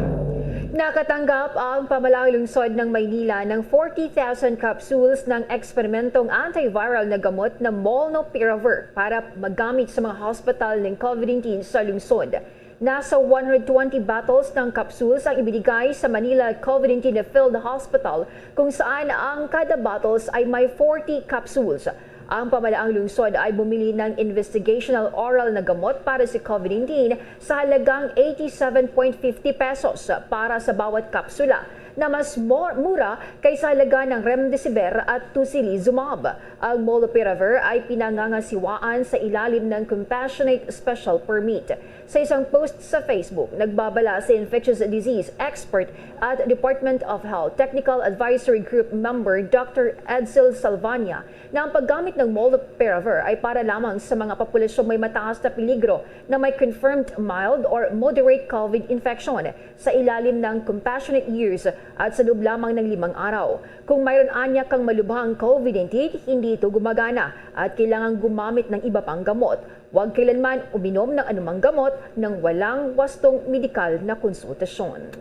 Nakatanggap ang pamalaang lungsod ng Maynila ng forty thousand capsules ng eksperimentong antiviral na gamot na molnupiravir para magamit sa mga hospital ng COVID nineteen sa lungsod. Nasa one hundred twenty bottles ng capsules ang ibinigay sa Manila COVID nineteen Field Hospital, kung saan ang kada bottles ay may forty capsules. Ang pamalaang lungsod ay bumili ng investigational oral na gamot para sa COVID nineteen sa halagang eighty-seven point fifty pesos para sa bawat kapsula, na mas mo-, mura kaysa halaga ng remdesivir at tocilizumab. Ang molnupiravir ay pinangangasiwaan sa ilalim ng Compassionate Special Permit. Sa isang post sa Facebook, nagbabala si infectious disease expert at Department of Health Technical Advisory Group member Doctor Edsel Salvania na ang paggamit ng molnupiravir ay para lamang sa mga populasyong may mataas na peligro na may confirmed mild or moderate COVID infection sa ilalim ng compassionate use at sa loob lamang ng limang araw. Kung mayroon anya kang malubhang COVID nineteen, hindi ito gumagana at kailangang gumamit ng iba pang gamot. Huwag kailanman uminom ng anumang gamot nang walang wastong medikal na konsultasyon.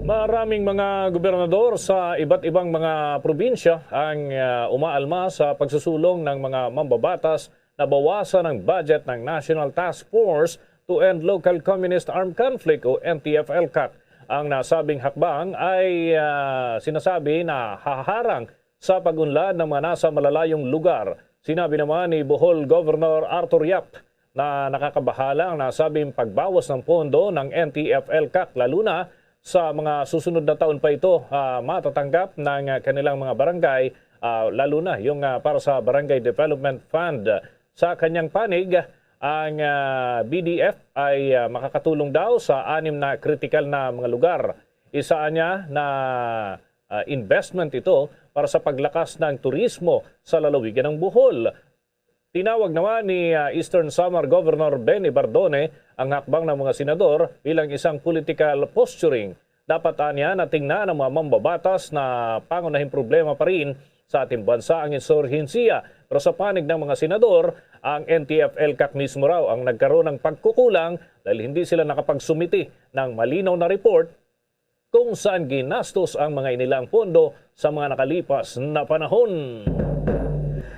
Maraming mga gobernador sa iba't ibang mga probinsya ang, ah, umaalma sa pagsusulong ng mga mambabatas na bawasan ang budget ng National Task Force to End Local Communist Armed Conflict o N T F L CAC. Ang nasabing hakbang ay, ah, sinasabi na haharang sa pag-unlad ng mga nasa malalayong lugar. Sinabi naman ni Bohol Governor Arthur Yap na nakakabahala ang nasabing pagbawas ng pondo ng N T F L CAC, lalo na sa mga susunod na taon pa ito, ah, matatanggap ng kanilang mga barangay, ah, lalo na yung, ah, para sa Barangay Development Fund. Sa kanyang panig, ang, ah, B D F ay, ah, makakatulong daw sa anim na kritikal na mga lugar. Isa niya na, ah, investment ito para sa paglakas ng turismo sa lalawigan ng Bohol. Tinawag naman ni, ah, Eastern Samar Governor Benny Bardone ang hakbang ng mga senador bilang isang political posturing. Dapat anya na tingnan ng mga mambabatas na pangunahing problema pa rin sa ating bansa ang insurhensiya. Pero sa panig ng mga senador, ang N T F L CAC mismo raw ang nagkaroon ng pagkukulang dahil hindi sila nakapagsumiti ng malinaw na report kung saan ginastos ang mga inilang pondo sa mga nakalipas na panahon.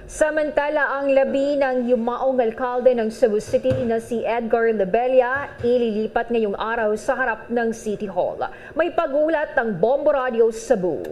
Samantala, ang labi ng yumaong alkalde ng Cebu City na si Edgar Labella ililipat ngayong araw sa harap ng City Hall. May pag-ulat ng Bombo Radio Cebu.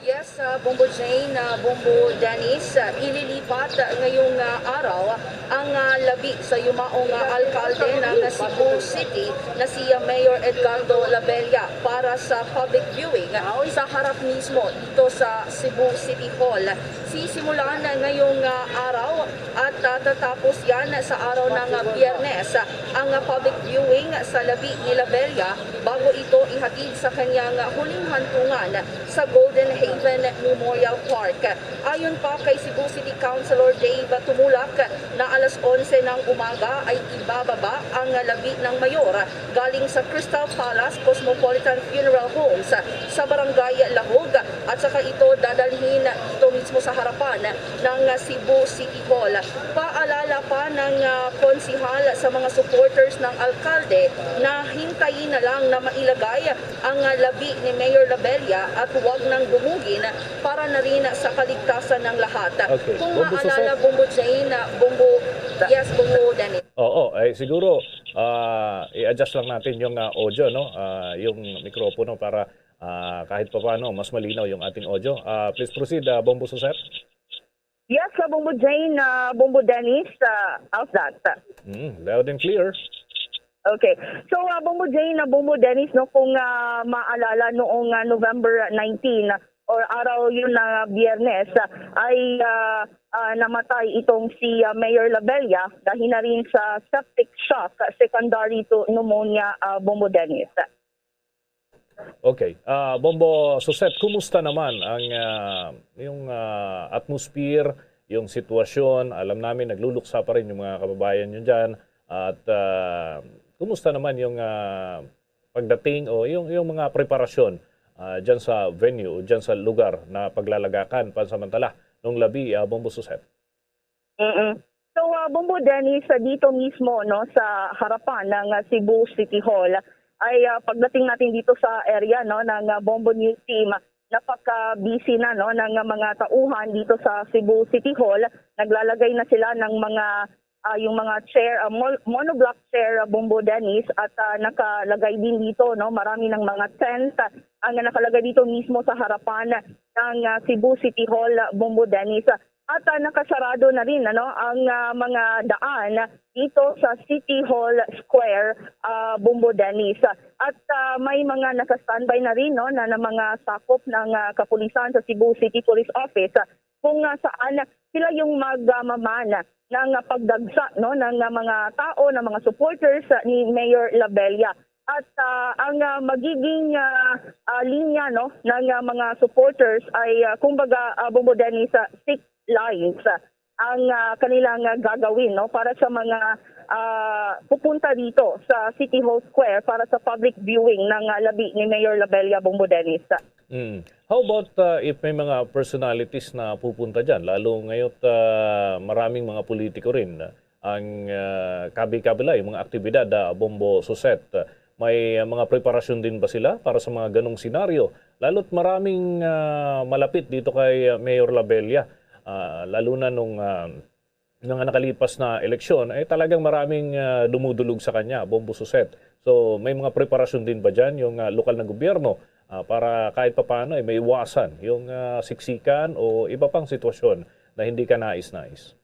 Yes, uh, Bombo Jane, uh, Bombo Dennis, uh, ililipat ngayong uh, araw ang uh, labi sa yumaong uh, alkalde ng Cebu City na si uh, Mayor Edgardo Labella para sa public viewing sa harap mismo dito sa Cebu City Hall. Sisimulan ngayong uh, araw at uh, tatapos yan sa araw ng uh, Biyernes ang uh, public viewing sa labi ni Labella bago ito ihatid sa kanyang uh, huling hantungan sa Golden Haven Memorial Park. Ayon pa kay Cebu City Councilor Dave Tumulak, na alas onse ng umaga ay ibababa ang labi ng mayor galing sa Crystal Palace Cosmopolitan Funeral Homes sa Barangay Lahug at saka ito dadalhin dito mismo sa harapan ng Cebu City Hall. Paalala pa ng ah, konsihal sa mga supporters ng alkalde na hintayin na lang na mailagay ang ah, labi ni Mayor Labella at huwag nang dumugin para na rin sa kaligtasan ng lahat. Okay. Kung Bombo Suset. maalala, Bombo Jane, ah, Bombo, yes, Bombo Dennis. Oo, eh, siguro ah, i-adjust lang natin yung ah, audio, no? Ah, yung mikropono para ah, kahit papaano mas malinaw yung ating audio. Ah, please proceed, ah, Bombo Suset. Yes, uh, Bombo Jane, uh, Bombo Dennis, uh, how's that? Mm, loud and clear. Okay. So, uh, Bombo Jane, uh, Bombo Dennis, no, kung uh, maalala noong uh, November nineteen or araw yun na Biyernes, uh, ay uh, uh, namatay itong si uh, Mayor Labella dahil na rin sa septic shock uh, secondary to pneumonia, uh, Bombo Dennis. Okay. Ah, Bombo Suset, kumusta naman ang ah, yung ah, atmosphere, yung sitwasyon? Alam namin nagluluksa pa rin yung mga kababayan nyo dyan. At ah, kumusta naman yung ah, pagdating o yung, yung mga preparasyon ah, dyan sa venue o dyan sa lugar na paglalagakan pansamantala nung labi, ah, Bombo Suset? Mm-mm. So, uh, Bombo Dennis, uh, dito mismo no sa harapan ng uh, Cebu City Hall ay uh, pagdating natin dito sa area no ng uh, Bombo News Team, napaka-busy na no ng uh, mga tauhan dito sa Cebu City Hall. Naglalagay na sila ng mga uh, yung mga chair, uh, mo- monoblock chair, uh, Bombo Dennis, at uh, nakalagay din dito no marami ng mga tent uh, ang nakalagay dito mismo sa harapan ng uh, Cebu City Hall, uh, Bombo Dennis. At ah, nakasarado na rin ano ang ah, mga daan dito sa City Hall Square, ah, Bombo Dennis. At ah, may mga naka-standby na rin no na, na mga sakop ng ah, kapulisan sa Cebu City Police Office ah, kung ah, saan sila yung magmamaman ng ah, pagdagsa no ng ah, mga tao, ng mga supporters ah, ni Mayor Labella. At ah, ang ah, magiging ah, ah, linya no ng ah, mga supporters ay ah, kumbaga ah, Bombo Dennis, ah, six lines ah, ang ah, kanilang ah, gagawin no para sa mga ah, pupunta dito sa City Hall Square para sa public viewing ng ah, labi ni Mayor Labella, Bombo Dennis. Mm. How about uh, if may mga personalities na pupunta dyan? Lalo ngayon uh, maraming mga politiko rin uh, ang uh, kabi-kabila, yung mga aktibidad, uh, Bombo Suset. Uh, may uh, mga preparasyon din ba sila para sa mga ganong senaryo? Lalo't maraming uh, malapit dito kay uh, Mayor Labella, uh, lalo na nung uh, mga nakalipas na eleksyon, eh talagang maraming ah, dumudulog sa kanya, Bombo Suset. So may mga preparasyon din ba dyan yung ah, lokal na gobyerno ah, para kahit papaano eh, maiwasan yung ah, siksikan o iba pang sitwasyon na hindi ka nais-nais.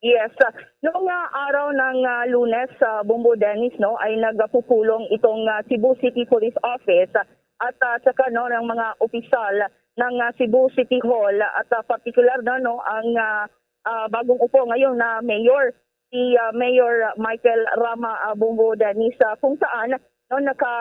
Yes. Noong ah, araw ng ah, Lunes, sa Bombo Dennis, no, ay nagpupulong itong ah, Cebu City Police Office at ah, saka no, ng mga opisyal ng ah, Cebu City Hall at ah, partikular na no, ang ah, ah, bagong upo ngayon na mayor, si ah, Mayor Michael Rama ah, Bombo Dennis, ah, kung saan no, naka,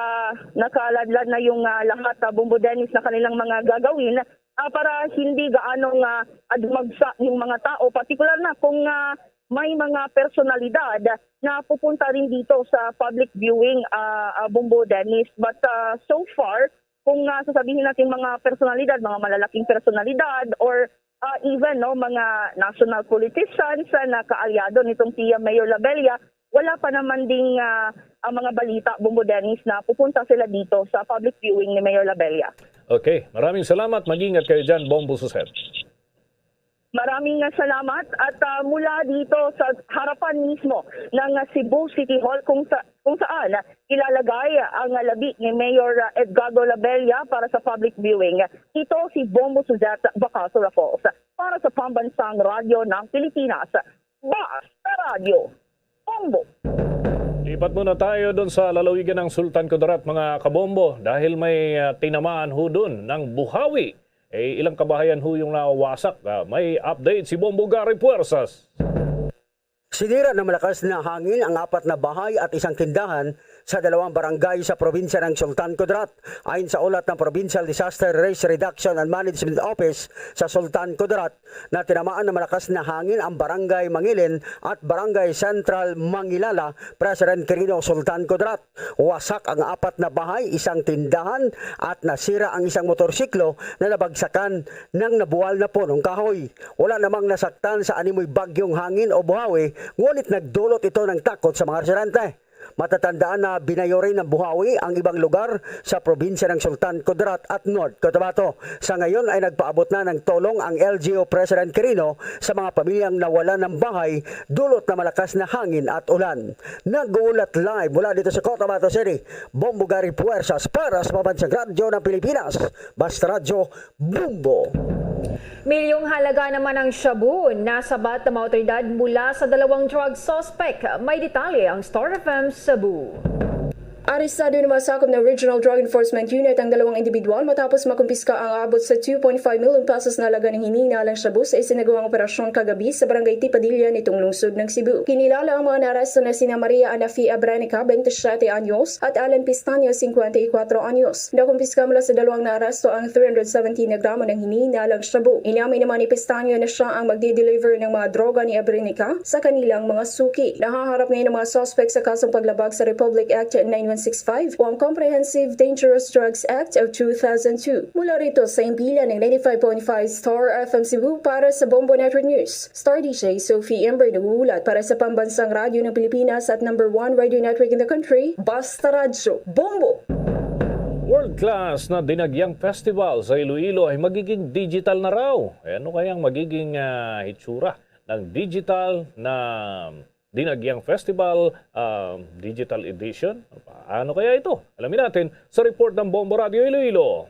nakaladlad na yung ah, lahat sa Bombo Dennis na kanilang mga gagawin ah, para hindi gaano nga ah, dumagsa yung mga tao, partikular na kung ah, may mga personalidad na pupunta rin dito sa public viewing, ah, ah, Bombo Dennis. But ah, so far, kung ah, sasabihin natin mga personalidad, mga malalaking personalidad or ah, even no, mga national politicians ah, na kaalyado nitong si Mayor Labella, wala pa naman ding ah, ang mga balita, Bombo Dennis, na pupunta sila dito sa public viewing ni Mayor Labella. Okay, maraming salamat. Mag-ingat kayo dyan, Bombo Suset. Maraming nga salamat at ah, mula dito sa harapan mismo ng ah, Cebu City Hall kung sa kung saan ilalagay ang ah, labi ni Mayor ah, Edgardo Labella para sa public viewing. Ito si Bombo Suzette Bacaso Raffles para sa Pambansang Radyo ng Pilipinas, Basta Radyo, Bombo. Lipat muna tayo doon sa lalawigan ng Sultan Kudarat, mga kabombo, dahil may ah, tinamaan ho doon ng buhawi. Eh, ilang kabahayan ho yung nawasak. Ah, may update si Bombo Gary Puersas. Sinira ng malakas na hangin ang apat na bahay at isang tindahan sa dalawang barangay sa probinsya ng Sultan Kudarat. Ayon sa ulat ng Provincial Disaster Risk Reduction and Management Office sa Sultan Kudarat, na tinamaan ng malakas na hangin ang Barangay Mangilin at Barangay Central Mangilala, President Quirino, Sultan Kudarat. Wasak ang apat na bahay, isang tindahan at nasira ang isang motorsiklo na nabagsakan ng nabuwal na punong kahoy. Wala namang nasaktan sa animoy bagyong hangin o buhawi, ngunit nagdulot ito ng takot sa mga residente. Matatandaan na binayo rin ng buhawi ang ibang lugar sa probinsya ng Sultan Kudarat at North Cotabato. Sa ngayon ay nagpaabot na ng tulong ang L G U President Quirino sa mga pamilyang nawalan ng bahay dulot na malakas na hangin at ulan. Nag-uulat live mula dito sa Cotabato City, Bombo Gary Puersas para sa Pambansang Radyo ng Pilipinas, Basta Radyo, Bombo. Milyong halaga naman ang shabu, nasabat ng mga otoridad mula sa dalawang drug suspect. May detalye ang Star F M Cebu. Arestado ng mga sakop ng Regional Drug Enforcement Unit ang dalawang individual matapos makumpiska ang abot sa two point five million pesos na halaga ng hininalang shabu sa isinagawang operasyon kagabi sa Barangay Tipadilla nitong lungsod ng Cebu. Kinilala ang mga naaresto na sina Maria Anafi Abrenica, twenty-seven anyos, at Alan Pistaño, cincuenta y cuatro anyos. Nakumpiska mula sa dalawang naaresto ang three hundred seventeen na gramo ng hininalang shabu. Inamin naman ni Pistaño na siya ang magdi-deliver ng mga droga ni Abrenica sa kanilang mga suki. Nahaharap ngayon ang mga suspect sa kasong paglabag sa Republic Act nine one six five o ang Comprehensive Dangerous Drugs Act of two thousand two. Mula rito sa himpilan ng ninety-five point five Star F M Cebu, para sa Bombo Network News, Star D J Sophie Ember nag-uulat para sa Pambansang Radyo ng Pilipinas at number one radio network in the country, Basta Radyo, Bombo! World class na Dinagyang Festival sa Iloilo ay magiging digital na raw. Eh, ano kaya ang magiging ah, hitsura ng digital na Dinagyang Festival ah, Digital Edition? Paano kaya ito? Alamin natin sa report ng Bombo Radio Iloilo.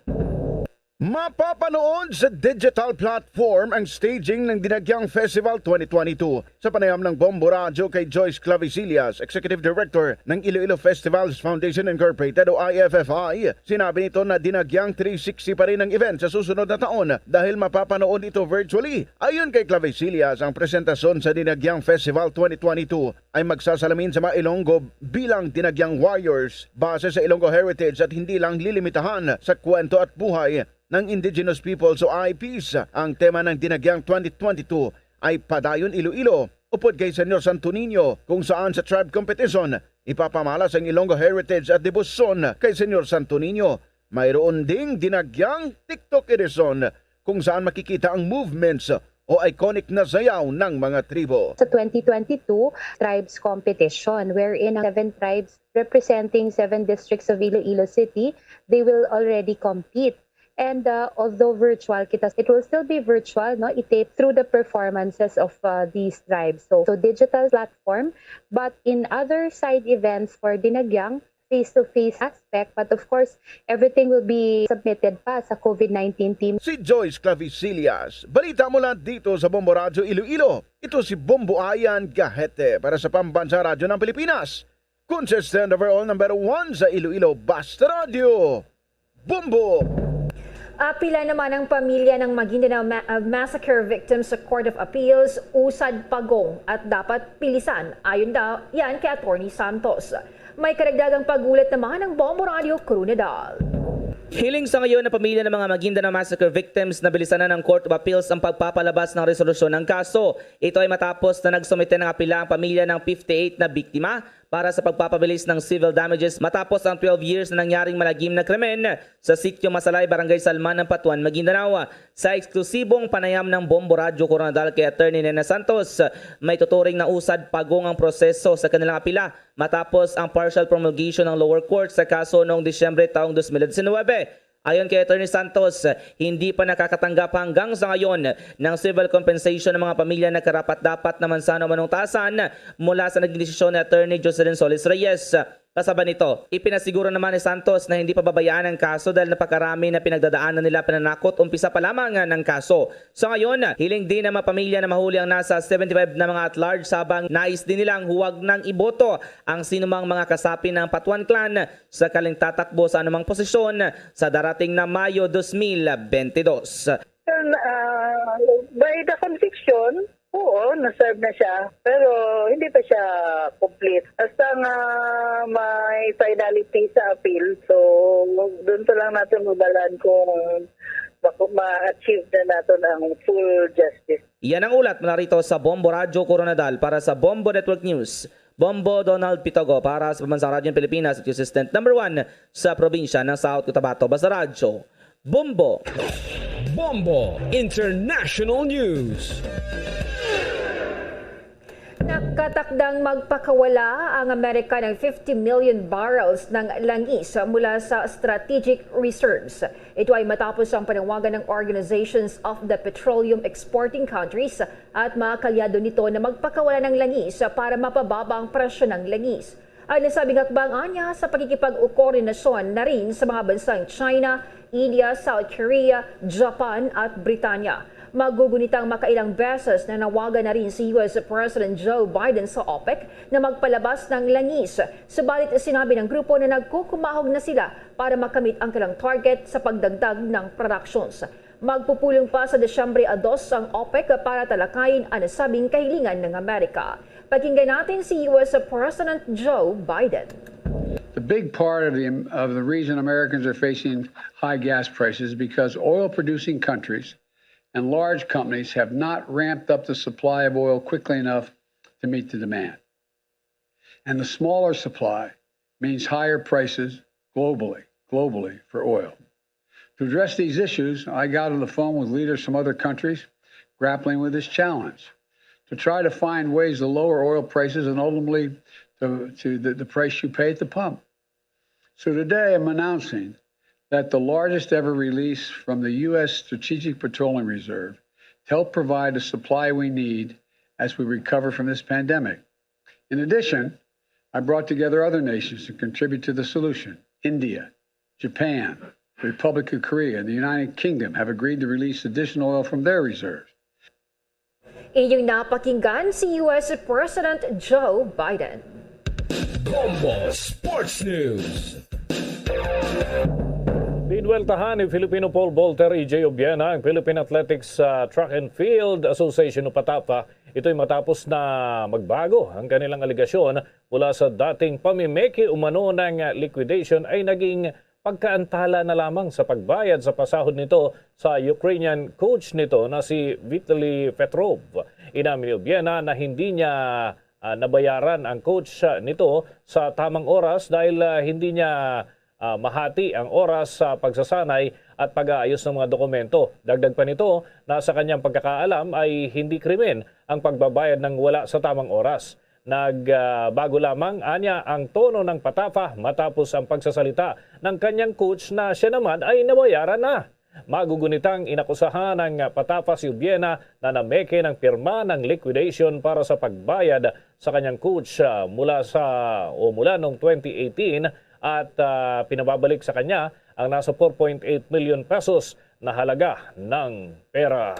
Mapapanood sa digital platform ang staging ng Dinagyang Festival twenty twenty-two. Sa panayam ng Bombo Radyo kay Joyce Clavecillas, Executive Director ng Iloilo Festivals Foundation Incorporated o I F F I, sinabi nito na Dinagyang three sixty pa rin ang event sa susunod na taon dahil mapapanood ito virtually. Ayon kay Clavecillas, ang presentasyon sa Dinagyang Festival twenty twenty-two ay magsasalamin sa mga Ilonggo bilang Dinagyang Warriors base sa Ilonggo Heritage at hindi lang lilimitahan sa kwento at buhay ng indigenous peoples o I Ps. Ang tema ng Dinagyang twenty twenty-two ay Padayon Iloilo, upod kay Senyor Santo Niño, kung saan sa tribe competition, ipapamalas ang Ilonggo heritage at debosyon kay Senyor Santo Niño. Mayroon ding Dinagyang TikTok edition, kung saan makikita ang movements o iconic na sayaw ng mga tribo. Sa twenty twenty-two tribes competition, wherein ang seven tribes representing seven districts of Iloilo City, they will already compete. And uh, although virtual kita, it will still be virtual, no? I-tape through the performances of uh, these tribes. So, so digital platform, but in other side events for Dinagyang, face-to-face aspect, but of course, everything will be submitted pa sa COVID nineteen team. Si Joyce Clavisillas. Balita mula dito sa Bombo Radyo Iloilo. Ito si Bombo Ayan Gahete para sa Pambansa Radyo ng Pilipinas. Consistent overall number one sa Iloilo Basta Radyo. Bombo! Apila naman ang pamilya ng Maguindanao Ma- uh, Massacre victims sa Court of Appeals, usad pagong at dapat pilisan, ayon daw yan kay Attorney Santos. May karagdagang paggulat naman ang Bombo Radio Crew Nadal. Hiling sa ngayon ng pamilya ng mga Maguindanao Massacre victims na bilisanan ng Court of Appeals ang pagpapalabas ng resolusyon ng kaso. Ito ay matapos na nagsumite ng apila ang pamilya ng fifty-eight na biktima para sa pagpapabilis ng civil damages matapos ang twelve years na nangyaring malagim na krimen sa Sitio Masalay, Barangay Salman ng Patuan, Maguindanao. Sa eksklusibong panayam ng Bombo Radyo Coronadal kay Attorney Nena Santos, may tuturing na usad pagong ang proseso sa kanilang apila matapos ang partial promulgation ng lower court sa kaso noong Disyembre taong dos mil disinwebe. Ayon kay Attorney Santos, hindi pa nakakatanggap hanggang sa ngayon ng civil compensation ng mga pamilya na karapat-dapat na mansano manungtasan mula sa naging desisyon ni Attorney Jocelyn Solis Reyes. Kasabay nito, ipinasiguro naman ni Santos na hindi pababayaan ang kaso dahil napakarami na pinagdadaanan nila pananakot umpisa pa lamang ng kaso. Sa ngayon, hiling din ng mga pamilya na mahuli ang nasa seventy-five na mga at-large, habang nais din nilang huwag nang iboto ang sinumang mga kasapi ng Patuan Clan sakaling tatakbo sa anumang posisyon sa darating na Mayo dos mil bentidós. Well, ah, by the conviction, oo, na-serve na siya. Pero hindi pa siya complete. Hasta nga may finality sa appeal. So, doon pa lang natin mabalaan kung ma-achieve na natin ang full justice. Yan ang ulat mula rito sa Bombo Radyo Coronadal. Para sa Bombo Network News, Bombo Donald Pitogo para sa Pambansang Radyo ng Pilipinas at Assistant Number One sa probinsya ng South Cotabato. Basta Radyo, Bombo! Bombo International News. Nakatakdang magpakawala ang Amerika ng fifty million barrels ng langis mula sa strategic reserves. Ito ay matapos ang panawagan ng Organizations of the Petroleum Exporting Countries at mga kalyado nito na magpakawala ng langis para mapababa ang presyo ng langis. Ang nasabing hakbang anya sa pakikipag-koordinasyon na rin sa mga bansang China, India, South Korea, Japan at Britanya. Magugunitang makailang beses na nawagan na rin si U S President Joe Biden sa OPEC na magpalabas ng langis. Subalit sinabi ng grupo na nagkukumahog na sila para makamit ang kanilang target sa pagdagdag ng productions. Magpupulong pa sa Disyembre dos ang OPEC para talakayin ang nasabing kahilingan ng Amerika. Pakinggan natin si U S President Joe Biden. The big part of the, of the reason Americans are facing high gas prices is because oil producing countries and large companies have not ramped up the supply of oil quickly enough to meet the demand. And the smaller supply means higher prices globally, globally for oil. To address these issues, I got on the phone with leaders from other countries grappling with this challenge to try to find ways to lower oil prices and ultimately to, to the, the price you pay at the pump. So today I'm announcing that the largest ever release from the U S Strategic Petroleum Reserve to help provide the supply we need as we recover from this pandemic. In addition, I brought together other nations to contribute to the solution. India, Japan, the Republic of Korea, and the United Kingdom have agreed to release additional oil from their reserves. Inyong napakinggan si U S President Joe Biden. Bombo Sports News. Dinuweltahan ni Filipino pole vaulter E J Obiena ang Philippine Athletics ah, Track and Field Association o PATAFA. Ito'y matapos na magbago ang kanilang alegasyon mula sa dating pamimeke umano ng liquidation ay naging pagkaantala na lamang sa pagbayad sa pasahod nito sa Ukrainian coach nito na si Vitaly Petrov. Inamin ni Obiena na hindi niya ah, nabayaran ang coach ah, nito sa tamang oras dahil ah, hindi niya ah, mahati ang oras sa pagsasanay at pag-aayos ng mga dokumento. Dagdag pa nito na sa kanyang pagkakaalam ay hindi krimen ang pagbabayad ng wala sa tamang oras. Nagbago lamang anya ang tono ng PATAFA matapos ang pagsasalita ng kanyang coach na siya naman ay nabayaran na. Magugunitang inakusahan ng PATAFA si Obiena na nameke ng pirma ng liquidation para sa pagbayad sa kanyang coach ah, mula sa o mula noong twenty eighteen at, ah, pinababalik sa kanya ang nasa four point eight million pesos na halaga ng pera.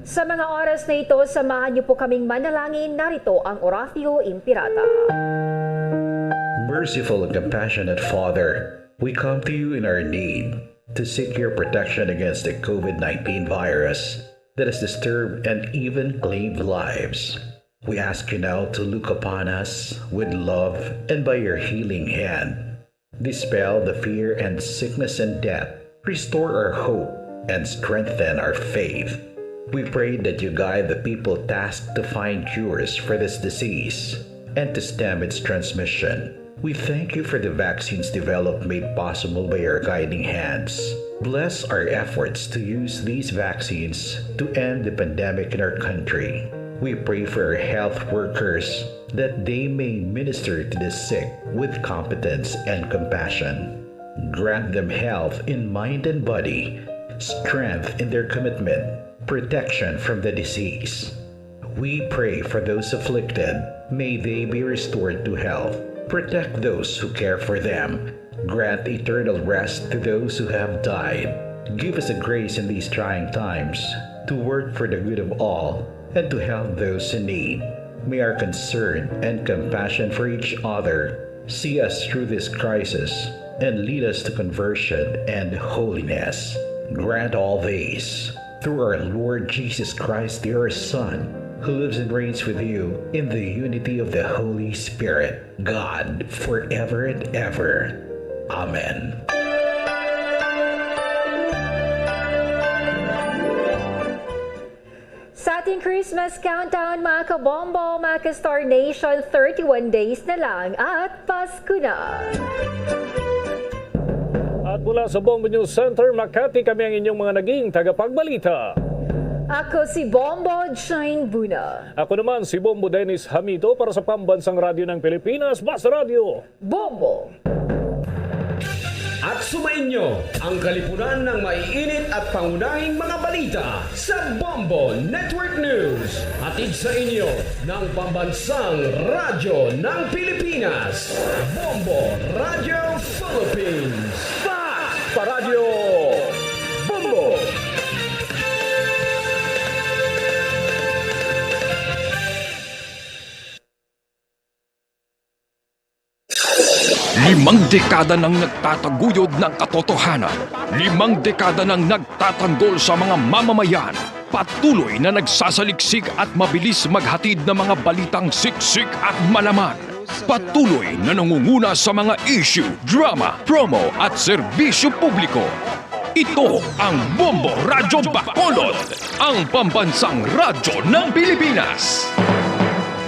Sa mga oras na ito, samahan niyo po kaming manalangin. Narito ang Oratio Imperata. Merciful and compassionate Father, we come to you in our need to seek your protection against the COVID nineteen virus that has disturbed and even claimed lives. We ask you now to look upon us with love, and by your healing hand, dispel the fear and sickness and death. Restore our hope and strengthen our faith. We pray that you guide the people tasked to find cures for this disease and to stem its transmission. We thank you for the vaccines developed, made possible by your guiding hands. Bless our efforts to use these vaccines to end the pandemic in our country. We pray for our health workers that they may minister to the sick with competence and compassion. Grant them health in mind and body, strength in their commitment, protection from the disease. We pray for those afflicted. May they be restored to health. Protect those who care for them. Grant eternal rest to those who have died. Give us the grace in these trying times to work for the good of all and to help those in need. May our concern and compassion for each other see us through this crisis and lead us to conversion and holiness. Grant all these through our Lord Jesus Christ, your Son, who lives and reigns with you in the unity of the Holy Spirit, God, forever and ever. Amen. Sa ating Christmas countdown, mga kabombo, mga ka-Star Nation, thirty-one days na lang at Pasko na. At mula sa Bombo News Center, Makati, kami ang inyong mga naging tagapagbalita. Ako si Bombo Jane Buna. Ako naman si Bombo Dennis Hamito para sa Pambansang Radyo ng Pilipinas, Basta Radyo. Bombo. At sumainyo ang kalipunan ng maiinit at pangunahing mga balita sa Bombo Network News. Hatid sa inyo ng Pambansang Radyo ng Pilipinas, Bombo Radyo Philippines. Fast Paradyo Bombo! Limang dekada nang nagtataguyod ng katotohanan. Limang dekada nang nagtatanggol sa mga mamamayan. Patuloy na nagsasaliksik at mabilis maghatid ng mga balitang siksik at malaman. Patuloy na nangunguna sa mga issue, drama, promo at serbisyo publiko. Ito ang Bombo Radyo Bacolod, ang pambansang radyo ng Pilipinas.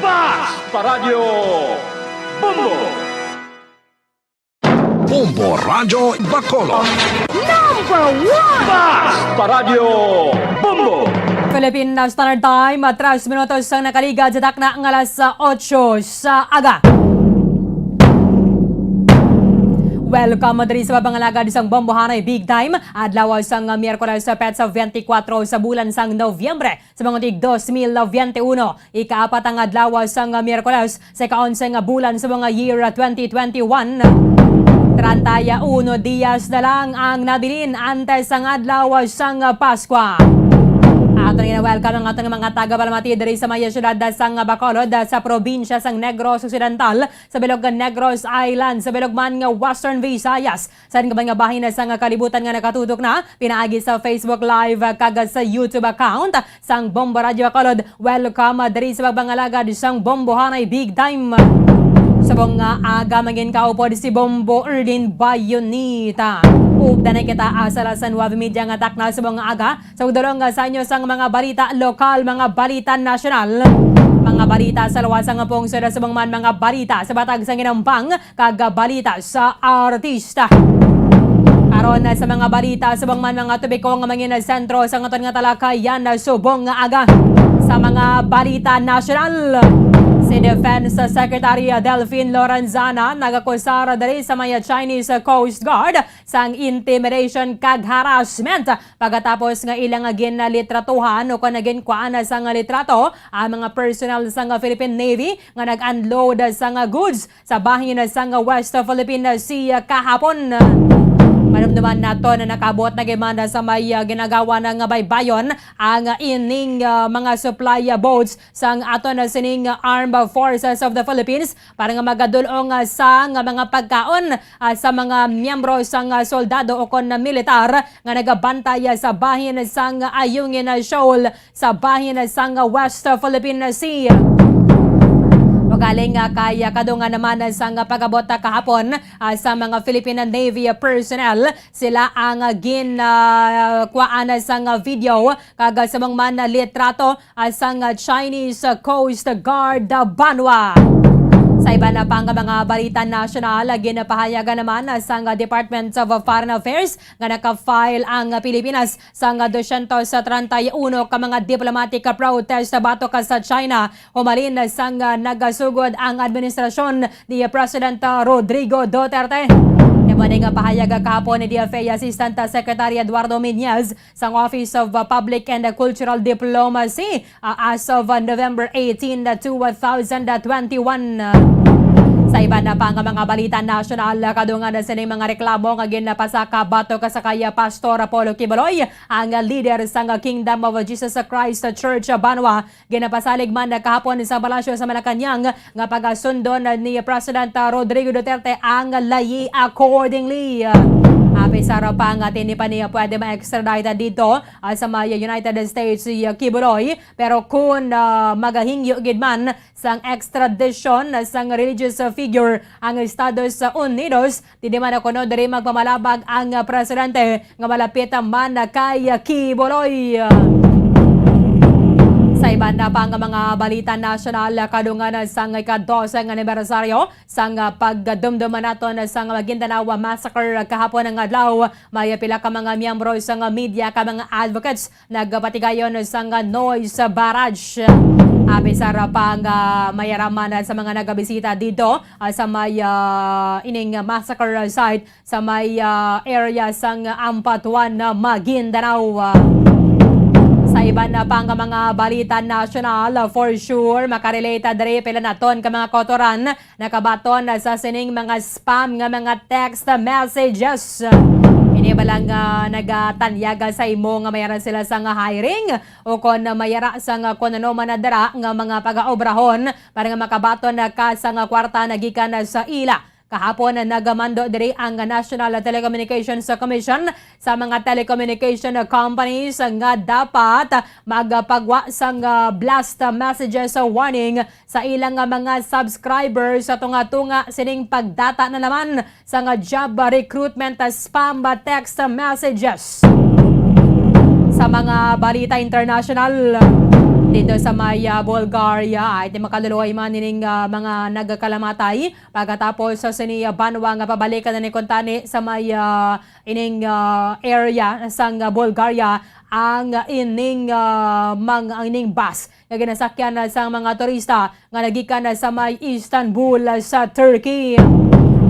Fast Paradyo Bombo! Bombo Radyo Bacolod. Number one! Fast Paradyo Bombo! Philippine Standard Time, tres minutos ang nakaligad sa takna nga alas otso sa aga. Welcome diri sa pagpangalagad sang Bombohanay Big Time, adlaw sang Miyerkules, petsa twenty-four sa bulan sang Nobyembre, sa mga tig dos mil veintiuno, ikaapat ang adlaw sang Miyerkules sa ika-onse nga bulan sa mga year twenty twenty-one. Treinta y uno dias na lang ang nabilin antes sang adlaw sang Paskwa. Ato na gina-welcome ang aton mga tagapalamati diri sa may siyudad sang Bacolod, sa probinsya sang Negros Occidental, sa bilog nga Negros Island, sa bilog man nga Western Visayas, sa iban nga bahin sang kalibutan nga nakatutok na pinaagi sa Facebook Live kag sa YouTube account sang Bombo Radyo Bacolod. Welcome diri sa pagpangalagad sang Bombohanay Big Time. Subong nga aga, mangin kaupod si Bombo Erlin Bayonita. Updan na kita, asa alas nuebe y media nga takna subong nga aga. Sa pagdulong sa inyo sang mga balita lokal, mga balita nasyonal, mga balita sa luwas sang pungsod, subong man mga balita sa Bataan sang Inampang, kag balita sa artista. Aron sa mga balita subong man mga topiko nga mangin sentro sa aton nga talakayan subong nga aga, sa mga balita nasyonal, Si Defense Secretary Delfin Lorenzana nagakusar diri sa may Chinese Coast Guard sang intimidation kag harassment pagkatapos nga ila nga ginlitratuhan o kon ginkuhaan sang litrato ang mga personnel sang Philippine Navy nga nag-unload sang goods sa bahin sang West Philippine Sea kahapon. Manumduman nato na nakabot na gimanda sa may, ah, ginagawa nga baybayon ang ining, ah, mga supply, ah, boats sang aton sining Armed Forces of the Philippines para nga magadul-ong, ah, sa nga mga pagkaon, ah, sa mga miyembro sang, ah, soldado o kon militar nga nagabantay, ah, sa bahin sang Ayungin, ah, Shoal sa bahin sang West Philippine Sea. Ugaling, ah, kay, ah, kadungan naman sang pag-abot, ah, kahapon, ah, sa mga Philippine Navy personnel, sila ang, ah, gin, ah, kuhaan sang, ah, video kag, ah, subong man, ah, litrato, ah, sang, ah, Chinese, ah, Coast Guard, ah, banwa. Sa iban na pang mga balita nasyonal, ah, ginapahayagan naman, ah, sang, ah, Department of Foreign Affairs nga naka-file ang, ah, Pilipinas sang, ah, dosyentos treinta y uno ka mga diplomatic, ah, protest batok, ah, sa China humalin sang, ah, nagasugod ang administrasyon ni President, ah, Rodrigo Duterte. Amo ni nga pahayag, ah, kahapon ni D F A Assistant, ah, Secretary Eduardo Miñez sang Office of, uh, Public and, uh, Cultural Diplomacy, uh, as of, uh, November eighteen, uh, two thousand twenty-one. Sa iban na pa nga mga balita nasyonal, uh, kadungan na sining mga reklamo nga ginapasaka batok sa kay, uh, Pastor Apollo Quiboloy, ang, uh, leader sang, uh, Kingdom of Jesus Christ Church, uh, Banwa. Ginapasalig man na kahapon sa Palasyo sa Malacañang nga pagasundon ni President Rodrigo Duterte ang layi accordingly. Apisar pa nga tini pa niya pwede ma-extradite dito, ah, sa may United States si Quiboloy, pero kun, ah, magahingyo gid man sang extradition sang religious figure ang Estados Unidos, di man kuno diri magpamalabag ang presidente nga malapit man kay Quiboloy. Sa iban na pa nga mga balita nasyonal, kadungan sang ika-dose nga anibersaryo sang pagdumdum naton sang Maguindanao Massacre kahapon nga adlaw, may pila ka mga miyembro sang media ka mga advocates nagapatigayon sang noise barrage. Apisar pa nga may araman sa mga nagabisita dito, ah, sa may, ah, ining massacre site sa may, ah, area sang Ampatuan, Maguindanao. Sa iban na pa nga mga balita nasyonal, for sure, makarelate diri pila naton ka mga kautoran nakabaton sa sining mga spam nga mga text messages. Ini ba lang, ah, nagatanyag sa imo nga mayara sila sa nga hiring o kon mayara sa nga kon ano man na dira nga mga pagaobrahon para nga makabaton ka sa nga kwarta na gikan sa ila? Kahapon, nagamando diri ang National Telecommunications Commission sa mga telecommunication companies nga dapat magpagwa sang, ah, blast messages warning sa ilang nga mga subscribers sa tunga-tunga sining pagdata na naman sang job recruitment spam text messages. Sa mga balita international, dito sa may, ah, Bulgaria, ay di makaluluoy man ining, ah, mga nagkalamatay pagkatapos sa sini, ah, banwa nga pabalikan na ni kuntani sa may, ah, ining, ah, area sang, ah, Bulgaria ang ining, ah, mang-, ang ining bus nga ginasakyan sang mga turista nga nagikan sa may Istanbul sa Turkey.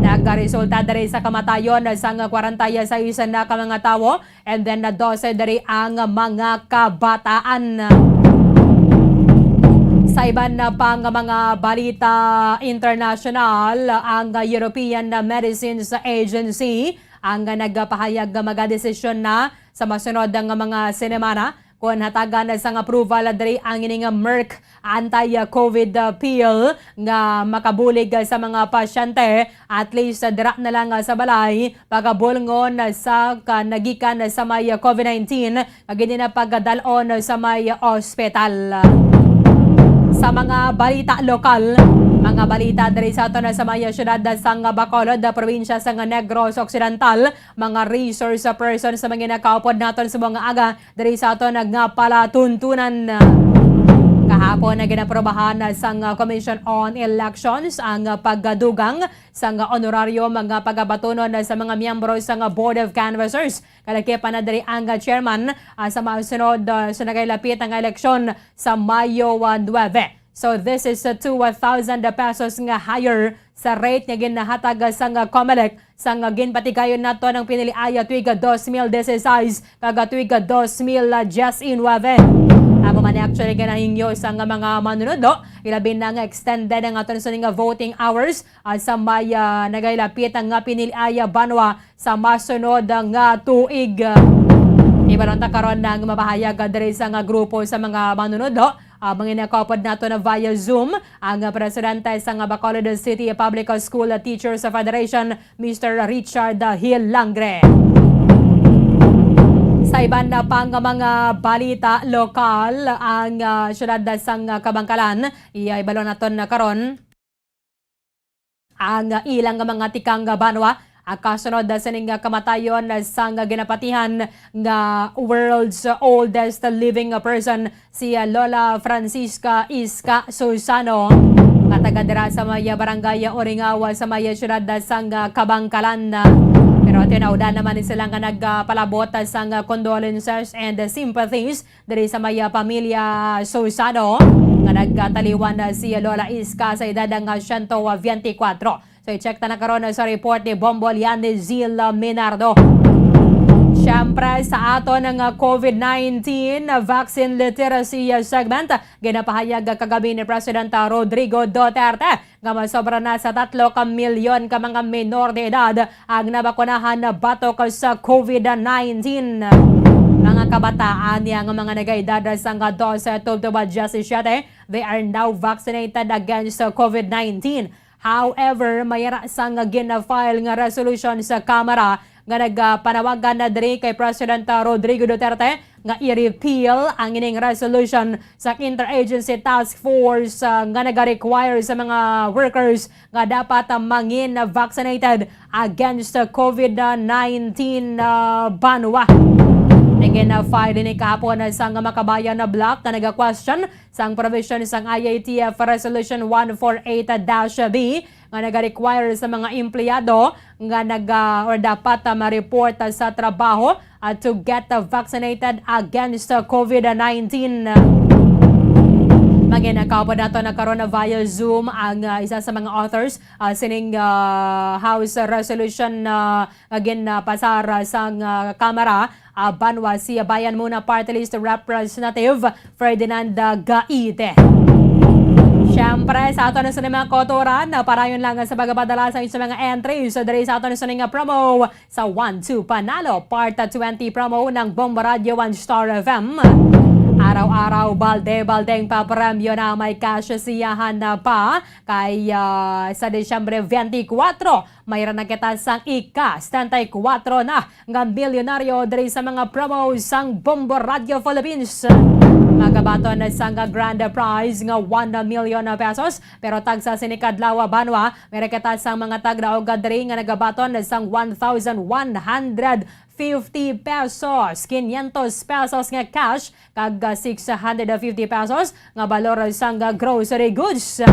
Nagaresulta diri sa kamatayon sang kwarenta y seis na ka mga tawo, and then na dose diri ang mga kabataan. Sa iban na pa nga mga balita international, ang European Medicines Agency ang nagapahayag nga magadesisyon na sa masunod nga mga semana kon hatagan sang approval diri ang ini nga Merck anti-COVID pill nga makabulig sa mga pasyente, at least, ah, dira na lang, ah, sa balay, pagabulngon sa ka-, nagikan sa may COVID nineteen nga gini na pagdal-on sa may ospital. Sa mga balita lokal, mga balita diri sa aton sa may siyudad sang Bacolod, probinsya sang Negros Occidental, mga resource person sa mga nakaupod naton sa mga aga diri sa aton nga palatuntunan. Kahapon na ginaprobahan sang Commission on Elections ang pagdugang sang honorarium nga pagabatunon sa mga miyembro sang Board of Canvassers. Kalakip na diri ang chairman, ah, sa masunod, ah, sa nagailapit nga eleksyon sa Mayo, ah, nuebe. So this is, uh, two thousand pesos nga higher sa rate nga ginahatag sang, uh, COMELEC sang, uh, ginpatigayon nato ang piniliaya tuig, uh, dos mil dieciséis kag, uh, tuig, uh, dos mil diecinuebe. Amo man ni actually ginahingyo sang, uh, mga manunodlo, ilabi na nga extended ang aton sining, uh, voting hours, uh, sa may, uh, nagailapit nga piniliaya banwa sa masunod nga tuig. Ibalon ta karon ang mapahayag diri sa nga grupo sa mga manunodlo. Ah, manginakopod nato na via Zoom ang presidente sa nga Bacolod City Public School Teachers Federation, Mister Richard Hill Langre. Sa iban na pang mga balita lokal, ang, ah, siyudad sang Kabangkalan, iya ibalon naton na karon. Ang ilang mga tikang banwa, ah, kasunod sining kamatayon sang ginapatihan nga world's oldest living person, si Lola Francisca Iska Susano, nga taga dira sa may barangay Oringawa sa may siyudad sang Kabangkalan. Pero tinawdan naman ni sila nga nagpalabot sang condolences and sympathies diri sa may, ah, pamilya Susano nga nagkataliwan na si Lola Iska sa edad nga siyento biyente kwatro. So, i-check ta na karon sa report ni Bombo Lian ni Zil Minardo. Siyempre, sa aton nga covid nineteen vaccine literacy segment, ginapahayag kagabi ni President Rodrigo Duterte nga masobra na sa tatlo ka milyon ka mga menor de edad ang nabakunahan batok sa covid nineteen. Mga kabataan niya nga mga nagaedad sang dose tubtob diyesisiete, they are now vaccinated against covid nineteen. However, may ra sang gina-file nga resolution sa Kamara nga nagapanawagan na diri kay President Rodrigo Duterte nga i-repeal ang ining resolution sa Interagency Task Force, ah, nga nagarequire sa mga workers nga dapat, ah, mangin vaccinated against, ah, covid nineteen, ah, banwa. Nagin-file ini kahapon sa nga Makabayan na block nga naga-question sang provision sang I A T F Resolution one four eight dash B nga nagarequire sa mga empleyado nga naga, or dapat, ah, ma-report, ah, sa trabaho, ah, to get, ah, vaccinated against, ah, covid nineteen. Manginakapod nato na karon na via Zoom ang, ah, isa sa mga authors, ah, sining, ah, House Resolution, ah, nga ginapasar, ah, sang, ah, Kamara, ah, banwa si Bayan Muna Party List Representative Ferdinand, ah, Gaite. Siyempre, sa aton na sa mga kautoran, na parayon lang sa pagpadala sa inyong mga entries diri sa aton sa nga promo sa One Two Panalo Part twenty promo ng Bombo Radio and Star F M. Araw-araw, balde-baldeng papremyo na may cash siyahan na pa kay, ah, sa Disyembre twenty-four, mayroon na kita sang ika setenta y cuatro na nga milyonaryo diri sa mga promo sang Bombo Radio Philippines. Magabaton na sang grand prize nga one million pesos, pero tagsa sini kadlaw banwa, meron kita sang mga tagdaog diri nga nagabaton na sang one thousand one hundred fifty pesos, quinientos pesos nga cash, kag, ah, six hundred fifty pesos nga balor sang, ah, grocery goods.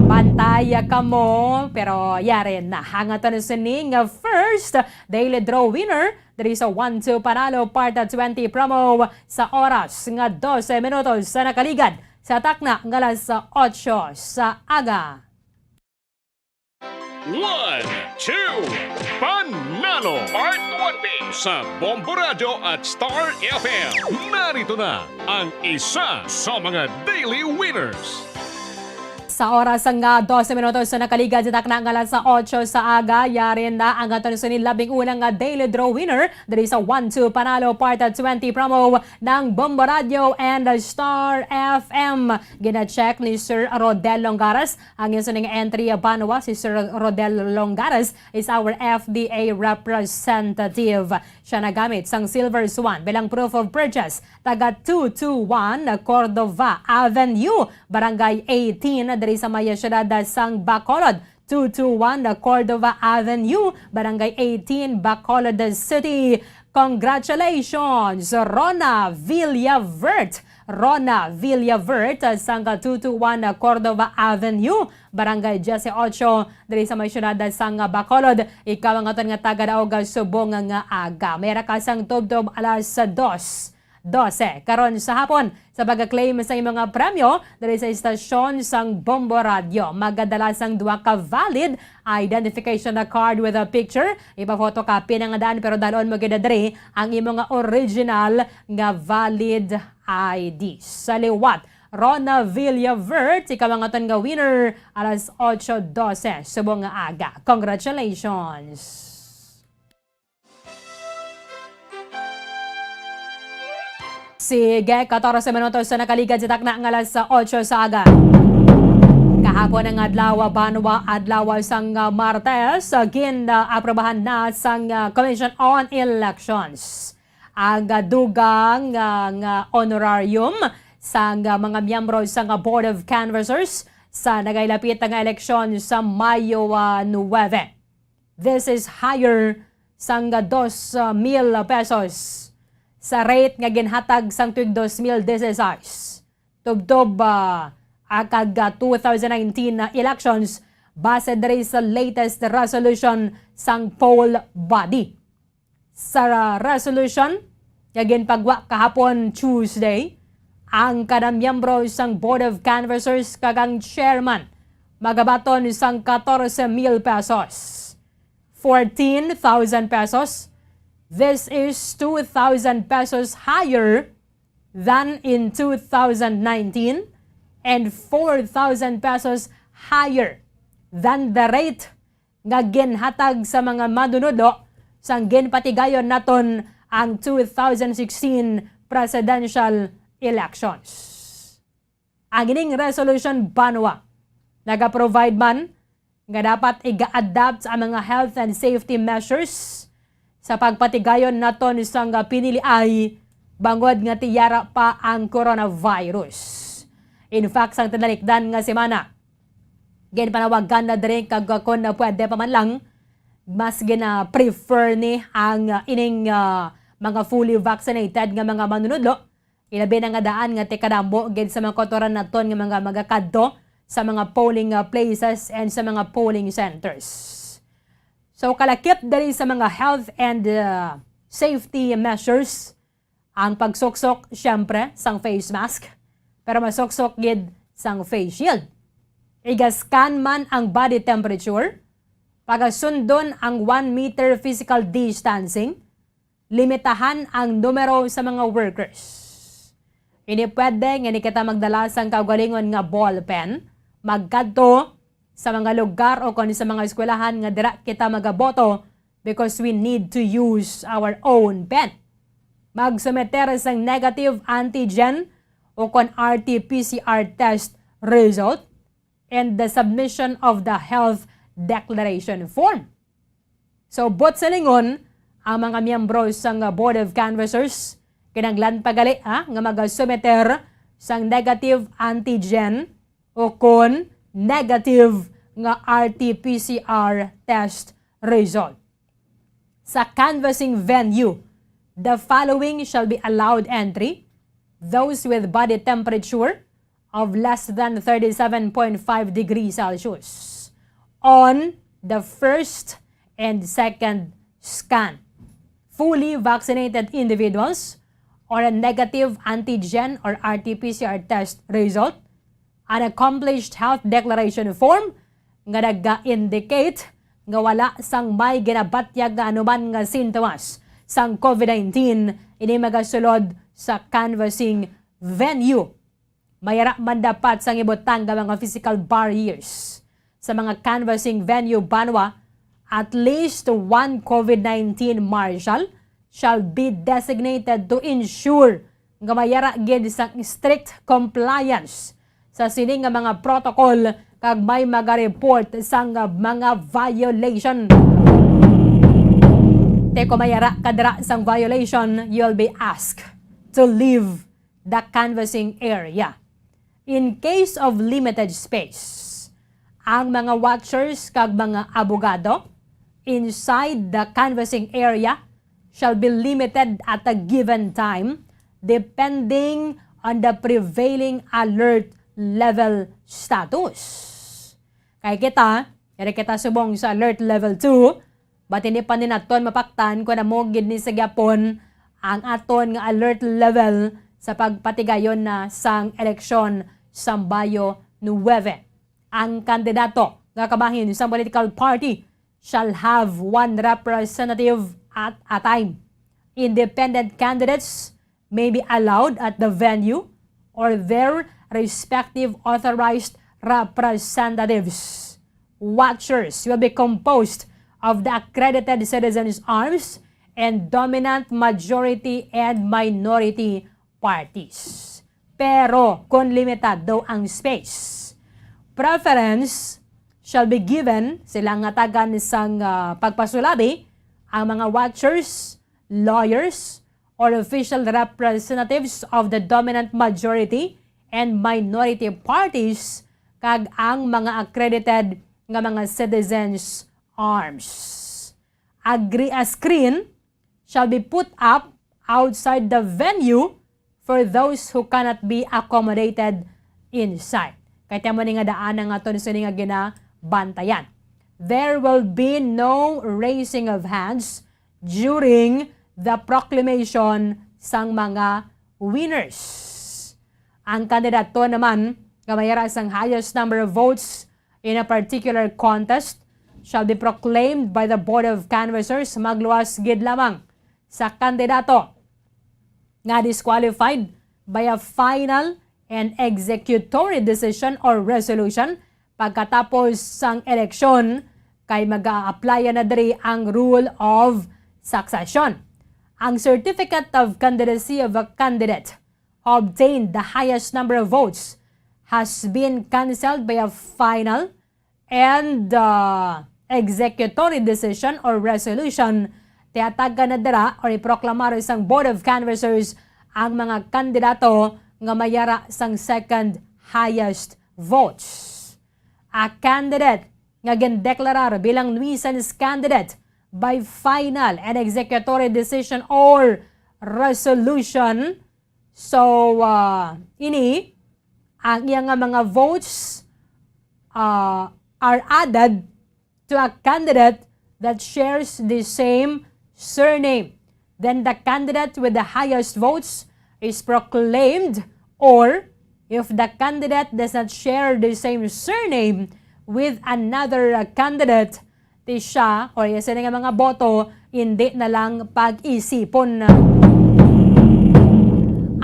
Bantay, ah, kamo, pero yari na ang aton sining, ah, first daily draw winner diri sa One Two Panalo Part twenty promo sa oras nga dose minutos sa nakaligad sa takna nga alas otso sa aga. One, two, Panalo Part twenty sa Bombo Radyo at Star F M. Narito na ang isa sa mga daily winners. Sa oras nga dose minutos sa nakaligad sa takna nga alas otso sa aga, yari na ang aton sining labing una nga daily draw winner diri sa One Two Panalo Part twenty promo ng Bombo Radio and Star F M. Gina-check ni Sir Rodel Longares ang iya sining entry banwa. Si Sir Rodel Longares is our F D A representative. Siya nagamit sang Silver Swan bilang proof of purchase, taga two two one Cordova Avenue, Barangay eighteen, diri sa may siyudad sang Bacolod. Two two one Cordova Avenue, Barangay eighteen, Bacolod City. Congratulations, Rona Villavert. Rona Villavert, sang two two one Cordova Avenue, Barangay Dieciocho, diri sa may siyudad sang Bacolod. Ikaw ang aton nga tagadaog subong nga aga. May ra ka sang tubtob alas dos. dose. Karon sa hapon, sa pag-claim sa imong mga premyo diri sa istasyon sang Bombo Radyo, magadala sang duha ka valid identification na card with a picture. Ipa-photocopy na nga daan, pero dalon mo gid diri ang imo nga original nga valid I D. Sa liwat, Rona Villavert, ikaw ang aton nga winner alas otso dose subong nga aga. Congratulations! Sige, katorse minutos sa nakaligad sa takna nga alas otso sa aga. Kahapon ang adlaw, banwa, adlaw sang, ah, Martes, ah, gin-aprobahan na sang, ah, Commission on Elections ang, ah, dugang, ah, nga honorarium sang, ah, mga miyembro sang, ah, Board of Canvassers sa nagailapit nga eleksyon sa Mayo, ah, nuwebe. This is higher sang dos mil pesos sa rate nga ginhatag sang tuig dos mil dieciséis, tubtob, ah, ah, kag, ah, two thousand nineteen na elections, base diri sa latest resolution sang poll body. Sa resolution nga ginpagwa kahapon, Tuesday, ang kada miyembro sang Board of Canvassers kag ang chairman magabaton sang katorse mil pesos, fourteen thousand pesos. This is two thousand pesos higher than in two thousand nineteen and four thousand pesos higher than the rate nga ginhatag sa mga manunodlo sang ginpatigayon naton ang two thousand sixteen presidential elections. Ang ining resolution, banwa, naga-provide man nga dapat iga-adapt ang mga health and safety measures sa pagpatigayon naton sang piniliay bangod nga tiyara pa ang coronavirus. In fact, sang tinalikdan nga semana, ginpanawagan na diri kag, ah, kon pwede pa man lang, mas gina-prefer ni ang, ah, ining, ah, mga fully vaccinated nga mga manunodlo, ilabi na nga daan nga tikadamo gid sa mga kautoran naton nga mga magakadto sa mga polling, ah, places and sa mga polling centers. So, kalakip diri sa mga health and, ah, safety measures, ang pagsuksok, siyempre, sang face mask, pero masuksok gid sang face shield. Iga-scan man ang body temperature, pagasundon ang one meter physical distancing, limitahan ang numero sa mga workers. Ini pwede nga hindi kita magdala sang kaugalingon nga ballpen, magkadto sa mga lugar o kon sa mga eskwelahan nga dira kita magaboto because we need to use our own pen. Magsumeter sang negative antigen o kon R T P C R test result and the submission of the health declaration form. So, buot silingon, ang mga miyembro sang Board of Canvassers kinahanglan pa gali, ha, nga magasumeter sang negative antigen o kon negative nga R T P C R test result. Sa canvassing venue, the following shall be allowed entry: those with body temperature of less than thirty-seven point five degrees Celsius on the first and second scan, fully vaccinated individuals, or a negative antigen or R T P C R test result, an accomplished health declaration form nga naga-indicate nga wala sang may ginabatyag nga anuman nga sintomas sang COVID nineteen, ini magasulod sa canvassing venue. Mayara man dapat sang ibutang nga mga physical barriers sa mga canvassing venue, banwa, at least one COVID nineteen marshal shall be designated to ensure nga mayara gid sang strict compliance sa sini nga mga protocol kag may maga-report sang mga violation. Te, kung mayara ka dira sang violation, you'll be asked to leave the canvassing area. In case of limited space, ang mga watchers kag mga abogado inside the canvassing area shall be limited at a given time depending on the prevailing alert level status. Kay kita, yari kita subong sa alert level two, but hindi pa ni naton mapaktan kung amo gid ni sa gyapon ang aton nga alert level sa pagpatigayon na sang eleksyon sa Mayo nuwebe. Ang kandidato nga kabahin sang political party shall have one representative at a time. Independent candidates may be allowed at the venue or their respective authorized representatives. Watchers will be composed of the accredited citizens' arms and dominant majority and minority parties. Pero kung limitado ang space, preference shall be given, sila nga tagan sang, ah, pagpasulabi, ang mga watchers, lawyers, or official representatives of the dominant majority and minority parties, kag ang mga accredited nga mga citizens' arms. Agri-, a screen shall be put up outside the venue for those who cannot be accommodated inside. Kay tamo ni nga daan ang aton sini nga ginabantayan. There will be no raising of hands during the proclamation sang mga winners. Ang kandidato naman nga may ara sang highest number of votes in a particular contest shall be proclaimed by the Board of Canvassers, magluwas gid lamang sa kandidato nga disqualified by a final and executory decision or resolution pagkatapos sang eleksyon, kay mag-a-applyan na diri ang rule of succession. Ang certificate of candidacy of a candidate who obtained the highest number of votes has been cancelled by a final and, uh, executory decision or resolution. Tiyatagan na dira or iproklamar sang Board of Canvassers ang mga kandidato nga may ara sang second highest votes. A candidate nga gindeklarar bilang nuisance candidate by final and executory decision or resolution. So, uh, ini ang iya nga mga votes, uh, are added to a candidate that shares the same surname, then the candidate with the highest votes is proclaimed, or if the candidate does not share the same surname with another, uh, candidate, ti siya or iya sini nga mga boto hindi na lang pag-isipon.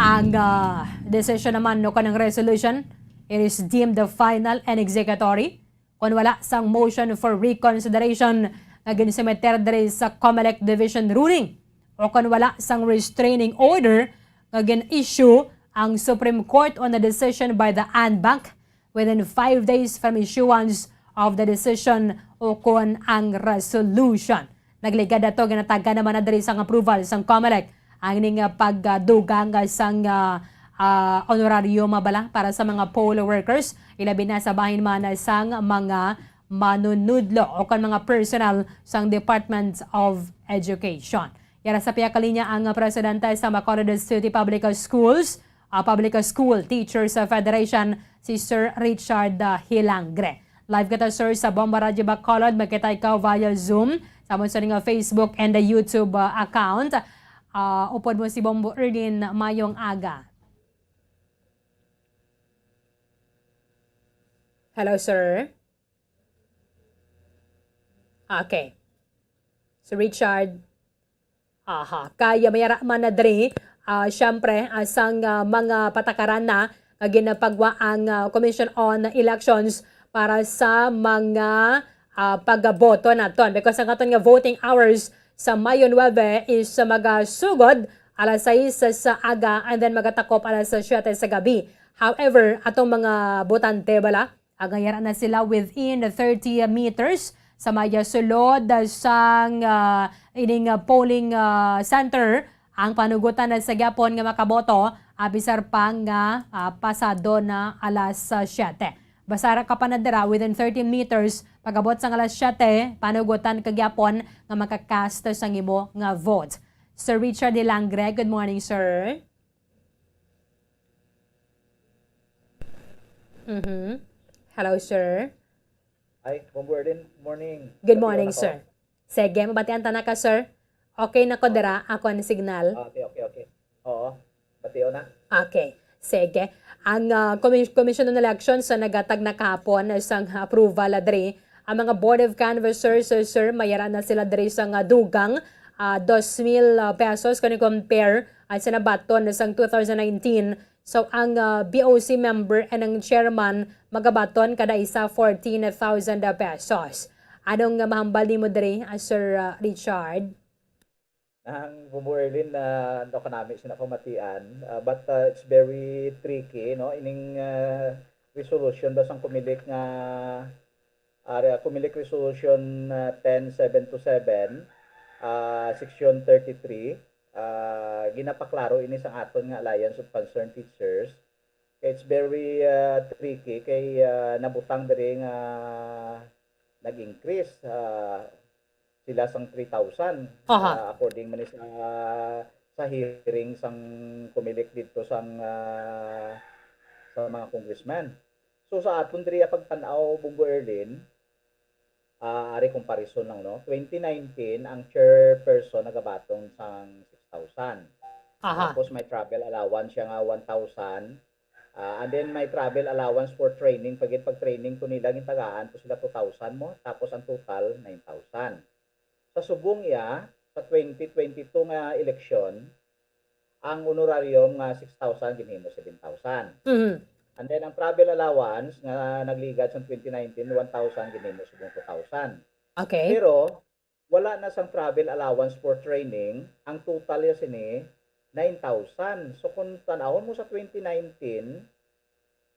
Ang, ah, desisyon naman, no, kanang resolution, it is deemed the final and executory. Kon wala sang motion for reconsideration nga ginsumiter diri sa Comelec Division ruling, o kon wala sang restraining order nga gin-issue ang Supreme Court on a decision by the en banc within five days from issuance of the decision o kon ang resolution. Nagligad ato, ginatagan naman na diri sang approval sang Comelec ang ning, ah, pagdugang sang, ah, ah, honorarium bala para sa mga poll workers, ilabi na sa bahin man sang mga manunudlo o kon mga personnel sang Department of Education. Yara sa pihak kalinya ang presidente sa Bacolod City Public Schools, ah, Public School Teachers Federation, si Sir Richard, ah, Hilangre. Live kita, sir, sa Bomba Radyo Bacolod. Makita ikaw via Zoom sa amon sa nga Facebook and the YouTube, ah, account. Ah, upod mo si Bombo Erlin, mayong aga. Hello, sir. Okay. Si Richard. Aha. Kaya may ara man na diri, ah, syempre, ah, sang, ah, mga patakaran na nga ginapagwa ang, ah, Commission on Elections para sa mga, ah, pagboto naton. Because ang aton nga voting hours sa Mayo nuebe is, ah, magasugod alas sais sa aga and then magatakop alas siyete sa gabi. However, atong mga botante bala, agayara na sila within thirty meters sa may sulod sang, ah, ining, ah, polling, ah, center. Ang panugutan na sa gyapon nga makaboto, ah, bisar pa nga, ah, pasado na alas, ah, siyete. Basta ra ka pa na dira within thirty meters, pag-abot sang alas siyete, panugutan ka gyapon nga makakast sang imo nga vote. Sir Richard Hilangre, good morning, sir. Mhm. Hello, sir. Hi, Bombo Erlin. Morning. Good morning, sir. Sige, mabatian ta na ka, sir. Okay na ko dira, ako ang signal. Okay, okay, okay. Oo. Bation na. Okay. Sige. Ang, ah, Commis-, Commission on Elections sa nagatag na kahapon sang approval, ah, diri. Ang mga Board of Canvassers, sir, sir, may ara na sila diri sang, ah, dugang, ah, dos mil, ah, pesos kung i-compare ang sa nabaton sang two thousand nineteen. So, ang, ah, B O C member and ang chairman magabaton kada isa fourteen thousand pesos. Anong, ah, mahambal nimo diri, ah, Sir, ah, Richard? Ang Bumbo Erlin, ah, ano kanami sina pamatian, ah, but, ah, it's very tricky, no? Ining, ah, resolution ba sang Comelec nga, ah, Comelec Resolution, ah, ten seven two seven, ah, Section thirty-three, ah, ginapaklaro ini sang aton nga Alliance of Concerned Teachers. Kay it's very, ah, tricky kay, ah, nabutang diri nga nag-increase, ah, sila sang three thousand, Aha. ah, according man ni sa, sa hearing sang Comelec didto sang, ah, sa mga congressman. So, sa aton diri pagtan-aw, Bumbo Erlin, ah, ari comparison lang, no? Twenty nineteen, ang chairperson nagabaton sang six thousand. Aha. Tapos may travel allowance siya nga one thousand. Ah, and then may travel allowance for training. Pag, pag training to nila, gintagaan to sila two thousand mo. Tapos ang total, nine thousand. Sa subong iya, sa twenty twenty-two nga eleksyon, ang honorarium nga six thousand ginhimo seven thousand. Mhm. And then ang travel allowance nga nagligad sa twenty nineteen, one thousand ginhimo subong two thousand. Okay. Pero wala na sang travel allowance for training, ang total ya sini nine thousand. So kung tan-awon mo sa twenty nineteen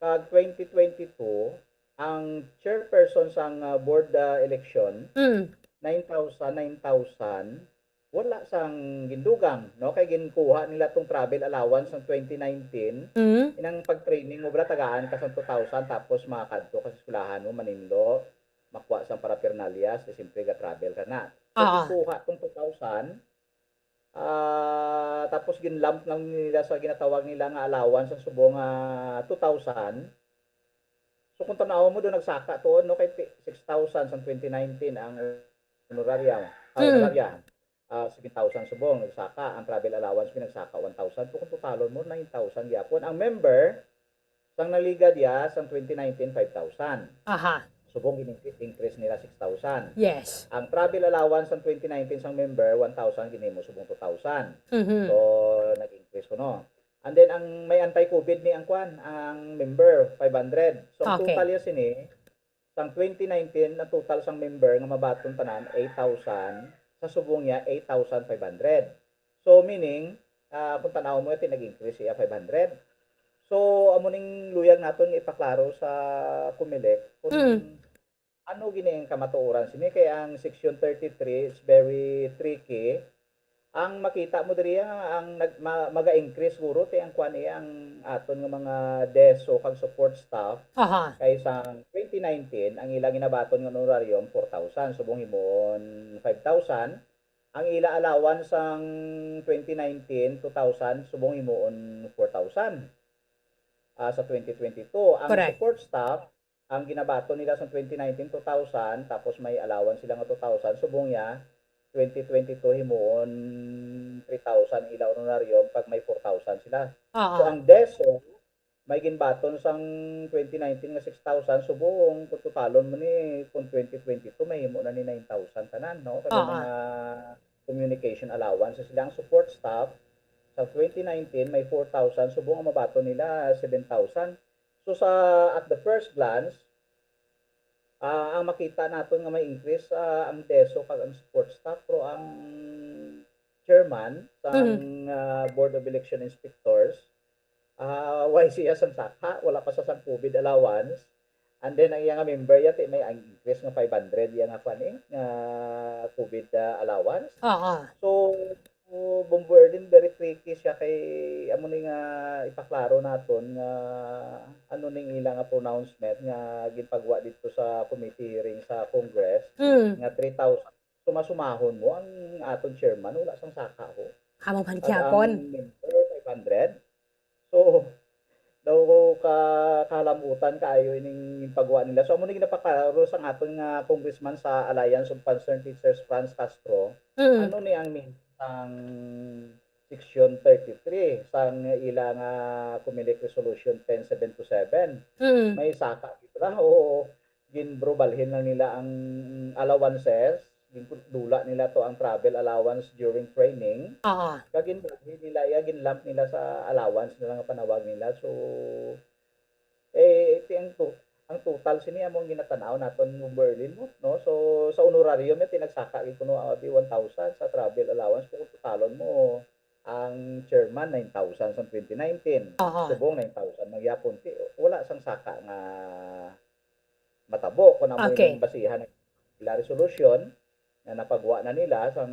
kag twenty twenty-two, ang chairperson sang, ah, board, ah, election, Mm. nine thousand, nine thousand, wala sang gindugang, no? Kay ginkuha nila tong travel allowance sang twenty nineteen. Mm. Inang pag-training mo, bala, tagaan ka sang two thousand, tapos makakadto ka sa eskwelahan mo, maninlo, makuha sang paraphernalia, di siyempre ga-travel ka na. So, Ah. ginkuha tong two thousand, ah, tapos ginlump lang nila sa ginatawag nila nga allowance sa subong nga two thousand. So, kung tan-awon mo, doon nagsaka to, no, kay ti-, six thousand sa twenty nineteen ang honoraria, ah, Mm. honoraria. Ah, seven thousand subong, nagsaka. Ang travel allowance, pinagsaka, one thousand. So, kung totalon mo, nine thousand gyapon. Ang member, sang naligad ya, sang twenty nineteen, five thousand. Aha. Subong, gin-incre-, increase nila, six thousand. Yes. Ang travel allowance sang twenty nineteen sang member, one thousand, ginhimo subong two thousand. Mhm. So, nag-increase ko, no? And then, ang may anti-covid ni ang kwan, ang member, five hundred. So, ang Okay. total ya sini, sang twenty nineteen, ang total sang member nga mabaton tanan, eight thousand. Sa subong niya, eight thousand five hundred. So, meaning, ah, kung tan-awon mo, ito, nag-increase siya, five hundred. So, amo ning luyag naton nga ipaklaro sa Comelec kung Mm. ano gini ang kamatuoran sini, kay ang Section thirty-three is very tricky. Ang makita mo diri nga ang nag-, ma-, maga-increase guro, ti ang kwan, eh, ang aton nga mga DESO kag support staff. Aha. Kay sa twenty nineteen, ang ila ginabaton nga honorarium, four thousand, subong himuon five thousand. Ang ila allowance sang twenty nineteen, two thousand, subong himuon four thousand, ah, sa twenty twenty-two. Ang Correct. support staff, ang ginabaton nila sa twenty nineteen, two thousand, tapos may allowance sila nga two thousand, subong niya, twenty twenty-two, himuon three thousand ila honorarium pag may four thousand sila. Oo. So, ang DESO, may ginbaton sang twenty nineteen nga six thousand, subong, kung totalon mo ni, kung twenty twenty-two, mahimo na ni nine thousand tanan, no? Kay may Oo. mga communication allowance sila. Ang support staff, sa twenty nineteen, may four thousand, subong ang mabaton nila, seven thousand. So, sa, at the first glance, ah, ang makita naton nga may increase, ah, ang DESO kag ang support staff, pero ang chairman sang, Mhm. ah, Board of Election Inspectors, ah, way siya sang saka, wala pa sa sang covid allowance. And then, ang iya nga member, yati may ang increase nga five hundred, iya nga kwan, eh, nga covid, ah, allowance. Oo. So, Bumbo Erlin, very tricky siya kay amo ni nga ipaklaro naton nga ano ning ila nga pronouncement nga ginpagwa dito sa committee hearing sa Congress Mm. nga three thousand. Sumasumahon mo ang aton chairman, wala sang saka ho. Amo man At gihapon. ang member, five hundred. So, daw ka-, kahalamutan kaayo ining pagwa nila. So, amo ni ginapaklaro sang aton nga congressman sa Alliance of Concerned Teachers, Franz Castro. Mm. Ano ni ang meaning sang Section thirty-three sang ila nga Comelec Resolution ten seven two seven? Mm. May saka dito na o ginbrobalhin lang nila ang allowances, gindula nila to ang travel allowance during training. Ah. Kag ginbalhin nila iya, ginlump nila sa allowance na lang ang panawag nila. So, eh, ti ang to-, ang total sini among ginatanaw naton, Bombo Erlin, mo, no? So, sa honorarium, eh, tinagsaka gid kuno ang abi one thousand, sa travel allowance, kung totalon mo, ang chairman, nine thousand sa twenty nineteen. Aha. Subong, nine thousand man gyapon. Ti-, wala sang saka nga matabo kung amo Okay. Ining basihan ng ila resolution na napagwa na nila sang,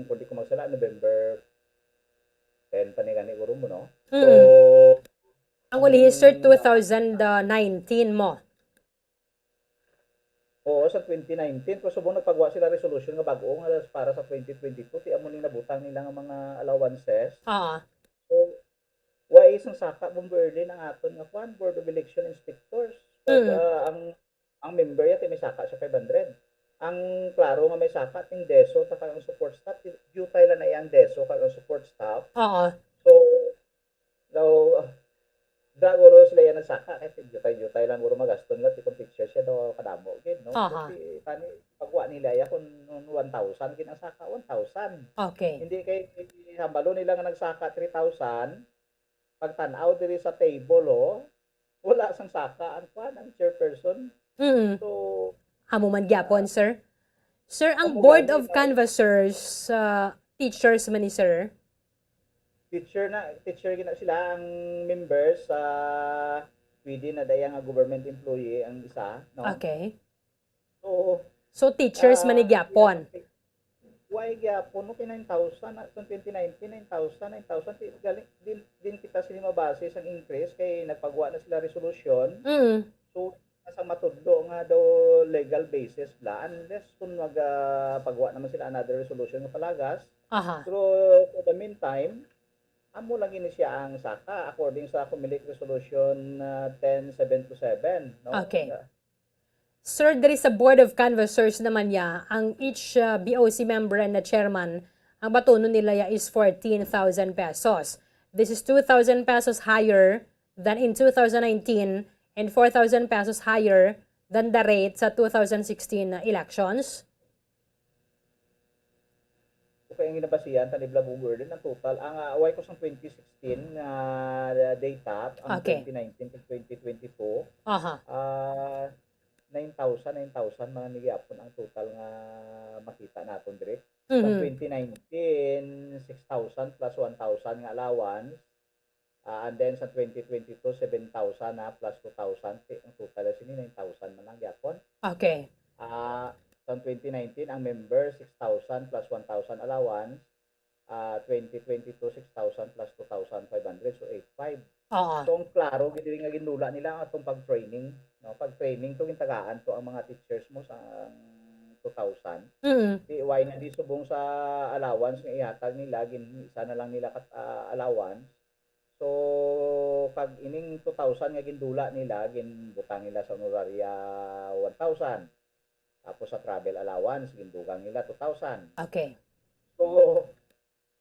kung di ko magsala, November ten pa ni gani, guro mo, no? Mm. So, ang ulihi, sir, ang two thousand nineteen mo. Oo, sa twenty nineteen, pero subong nagpagwa sila resolution nga bag-o nga para sa twenty twenty-two, ti amo ni nabutang nila nga mga allowances. Ah. So, why isang saka, Bombo Erlin, ang aton nga kwan, Board of Election Inspectors? Kag, Mm. ah, ang, ang member ya, ti may saka siya five hundred. Ang klaro nga may saka, ting DESO, ta kag ang support staff, ti-, diutay lang na iya ang DESO kag ang support staff. Oo. So, daw, ah, da, guro sila yan nagsaka, kay diutay-diutay lang, guro magasto nila, ti kung teacher siya, daw kadamo gid, no? Aha. Ti, tani, pagwa nila ya, kung one thousand, gid ang saka, one thousand. Okay. Hindi kay, hambalo nila nga nagsaka three thousand, pagtan-aw diri sa table, oh, wala sang saka ang kwan, ang chairperson. Mm. So, Amo man gyapon, ah, sir. Sir, ang amo Board gani of na Canvassers, ah, teachers man ni, sir? Teacher na, teacher gina sila ang members sa, pwede na daya nga government employee ang isa, no? Okay. So, So, teachers man ni ah, gyapon. Why gyapon, no? Kay nine thousand, ah, kung twenty nineteen, nine thousand, nine thousand, ti-, galing, din, din kita sini mabase sang increase kay nagpagwa na sila resolution. Mm. So, sa matudlo nga daw legal basis bala, unless kung mag, ah, pagwa naman sila another resolution nga palagas. Aha. Pero for the meantime, amo lang gini siya ang saka according sa Comelec Resolution, ah, ten seven two seven, no? Okay. Ah, Sir, diri sa Board of Canvassers naman niya, ang each, uh, B O C member and the chairman, ang batunon nila ya is fourteen thousand pesos. This is two thousand pesos higher than in two thousand nineteen and four thousand pesos higher than the rate sa two thousand sixteen elections. Okay, ang ginabasihan, tanibla, Bombo Erlin, ang total, ang, ah, way ko sang twenty sixteen nga data, ang Okay. twenty nineteen kag twenty twenty-two, Aha. ah, nine thousand, nine thousand, mga ni gyapon ang total nga makita naton diri. Sa Mhm. twenty nineteen, six thousand plus one thousand nga allowance, Ah, and then sa twenty twenty-two, seven thousand na plus two thousand, ti-, ang total na sini, nine thousand man lang gyapon. Okay. Ah, sa twenty nineteen, ang member, six thousand plus one thousand allowance. Ah, twenty twenty-two, six thousand plus two thousand five hundred, so eight five. Oo. So, ang klaro gid nga ginula nila ang atong pag-training, no? Pag-training to, gintagaan to ang mga teachers mo sa two thousand. Mm. Di, why na di subong sa allowance nga ihatag nila, gin-, isa na lang nila kat-, ah, allowance? So, kag ining two thousand nga gindula nila, ginbutang nila sa honoraria one thousand. Tapos sa travel allowance, gindugang nila two thousand. Okay. So,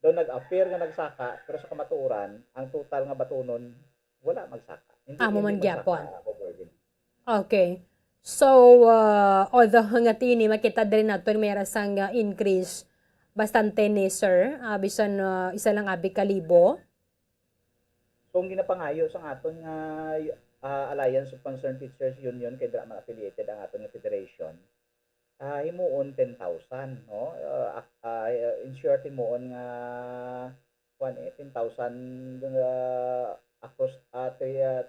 daw nag-appear nga nagsaka, pero sa kamatuoran, ang total nga batunon, wala magsaka. Hindi, Amo hindi man gyapon. magsaka, Bombo Erlin. Okay. So, uh, although nga tini, makita diri naton may ara sang, uh, increase bastante ni sir, uh, bisan, uh, isa lang abi ka libo. So, ang ginapangayo sang aton nga, uh, Alliance of Concerned Teachers Union, kay dira man affiliated ang aton nga federation, ah, himuon ten thousand, no? Uh, ak-, ah, in short, himuon nga, kuwan, eh, ten thousand, uh, across, ah, three, ah,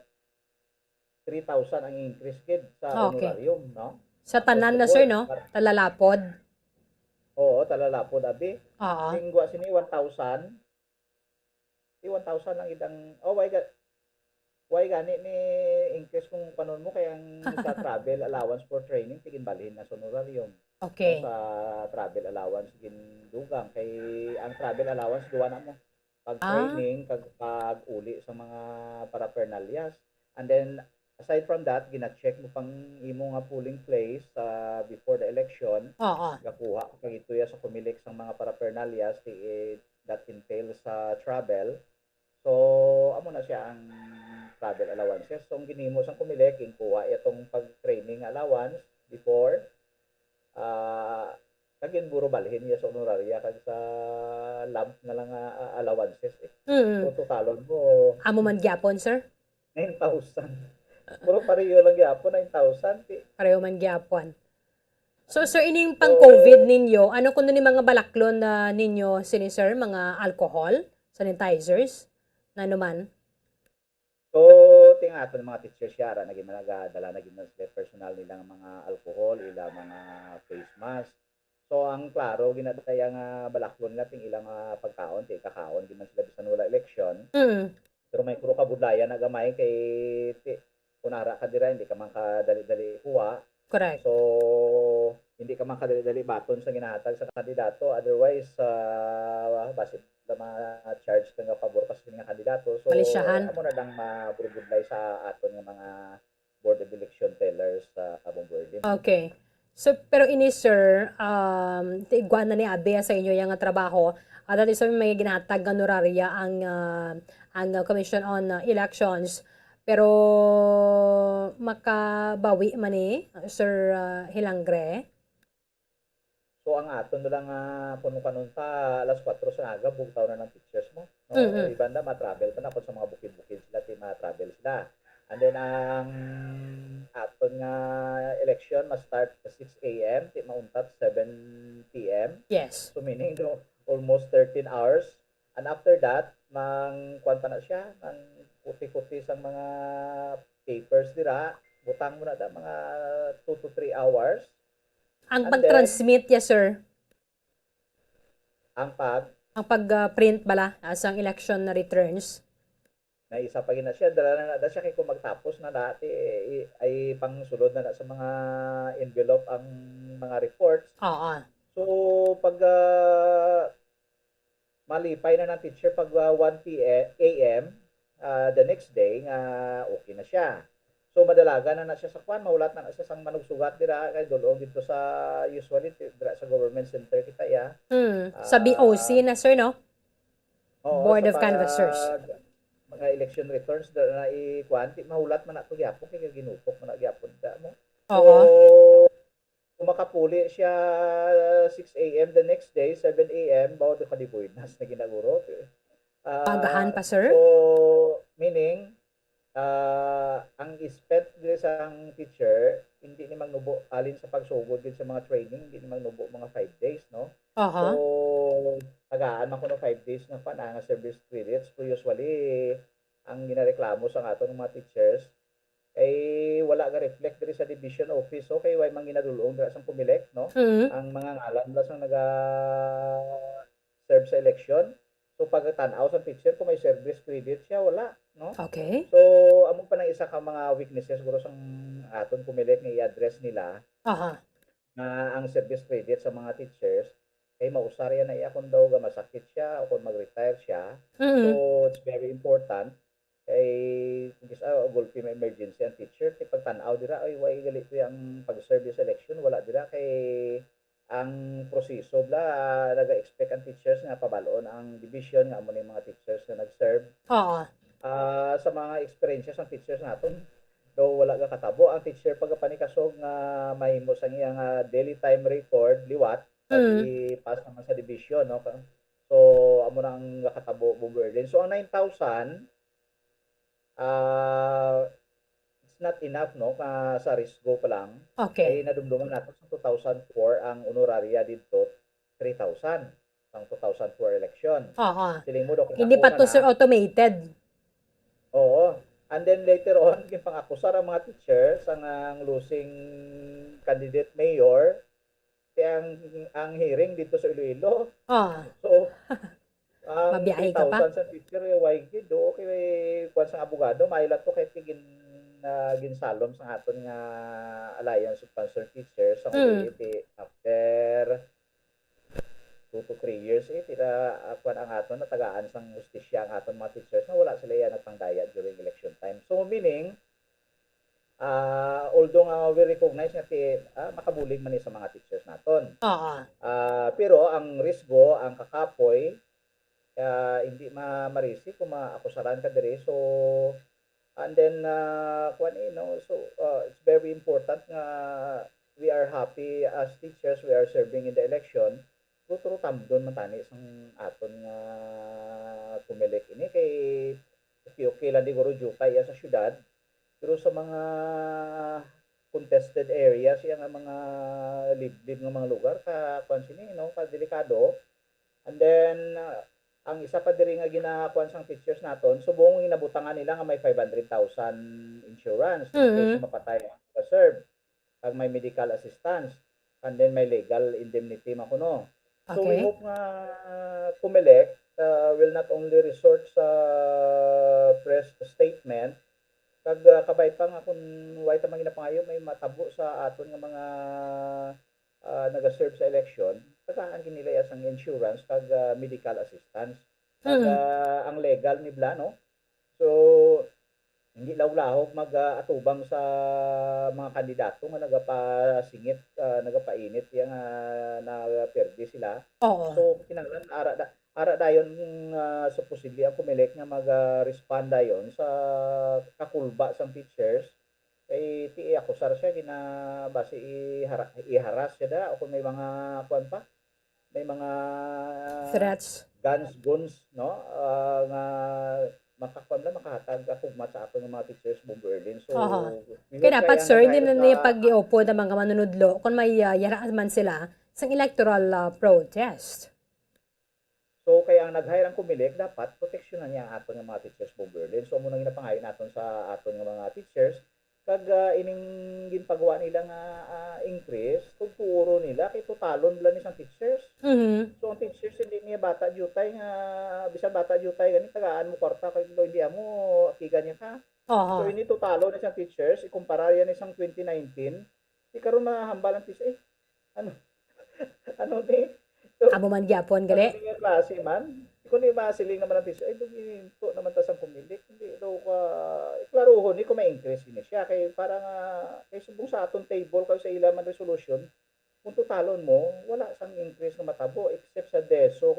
three thousand ang increase gid sa Okay. honorarium, no? Sa Across tanan the na, sir, board. no? Talalapod. Oo, talalapod, abi. Oo. Tingwa sini, one thousand. Di one thousand lang gid ang, oh, why ga-, why gani ni increase kung panon mo kay ang sa travel allowance for training, ti ginbalhin na sa honorarium. Okay. Sa travel allowance gindugang kay ang travel allowance duwa na mo. pag-training, kag pag-uli sa mga paraphernalias. And then, aside from that, gina-check mo pang imo nga polling place, ah, before the election. Oo. Gakuha ka kag ituya sa Comelec sang mga paraphernalias, ti-, that entails sa travel. So, amo na siya ang travel allowances. So, ang ginhimo sang Comelec, ginkuha iya tong pag-training allowance before, ah, kag ginburubalhin niya sa honoraria kag sa lump na lang nga, ah, allowances, eh. Mm. So, totalon mo, Amo man gyapon, sir? Nine thousand. Puro pareho lang gyapon, nine thousand, eh. Pareho man gyapon. So, sir, ining pang-COVID ninyo, ano kuno ni mga balaklon na ninyo sini, sir? Mga alcohol, sanitizers, na naman? So, ti ang aton mga teachers siya, ara na gid man nagadala na gid man sila personal nila nga mga alcohol, ila mga face mask. So, ang klaro, ginadaya nga balaklon nga ting ilang, ah, pagkaon, ti kakaon gid man sila bisan wala eleksyon. Mm. Pero may kuro kabudlayan na gamay kay ti-, kung ara ka dira, hindi ka man kadali-dali kuha. Correct. So, hindi ka man kadali-dali baton sa ginahatag sa kandidato. Otherwise, ah, basi na ma-charge ka nga pabor ka sa sini nga kandidato. So, Malisyahan. Amo na lang maburubudlay sa aton nga mga Board of Election tellers sa Bombo Early. Okay. So, pero ini, sir, um, ti-, igwa na ni abi sa inyo yang nga trabaho. At dati sa may ginahatag nga honoraria ang, ah, ang, ah, Commission on, ah, Elections. Pero makabawi man ni, Sir, ah, Hilangre? So, ang aton na lang, ah, kung kanon ta, alas kwatro sa aga, bugtaw na ng teachers mo, no? Mm-mm. Iban na, ma-travel pa na kung sa mga bukid-bukid sila, ti ma-travel sila. And then, ang aton nga election ma-start sa six a m, ti mauntat seven p m. Yes. So, meaning, no, almost thirteen hours. And after that, mang, kuwan pa na siya, mang kuti-kuti sang mga papers dira, butang mo na da, mga two to three hours. Ang And then, pag-transmit, yes, sir. Ang pag? Ang pag, ah, print bala, ah, sang election na returns. Na isa pa gina siya, dala na na siya kay kung magtapos na dati, eh, i-, ay pangsulod na na sa mga envelope ang mga reports. Oo. So, pag, ah, malipay na ng teacher pag, ah, one p m, a m, ah, the next day nga okay na siya. So, madalagan na na siya sa kwan, mahulat na na siya sang manugsugat dira, kay dulong dito sa, usually, ti-, dira sa government center kita, ya. Mm, sa Ah, B O C na, sir, no? Oo, Board sa of Canvassers. Mga election returns, dira na i-, kwan, ti-, mahulat man na to gyapon, kay ginutok man na gyapon, da mo. Oo. So, kung makapuli siya six a m the next day, seven a m, bawo to kaliboy na sa ginaguro. Ah, Pagahan pa, sir? So, meaning, ah, ang spent diri sang teacher, hindi ni magnubo, alin sa pagsugod gid sa mga training, hindi ni magnubo mga five days, no? Aha. So, tagaan man kuno five days nga pa na nga service credits. Pero usually, ang ginareklamo sa aton mga teachers, kay wala ga-reflect diri sa division office, so kay way man ginadul-ong dira sang Comelec, no? Mm. Ang mga ngalan lang sang naga-serve sa election. So, pagtan-aw sa teacher kung may service credit siya, wala, no? Okay. So, amo pa nang isa ka mga weaknesses siguro sang aton Comelec nga i-address nila. Aha. Nga ang service credit sa mga teachers, kay mausar yan na iya kung daw ga masakit siya o kung mag-retire siya. Mm. So, it's very important. Kay, kung kis-, ah, gulpi may emergency ang teacher, kay pagtan-aw dira, ay, way gali to ang pag-serve sa election, wala dira, kay ang proseso bla, ah, naga-expect ang teachers nga pabalon ang division nga amo ni mga teachers nga nag-serve. Oo. Ah, sa mga experiences ang teachers naton, though wala ga katabo ang teacher pagkapanikasog nga mahimo sang iyang, ah, daily time record, liwat, pag Mm. i-pass naman sa division, no? So, amo na ang nakatabo, Bombo Erlin. So, ang nine thousand, ah, it's not enough, no, ka sa Risgo pa lang. Okay. Kay nadumduman nato sa two thousand four ang honoraria didto, three thousand, ang two thousand four election. Oo. Siling mo, Doc, Hindi pa nakuha to, na. Sir, automated. Oo. And then later on, ginpang-akusar ang mga teacher sa nga ang losing candidate mayor, kaya ang, ang hearing dito sa Iloilo. Ah. So, ang Mabiyahe ka pa? three thousand sa teacher, eh, why gid? Oo, kay kuwan sang abogado, mailat to kay gin-, ah, ginsalom sa aton nga Alliance of Concerned Teachers, sa Mm. community after two to three years, eh, tira, ah, kwan ang aton, natagaan sang hustisya ang aton mga teachers nga wala sila iya nagpangdaya during election time. So, meaning, ah, although nga we recognize nga ti-, ah, makabulig man ni sa mga teachers naton. Oo. Ah, pero ang risgo, ang kakapoy, ah, hindi ma-, marisi kung maakusaran ka diri. So, and then, ah, kwan, eh, no? So, ah, it's very important nga we are happy as teachers, we are serving in the election. Turo tamdon man tani sang aton nga Comelec ini kay okay-okay lang di guro diutay iya sa syudad. Pero sa mga contested areas, iya nga mga liblib nga mga lugar, ka, kwan sini, no, ka delikado. And then, uh, ang isa pa diri nga ginakuan sang teachers naton, subong ginabutangan nila nga may five hundred thousand insurance in case Mm. mapatay ang nag-serve, kag may medical assistance, and then may legal indemnity man kuno. So, we Okay. hope nga, uh, Comelec, uh, will not only resort sa press statement, kag, uh, kabay pa nga kung way ta man ginapangayo, may matabo sa aton nga mga, uh, nagaserve sa election, tagaan gid nila iya sang insurance kag, uh, medical assistance. Kag, Mm. uh, ang legal ni bla, no? So, hindi lahog-lahog mag, ah, atubang sa mga kandidato nga nagapasingit, ah, nagapainit iya nga naperde sila. Oo. So, kinahanglan ara da-, ara dayon, ah, supposedly ang Comelec nga mag, ah, respond dayon sa kakulba sang teachers. Kay ti akusar siya, gina-, basi ihara-, iharas siya da, o kung may mga kuwan pa, may mga Threats. guns, guns, no? Ah, nga makakuan lang, makahatag akugmat sa aton nga mga teachers, Bombo Erlin. So, Aha. we Kaya hope dapat, kaya sir, hindi nag-hire na niya sa pag-iupod ang mga manunudlo kung may, ah, yara man sila sang electoral, ah, protest. So, kaya ang nag-hire ang Comelec, dapat proteksyonan niya ang aton nga mga teachers, Bombo Erlin. So, amo nang ginapangayo naton sa aton nga mga teachers, kag, ah, ining ginpagawa nila nga, ah, increase, tugtuuron nila kay totalon bala ni sang teachers. Mhm. So, ang teachers hindi niya bata diutay nga, bisan bata diutay gani, tagaan mo kwarta kay daw hindi amo, akigan niya ka. Aha. So, ini totalon ni sang teachers, ikumpara yan ni sang twenty nineteen. Di karon mahambal ang teacher, eh, ano, ano ni? So, Amo man gyapon, gali? Ano ni nga klase man? Kung di masiling naman ang teacher, ay, duginto naman ta sang Comelec. Hindi daw ka, iklaruhon ni kung may increase ini siya. Kay para nga, kay subong sa aton table, kay sa ila man resolution, kung totalon mo, wala sang increase nga matabo, except sa DESO,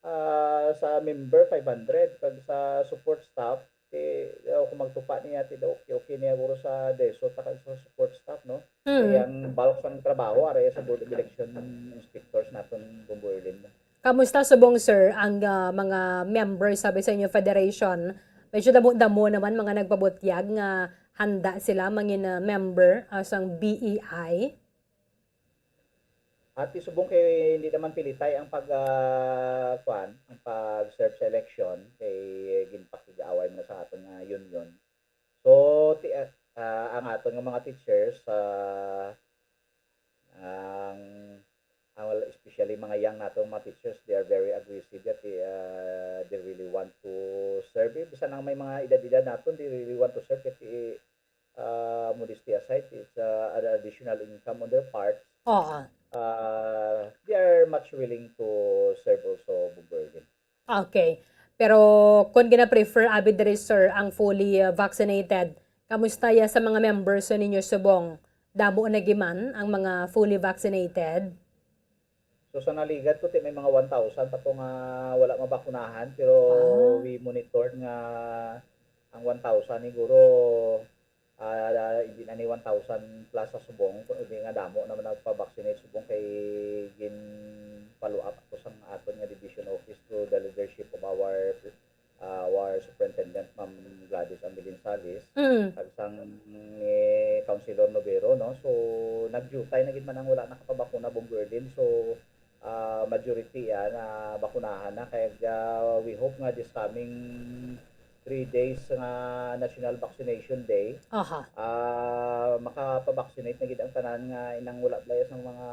ah, sa member, five hundred, kag sa support staff, ti, o kung magtupa niya, ti daw okay, okay niya guro sa DESO, ta kag sa support staff, no? Mm. Kay ang bulk sang trabaho, aray sa Board of Election Inspectors naton, Bombo Erlin. Kamusta subong, sir, ang, ah, mga members sa Biseño Federation? Medyo damo-damo naman mga nagpabutyag nga handa sila mangin, ah, member, ah, sang B E I. Ati subong kay hindi naman pilitay ang pag, ah, kuan, ang pag-serve sa election kay ginpakig-away man sa aton nga union. So, ti-, ah, ah, ang aton nga mga teachers, ah, ang, ang wala, especially mga young naton mga teachers, they are very aggressive yet, eh, ah, they really want to serve. Eh, bisan ang may mga edad-edad naton, they really want to serve. Kasi, ah, modesty aside, it's, ah, an additional income on their part. Oo. Ah, they are much willing to serve also, Bombo Erlin. Okay. Pero kung gina-prefer abi diri, sir, ang fully, uh, vaccinated, kamusta ya sa mga members ninyo subong? Damo na giman ang mga fully vaccinated? So, sa naligat ko, ti may mga one thousand pa to nga wala mabakunahan, pero Wow. we monitor nga ang one thousand siguro, ah, hindi na ni one thousand plus sa subong, kung hindi nga damo naman nagpa-vaccinate subong kay gin-follow up ako sa aton nga division office through the leadership of our, ah, our superintendent, Ma'am Gladys Angelin Salis, Mm. kag sang ni Councilor Novero, no? So, nagdiutay na gid man ang wala nakapabakuna, Bombo Erlin. So, ah, majority, ah, na bakunahan na. Kaya, ah, we hope nga this coming three days nga National Vaccination Day, Aha. ah, makapabaksinate na gid ang tanan nga inang wala bala sang mga,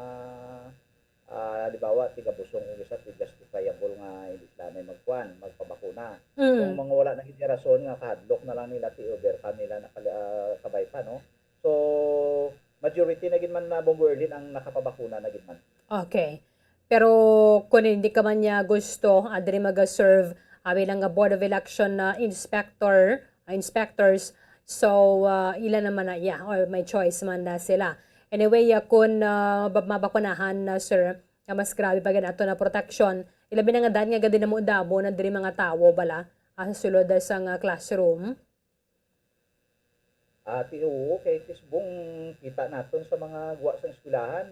ah, halimbawa, tiga Busong kung isa, ti justifiable nga hindi sila may magkuan, magpabakuna. Mm. Kung mga wala na gid nga rason nga kahadlok na lang nila, ti overcome nila na kali-, ah, kabay pa, no? So, majority na gid man na, Bombo Erlin, ang nakapabakuna na gid man. Okay. Pero kung hindi ka man niya gusto, ah, diri maga-serve, ah, bilang nga Board of Election, ah, inspector, ah, inspectors, so, ah, ila naman na iya, or may choice man na sila. Anyway, ah, kung, ah, ba-, mabakunahan na, sir, nga mas grabe pa gid ato na proteksyon, ilabi na nga daan nga gadi na mo damo na diri mga tawo bala, ah, sa sulod sa nga classroom. Ati, oo, kay ti subong kita naton sa mga guwa sang eskwelahan,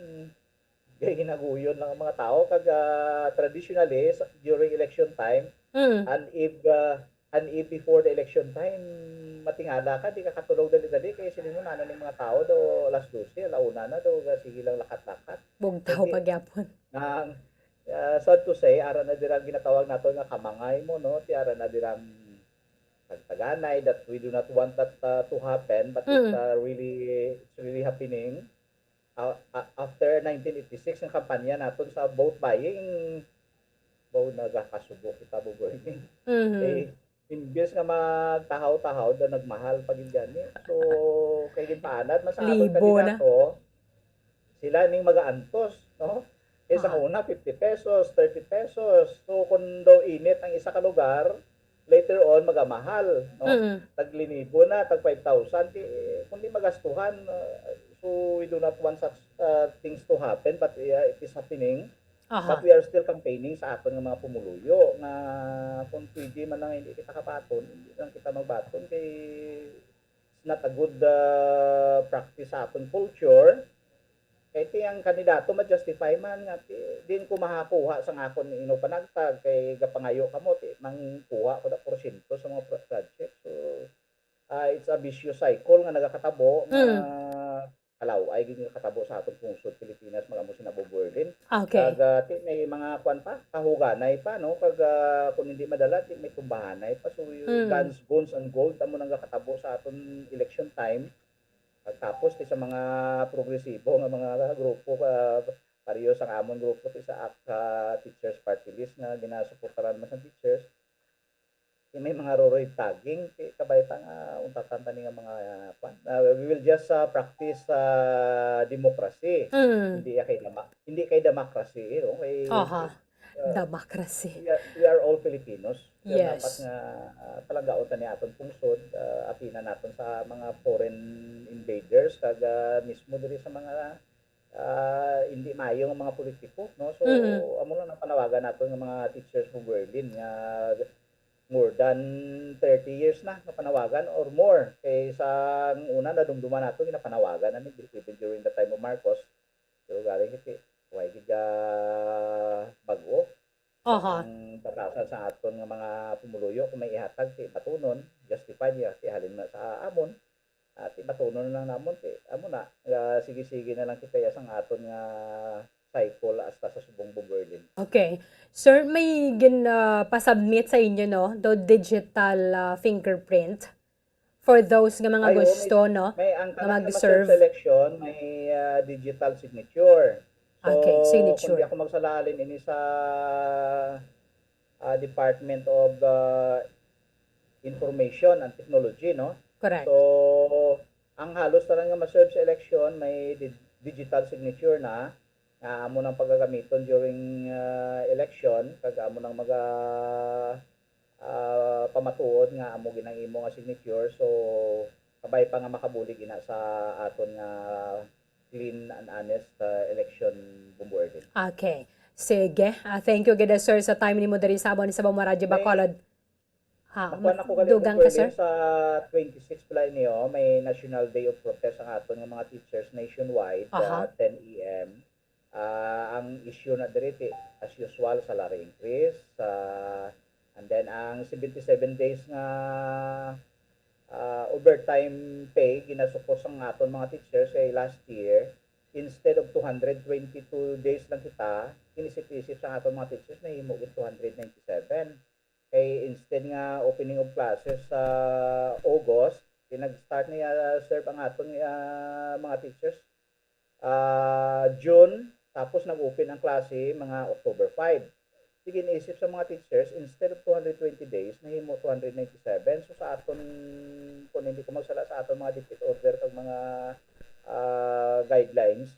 kay ginaguyon lang ang mga tawo kag, ah, traditionally sa, during election time, Mm. an eve, ah, an eve before the election time, matingala ka, di ka katulog dali-dali kay silingon na ning mga tawo daw alas dose, ala una na daw, sige lang lakat-lakat. Bugtaw Kay pa gyapon. Ang, ah, sad to say, ara na dirang ginatawag naton nga kamangay mo, no? Ti ara na dirang tagtaganay that we do not want that, uh, to happen, but it, Mm. uh, really, it's really happening. Uh, uh, after nineteen eighty-six, ang kampanya naton sa vote buying, baw nagakasubo kita, Boboy. Mhm. Eh, imbes nga magtahaw-tahaw, daw nagmahal pa gid gani. So, kay ginpaanad man sa aton Libo na. kandidato, sila ning magaantos, no? Kay sa Ah. una, fifty pesos, thirty pesos. So, kung daw init ang isa ka lugar, later on, magamahal, no? Mm. Taglinibo na, tag five thousand, di, kung di magastuhan, uh, so we do not want such, uh, things to happen, but, uh, it is happening. But Aha. we are still campaigning sa aton nga mga pumuluyo nga kung pwede man lang hindi kita kabaton, hindi lang kita magbaton kay it's not a good, uh, practice sa aton culture. Kay ti ang kandidato ma-justify man nga ti, din ko mahakuha sang akon ino panagtag kay gapangayo kamo ti mangkuha ko na porsyento sa mga pro-, project. So, ah, it's a vicious cycle nga nagakatabo nga Mm. kalaw-ay gid nga katabo sa aton pungsod Pilipinas, mag-amo sina Bob Berlin. Okay. Kag, ah, ti may mga kwan pa, kahuganay pa, no? Kag, ah, kung hindi madala, ti may tumbahanay pa. So, yung Mm. guns, guns, and gold, amo nang gakatabo sa aton election time. Pagtapos, ti sa mga progresibo nga mga grupo, ah, pareho sang amon grupo, ti sa ak-, ah, Teachers Party List nga ginasuportaran man sa teachers. Ti may mga roroy tagging, ti kabay pa nga untatan tani nga mga, ah, kwan. Ah, we will just, ah, practice, ah, democracy. Mm. Hindi ya kay dama-, hindi kay democracy, no? Kay, Aha. ah, Democracy. we are, we are all Filipinos. Kaya dapat Yes. nga, ah, palanggaon ta ni aton pungsod, ah, apina naton sa mga foreign invaders, kag, ah, mismo diri sa mga, ah, hindi maayo nga mga politiko, no? So, Mm. amo lang ang panawagan naton nga mga teachers from Berlin nga more than thirty years na nga panawagan or more. Kay sa una, nadumduman nato, ginapanawagan na ni, even during the time of Marcos. Pero galing kiti, way gid ka bag-o. Aha. Ang batasan sa aton nga mga pumuluyo, kung may ihatag, ti batunon, justify niya, ti halin na sa amon, ah, ti batunon lang namon, ti, amo na, ah, sige-sige na lang kita ya sang aton nga cycle hasta sa subong Bob Berlin. Okay. Sir, may gin, ah, pa-submit sa inyo, no? Do digital, ah, fingerprint for those nga mga Ay, oo, may, gusto, no? may ang Nga tanan nga mag-serve. ma-serve sa election, may, ah, digital signature. So, Okay, kung signature. di ako magsala, halin ini sa, ah, Department of, ah, Information and Technology, no? Correct. So, ang halos tanan nga ma-serve sa election may di-, digital signature na, nga amo nang pagagamiton during, ah, election, kag amo nang maga-, ah, pamatuod nga amo gid ang imo nga signature. So, kabay pa nga makabulig ina sa aton nga clean and honest, ah, election, Bombo Erwin. Okay. Sige. Ah, thank you gid, sir, sa time nimo diri sa amon sa Bombo Radyo May Bacolod. Ha, Makuha na ko gali, dugang Bombo ka, sir? Erwin, sa twenty-six pala niyo, may National Day of Protest ang aton nga mga teachers nationwide, Aha. ah, ten A M. Ah, ang issue na diri, ti, as usual, salary increase, ah, and then ang seventy-seven days nga, ah, overtime pay ginasukos ang aton mga teachers kay last year, instead of two hundred twenty-two days lang kita, inisip-isip sa aton mga teachers, nahimo gid two hundred ninety-seven. Kay instead nga opening of classes sa August, kay nag-start na, ah, serve ang aton, ah, mga teachers, ah, June, tapos nag-open ang klase mga October five. Sige, naisip sa mga teachers, instead of two hundred twenty days, nahimo two hundred ninety-seven. So, sa aton, kung hindi ko magsala, sa aton mga DepEd order kag mga, ah, guidelines,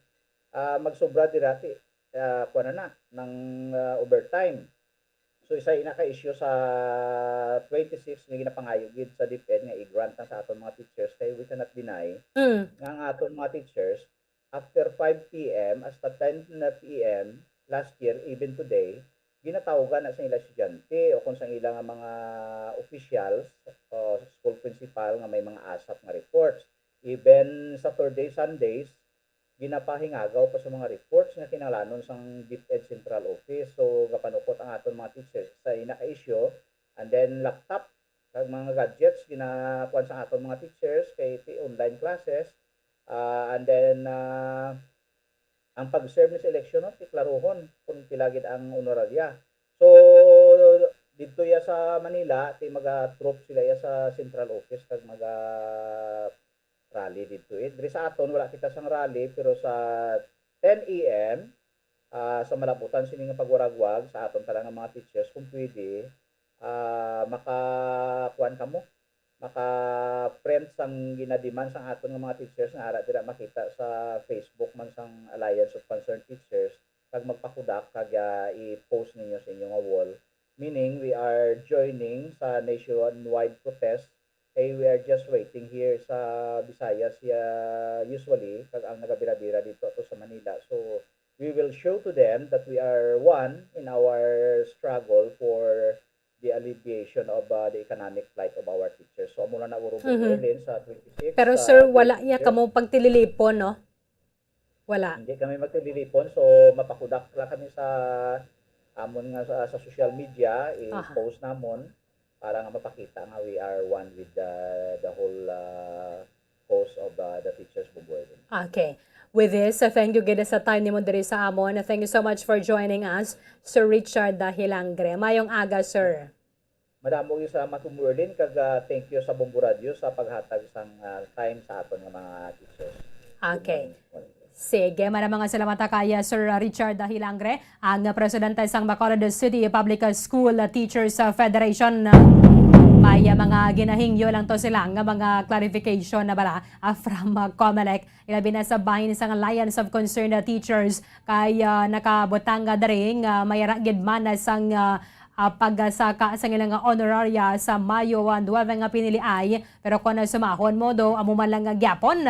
ah, magsobra dira ti ah, kuwan na na, ng, ah, overtime. So, isa ina ka issue sa twenty-six nga ginapangayo gid sa DepEd nga i-grant na sa aton mga teachers, kay we cannot deny Mm. nga ang aton mga teachers, after five P M hasta ten P M last year, even today, ginatawgan na sa ila estudyante o kung sa ila nga mga officials o school principal nga may mga ASAP nga reports. Even Saturday, Sundays, ginapahingagaw pa sa mga reports nga kinahanglanon sang DepEd Central Office. So, gapanukot ang aton mga teachers sa ina ka issue. And then, laptop, kag mga gadgets, ginakuan sa aton mga teachers kay ti online classes. Ah, and then, ah, ang pag-serve ni sa eleksyon, no, ti klaruhon kung pila gid ang honorarya. So, didto ya sa Manila, ti maga-troop sila ya sa central office kag maga-rally didto, eh. Diri sa aton, wala kita sang rally, pero sa ten A M, ah, sa malabutan sini nga pagwaragwag sa aton tanan nga mga teachers, kung pwede, ah, maka-, kuwan kamo, maka-print sang gina-demand sang aton nga mga teachers nga ara dira makita sa Facebook man sang Alliance of Concerned Teachers, kag magpakudak kag, ah, i-post ninyo sa inyo nga wall. Meaning, we are joining sa nationwide protest. Kay we are just waiting here sa Visayas, ah, usually, kag ang nagabira-bira dito ato sa Manila. So, we will show to them that we are one in our struggle for the alleviation of, uh, the economic plight of our teachers. So, amo na na, Uro Mhm. Berlin, sa twenty-six, Pero, sa sir, wala niya twenty-six. Kamo pagtililipon, no? Wala. Hindi kami magtililipon, so mapakudak lang kami sa amon nga sa, sa social media, Aha. i-post namon para nga mapakita nga we are one with the, the whole, uh, cause of, uh, the teachers bombardment. Okay. With this, uh, thank you gid sa time nimo diri sa amon. Thank you so much for joining us, Sir Richard, uh, Hilangre. Mayong aga, sir. Madamo gyud salamat, Ma'am Merlin, kag, uh, thank you sa Bombo Radio sa paghatag sang, uh, time sa aton nga mga teachers. Okay. Good morning. Sige, maraming mga salamat kay, uh, Sir Richard Hilangre, ang presidente sang Bacolod City Public School Teachers Federation. May, uh, mga ginahingyo lang to sila nga mga clarification na bala, uh, from, uh, Comelec. Ilabi na sa bahin sang Alliance of Concerned Teachers kay, ah, nakabutang nga diri nga may ra gid man sang, ah, ah, pagsaka sang ilang honoraria sa Mayo one nga piniliay, pero kon sumahon mo do, amo man lang nga gyapon.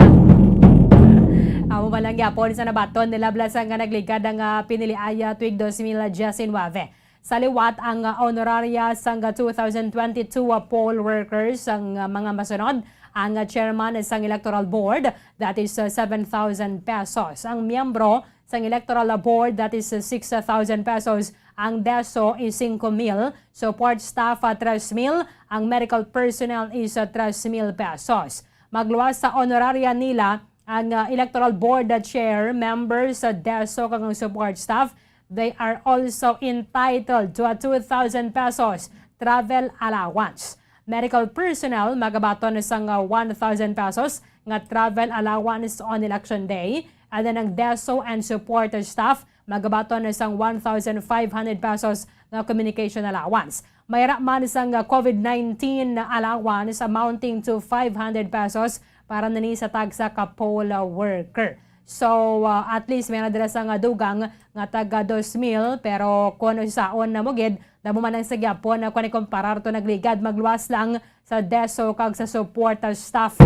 Amo man lang gyapon sa nabaton nila bala sa nga nagligad ang, ah, piniliay, ah, tuig dos mil diecinuebe. Sa liwat, ang, ah, honoraria sang two thousand twenty-two, ah, poll workers, ang, ah, mga masunod, ang, ah, chairman sang electoral board, that is, ah, seven thousand pesos. Ang miyembro sang electoral board, that is, ah, six thousand pesos. Ang DESO is singko mil, support staff, ah, tres mil, ang medical personnel is, ah, tres mil pesos. Magluwas sa honoraria nila ang, ah, electoral board, ah, chair, members sa DESO kag ang support staff. They are also entitled to a two thousand pesos travel allowance. Medical personnel magabaton sang, ah, one thousand pesos nga travel allowance on election day, and then ang DESO and support staff magabaton sang one thousand five hundred pesos nga communication allowance. May ra man sang, ah, COVID nineteen allowance amounting to five hundred pesos para nini sa tagsa ka poll worker. So, ah, at least may na dira sa nga dugang nga taga dos mil, pero kung saon na mo gid, damo man ang sa gyapon na kung ikumparar to nagligad, magluwas lang sa DESO kag sa support staff.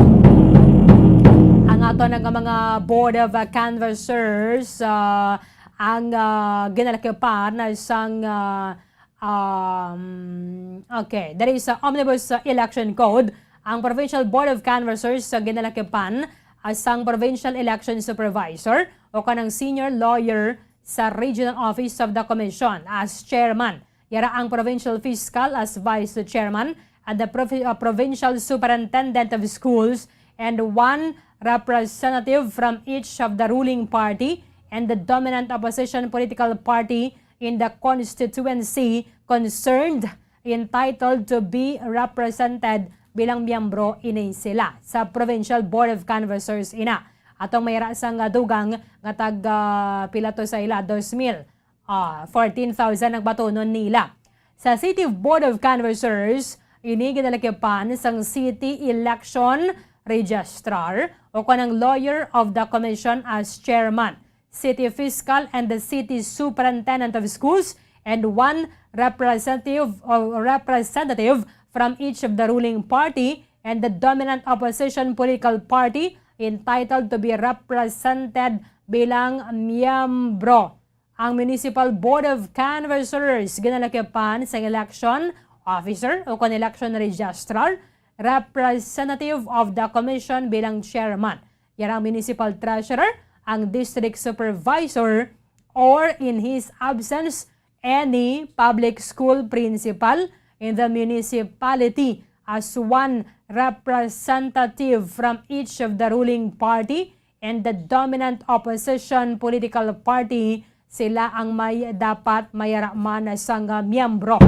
Ang ato na nga mga board of, ah, canvassers, ah, ang, ah, ginalakipan sang, ah, Um, okay, there is a omnibus, uh, election code. Ang Provincial Board of Canvassers sa ginalakipan, uh, sang Provincial Election Supervisor o kanang senior lawyer sa Regional Office of the Commission as chairman. Yara ang Provincial Fiscal as vice chairman and the provi-, uh, Provincial Superintendent of Schools and one representative from each of the ruling party and the dominant opposition political party in the constituency concerned entitled to be represented bilang miyembro ini sila sa Provincial Board of Canvassers ina. Atong may ra sang dugang nga tag, ah, pila to sa ila, dos mil, ah, fourteen thousand ang batonon nila. Sa City Board of Canvassers, ini ginalakipan sang City Election Registrar o kanang Lawyer of the Commission as chairman. city fiscal, and the city superintendent of schools, and one representative or representative from each of the ruling party and the dominant opposition political party entitled to be represented bilang miyembro. Ang Municipal Board of Canvassers ginalakipan sang election officer o kon election registrar, representative of the commission bilang chairman. Yara ang municipal treasurer, ang district supervisor, or in his absence, any public school principal in the municipality as one representative from each of the ruling party and the dominant opposition political party, sila ang may dapat mayaraman sang miyembro.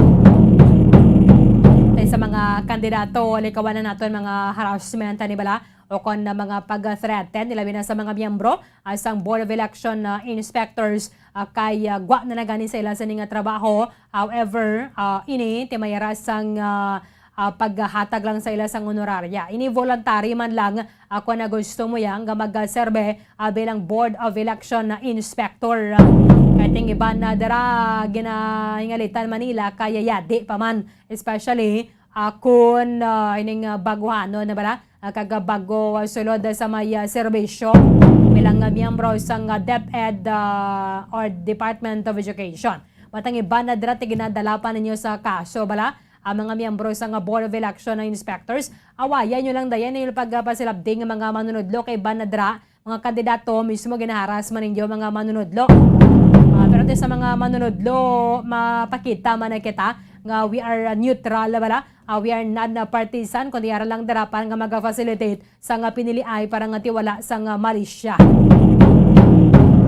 Tay sa mga kandidato, likawan na naton mga harassment, ani bala, o kon na mga pag-threaten, ilabi na sa mga miyembro, ah, sang Board of Election, ah, Inspectors, ah, kay, ah, gwa na na gani sa ila sini nga trabaho. However, ah, ini ti mayara sang, ah, ah, paghatag lang sa ila sang honorarya. Ini voluntary man lang, ah, kon na gusto mo yang nga magserbe, ah, bilang Board of Election na inspector. Kay ting iban na dira ginahingalitan man nila kay yadi pa man, especially, ah, kun, ah, ining, ah, baguhanon na bala, ah, kag, ah, bago, ah, sulod sa may, ah, serbisyo bilang, ah, miyembro sang, ah, DepEd, ah, or Department of Education. Matang iban na dira ti ginadala pa ninyo sa kaso bala, ang mga miyembro sang, ah, Board of Election na inspectors, awayan nyo lang dayon yung pagpasilabding nga mga manunudlo kay iban na dira, mga kandidato mismo ginaharas man ninyo mga manunudlo. Ah, pero ti sa mga manunudlo, mapakita man na kita nga we are, ah, neutral bala. Ah, we are not na partisan, kundi ara lang dira para nga mag-facilitate sa nga piniliay para nga tiwala sa nga malisya.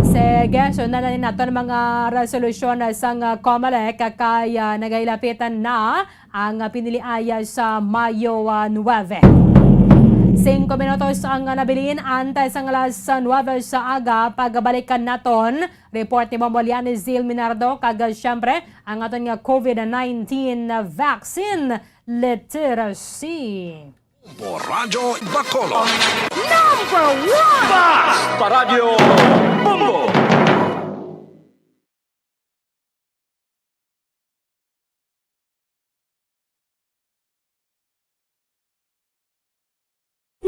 Sige, sundan na ni naton mga resolusyon sa nga COMELEC kay, ah, nagahilapitan na ang piniliaya sa Mayo, ah, nuwebe. Singko minutos ang nabilin antes ang alas nuwebe sa aga. Pagbalikan naton report ni Bombo Lianis Zil Minardo kag, ah, siyempre, ang aton nga COVID nineteen vaccine literacy. Bombo Radyo Bacolod. Number one! Bas! Paradyo Bombo!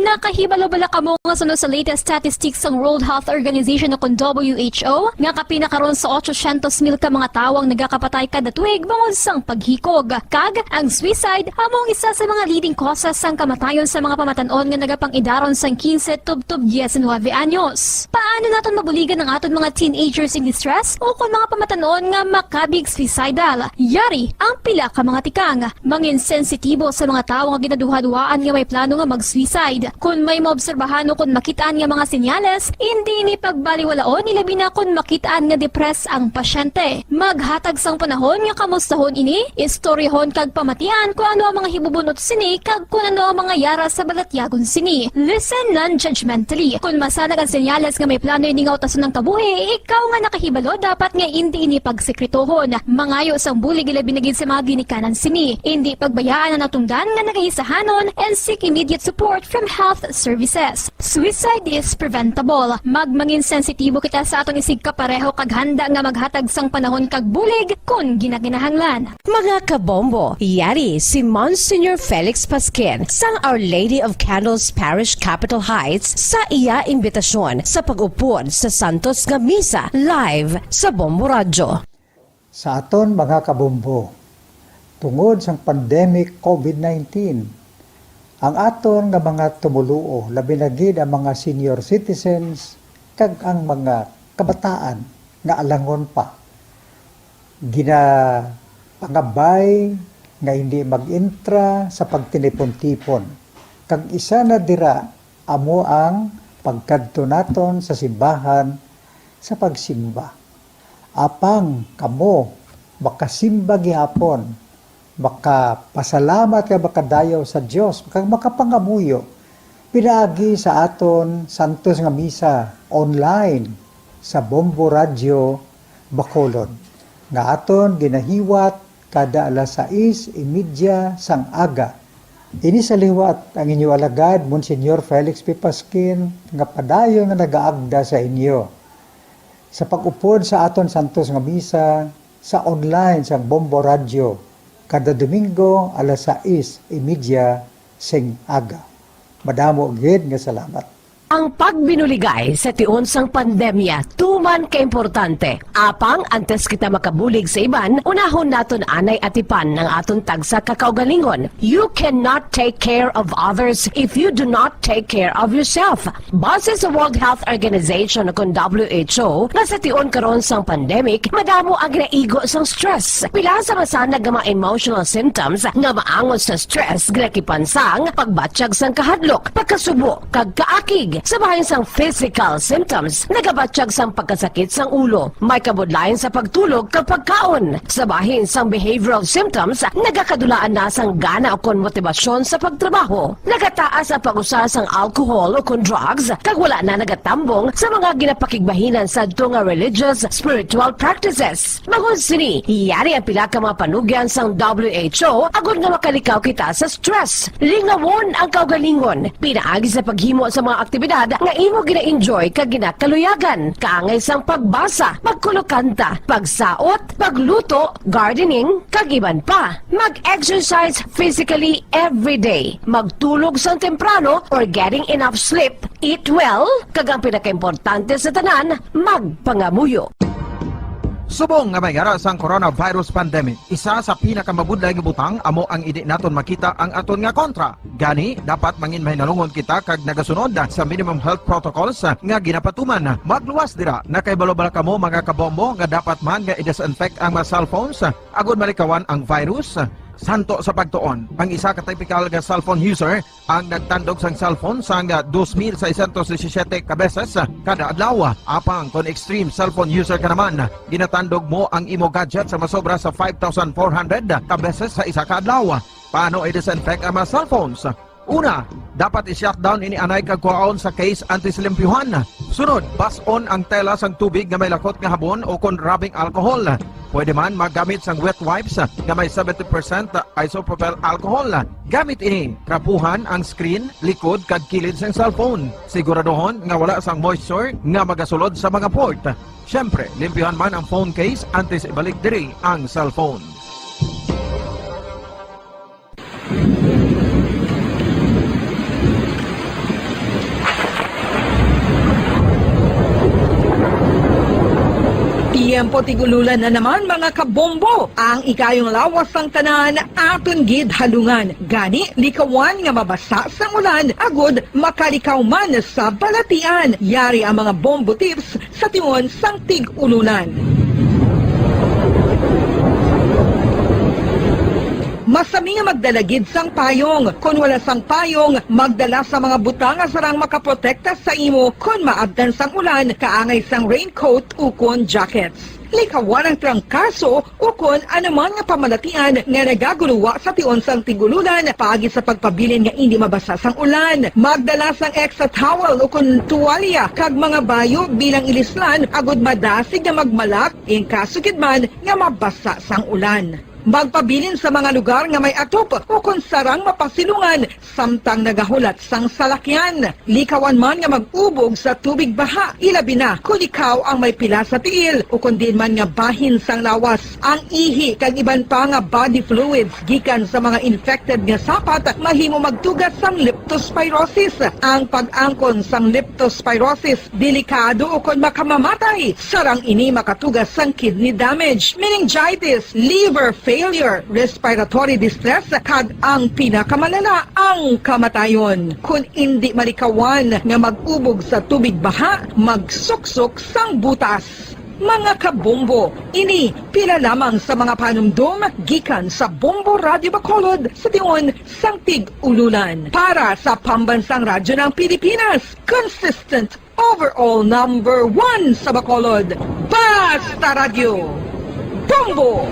Nakahibalo bala kamo nga suno sa latest statistics sang World Health Organization o kon W H O, nga kapin na karon sa otsosyentos mil ka mga tawo ang nagakapatay kada tuig bangod sang paghikog? Kag ang suicide amo ang isa sa mga leading causes sang kamatayon sa mga pamatan-on nga nagapang-idaron sang quince tubtob diecinuebe anyos. Paano naton mabuligan ang aton mga teenagers in distress o kon mga pamatan-on nga makabig suicidal? Yari ang pila ka mga tikang. Mangin sensitibo sa mga tawo nga ginaduhaduhaan nga may plano nga mag-suicide. Kon may maobserbahan o kon makit-an nga mga senyales, indi ini pagbaliwalaon, ilabi na kon makit-an nga depressed ang pasyente. Maghatag sang panahon nga kamustahon ini, istoryahon kag pamatian kon ano ang mga hibubun-ot sini kag kon ano ang mga yara sa balatyagon sini. Listen non-judgmentally. Kon masanag ang senyales nga may plano ini nga utason ang kabuhi, ikaw nga nakahibalo dapat nga indi ini pagsekretohon. Mangayo sang bulig, ilabi na gid sa mga ginikanan sini. Indi pagbayaan ang natungdan nga nagahisahanon and seek immediate support from health services. Suicide is preventable. Magmangin sensitibo kita sa aton isigkapareho kag handa nga maghatag sang panahon kag bulig kon ginakinahanglan. Mga kabombo, yari si Monsignor Felix Pasquin sang Our Lady of Candles Parish, Capitol Heights, sa iya imbitasyon sa pag-upod sa santos nga misa live sa Bombo Radyo. Sa aton mga kabombo, tungod sang pandemic COVID nineteen, ang aton nga mga tumoluo, labi na gid ang mga senior citizens kag ang mga kabataan nga alangon pa, ginapangabay nga hindi mag-intra sa pagtinipon-tipon. Kag isa na dira amo ang pagkadto naton sa simbahan sa pagsimba. Apang kamo makasimba gihapon, makapasalamat kag makadayaw sa Dios, kag makapangamuyo pinaagi sa aton santos nga misa online sa Bombo Radyo Bacolod, nga aton ginahiwat kada alas sais y media sang aga. Ini sa liwat ang inyo alagad, Monsignor Felix P. Pasquin, nga padayon nga nagaagda sa inyo. sa pag-upod sa aton santos nga misa sa online sang Bombo Radyo kada Domingo alas sais y media sing aga. Madamo gid nga salamat. Ang pagbinuligay sa tion sang pandemya tuman kaimportante. Apang antes kita makabulig sa iban, unahon naton anay atipan ang aton tagsa ka kaugalingon. You cannot take care of others if you do not take care of yourself. Base sa World Health Organization o kon W H O, nga sa tion karon sang pandemic, madamo ang ginaigo sang stress. Pila sa masanag nga mga emotional symptoms nga maangot sa stress, ginakipan sang pagbatyag sang kahadlok, pagkasubo, kag kaakig. Sa bahin sang physical symptoms, nagabatyag sang pagkasakit sang ulo, may kabudlayan sa pagtulog kag pagkaon. Sa bahin sang behavioral symptoms, nagakadulaan na sang gana ukon motibasyon sa pagtrabaho. Nagataas ang pag-usa sang alcohol ukon drugs, kag wala na nagatambong sa mga ginapakigbahinan sadto nga religious, spiritual practices. Bangod sini, yari ang pila ka mga panugyan sang W H O agod nga makalikaw kita sa stress. Lingawon ang kaugalingon pinaagi sa paghimo sa mga aktibidad nga imo gina-enjoy kag ginakaluyagan, kaangay sang pagbasa, pagkulokanta, pagsaot, pagluto, gardening, kag iban pa. Mag-exercise physically every day. Magtulog sang temprano or getting enough sleep. Eat well, kag ang pinakaimportante sa tanan, magpangamuyo. Subong nga may ara sang coronavirus pandemic, isa sa pinakamabudlay nga butang amo ang indi naton makita ang aton nga kontra. Gani, dapat manginmahinalungon kita kag nagasunod sa minimum health protocols nga ginapatuman. Magluwas dira, nakahibalo bala kamo, mga kabombo, nga dapat man nga i-disinfect ang mga cellphones agod malikawan ang virus? Santo sa pagtuon, ang isa ka typical nga cellphone user ang nagtandog sang cellphone sang dos mil seiscientos disisiete ka beses kada adlaw. Apang kon extreme cellphone user ka naman, ginatandog mo ang imo gadget sa masobra sa five thousand four hundred ka beses sa isa ka adlaw. Paano i-disinfect ang mga cellphones? Una, dapat i-shutdown ini anay kag kuhaon sa case antes limpyuhan. Sunod, bas-on ang tela sang tubig nga may lakot nga habon o kon rubbing alcohol. Pwede man maggamit sang wet wipes nga may seventy percent isopropyl alcohol. Gamit ini, trapuhan ang screen, likod, kag kilid sang cellphone. Siguraduhon nga wala sang moisture nga magasulod sa mga port. Siyempre, limpyuhan man ang phone case antes ibalik diri ang cellphone. Tiyempo tig-ululan na naman, mga kabombo. Ang ikayong lawas sang tanan aton gid halungan. Gani, likawan nga mabasa sang ulan agod makalikaw man sa balatian. Yari ang mga bombo tips sa tion sang tig-ululan. Masami nga magdala gid sang payong. Kon wala sang payong, magdala sa mga butang nga sarang makaprotekta sa imo kon maabtan sang ulan, kaangay sang raincoat ukon jackets. Likawan ang trangkaso ukon anuman nga pamalatian nga nagaguluwa sa tion sang tig-ululan paagi sa pagpabilin nga indi mabasa sang ulan. Magdala sang extra towel ukon tuwalya kag mga bayo bilang ilislan agud madasig nga magmalak in kaso gid man nga mabasa sang ulan. Magpabilin sa mga lugar nga may atop ukon sarang mapasilungan samtang nagahulat sang salakyan. Likawan man nga mag-ubog sa tubig baha, ilabi na kon ikaw ang may pila sa tiil ukon diin man nga bahin sang lawas. Ang ihi kag iban pa nga body fluids gikan sa mga infected nga sapat mahimo magtuga sang leptospirosis. Ang pag-angkon sang leptospirosis delikado ukon makamamatay. Sarang ini makatuga sang kidney damage, meningitis, liver failure, respiratory distress, kag ang pinakamalala, ang kamatayon. Kon indi malikawan nga mag-ubog sa tubig baha, magsuksok sang butas. Mga kabombo, ini pila lamang sa mga panumdom gikan sa Bombo Radyo Bacolod sa tion sang tig-ululan. Para sa Pambansang Radyo ng Pilipinas, consistent overall number one sa Bacolod, Basta Radyo, Bombo!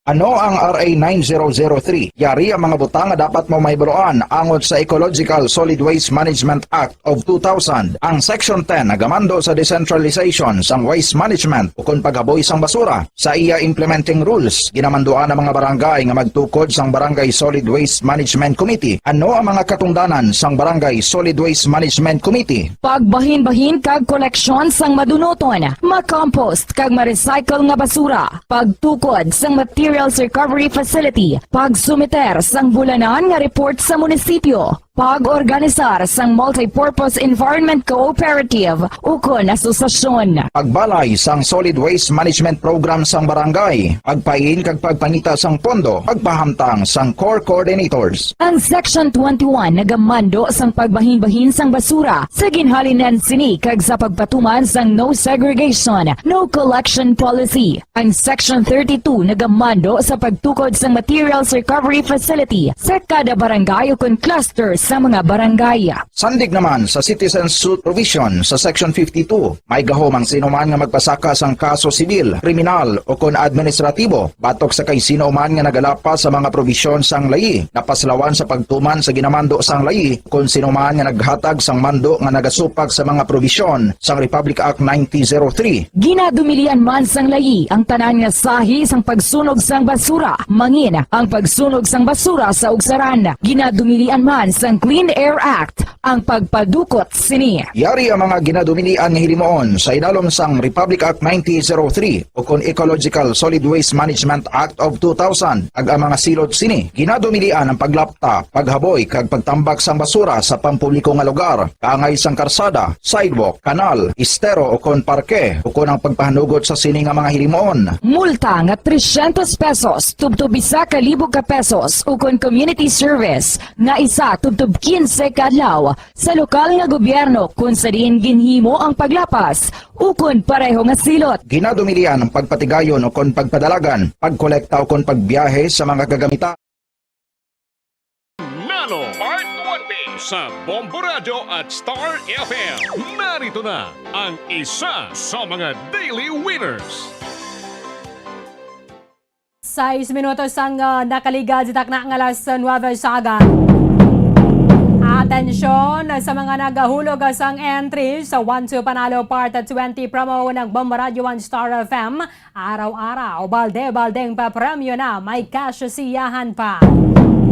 Ano ang R A nine zero zero three? Yari ang mga butang nga dapat mo mahibaluan angot sa Ecological Solid Waste Management Act of two thousand. Ang Section ten nagamando sa decentralization sang waste management ukon paghaboy sang basura. Sa iya implementing rules, ginamanduan ang mga barangay nga magtukod sang Barangay Solid Waste Management Committee. Ano ang mga katungdanan sang Barangay Solid Waste Management Committee? Pagbahinbahin kag koleksyon sang madunuton, makompost kag ma-recycle nga basura, pagtukod sang materials recovery facility, pagsumiter sang bulanan nga report sa munisipyo, pag-organisar sang multipurpose environment cooperative ukon asosasyon. Pagbalay sang solid waste management program sang barangay, pagpain kag pagpangita sang pondo, pagpahamtang sang core coordinators. Ang Section twenty-one nagamando sang pagbahinbahin sang basura sa ginhalinan sini kag sa pagpatuman sang no segregation, no collection policy. Ang Section thirty-two nagamando sa pagtukod sang materials recovery facility sa kada barangay ukon cluster sa mga barangay. Sandig naman sa citizen suit provision sa Section fifty-two, may gahom ang sino man nga magpasaka sang kaso sibil, kriminal, ukon administratibo batok sa kay sino man nga nagalapas sa mga probisyon sang layi, napaslawan sa pagtuman sa ginamando sang layi, kon sino man nga naghatag sang mando nga nagasupak sa mga probisyon sang Republic Act nineteen zero three. Ginadumilian man sang layi ang tanan nga sahi sang pagsunog sang basura, mangin ang pagsunog sang basura sa ugsaran. Ginadumilian man sang Clean Air Act ang pagpadukot sini. Yari ang mga ginadumilian nga hilimoon sa idalom sang Republic Act nineteen zero three ukon Ecological Solid Waste Management Act of two thousand, kag ang mga silot sini. Ginadumilian ang paglapta, paghaboy, kag pagtambak sang basura sa pampubliko nga lugar, kaangay sang karsada, sidewalk, kanal, estero, ukon parke, ukon ang pagpahanugot sa sini nga mga hilimoon. Multa nga tresyentos pesos tubtob isa ka libo ka pesos, ukon community service nga isa tubtob kinse ka adlaw sa lokal nga gobyerno kon sa diin ginhimo ang paglapas ukon pareho nga silot. Ginadumilian ang pagpatigayon ukon pagpadalagan, pagkolekta ukon pagbiyahe sa mga kagamitan. Nano Part one B sa Bombo Radyo at Star F M. Narito na ang isa sa mga daily winners. Sais minutos ang, ah, nakaligad sa takna nga alas nuwebe sa aga. Atensyon sa mga nagahulog sang entry sa One Two Panalo Part twenty promo ng Bombo Radyo and Star F M. Araw-araw, balde-baldeng papremyo na, may cash siyahan pa.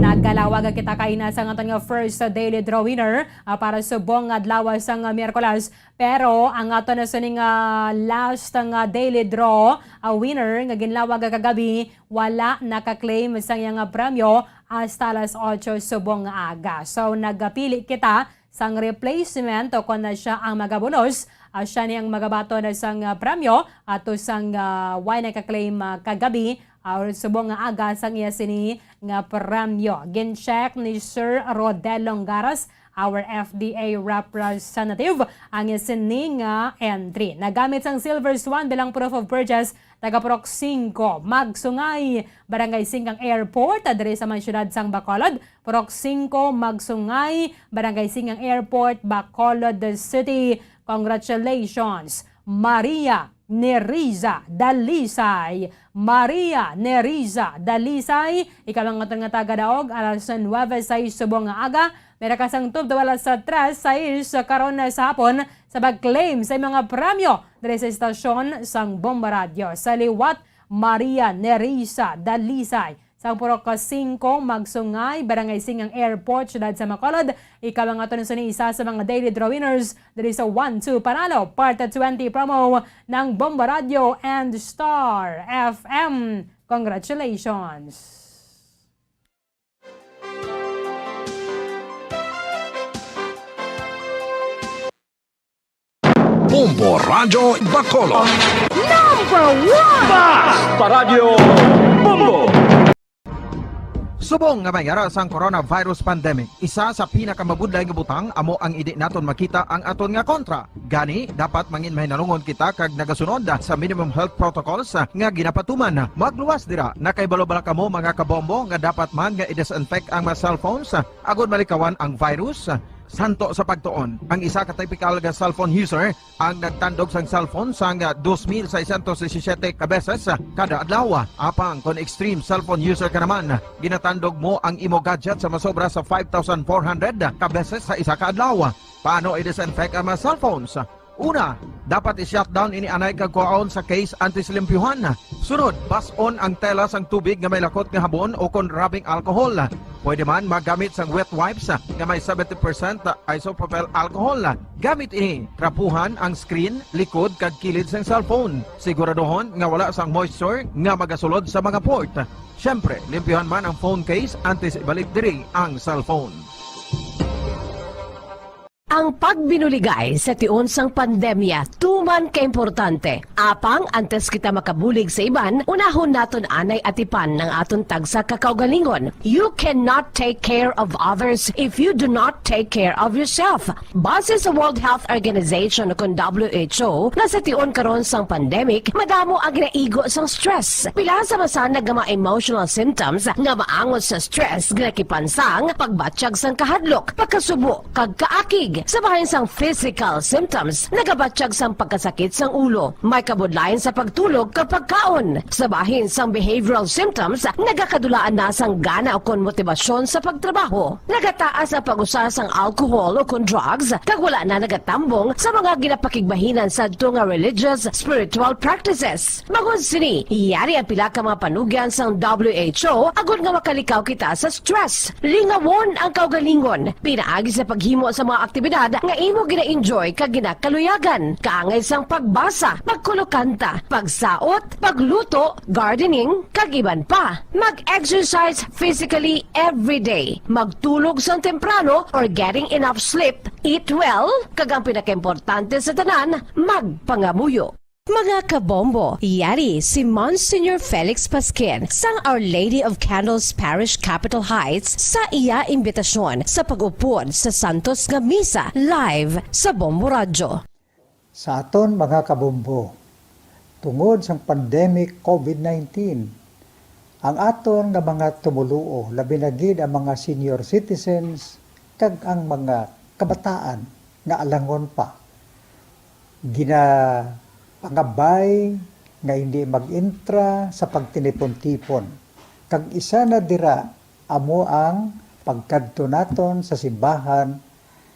Nagalawag kita kaina sa aton nga first daily draw winner, ah, para subong nga adlaw sang, ah, Miyerkules. Pero ang ato na sining, ah, last nga daily draw, ah, winner nga ginlawag kagabi, wala naka-claim sa iya nga premyo hasta alas otso subong nga aga. So, nagapili kita sang replacement o kon na siya ang magabunos, ah, siya ni ang magabaton sang, ah, premyo ato sang, ah, way naka-claim, ah, kagabi, ah, subong nga aga sang iya sini nga premyo. Gin-check ni Sir Rodel Longaras, our F D A representative, ang iya sini nga entry. Nagamit sang Silver Swan bilang proof of purchase, taga Purok singko, Magsungay, Barangay Singkang Airport, diri sa may siyudad sang Bacolod. Purok singko, Magsungay, Barangay Singkang Airport, Bacolod City. Congratulations, Maria Neriza Dalisay. Maria Neriza Dalisay, ikaw ang aton nga tagadaog, alas nuwebe sais subong nga aga, may rakas ang tubdo alas tres sais karon sa hapon sa pag-claim sa mga premyo diri sa estasyon sang Bomba Radyo. Sa liwat, Maria Nerissa Dalisay, sa Purok singko, Magsungay, Barangay Singkang Airport, Siyudad sa Bacolod. Ikaw ang aton sini isa sa mga daily draw winners diri sa One Two Panalo Part twenty promo ng Bomba Radio and Star F M. Congratulations! Bombo Radyo Bacolod. Number one! Basta Radyo Bombo! Subong nga may ara sang coronavirus pandemic, isa sa pinakamabudlay nga butang amo ang indi naton makita ang aton nga kontra. Gani, dapat mangin mahinalungon kita kag nagasunod sa minimum health protocols nga ginapatuman. Magluwas dira, nakahibalo bala kamo, mga kabombo, nga dapat man nga i-disinfect ang mga cellphones agod malikawan ang virus? Santo sa pagtuon, ang isa ka typical nga cellphone user ang nagtandog sang cellphone sang, ah, dos mil seiscientos disisiyete ka beses, ah, kada adlaw. Apang kon extreme cellphone user ka naman, ginatandog mo ang imo gadget sa masobra sa five thousand four hundred ka beses sa isa ka adlaw. Paano i-disinfect ang mga cellphones? Una, dapat i-shutdown ini anay kag kuhaon sa case antes limpyuhan. Sunod, bas-on ang tela sang tubig nga may lakot nga habon o kon rubbing alcohol. Pwede man magamit sang wet wipes nga may seventy percent isopropyl alcohol. Gamit ini, trapuhan ang screen, likod, kag kilid sang cellphone. Siguraduhon nga wala sang moisture nga magasulod sa mga port. Siyempre, limpyuhan man ang phone case antes ibalik diri ang cellphone. Ang pagbinuligay sa tion sang pandemya tuman ka importante. Apang antes kita makabulig sa iban, unahon naton anay atipan ang aton tagsa ka kaugalingon. You cannot take care of others if you do not take care of yourself. Base sa World Health Organization o kon W H O, nga sa tion karon sang pandemic, madamo ang ginaigo sang stress. Pila sa masanag nga mga emotional symptoms nga maangot sa stress ginakipan sang pagbatyag sang kahadlok, pagkasubo, kag kaakig. Sa bahin sang physical symptoms, nagabatyag sang pagkasakit sang ulo, may kabudlayan sa pagtulog kag pagkaon. Sa bahin sang behavioral symptoms, nagakadulaan na sang gana ukon motibasyon sa pagtrabaho. Nagataas ang pag-usa sang alcohol ukon drugs, kag wala na nagatambong sa mga ginapakigbahinan sadto nga religious, spiritual practices. Bangod sini, yari ang pila ka mga panugyan sang W H O agod nga makalikaw kita sa stress. Lingawon ang kaugalingon pinaagi sa paghimo sa mga aktibidad nga imo gina-enjoy kag ginakaluyagan, kaangay sang pagbasa, pagkulokanta, pagsaot, pagluto, gardening, kag iban pa. Mag-exercise physically every day. Magtulog sang temprano or getting enough sleep, eat well, kag ang pinakaimportante sa tanan, magpangamuyo. Mga kabombo, yari si Monsignor Felix Pasquin sang Our Lady of Candles Parish, Capitol Heights, sa iya imbitasyon sa pag-upod sa Santos nga Misa live sa Bombo Radyo. Sa aton mga kabombo, tungod sang pandemic COVID nineteen, ang aton nga mga tumoluo, labi na gid ang mga senior citizens kag ang mga kabataan nga alangon pa, ginapangabay nga hindi mag-intra sa pagtinipon-tipon, kag isa na dira amo ang pagkadto naton sa simbahan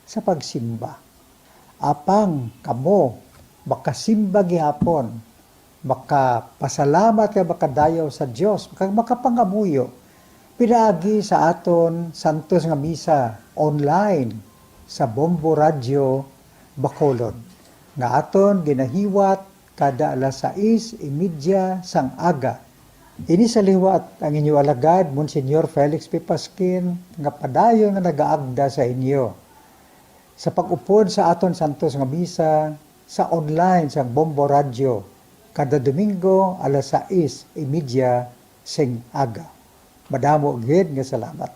sa pagsimba. Apang kamo makasimba gihapon, makapasalamat kag makadayaw sa Dios, kag makapangamuyo pinaagi sa aton santos nga misa online sa Bombo Radyo Bacolod, nga aton ginahiwat kada alas sais y media sang aga. Ini sa liwat ang inyo alagad, Monsignor Felix P. Pasquin, nga padayon nga nagaagda sa inyo sa pag-upod sa aton santos nga misa sa online sang Bombo Radyo kada Domingo alas sais y media sing aga. Madamo gid nga salamat.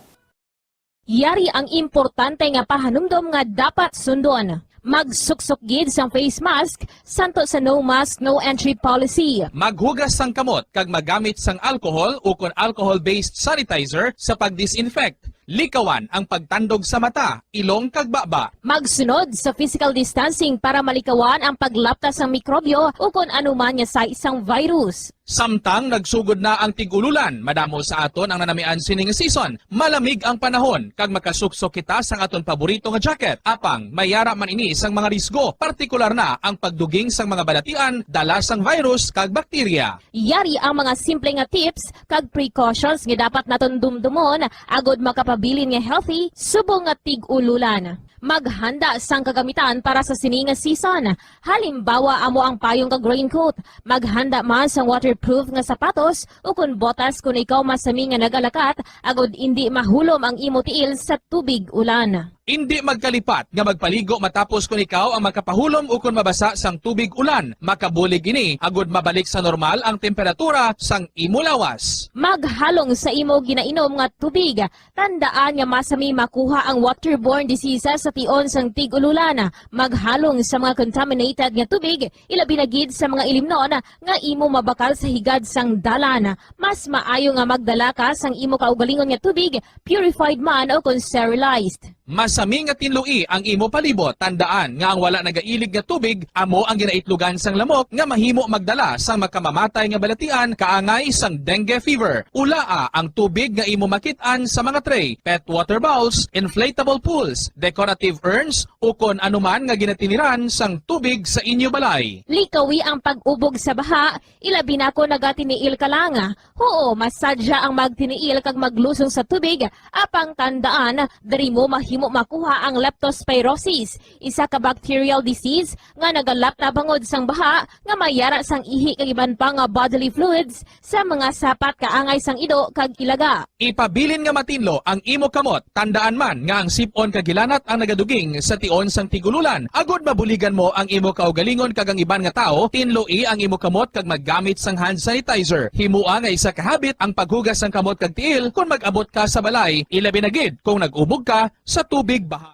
Yari ang importante nga pahanumdom nga dapat sundon. Magsuksok gid sang face mask, santo sa no mask, no entry policy. Maghugas sang kamot kag magamit sang alcohol ukon alcohol-based sanitizer sa pag-disinfect. Likawan ang pagtandog sa mata, ilong kag baba. Magsunod sa physical distancing para malikawan ang paglapta sang mikrobyo ukon anuman nga sais sang virus. Samtang nagsugod na ang tig-ululan, madamo sa aton ang nanamian sini nga season. Malamig ang panahon kag makasuksok kita sang aton paborito nga jacket. Apang may yara man ini sang mga risgo, partikular na ang pagduging sang mga balatian dala sang virus kag bakterya. Yari ang mga simple nga tips kag precautions nga dapat naton dumdumon agod makapabilin nga healthy subong nga tig-ululan. Maghanda sang kagamitan para sa sini nga season. Halimbawa amo ang payong kag raincoat. Maghanda man sang waterproof nga sapatos ukon botas kon ikaw masami nga nagalakat agod indi mahulom ang imo tiil sa tubig ulan. Indi magkalipat nga magpaligo matapos kon ikaw ang makapahulom ukon mabasa sang tubig ulan. Makabulig ini agod mabalik sa normal ang temperatura sang imo lawas. Maghalong sa imo ginainom nga tubig. Tandaan nga masami makuha ang waterborne diseases sa tion sang tig-ululan. Maghalong sa mga contaminated nga tubig, ilabi na gid sa mga ilimnon nga imo mabakal sa higad sang dalan. Mas maayo nga magdala ka sang imo kaugalingon nga tubig, purified man o kon sterilized. Masami nga tinloi ang imo palibot. Tandaan nga ang wala nagailig nga tubig amo ang ginaitlogan sang lamok nga mahimo magdala sang makamamatay nga balatian kaangay sang dengue fever. Ulaa ang tubig nga imo makit-an sa mga tray, pet water bowls, inflatable pools, decorative urns, ukon anuman nga ginatiniran sang tubig sa inyo balay. Likawi ang pag-ubog sa baha, ilabi na kon nagatiniil ka lang. Huo, masadya ang magtiniil kag maglusong sa tubig, apang tandaan, diri mo mahimo makuha ang leptospirosis, isa ka bacterial disease nga nagalap na bangod sang baha nga may yara sang ihi kag iban pa nga bodily fluids sa mga sapat kaangay sang ido kag ilaga. Ipabilin nga matinlo ang imo kamot. Tandaan man nga ang sip-on kag hilanat ang nagaduging sa tion sang tig-ululan, agod mabuligan mo ang imo kaugalingon kag ang iban nga tawo. Tinloi ang imo kamot kag maggamit sang hand sanitizer. Himoa nga isa ka habit ang paghugas sang kamot kag tiil kon mag-abot ka sa balay, ilabi na gid kung nag-ubog ka sa tubig baha.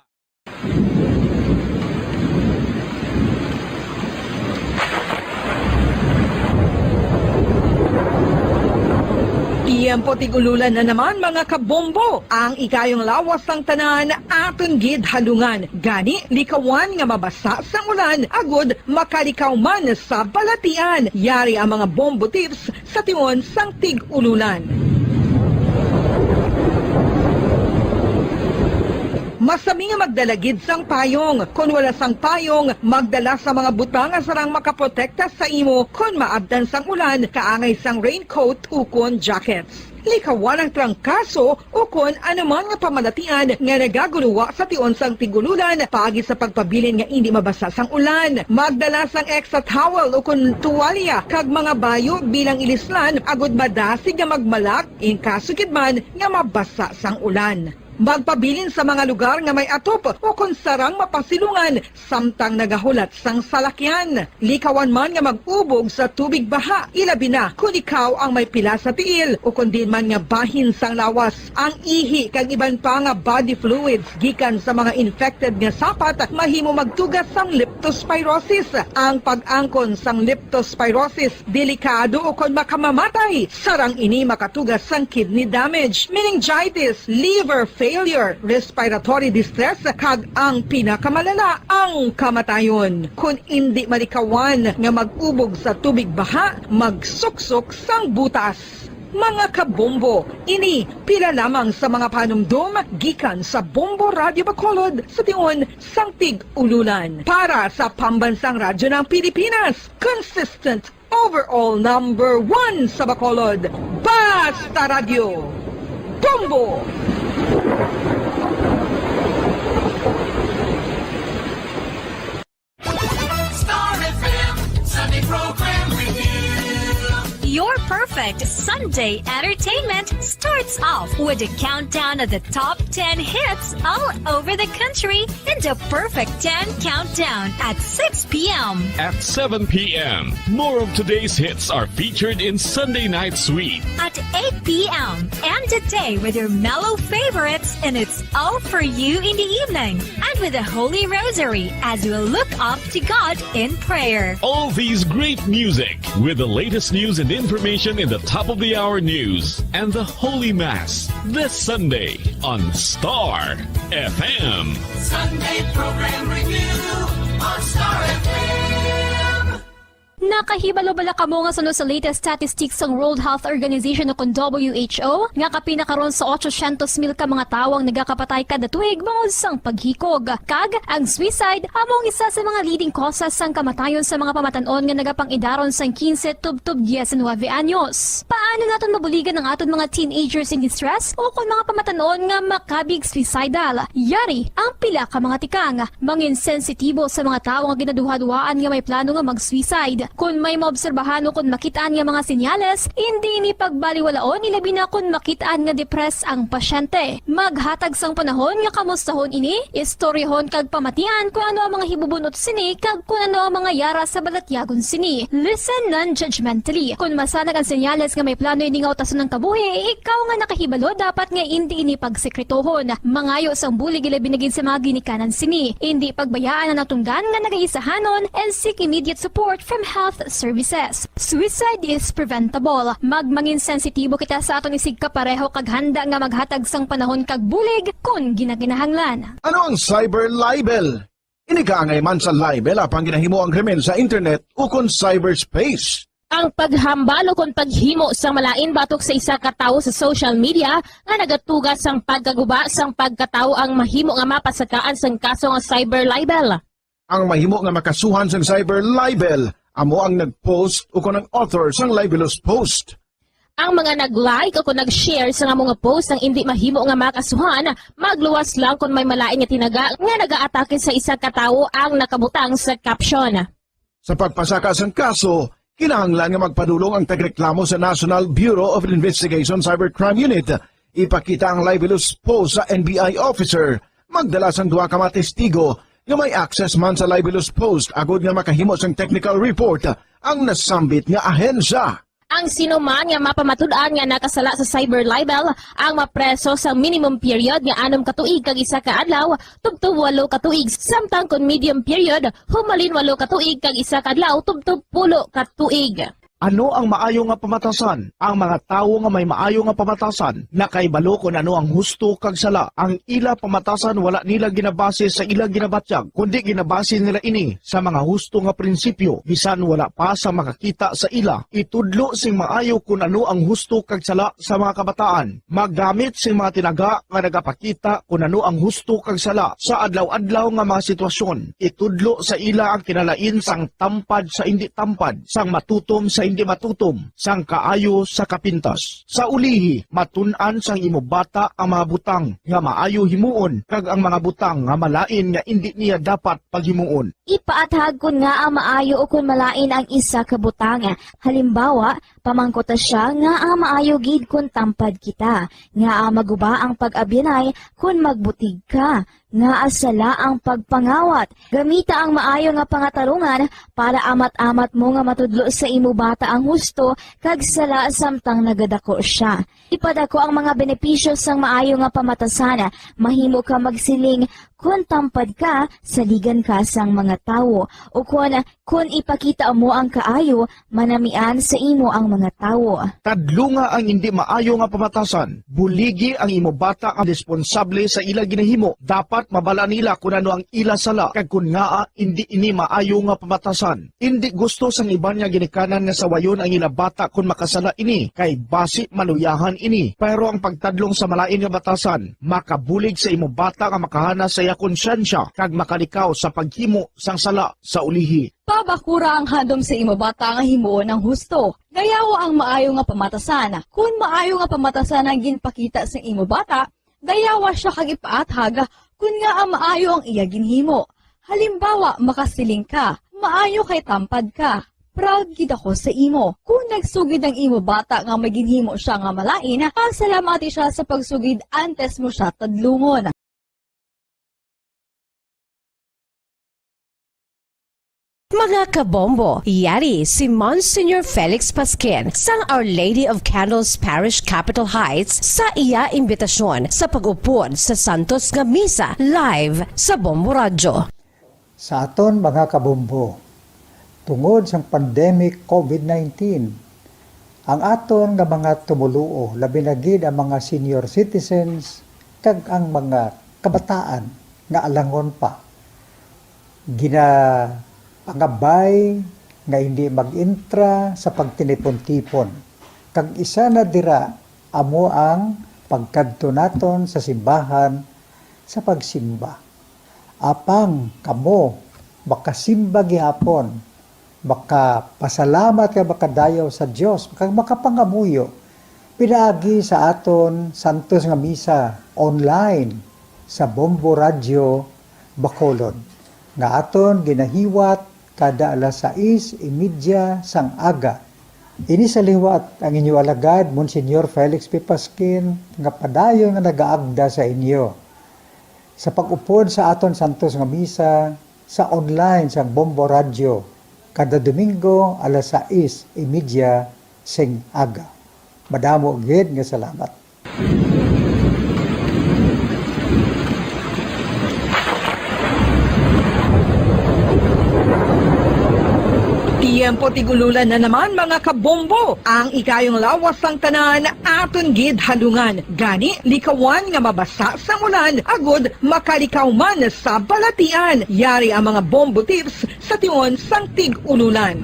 Tiyempo tig-ululan na naman, mga kabombo. Ang ikayong lawas sang tanan aton gid halungan. Gani, likawan nga mabasa sang ulan agud makalikaw man sa balatian. Yari ang mga bombo tips sa tion sang tig-ululan. Masami nga magdala gid sang payong. Kon wala sang payong, magdala sa mga butang nga sarang makaprotekta sa imo kon maabtan sang ulan, kaangay sang raincoat ukon jackets. Likawan ang trangkaso ukon anuman nga pamalatian nga nagagulowa sa tion sang tig-ululan, paagi sa pagpabilin nga indi mabasa sang ulan. Magdala sang extra towel ukon tuwalya kag mga bayo bilang ilislan agud madasig nga magmalak in kaso gid man nga mabasa sang ulan. Magpabilin sa mga lugar nga may atop ukon sarang mapasilungan samtang nagahulat sang salakyan. Likawan man nga mag-ubog sa tubig baha, ilabi na kon ikaw ang may pila sa tiil ukon diin man nga bahin sang lawas. Ang ihi kag iban pa nga body fluids gikan sa mga infected nga sapat mahimo magtuga sang leptospirosis. Ang pag-angkon sang leptospirosis delikado ukon makamamatay. Sarang ini makatuga sang kidney damage, meningitis, liver failure, respiratory distress, kag ang pinakamalala, ang kamatayon. Kon indi malikawan nga mag-ubog sa tubig baha, magsuksok sang butas. Mga kabombo, ini pila lamang sa mga panumdom gikan sa Bombo Radyo Bacolod sa tion sang tig-ululan. Para sa Pambansang Radyo ng Pilipinas, consistent overall number one sa Bacolod, Basta Radyo, Bombo! Star F M Sunday Program Review. Your perfect Sunday entertainment starts off with a countdown of the top ten hits all over the country in the Perfect ten Countdown at six p.m. At seven p.m., more of today's hits are featured in Sunday Night Sweet. At eight p.m., end the day with your mellow favorites, and it's all for you in the evening. And with the Holy Rosary as we look up to God in prayer. All these great music with the latest news and information in the top of the hour news and the Holy Mass this Sunday on Star F M. Sunday Program Review on Star F M. Nakahibalo bala kamo nga suno sa latest statistics sang World Health Organization o kon W H O, nga kapin na karon sa otsosyentos mil ka mga tawo ang nagakapatay kada tuig bangod sang paghikog? Kag ang suicide amo ang isa sa mga leading causes sang kamatayon sa mga pamatan-on nga nagapang-idaron sang quince tubtob diecinuebe anyos. Paano naton mabuligan ang aton mga teenagers in distress o kon mga pamatan-on nga makabig suicidal? Yari ang pila ka mga tikang. Mangin sensitibo sa mga tawo nga ginaduhaduhaan nga may plano nga mag-suicide. Kon may maobserbahan o kon makit-an nga mga senyales, indi ini pagbaliwalaon, ilabi na kon makit-an nga depressed ang pasyente. Maghatag sang panahon nga kamustahon ini, istoryahon kag pamatian kon ano ang mga hibubun-ot sini kag kon ano ang mga yara sa balatyagon sini. Listen non-judgmentally. Kon masanag ang senyales nga may plano ini nga utason ang kabuhi, ikaw nga nakahibalo dapat nga indi ini pagsekretohon. Mangayo sang bulig ilabi na gid sa mga ginikanan sini. Indi pagbayaan ang natungdan nga nagaisahanon and seek immediate support from Health Services. Suicide is preventable. Magmangin sensitibo kita sa aton isigkapareho kag handa nga maghatag sang panahon kag bulig kon ginakinahanglan. Ano ang cyber libel? Ini kaangay man sa libel apang ginahimo ang krimen sa internet ukon cyberspace. Ang paghambal ukon paghimo sang malain batok sa isa ka tawo sa social media nga nagatuga sang pagkaguba sang pagkatawo ang mahimo nga mapasakaan sang kaso nga cyber libel. Ang mahimo nga makasuhan sang cyber libel amo ang nag-post ukon ang author sang libelous post. Ang mga nag-like o kon nag-share sa amo nga post ang indi mahimo nga makasuhan, magluwas lang kon may malain nga tinaga nga nagaatake sa isa ka tawo ang nakabutang sa caption. Sa pagpasaka sang kaso, kinahanglan nga magpadulong ang tagreklamo sa National Bureau of Investigation Cybercrime Unit. Ipakita ang libelous post sa N B I officer. Magdala sang duha ka mga testigo nga may access man sa libelous post agod nga makahimo sang technical report ang nasambit nga ahensya. Ang sino man nga mapamatud-an nga nakasala sa cyber libel ang mapreso sa minimum period nga anom ka tuig kag isa ka adlaw tubtob walo ka tuig, samtang kon medium period, humalin walo ka tuig kag isa ka adlaw tubtob pulo ka tuig. Ano ang maayo nga pamatasan? Ang mga tawo nga may maayo nga pamatasan nakahibalo kon ano ang husto kag sala. Ang ila pamatasan wala nila ginabase sa ila ginabatyag, kundi ginabase nila ini sa mga husto nga prinsipyo, bisan wala pa sa makakita sa ila. Itudlo sing maayo kon ano ang husto kag sala sa mga kabataan. Maggamit sing mga tinaga nga nagapakita kon ano ang husto kag sala sa adlaw-adlaw nga mga sitwasyon. Itudlo sa ila ang kinalain sang tampad sa indi tampad, sang matutom sa indi matutom, sang kaayo sa kapintas. Sa ulihi, matun-an sang imo bata ang mga butang nga maayo himuon kag ang mga butang nga malain nga indi niya dapat paghimuon. Ipaathag kon ngaa maayo ukon malain ang isa ka butang. Halimbawa, pamangkuta sia ngaa maayo gid kon tampad kita, ngaa maguba ang pag-abyanay kon magbutig ka, ngaa sala ang pagpangawat. Gamita ang maayo nga pangatarungan para amat-amat mo nga matudlo sa imo bata ang husto kag sala samtang nagadako sia. Ipadako ang mga benepisyo sang maayo nga pamatasan. Mahimo ka magsiling, "Kon tampad ka, saligan ka sang mga tawo," ukon, "Kon ipakita mo ang kaayo, manamian sa imo ang mga tawo." Tadlunga ang indi maayo nga pamatasan. Buligi ang imo bata ang responsable sa ila ginahimo. Dapat mabal-an nila kon ano ang ila sala kag kon ngaa indi ini maayo nga pamatasan. Indi gusto sang iban nga ginikanan nga sawayon ang ila bata kon makasala ini, kay basi maluyahan ini. Pero ang pagtadlong sa malain nga batasan makabulig sa imo bata nga makahanas sa iya konsyensya kag makalikaw sa paghimo sang sala sa ulihi. Pabakura ang handom sa imo bata nga himuon ang husto. Dayawa ang maayo nga pamatasan. Kon maayo nga pamatasan ang ginpakita sa imo bata, dayawa sia kag ipaathag kon ngaa maayo ang iya ginhimo. Halimbawa, makasiling ka, "Maayo kay tampad ka. Proud gid ako sa imo." Kon nagsugid ang imo bata nga may ginhimo sia nga malain, pasalamati sia sa pagsugid antes mo sia tadlungon. Mga kabombo, yari si Monsignor Felix Pasquin sang Our Lady of Candles Parish, Capitol Heights, sa iya imbitasyon sa pag-upod sa santos nga misa live sa Bombo Radyo. Sa aton mga kabombo, tungod sang pandemic covid nineteen, ang aton nga mga tumoluo, labi na gid ang mga senior citizens kag ang mga kabataan nga alangon pa, ginapangabay nga indi mag-intra sa pagtinipon-tipon. Kag isa na dira amo ang pagkadto naton sa simbahan sa pagsimba. Apang kamo makasimba gihapon, makapasalamat kag makadayaw sa Dios, kag makapangamuyo pinaagi sa aton santos nga misa online sa Bombo Radyo Bacolod, nga aton ginahiwat kada alas sais y media sang aga. Ini sa liwat ang inyo alagad, Monsignor Felix P. Pasquin, nga padayon nga nagaagda sa inyo sa pag-upod sa aton santos nga misa sa online sang Bombo Radyo kada Domingo alas sais y media sing aga. Madamo gid nga salamat. Tempo tig-ululan na naman, mga kabombo. Ang ikayong lawas sang tanan aton gid halungan. Gani, likawan nga mabasa sang ulan agud makalikaw man sa balatian. Yari ang mga bombo tips sa tion sang tig-ululan.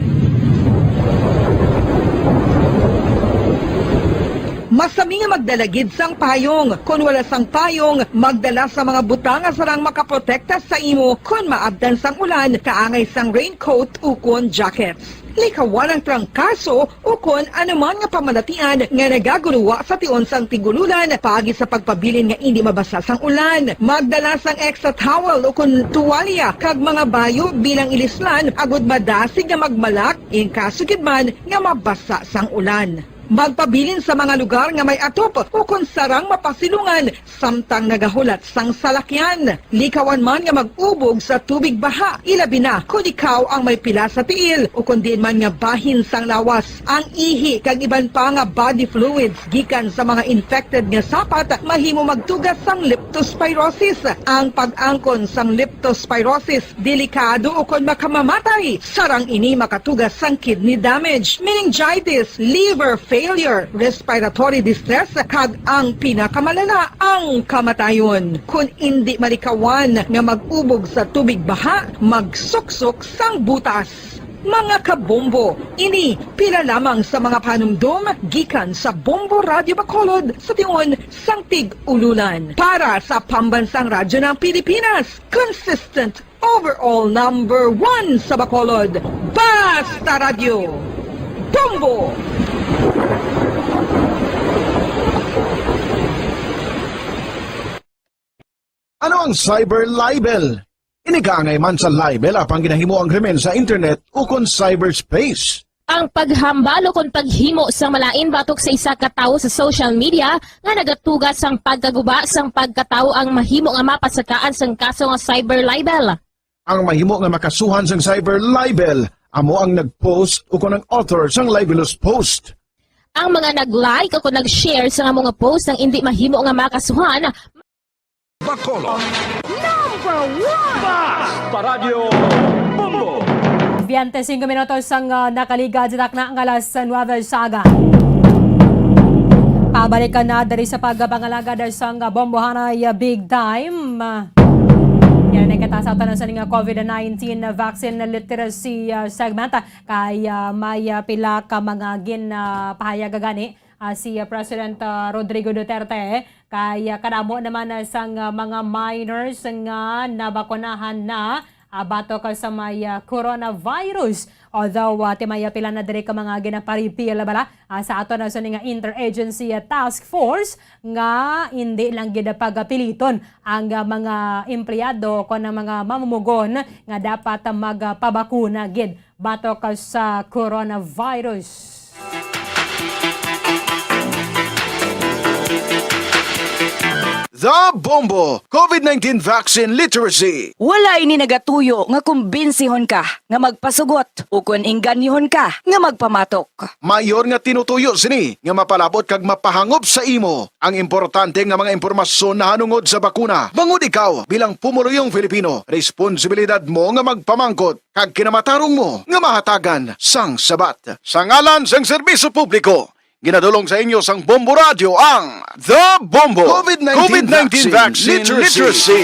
Masami nga magdala gid sang payong. Kon wala sang payong, magdala sa mga butang nga sarang makaprotekta sa imo kon maabtan sang ulan, kaangay sang raincoat ukon jackets. Likawan ang trangkaso ukon anuman nga pamalatian nga nagaguruwa sa tion sang tig-ululan paagi sa pagpabilin nga indi mabasa sang ulan. Magdala sang extra towel ukon tuwalya kag mga bayo bilang ilislan agud madasig nga magmalak in kaso gid man nga mabasa sang ulan. Magpabilin sa mga lugar nga may atop ukon sarang mapasilungan samtang nagahulat sang salakyan. Likawan man nga mag-ubog sa tubig baha, ilabi na kon ikaw ang may pila sa tiil ukon diin man nga bahin sang lawas. Ang ihi kag iban pa nga body fluids gikan sa mga infected nga sapat mahimo magtuga sang leptospirosis. Ang pag-angkon sang leptospirosis delikado ukon makamamatay. Sarang ini makatuga sang kidney damage, meningitis, liver failure, respiratory distress, kag ang pinakamalala, ang kamatayon. Kon indi malikawan nga mag-ubog sa tubig baha, magsuksok sang butas. Mga kabombo, ini pila lamang sa mga panumdom gikan sa Bombo Radyo Bacolod sa tion sang tig-ululan. Para sa Pambansang Radyo ng Pilipinas, consistent overall number one sa Bacolod, Basta Radyo, Bombo! Ano ang cyber libel? Ini kaangay man sa libel apang ginahimo ang krimen sa internet ukon cyberspace. Ang paghambal ukon paghimo sang malain batok sa isa ka tawo sa social media nga nagatuga sang pagkaguba sang pagkatawo ang mahimo nga mapasakaan sang kaso nga cyber libel. Ang mahimo nga makasuhan sang cyber libel amo ang nag-post ukon ang author sang libelous post. Ang mga nag-like ukon nag-share sang amo nga post ang indi mahimo nga makasuhan. Bacolod. Number one! Basta Radyo Bombo! Biyente singko minutos ang, ah, nakaligad sa takna nga alas nuebe sa aga. Pabalik ka na diri sa pagpangalagad sang Bombohanay Big Time. Yan ang kataas sa tanan sa ning COVID nineteen vaccine literacy, ah, segment. Kay, ah, may, ah, pila ka mga gin, ah, pahayag gani, ah, si, ah, President, ah, Rodrigo Duterte. Kay, ah, kadamo naman, ah, sang, ah, mga minors nga nabakunahan na, ah, batok sa may, ah, coronavirus. Although, ah, ti may, ah, pila na diri ka mga ginaparipil bala, ah, sa aton na sini nga interagency, ah, task force nga hindi lang gid pagapiliton ang, ah, mga empleyado kon ang mga mamumugon nga dapat, ah, magpabakuna gid batok sa coronavirus. The Bombo, COVID nineteen Vaccine Literacy. Wala ini nagatuyo nga kumbinsihon ka nga magpasugot ukon ingganyuhon ka nga magpamatok. Mayor nga tinutuyo sini nga mapalabot kag mapahangop sa imo ang importante nga mga impormasyon nahanungod sa bakuna. Bangod ikaw bilang pumuluyong Filipino, responsibilidad mo nga magpamangkot kag kinamatarong mo nga mahatagan sang sabat. Sa ngalan sang serbisyo publiko, ginadulong sa inyo sang Bombo Radyo ang The Bombo COVID nineteen COVID nineteen Vaccine Vaccine Literacy. Literacy.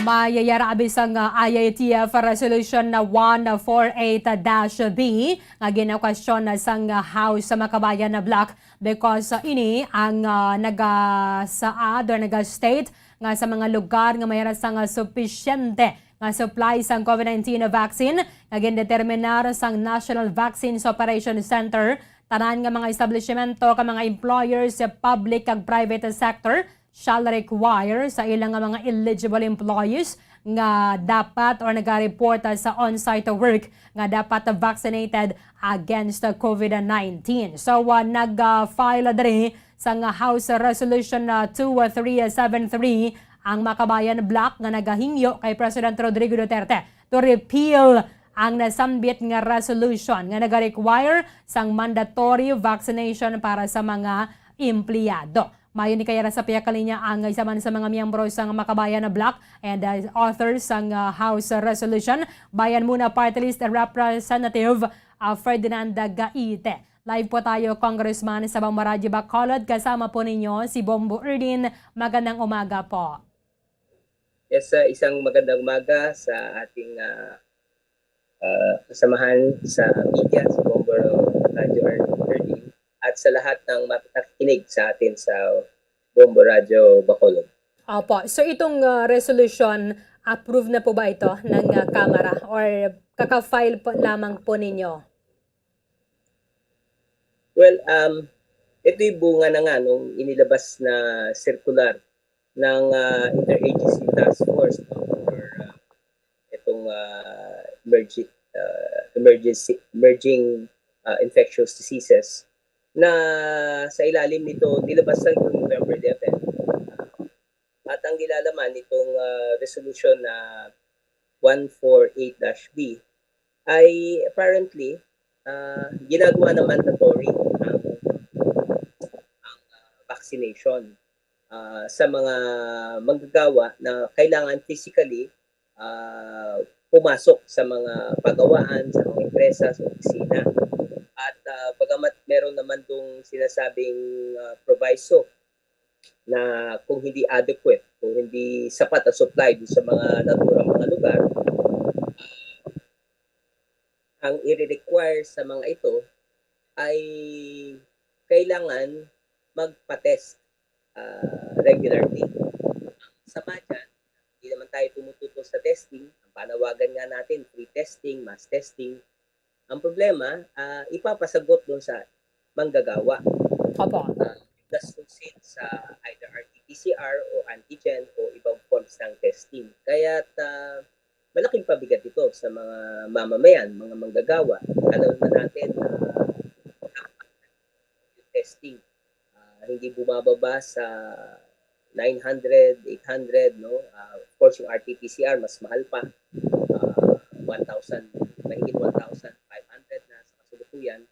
Mayayara abi sang, ah, I A T F Resolution na one four eight dash B nga ginakwestiyon na sang, ah, House sa Makabayan na Bloc because, ah, ini ang, ah, nagasaad or naga-state nga sa mga lugar nga mayara sang, ah, supisyente nga supply sang COVID nineteen vaccine nga gindeterminar sang National Vaccine Operation Center, tanan nga mga establishmento kag mga employers sa public kag private sector shall require sa ila nga mga eligible employees nga dapat or nagareport sa on-site work nga dapat vaccinated against COVID nineteen. So, uh, nag-file diri sang House Resolution, uh, two three seven three ang Makabayan Bloc nga nagahingyo kay President Rodrigo Duterte to repeal ang nasambit nga resolution nga nagarequire sang mandatory vaccination para sa mga empleyado. Mayo ni kaya sa pihak kalinya ang isa man sa mga miyembro sang Makabayan na Bloc and, uh, author sang, uh, House Resolution, Bayan Muna Party List Representative, uh, Ferdinand Gaite. Live po tayo, Congressman, sa Bambaradyo Bacolod. Kasama po ninyo si Bombo Erdin. Magandang umaga po. Yes, uh, isang magandang umaga sa ating, uh, uh, kasamahan sa media, si Bombo Radio Erdin, at sa lahat ng nakikinig sa atin sa Bombo Radio Bacolod. Opo. So itong, uh, resolution, approve na po ba ito ng, uh, Kamara or kaka-file po lamang po ninyo? Well, um, ito'y bunga na nga nung inilabas na circular ng, uh, Interagency Task Force, no, for, uh, itong, uh, emergi-, uh, emergency, emerging, uh, infectious diseases na sa ilalim nito, nilabas sa November eleven. At ang nilalaman nitong, uh, resolution na one four eight dash B ay apparently, uh, ginagawa na mandatory ang, ang, uh, vaccination, uh, sa mga manggagawa na kailangan physically, uh, pumasok sa mga pagawaan, sa mga empresa, sa opisina. At, uh, bagamat meron naman dong sinasabing, uh, proviso na kung hindi adequate, kung hindi sapat ang supply dun sa mga naturang mga lugar, ang i-require sa mga ito ay kailangan magpa-test, ah, regularly. Ang sama dyan, hindi naman tayo tumututol sa testing. Ang panawagan nga natin, free testing, mass testing. Ang problema, ah, ipapasagot dun sa manggagawa. Opo. Ah, gastusin sa either R T P C R o antigen o ibang forms ng testing. Kaya, ah, malaking pabigat ito sa mga mamamayan, mga manggagawa. Alam naman natin na yung testing, ah, hindi bumababa sa nine hundred, eight hundred, no? Ah, of course, yung R T P C R, mas mahal pa. Ah, one thousand, mahigit one thousand five hundred na sa kasalukuyan.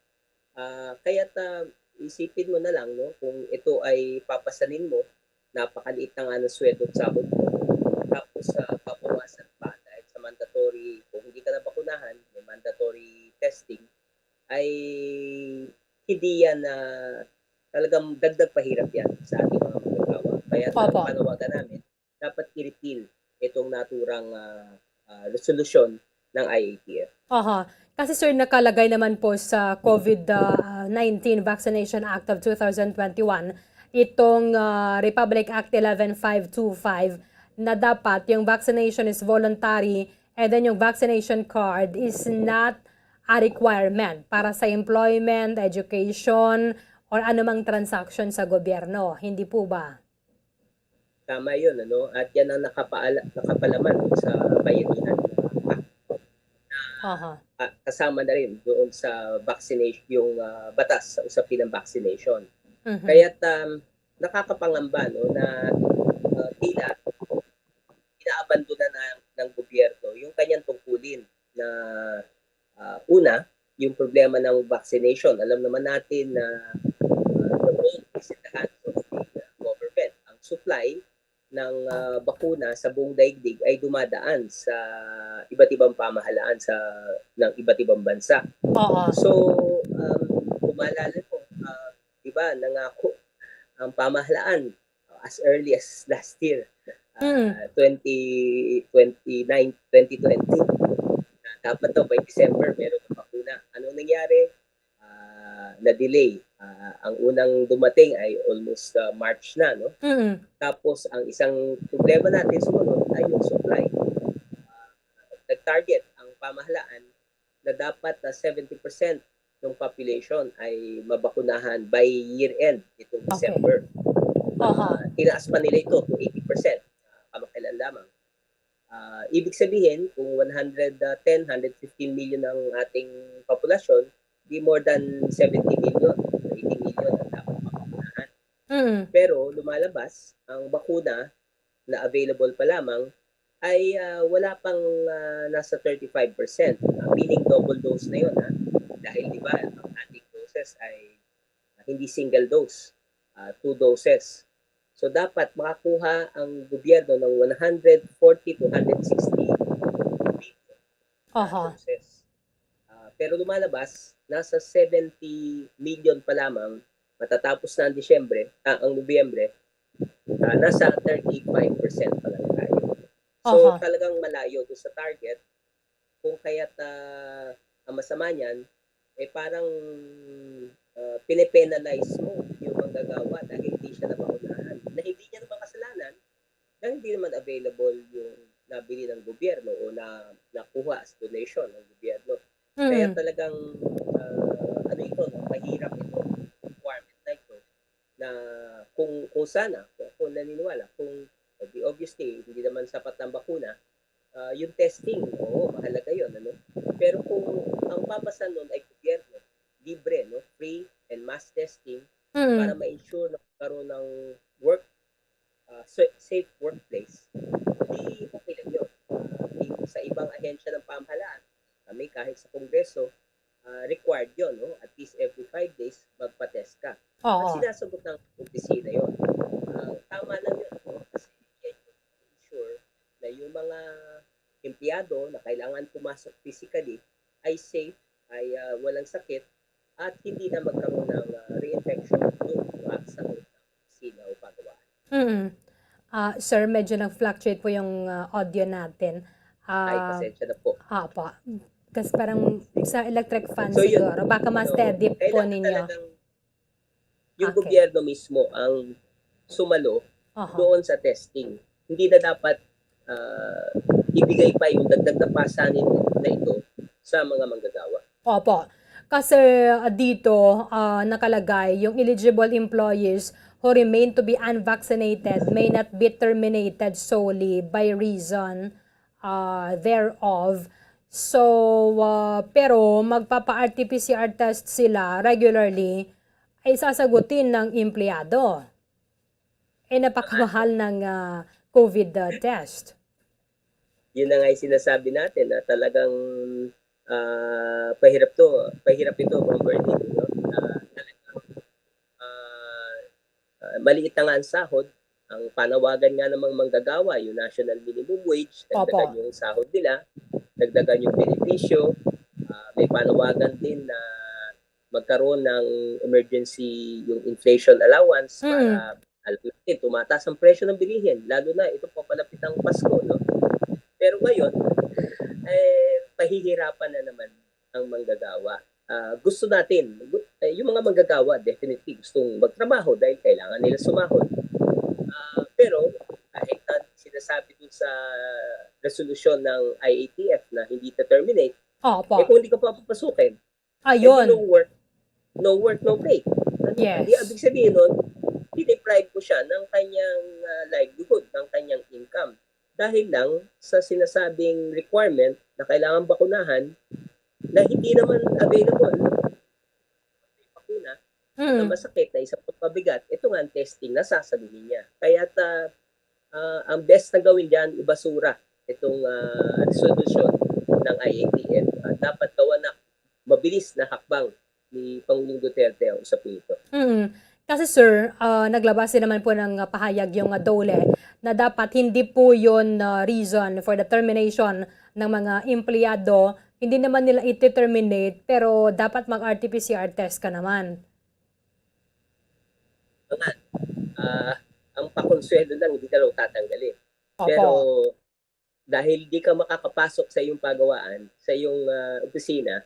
Ah, kaya't, ah, isipin mo na lang, no, kung ito ay papasanin mo, napakaliit na nga ng sweldo at sahod mo. Tapos, ah, babawasan pa dahil sa mandatory, kung hindi ka nabakunahan, may mandatory testing, ay hindi yan, ah, talagang dagdag pahirap yan sa ating mga manggagawa. Kaya ang Opo. panawagan namin, dapat i-repeal itong naturang, ah, ah, resolusyon ng I A T F. Aha. Kasi, sir, nakalagay naman po sa COVID, ah, nineteen Vaccination Act of two thousand twenty-one itong, ah, Republic Act eleven five two five na dapat yung vaccination is voluntary and then yung vaccination card is not a requirement para sa employment, education, or anumang transaction sa gobyerno. Hindi po ba? Tama yun, ano? At yan ang nakapaala-, nakapalaman sa Bayanihan Act. Aha. Ah, kasama na rin doon sa vaccination, yung, ah, batas sa usapin ng vaccination. Mhm. Kaya't, um, nakakapangamba, no, na, ah, tila inaabandona na ng gobyerno yung kanyang tungkulin na, ah, una, yung problema ng vaccination. Alam naman natin na, ah, the ball is in the hands of the, ah, government. Ang supply ng, ah, bakuna sa buong daigdig ay dumadaan sa iba't ibang pamahalaan sa, ng iba't ibang bansa. Oo. So, um, kung maalala mo, ah, di ba, nangako ang pamahalaan, uh, as early as last year, uh, Mm. twenty, twenty-nine, twenty twenty, na dapat daw by December meron ng bakuna. Anong nangyari? Ah, na-delay. Ah, ang unang dumating ay almost, uh, March na, no? Mm. Tapos, ang isang problema natin sumunod ay yung supply. Ah, nag-target ang pamahalaan na dapat na seventy percent ng population ay mabakunahan by year-end nitong Okay. December. Aha. Ah, tinaas pa nila ito to eighty percent, ah, kamakailan lamang. Ah, ibig sabihin, kung one hundred ten, hundred fifteen million ang ating populasyon, di more than seventy million, eighty million ang dapat mabakunahan. Mm. Pero lumalabas, ang bakuna na available pa lamang ay, ah, wala pang, ah, nasa thirty-five percent. Ah, meaning double dose na yun, ha? Dahil, di ba, ang ating doses ay, ah, hindi single dose, ah, two doses. So, dapat makakuha ang gobyerno ng one hundred forty to one hundred sixty billion na Aha. sources. Ah, pero lumalabas, nasa seventy million pa lamang, matatapos na ang Disyembre, ah, ang Nobyembre, ah, nasa thirty-five percent pa lang tayo. So, Aha. talagang malayo doon sa target. Kung kaya't, ah, ang masama niyan, eh, parang, ah, pinipenalize mo yung manggagawa dahil hindi siya nabakunahan. Na hindi niya naman kasalanan, dahil hindi naman available yung nabili ng gobyerno o na, nakuha as donation ng gobyerno. Kaya Mm. talagang, ah, ano ito, no? Mahirap ito, requirement na ito, na kung, kung sana, kung ako naniniwala, kung, eh, di obviously, hindi naman sapat ang bakuna, ah, yung testing, oo, mahalaga yun, ano? Pero kung ang papasa nun ay gobyerno, libre, no? Free and mass testing para Mm. ma-ensure na magkaroon ng work, ah, sa-, safe workplace, di okay lang yun. Ah, i-, sa ibang ahensya ng pamahalaan, kami kahit sa Kongreso, ah, required yun, no? At least every five days, magpa-test ka. At Oo. sinasagot ng opisina yun. Ah, tama lang yun, no? Kasi yan yung ensure na yung mga empleyado na kailangan pumasok physically ay safe, ay, ah, walang sakit, at hindi na magkaroon ng, ah, reinfection doon, ah, sa loob ng opisina o pagawaan. Mm. Ah, sir, medyo nag-fluctuate po yung, ah, audio natin. Ay, Ah, pasensya na po. Apo. Kasi parang sa electric fan So, yun. siguro. Baka mas So, steady po kailangan ninyo. talagang yung Okay. gobyerno mismo ang sumalo Aha. doon sa testing. Hindi na dapat, ah, ibigay pa yung dagdag na pasanin na ito sa mga manggagawa. Opo. Kasi, ah, dito, ah, nakalagay, yung eligible employees who remain to be unvaccinated may not be terminated solely by reason, ah, thereof. So, ah, pero magpapa-R T P C R test sila regularly, ay sasagutin ng empleyado. Eh, napakamahal ng, ah, COVID, ah, test. Yun na nga yung sinasabi natin na talagang, ah, pahirap to, pahirap ito, Ma'am Bernadette, no? Na talagang, ah, ah, maliit na nga ang sahod, ang panawagan nga namang manggagawa, yung national minimum wage, dagdagan Opo. yung sahod nila, dagdagan yung benepisyo, ah, may panawagan din na magkaroon ng emergency, yung inflation allowance Mm. para, alam natin, tumataas ang presyo ng bilihin, lalo na ito papalapit ang Pasko, no? Pero ngayon, eh, pahihirapan na naman ang manggagawa. Ah, gusto natin, gu-, eh, yung mga manggagawa, definitely gustong magtrabaho dahil kailangan nila sumahod. Ah, pero kahit na sinasabi dun sa resolusyon ng I A T F na hindi ta-terminate, Opo. eh, kung hindi ka papapasukin, eh, di Ayun. no work, no work, no pay. Ano, Yes. di, ibig sabihin nun, dineprive mo siya ng kanyang, ah, livelihood, ng kanyang income. Dahil lang sa sinasabing requirement na kailangan bakunahan na hindi naman available. Bakuna na Mm. masakit na isa pang pabigat, ito nga ang testing na sasabihin niya. Kaya ta-, ah, ang best na gawin dyan, ibasura itong, ah, resolusyon ng I A T F. Ah, dapat gawa na mabilis na hakbang ni Pangulong Duterte ang usapin ito. Mm. Kasi, sir, ah, naglabas din naman po ng, ah, pahayag yung, ah, DOLE na dapat hindi po yun, ah, reason for the termination ng mga empleyado. Hindi naman nila iti-terminate, pero dapat mag-R T P C R test ka naman. Nga, ah, ang pakonsuelo lang, hindi ka raw tatanggalin. Opo. Pero dahil di ka makakapasok sa iyong pagawaan, sa iyong, ah, opisina,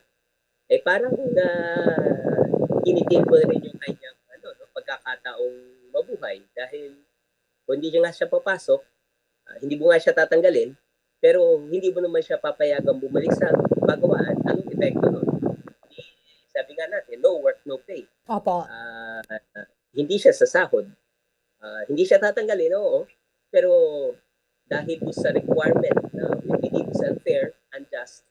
eh, parang, ah, kinitil mo na rin yung kanyang, ano, no, pagkakataong mabuhay. Dahil kung hindi nga siya papasok, ah, hindi mo nga siya tatanggalin, pero hindi mo naman siya papayagang bumalik sa pagawaan, anong epekto nun? Di, sabi nga natin, no work, no pay. Opo. Ah, hindi siya sasahod. Ah, hindi siya tatanggalin, oo. Pero dahil po sa requirement na we believe is unfair, unjust,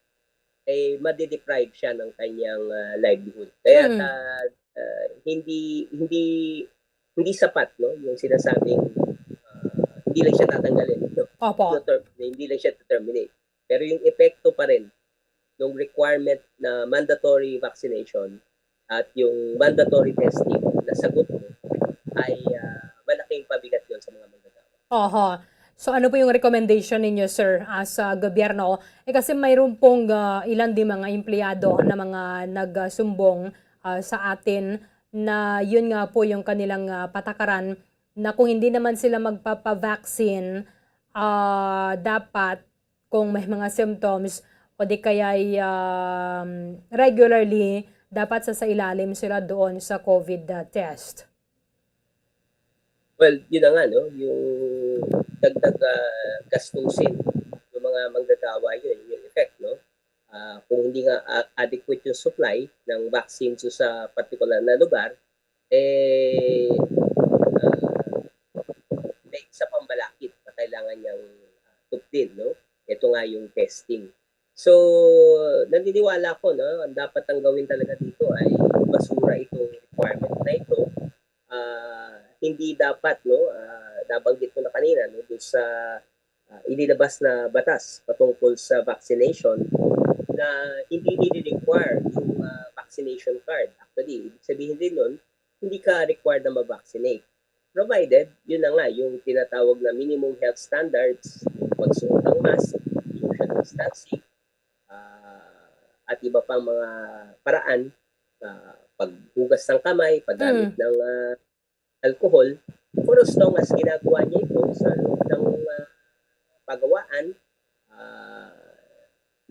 eh, madideprive siya ng kanyang, ah, livelihood. Kaya Mm. ta-, ah, hindi, hindi, hindi sapat, no, yung sinasabing, ah, hindi lang siya tatanggalin, no? Opo. No ter-, hindi lang siya terminate. Pero yung epekto pa rin ng requirement na mandatory vaccination at yung mandatory testing na sagot mo ay, ah, malaking pabigat yun Oho. So, ano po yung recommendation ninyo, sir, as, ah, gobyerno? Eh, kasi mayroon pong, ah, ilan din mga empleyado na mga nagsumbong, ah, sa atin na yun nga po yung kanilang, ah, patakaran na kung hindi naman sila magpapa-vaccine, ah, dapat kung may mga symptoms o di kaya'y, um, regularly, dapat sa, sa ilalim sila doon sa COVID, ah, test. Well, yun na nga, no? Yung dagdag, ah, gastusin ng mga manggagawa yun, yung effect, no? Ah, kung hindi nga, ah, adequate yung supply ng vaccine sa, sa partikular na lugar, eh, ah, may isa pang balakid na kailangan niyang, ah, tupdin, no? Ito nga yung testing. So, naniniwala ako, no, ang dapat ang gawin talaga dito ay basura itong requirement na ito. Ah, hindi dapat, no, ah, nabanggit ko na kanina, no, dun sa, ah, inilabas na batas patungkol sa vaccination na hindi nire-require yung, ah, vaccination card. Actually, ibig sabihin din nun, hindi ka required na ma-vaccinate. Provided, yun na nga, yung tinatawag na minimum health standards, yung pagsuot ng mask, social distancing, ah, at iba pang mga paraan, ah, paghugas ng kamay, paggamit Mm. ng, ah, alcohol, for as long as ginagawa niya ito sa loob ng, ah, pagawaan, ah,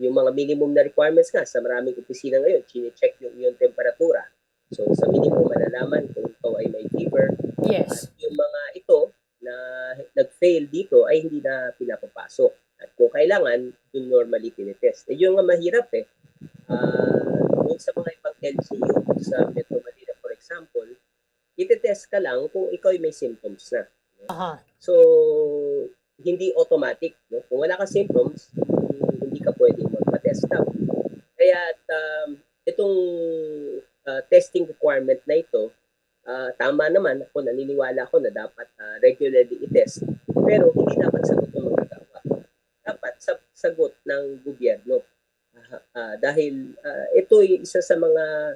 yung mga minimum na requirements nga sa maraming opisina ngayon, chine-check yung iyong temperatura. So, sa minimum, malalaman kung ikaw ay may fever. Yes. At yung mga ito na nag-fail dito ay hindi na pinapapasok. At kung kailangan, dun normally tinitest. Eh, yun nga mahirap eh. Ah, dun sa mga ibang L G U, sa Metro Manila, for example, itetest ka lang kung ikaw ay may symptoms na. Aha. So, hindi automatic, no? Kung wala ka symptoms, hindi ka pwedeng magpa-test up. Kaya, um, itong, ah, testing requirement na ito, ah, tama naman, ako naniniwala ako na dapat, ah, regularly i-test, pero hindi dapat sagot ng manggagawa. Dapat sa-, sagot ng gobyerno. Ah, ah, dahil, ah, ito ay isa sa mga,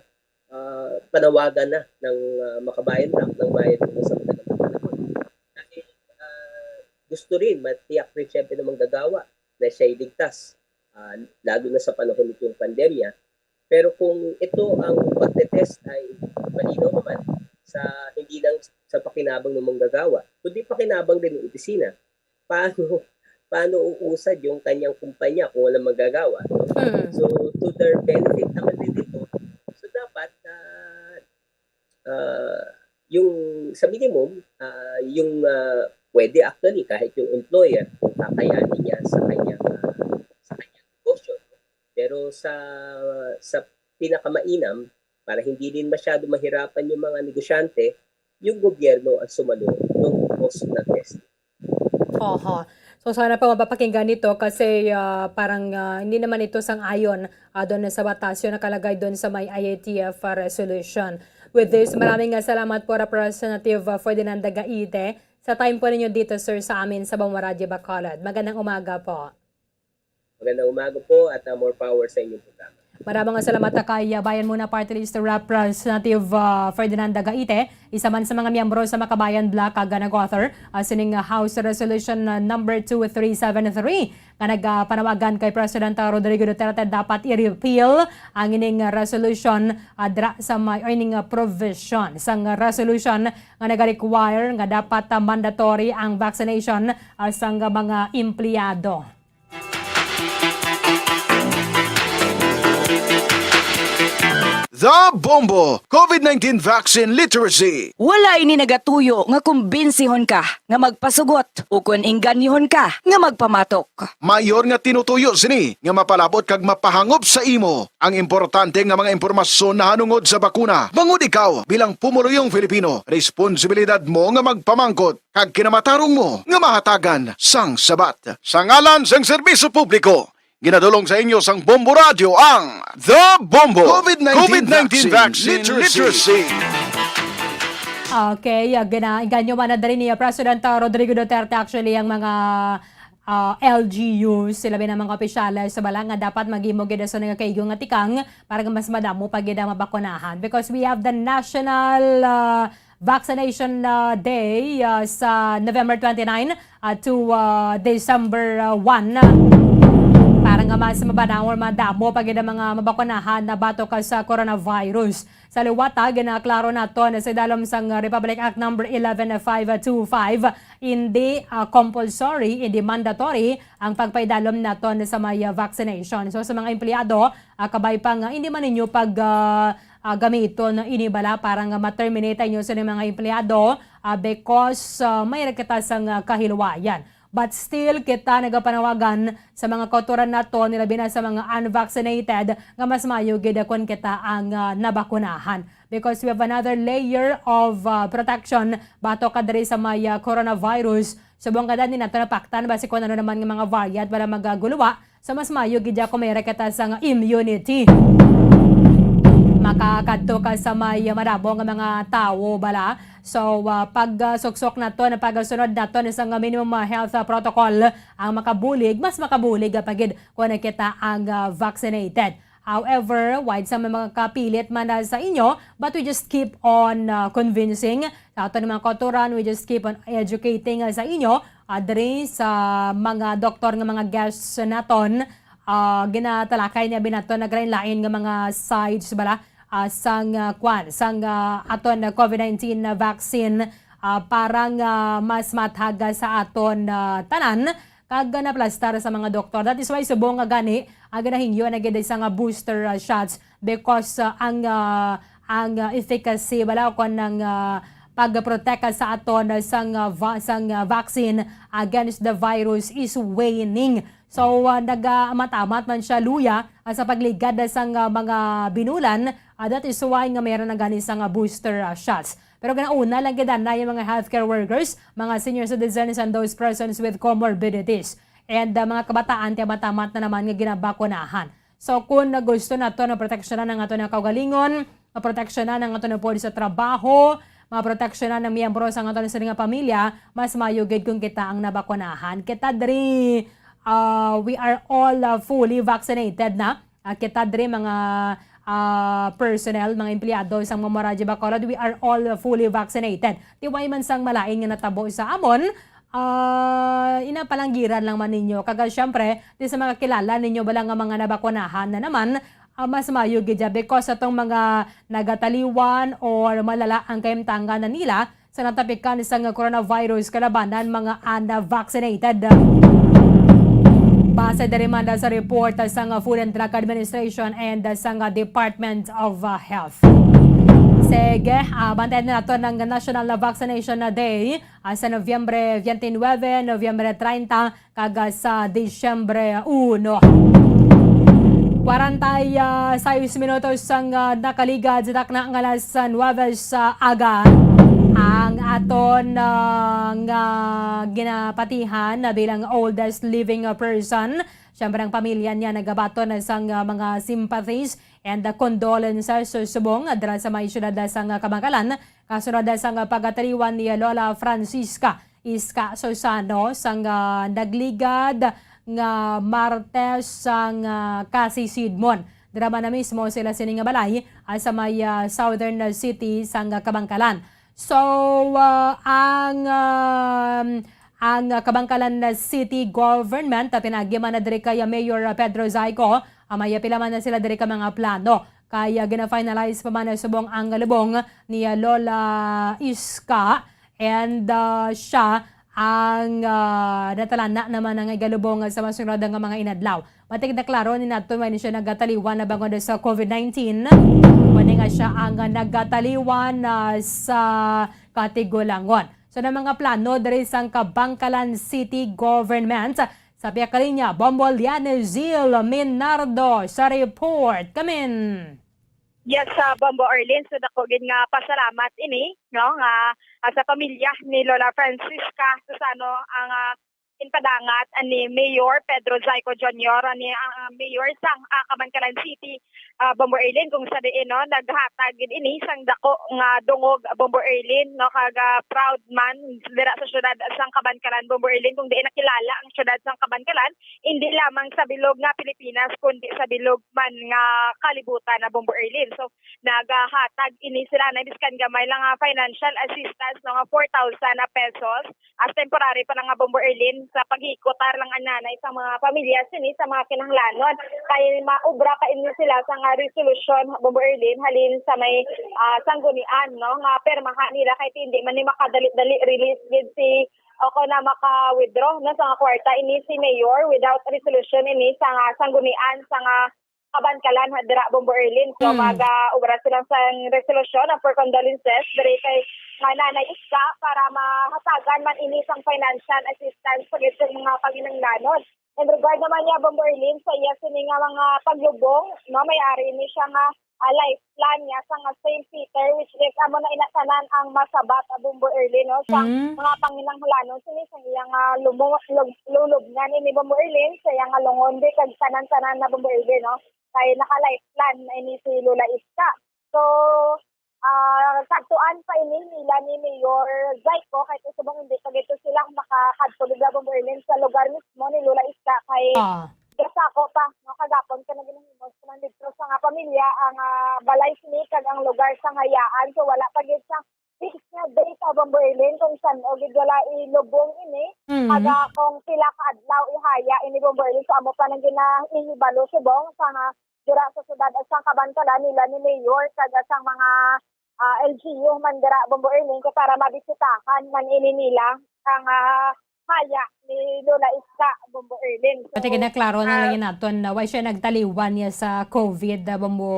ah, panawagan na ng, ah, Makabayan Bloc, ng Bayan Bloc sa matagal na panahon. Dahil, ah, gusto rin, matiyak rin siyempre ng manggagawa na siya'y ligtas, ah, lalo na sa panahon nitong pandemya. Pero kung ito ang pagte-test ay malinaw naman sa, hindi lang sa pakinabang ng manggagawa, kundi pakinabang din ng opisina, paano, paano uusad yung kanyang kumpanya kung walang magagawa, no? Mm. So, to their benefit naman din ito. So, dapat, ah, ah, yung sa minimum, ah, yung, ah, pwede actually kahit yung employer kung kakayanin niya sa kanyang, ah, sa kanyang negosyo, no? Pero sa, sa pinakamainam, para hindi din masyado mahirapan yung mga negosyante, yung gobyerno ang sumaloob ng cost ng testing. Oho. So, sana pa mapapakinggan ito kasi, ah, parang, ah, hindi naman ito sang-ayon, ah, doon sa batas. Yun nakalagay doon sa may I A T F, ah, resolution. With this, maraming, ah, salamat po, Representative, ah, Ferdinand Dagaite, sa time po ninyo dito, sir, sa amin sa Bombo Radyo Bacolod. Magandang umaga po. Magandang umaga po at, ah, more power sa inyong programa. Maraming nga salamat, ah, kay, ah, Bayan Muna Party List Representative, ah, Ferdinand Dagaite, isa man sa mga miyembro sa Makabayan Bloc, kag nag-author, ah, sining, ah, House Resolution, ah, number two three seven three, nga nagapanawagan kay President, ah, Rodrigo Duterte dapat i-repeal ang ining, ah, resolution, ah, dra sa may, o ining, ah, provision sang resolution nga nag-require nga dapat, ah, mandatory ang vaccination, ah, sang mga empleyado. The Bombo, COVID nineteen Vaccine Literacy. Wala ini nagatuyo nga kumbinsihon ka nga magpasugot ukon inganyohon ka nga magpamatok. Mayor nga tinutuyo sini nga mapalabot kag mapahangop sa imo ang importante nga mga impormasyon nahanungod sa bakuna. Bangod ikaw, bilang pumuluyong Filipino, responsibilidad mo nga magpamangkot kag kinamatarong mo nga mahatagan sang sabat. Sa ngalan sang serbisyo publiko, ginadulong sa inyo sang Bombo Radyo ang The Bombo, COVID nineteen COVID nineteen Vaccine Vaccine Literacy. Literacy. Okay, uh, gina-, inganyo man na dali ni, uh, President, uh, Rodrigo Duterte, actually, ang mga, uh, L G Us, sila bin ang mga opisyales sa bala nga dapat maghimo gid sa nga kaigo nga tikang para nga mas madamo pa gid ang mabakunahan, because we have the national, uh, Vaccination, ah, Day, ah, sa November twenty-nine, ah, to, ah, December, ah, one, para nga mas mabanawon, madamo pa gid ang mga mabakunahan na batok sa coronavirus. Sa liwat, ah, ginaklaro naton sa idalom sang Republic Act Number eleven five two five, hindi, ah, compulsory, hindi mandatory ang pagpaidalom naton sa may, ah, vaccination. So, sa mga empleyado, ah, kabay pa nga hindi man ninyo pag, ah, ah, gamiton ini bala para nga ma-terminate inyo sa mga empleyado, ah, because, ah, may ra kita sang, ah, kahilwayan. But still, kita nagapanawagan sa mga kautoran naton, nilabi na sa mga unvaccinated, nga mas maayo gid kon kita ang, ah, nabakunahan. Because we have another layer of, ah, protection batok ka diri sa may, ah, coronavirus. Subong ka, di nato napaktan basi kung ano naman nga mga variant para magaguluwa. So, mas maayo gid kung may ra kita sang immunity. Makakadto ka sa may madamo nga mga tawo bala. So, ah, pag, ah, suksok naton, pagsunod naton sang minimum, ah, health, ah, protocol ang makabulig, mas makabulig, ah, pa gid kung kita ang, ah, vaccinated. However, wide sa mga kapilit man na sa inyo, but we just keep on, ah, convincing sa aton mga kautoran, we just keep on educating, ah, sa inyo, ah, diri sa mga doktor nga mga guests naton. Ah, ginatalakay niya binato naglain-lain nga mga sides bala, ah, sang, ah, kwan, sang, ah, aton na covid nineteen na vaccine, ah, para nga mas mathaga sa aton, ah, tanan kag naplastar sa mga doktor. That is why subong nga gani ang ginahingyo na gid sang, ah, booster, ah, shots because, ah, ang, ah, ang, ah, efficacy bala o kon ang, ah, pagprotekta sa aton sang, ah, va-, sang, ah, vaccine against the virus is waning. So, ah, nagaamat-amat man siya, luya, ah, sa pagligad sang, ah, mga binulan. Ah, that is why nga mayroon na gani sang, ah, booster, ah, shots. Pero ganauna lang gid na yung mga healthcare workers, mga senior citizens, and those persons with comorbidities. And, ah, mga kabataan, tiyamat-tamat na naman nga ginabakunahan. So, kung gusto nato na proteksyonan ang ato nga kaugalingon, maproteksyonan ang ato nga puwede sa trabaho, maproteksyonan ang miyembro sa ato nga pamilya, mas maayo gid kung kita ang nabakunahan. Kita diri, ah, we are all, ah, fully vaccinated na. Ah, kita diri mga, ah, personnel, mga empleyado sang Mamo Radyo Bacolod, we are all fully vaccinated. Tiway man sang malain nga natabo sa amon, ah, ina palanggiran lang man ninyo. Kag, ah, syempre, di sa mga kilala ninyo bala nga mga nabakunahan na naman, ah, mas maayo gid siya because atong mga nagataliwan or malala ang kahimtangan na nila sa natapikan sang coronavirus kalabanan mga unvaccinated. Base diri man sa report sang Food and Drug Administration and sang Department of, ah, Health. Sige, ah, bantayan na nato ng National Vaccination Day, ah, sa Nobyembre twenty-nine, Nobyembre treinta, kag, ah, sa Disyembre uno. Kwarantay, ah, sais minutos ang, ah, nakaligad sa takna nga alas nuwebe sa aga. Ang aton, ah, nga ginapatihan na bilang oldest living, ah, person. Siyempre, ang pamilya niya nagabaton na sang, ah, mga sympathies and, ah, condolences subong, ah, dira sa may syudad, ah, sang, ah, Kabankalan. Kasunod, ah, sang, ah, pagkataliwan ni Lola Francisca Iska Susano sang, ah, nagligad nga Martes sang, ah, kasisidmon. Dira man na mismo sila sini nga balay, ah, sa may, ah, southern, ah, city sang, ah, Kabankalan. So, ah, ang, um, ang, ah, Kabankalan City Government, ah, pinaagi man na diri kay, ah, Mayor, ah, Pedro Zaico, ah, may, ah, pila man na sila diri ka mga plano. Kay, ah, gina-finalize pa man na subong ang lubong ni, ah, Lola Iska. And, ah, siya ang, ah, natalana naman ang igalubong sa masunod nga mga inadlaw. Batik na klaro ni nato, may siya nagataliwan na bangod sa covid nineteen. Kundi nga siya ang nagataliwan na sa katigulangon. So, na mga plano diri sang Kabankalan City Government. Sa pihak linya, Bombo Liane Zil Minardo sa report. Kamin. Yes, sa Bombo Arlene, so dako gid nga pasalamat ini, no, nga, ah, sa pamilya ni Lola Francisca Susano ang, ah, ginpadangat ni Mayor Pedro Zayco Junior, ni, ah, Mayor sang, ah, Kabankalan City, ah, Bombo Erlin, kung sa diin, no, naghatag gid ini sang dako nga dungog, Bombo Erlin, no, kag, ah, proud man dira sa syudad sang Kabankalan, Bombo Erlin, kung diin nakilala ang syudad sang Kabankalan, hindi lamang sa bilog nga Pilipinas, kundi sa bilog man nga kalibutan na, Bombo Erlin. So, nagahatag ini sila na biskan gamay lang nga financial assistance, no, nga four thousand na pesos as temporary pa lang nga, Bombo Erlin, sa paghikutar lang ananay sa mga pamilya sini sa mga kinahanglanon. Kay maubra pa ini sila sa nga resolusyon, Bombo Erlin, halin sa may, ah, sanggunian, no, nga permahan nila kay hindi man ni makadali-dali release gid si o kung na maka-withdraw, no, sa nga kwarta ini si Mayor without resolution ini sa nga sanggunian sa nga Kabankalan ha dira, Bombo Erlin. So, Mm. mag-, ah, obra sila sang resolusyon, ang for condolences, diri kay nga Nanay Iska para mahatagan man ini sang financial assistance sa gitong mga panginahanglanon. In regard naman niya, Bombo Erlin, sa iya sini nga mga paglubong, no, may ari ini siya nga, ah, life plan niya sa nga Saint Peter, which is amo na inatanan ang masabat, ah, Bombo Erlin, no, sa Mm. mga panginahanglanon sini sa iya nga lumo-, lub-, lulubngan ini, Bombo Erlin, sa iya nga lungon, di kag tanan-tanan na, Bombo Erlin, no, kay naka-life plan na ini si Lola Iska. So, ah, kadtuan pa ini nila ni Mayor Zayco, kay subong hindi pa gito sila makakadto nila, Bombo Erlin, sa lugar mismo ni Lola Iska, kay Ah. gasako pa, no, kagapon ka na ginahimo sa mga dito sa nga pamilya ang, ah, balay sini kag ang lugar sa ngayaan. So, wala pa gid sa fixed nga date, ah, Bombo Erlin, kung san-o gid wala ilubong ini. Mhm. Aga kung pila ka adlaw ihaya ini, Bombo Erlin. So, amo pa nang ginahibalo subong sa nga dira sa siyudad sang Kabankalan nila ni Mayor kag sang mga, ah, L G U man dira, Bombo Erlin, kay para mabisitahan man ini nila ang, ah, haya ni Lola Iska, Bombo Erlin. So, Pati ginaklaro na ah, lang yun naton na why siya nagtaliwan niya sa COVID, ah, Bombo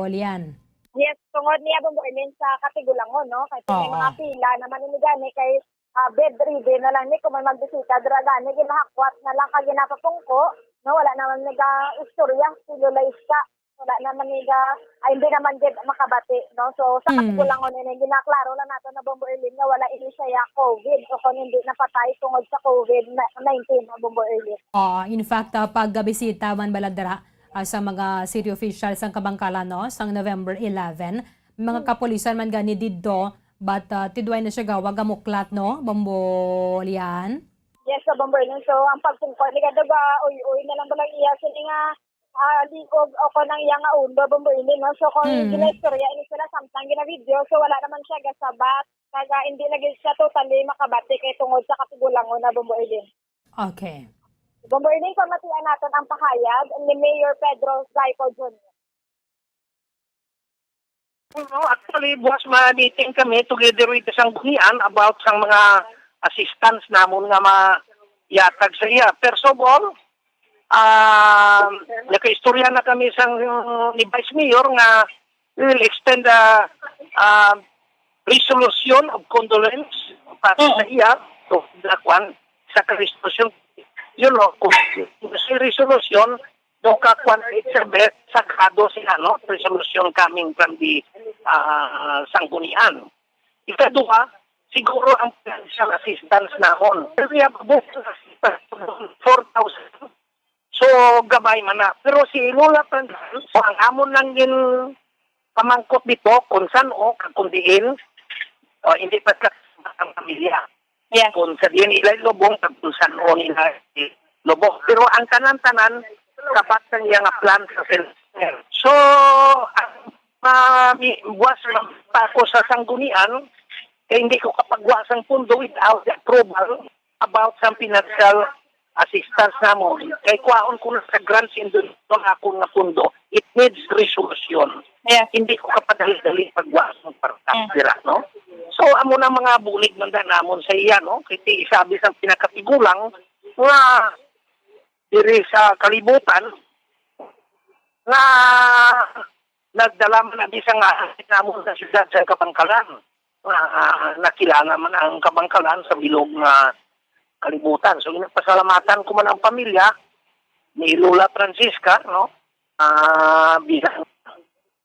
Lian. Yes, tungod niya, Bombo Erlin, sa katigulangon, no? Kay may Oo. mga pila naman ini gani kay, ah, bedridden na lang ni kung may magbisita dira gani, ginahakwat na lang kag ginapapungko, no? Wala naman nag-istorya si Lola Iska. Wala naman niga, ay, hindi naman gid makabati, no? So, sa Mm. katigulangon ini, ginaklaro lang nato na, Bombo Erlin, nga wala ini siya COVID o kung hindi napatay tungod sa COVID nineteen, no, Bombo Erlin. Oo, in fact, ah, pag, ah, bisita man bala dira, ah, sa mga city officials sang Kabankalan, no, sang November eleven, may mga Hmm. kapulisan man gani didto, but, ah, tidway na siya gawa gamuklat, no, Bombo Lian? Yes, sa Bombo Erlin. So, ang pagpungko ni Gaduga, uy-uy na lang bala iya sini nga, ah, liog o kon ang iya nga ulo, Bombo Erlin, no? So, kung Hmm. ginaistorya ini sila, samtang gina-video, so wala naman siya gasabat. Kag, ah, hindi na gid siya totally makabati kay tungod sa katigulangon na, Bombo Erlin. Okay. Bombo Erlin, pamatian naton ang pahayag ni Mayor Pedro Zayco Junior. No, actually, buwas ma-meeting kami together with the Sanggunian about sang mga assistance namon nga mayatag sa iya. First of all, ah, nakaistorya na kami sang ni Vice Mayor nga we will extend a, ah, resolution of condolence para sa Mm. iya to the kwan sa resolution. You know, kung sa resolution, do ka kwan, it's a bit sagrado sila, no? Resolution coming from the, ah, Sanggunian. Ikaduha, siguro ang financial assistance namon. We have a bit of assistance, four thousand. So, gamay man na. Pero si Lola Tandan, so ang amon lang gin pamangkot dito, kung san-o, kag kung diin, o, hindi pa sa ang pamilya. Yes. Kung sa diin ilay lubong, kag kung san-o nila lubong. Pero ang tanan-tanan, sapat na niya nga plan sa center. So, ang, ah, mi-, buwas pa ako sa Sanggunian, kay hindi ko kapagwa sang pundo without the approval about sa financial assistance namon. Kay kuhaon ko na sa grants in doon ang akon nga pundo. It needs resolution. Yes. Hindi ko kapadali-dali pagwa sa kwarta Mm. dira, no? So, amo na mga bulig man da namon sa iya, no? Kay ti isabi sa pinakatigulang nga diri sa kalibutan nga nagdala man na di sa nga namon sa siyudad sa Kabangkalan. Ah, nakilala man ang Kabangkalan sa bilog nga kalibutan. So, ginapasalamatan ko man ang pamilya ni Lola Francisca, no? Ah, bilang,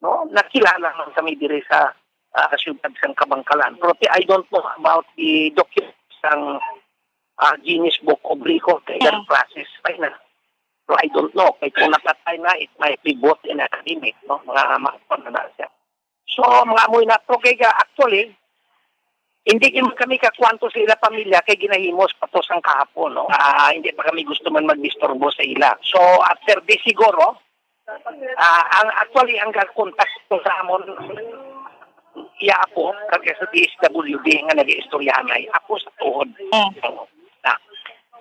no, nakilala man kami diri sa, ah, siyudad sang Kabangkalan. Pero ti-, I don't know about the documents sang ah, Guinness Book of Record kay Mm. process pa na. So, I don't know. Kay kung napatay na, it might be both in academic, no? Mga, mga, mga na siya. So, mga amoy na to, kay, ah, actually, hindi gyud kami kakuan to sa ila pamilya kay ginahimos pa to sang kahapon, no? Ah, hindi pa kami gusto man magdisturbo sa ila. So, after this siguro, ah, ang, actually, ang contact ko sa amon, iya apo, kag sa D S W D nga nag-iistoryahanay, ako sa tuhod. Mm. So, na.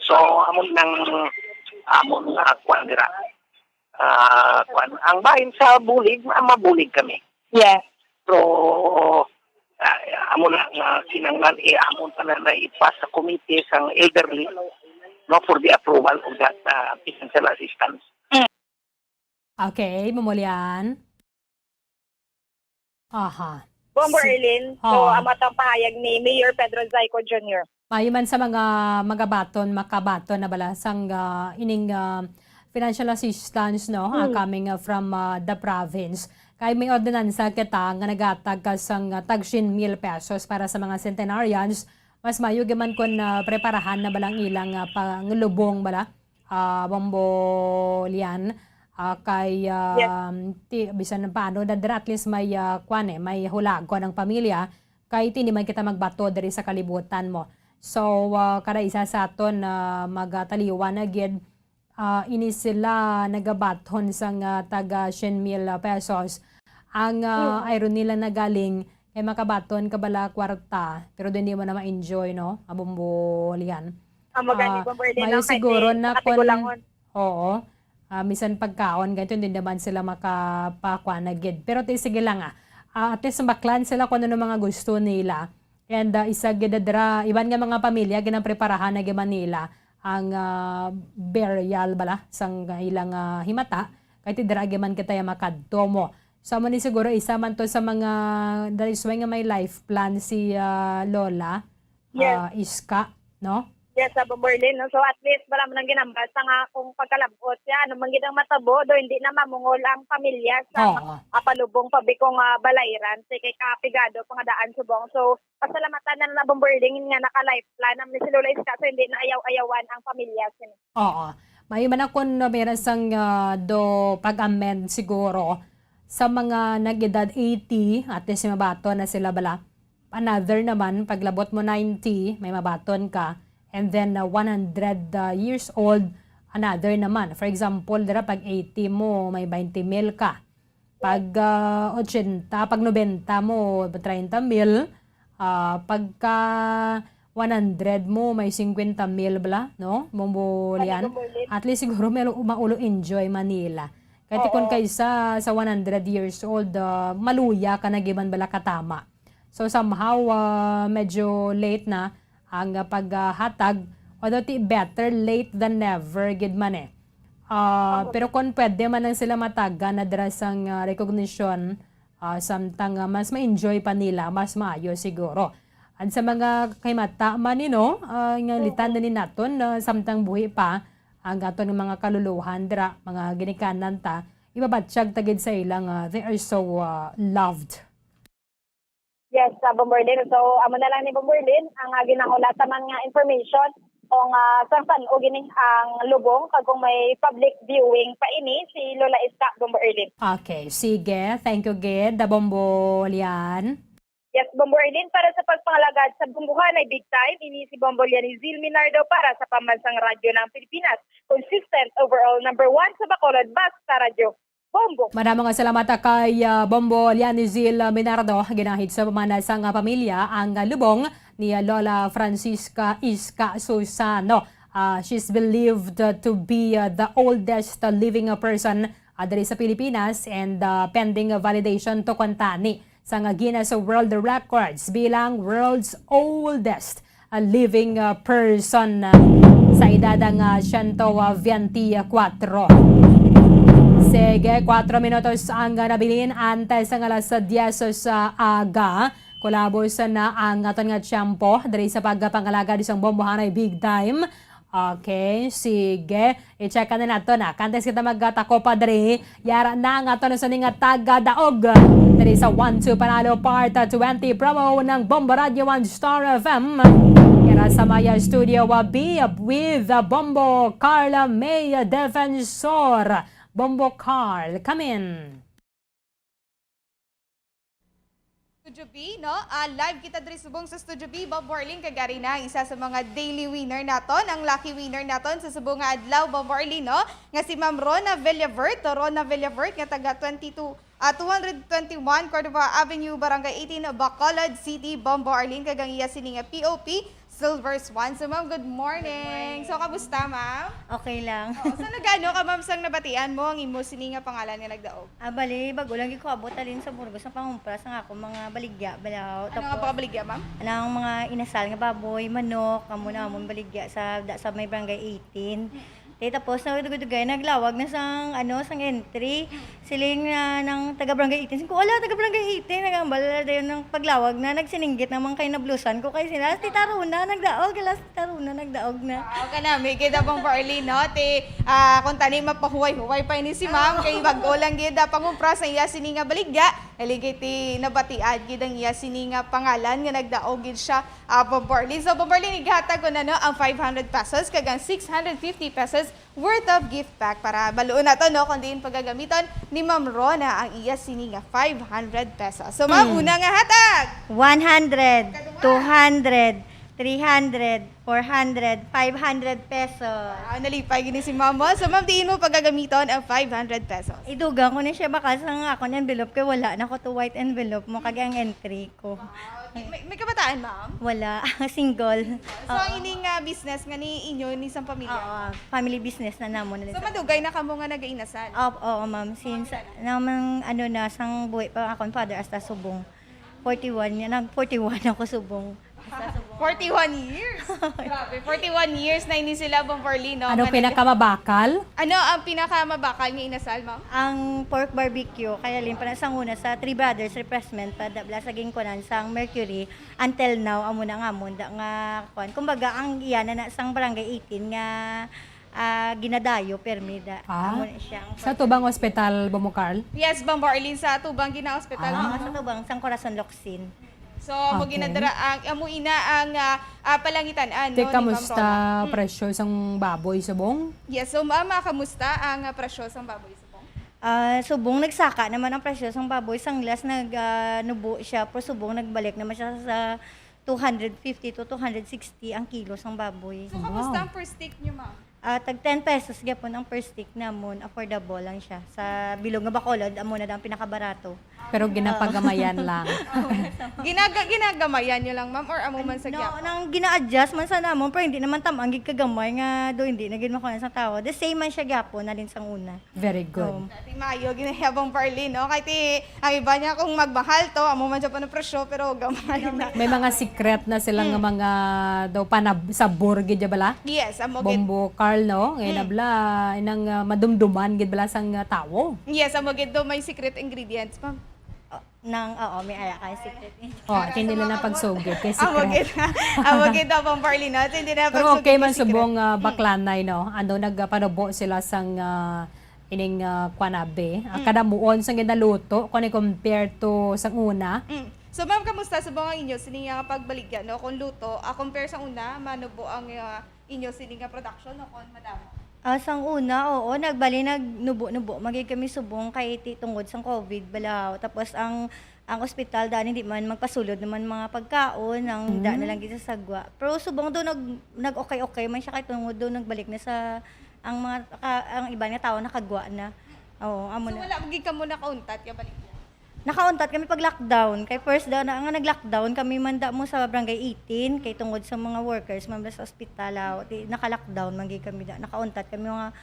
So, amon nang, amon na, kuan dira. Ah, kuan, ang bahin sa bulig, ma-, mabulig kami. Yes. Pero, ah, amo na nga kinahanglan, eh, amon pa na naipas sa committee sang elderly, no, for the approval of that, ah, financial assistance. Mm. Okay, Bombo Lian. Aha. Bombo Si-, Erlin, so, ah. Amo atong pahayag ni Mayor Pedro Zayco Junior. Maayo man sa mga magabaton, makabaton na bala sang, ah, ining, ah, financial assistance, no, ah, Hmm. coming, ah, from, ah, the province. Kay may ordinansa kita nga naghatag ka sang, ah, tag syen mil pesos para sa mga centenarians. Mas maayo gyud man kun, ah, preparahan na bala ang ilang, ah, panglubong bala, ah, Bombo Lian, ah, kay, Yes. ah, ti-, bisan paano na dira, at least may, ah, kwan eh, may hulagon ang pamilya. Kay ti hindi man kita magbato diri sa kalibutan mo. So, ah, kada isa sa aton, ah, magataliwan na gid, ah, ini sila nagabaton sang, ah, taga syen mil pesos. Ang, ah, Mm. irony lang na galing kay makabaton ka bala kwarta, pero di mo na ma-enjoy, no? Abong bulihan. Amo gani, Ah, Bombo Erlin, maayo no? Kay siguro di na sa kun katigulangon. Oo. Ah, misan pagkaon, ganito, hindi naman sila makapakuha na gid. Pero ti, sige lang, ah. Ah, at least, baklan sila kung ano mga gusto nila. And, ah, isa gid dira, iban nga mga pamilya, ginapreparahan na gid man nila ang, ah, burial bala sang ilang, ah, himata. Kay ti dira gid man kita ya makadto mo. So, amo ni siguro isa man to sa mga, that is why nga may life plan si, ah, Lola. Yes. Ah, Iska, no? Yes, sa Bombo Erlin, no? So, at least, wala man ang ginambal sa nga kung pagkalabot siya, ano man gid ang matabo, do hindi na mamungol ang pamilya sa Oo. mga palubong pa bikong, ah, balairan, si kay kapigado pa nga daan subong. So, pasalamatan na lang na Bombo Erlin nga naka-life plan ang si Lola Iska, so hindi na ayaw-ayawan ang pamilya sini. Oo. Maayo man na kun meron sang, ah, do pag-amend siguro sa mga nag-edad eighty, at least mabaton na sila bala. Another naman, paglabot mo ninety, may mabaton ka. And then, uh, one hundred, uh, years old, another naman. For example, dira pag eighty mo, may twenty mil ka. Pag, uh, ochenta, pag nobenta mo, treinta mil. Uh, pagka one hundred mo, may cincuenta mil bala, no? Mumbulian. Ano, Bombo Erlin? At least siguro may maulo enjoy Manila. Kaya ti kun Oo. kaysa sa one hundred years old, uh, maluya ka na giman bala katama. So, somehow, ah, medyo late na ang, ah, paghatag. Although, ti, better late than never gid man eh. Ah, Tama. Pero kung pwede man lang sila matagan na dira sang, ah, recognition, ah, samtang, ah, mas ma-enjoy pa nila, mas maayo siguro. At sa mga kahimata man, you know, ah, nga Oo. litan na ni naton, ah, samtang buhi pa ang aton nga mga kaluluhan dira, mga ginikanan ta, ibabatyag ta gid sa ilang, ah, they are so, ah, loved. Yes, uh, Bombo Erlin. So, amo na lang ni Bombo Erlin, ang, uh, ginahulata man nga information kung, uh, sang san-o gini ang lubong, kag kung may public viewing pa ini si Lola Iska, Bombo Erlin. Okay, sige. Thank you gid, da Bombo Lian. Yes, Bombo Erlin, para sa pagpangalagad sa Bombohanay Big Time, ini si Bombo Lian Izil Minardo para sa Pambansang Radyo ng Pilipinas. Consistent, overall number one sa Bacolod, basta radyo. Bombo. Madamo nga salamat kay, ah, Bombo Lianizil Minardo, ginahid sa pamana sang pamilya ang lubong ni Lola Francisca Iska Susano. Ah, she's believed to be, ah, the oldest living person, ah, diri sa Pilipinas, and, ah, pending validation to kuntani sang Guinness World Records bilang world's oldest a living, uh, person, uh, sa edad nga, uh, siyento biyente kwatro. Sige, kwatro minutos ang, uh, nabilin antes ang alas diyes sa aga. Kulabos na ang aton nga tiyempo diri sa pagpangalagad sang Bombohanay Big Time. Okay, sige. I-check na nato na. Kantes kita magtako pa diri. Yara na nga to na sa ning taga daog. Sa One Two Panalo Part twenty promo ng Bombo Radio One Star F M. Kaya sa Maya Studio, uh, B with, uh, Bombo Carla May Defensor. Bombo Carl, come in. Studio B, no? Ah, live kita diri subong sa Studio B, Bombo Arlene, kag ari na ang isa sa mga daily winner naton, ang lucky winner naton sa subong nga adlaw, Bombo Arlene, no? Nga si Ma'am Rona Villavert, Rona Villavert nga taga twenty-two, ah, two hundred twenty-one Cordova Avenue, Barangay eighteen, Bacolod City, Bombo Arlene, kag ang iya sini nga P O P, Silver Swan. So, ma'am, good morning. Good morning. So, kamusta, ma'am? Okay lang. Oo. So, nagano ka, ma'am, sang nabatian mo ang imo sini nga pangalan nga nagdaog? Ah, bali, bago lang gid ko abot halin sa Burgos ang pangumpra sang akong mga baligya, balaw. Ano nga Tapos, pagkabaligya, ma'am? Anang mga inasal nga baboy, manok, amo na amon baligya sa, da, sa may barangay eighteen. Mm. Te, tapos, nagdugay-dugay, naglawag na sang, ano, sang entry. Siling na ng taga Barangay eighteen. Siling ko, "Ala, taga Barangay eighteen." Nagambal, ala dayon ng paglawag na, nagsininggit naman kay nablusan ko. Kay sila, "Si Tita Rona, nagdaog. Ala, si Tita Rona, nagdaog na." Ah, okay na, may gid abang Barley, no? Ti, ah, kung tani, mapahuway-huway pa ini si ma'am. Oo. Kay bago lang gid, ah, pangumpra sa iya sini nga baligya. Aligay ti nabatian gid ang iya sini nga pangalan nga nagdaog gid siya, ah, abang Barley. So, abang Barley, naghatag ko na, no, ang five hundred pesos kag ang six hundred fifty pesos worth of gift pack para baluon nato, no, kung diin pagagamiton ni Ma'am Rona ang iya sini nga five hundred pesos. So, ma'am, Mm. una nga hatag. One hundred, Kaduha. two hundred, three hundred, four hundred, five hundred pesos. Ah, nalipay gini si Ma'am, oh. So, ma'am, diin mo pagagamiton ang five hundred pesos? Idugang ko na siya baka sa nga akong envelope kay wala na ko to white envelope mo kag ang entry ko. Ah, may, may kabataan, ma'am? Wala. Single. So, Oo. Ang ining, ah, business nga ni inyo, ni sang pamilya? Oo, family business na namon. So, madugay na kamo nga nagainasal? Op-, oo, ma'am. Since, Okay. namang, ano na, sang buhi pa akong father hasta subong. Forty-one niya, nag forty-one ako subong. Hasta subong. Forty-one years? Grabe, forty-one years na ini sila, Bomborlino. Anong Nga nag- pinakamabakal? Ano ang pinakamabakal nga inasal, ma'am? Ang pork barbecue, kay halin pa na sang una sa Three Brothers Refreshment, pa da-, bala sa ginkunan sang Mercury, until now, amo na nga, amo na nga, kuwan. Kumbaga, ang iya na, na sang Barangay eighteen nga, ah, ginadayo, permi da. Ah, Amo na siya ang sa tubang ospital, Bombo Carl? Yes, Bombo Arlene, sa tubang gina-ospital, Ah. ma'am. Sa tubang, sang Corazon Locsin. So, amo Okay. ginadara ang, amo ina ang, ah, ah, palangitan-an, Te, no, ni Ma'am kamusta Rona? Mm. presyo sang baboy subong? Yes, so, ma'am, ah, kamusta ang, ah, presyo sang baboy subong? Ah, subong nagsaka naman ang presyo sang baboy. Sang last nag, ah, nubo siya, pero subong nagbalik naman siya sa two hundred fifty to two hundred sixty ang kilo sang baboy. So, kamusta Wow. ang per stick niyo, ma'am? Ah, tag ten pesos gyapon ang per stick namon. Affordable lang siya. Sa bilog nga Bacolod, amo na daw ang pinakabarato. Pero Oo. ginapagamayan lang. Ginaga-, ginagamayan niyo lang, ma'am, or amo man sa No, gyapon? nang gina-adjust man sa namon, pero hindi naman tam-ang gid kagamay nga do hindi na gid makuha sa tao. The same man siya gyapon, halin sang una. Very good. Oo. Ti maayo gid na hiya, Bombo Arlene, no? Kay ti, ang iba niya kung magmahal to, amo man siya pa ng presyo, pero gamay na. May mga secret na sila nga Mm. mga daw panab-, sabor gid ya bala? Yes, amo gid. Bombo Carl, no? Ngayon Mm. na bala, inang, ah, madumduman gid bala sang, ah, tawo. Yes, amo gid daw may secret ingredients, ma'am. Oh, nang, oo, may ara kay secret. Oh, Para hindi sa nila mga na pagsugid kay Amo secret. gid. Amo gid daw, Bombo Arlene, no? Hindi na Pero pagsugid okay kay man secret. subong, ah, Mm. baklanay, no? Ano, nagpanubo sila sang, ah, ining, ah, kwanabe. Ah, Mm. kadamuon sang ginaluto kung i-compare to sang una. Mm. So, ma'am, kamusta subong ang inyo sini nga pagbaligya, no? Kung luto, ah, compare sa una, manubo ang, ah, inyo sini nga production, no? Kung madamo. Ah, sang una, oo, nagbali, nagnubo-nubo man gid kami subong kay ti-, tungod sang covid bala. Tapos ang, ang ospital daan hindi man magpasulod naman mga pagkaon, ang da na Mm. lang gid sa sagwa. Pero subong do nag-, nag-okay-okay man siya kay tungod do nagbalik na sa ang mga ka-, ang iban nga tawo nakagwa na. Oo, amo So, na. wala gid kamo nakauntat nga baligya? Nakauntat kami pag lockdown. Kay first daw na nga nag-lockdown kami man da mo sa Barangay eighteen, kay tungod sa mga workers man sa ospital, ah, di, naka-lockdown man gid kami da. Nakauntat kami mga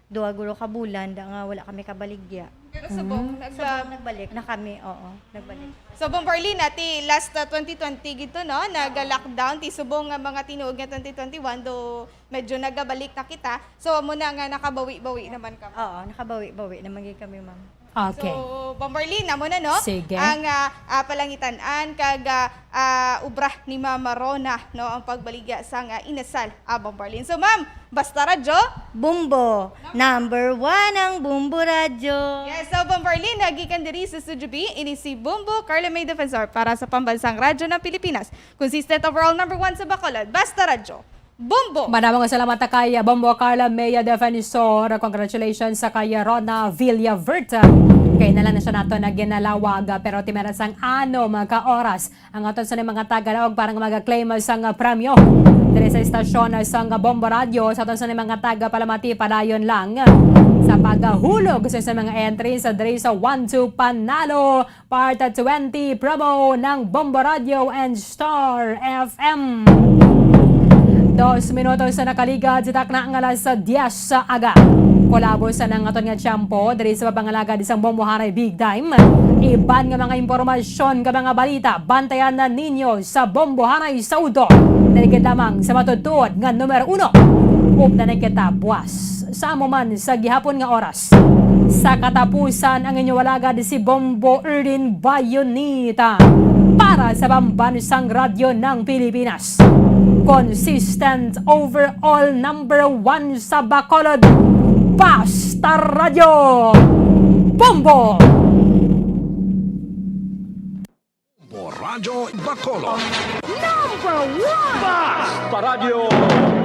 duha guro ka bulan da nga wala kami kabaligya. Pero subong, Mm. nagba- Subong nagbalik na kami, oo, nagbalik. So, Bombo Arlene, ti last, ah, twenty twenty gid to, no? Nag-lockdown, ti subong nga mga tinuod nga twenty twenty-one, do medyo nagabalik na kita. So, amo na nga nakabawi-bawi naman kamo. Oo, nakabawi-bawi naman gid kami, ma'am. Okay. So, Bomberlin, amo na, no? Sige. Ang ah, ah, palangitan-an kag ah, ah, ubra ni Mama Rona, no? Ang pagbaligya sa nga inasal, ah, Bomberlin. So, ma'am, basta radyo. Bumbo. Number one ang Bumbo Radyo. Yes, so Bomberlin, nagikan diri sa Studio B, ini si Bumbo Carla May Defensor para sa Pambansang Radyo ng Pilipinas. Consistent overall number one sa Bacolod. Basta radyo. Bumbo! Madamo nga salamat kay Bombo Carla Mea Defensor. Congratulations sa kay Rona Villavert. Kay na lang na siya nato na ginalawag, pero timera sang ano mga oras ang aton sa mga tagalaog para nga mag-claim sang premyo. Diri sa istasyon sang Bombo Radio, sa aton sa mga tagapalamati, padayon lang sa paghulog sa, sa mga entries diri sa One Two Panalo Part twenty promo ng Bombo Radio and Star F M. Dos minutos sa nakaligad sa takna nga alas diyes sa aga. Kulabo sa nang aton nga tiyempo diri sa pagpangalagad sang Bombo Hanay Big Time. Iban nga mga impormasyon nga mga balita, bantayan na ninyo sa Bombo Hanay sa udto. Diri gid lamang sa matutuod nga numero uno. Ugda na kita buwas sa amo man sa gihapon nga oras. Sa katapusan, ang inyo alagad si Bombo Erwin Bayonita para sa Pambansang Radyo ng Pilipinas. Consistent overall number one sa Bacolod. Basta Radyo! Bombo! Bombo Radyo Bacolod. Number one! Basta Radyo!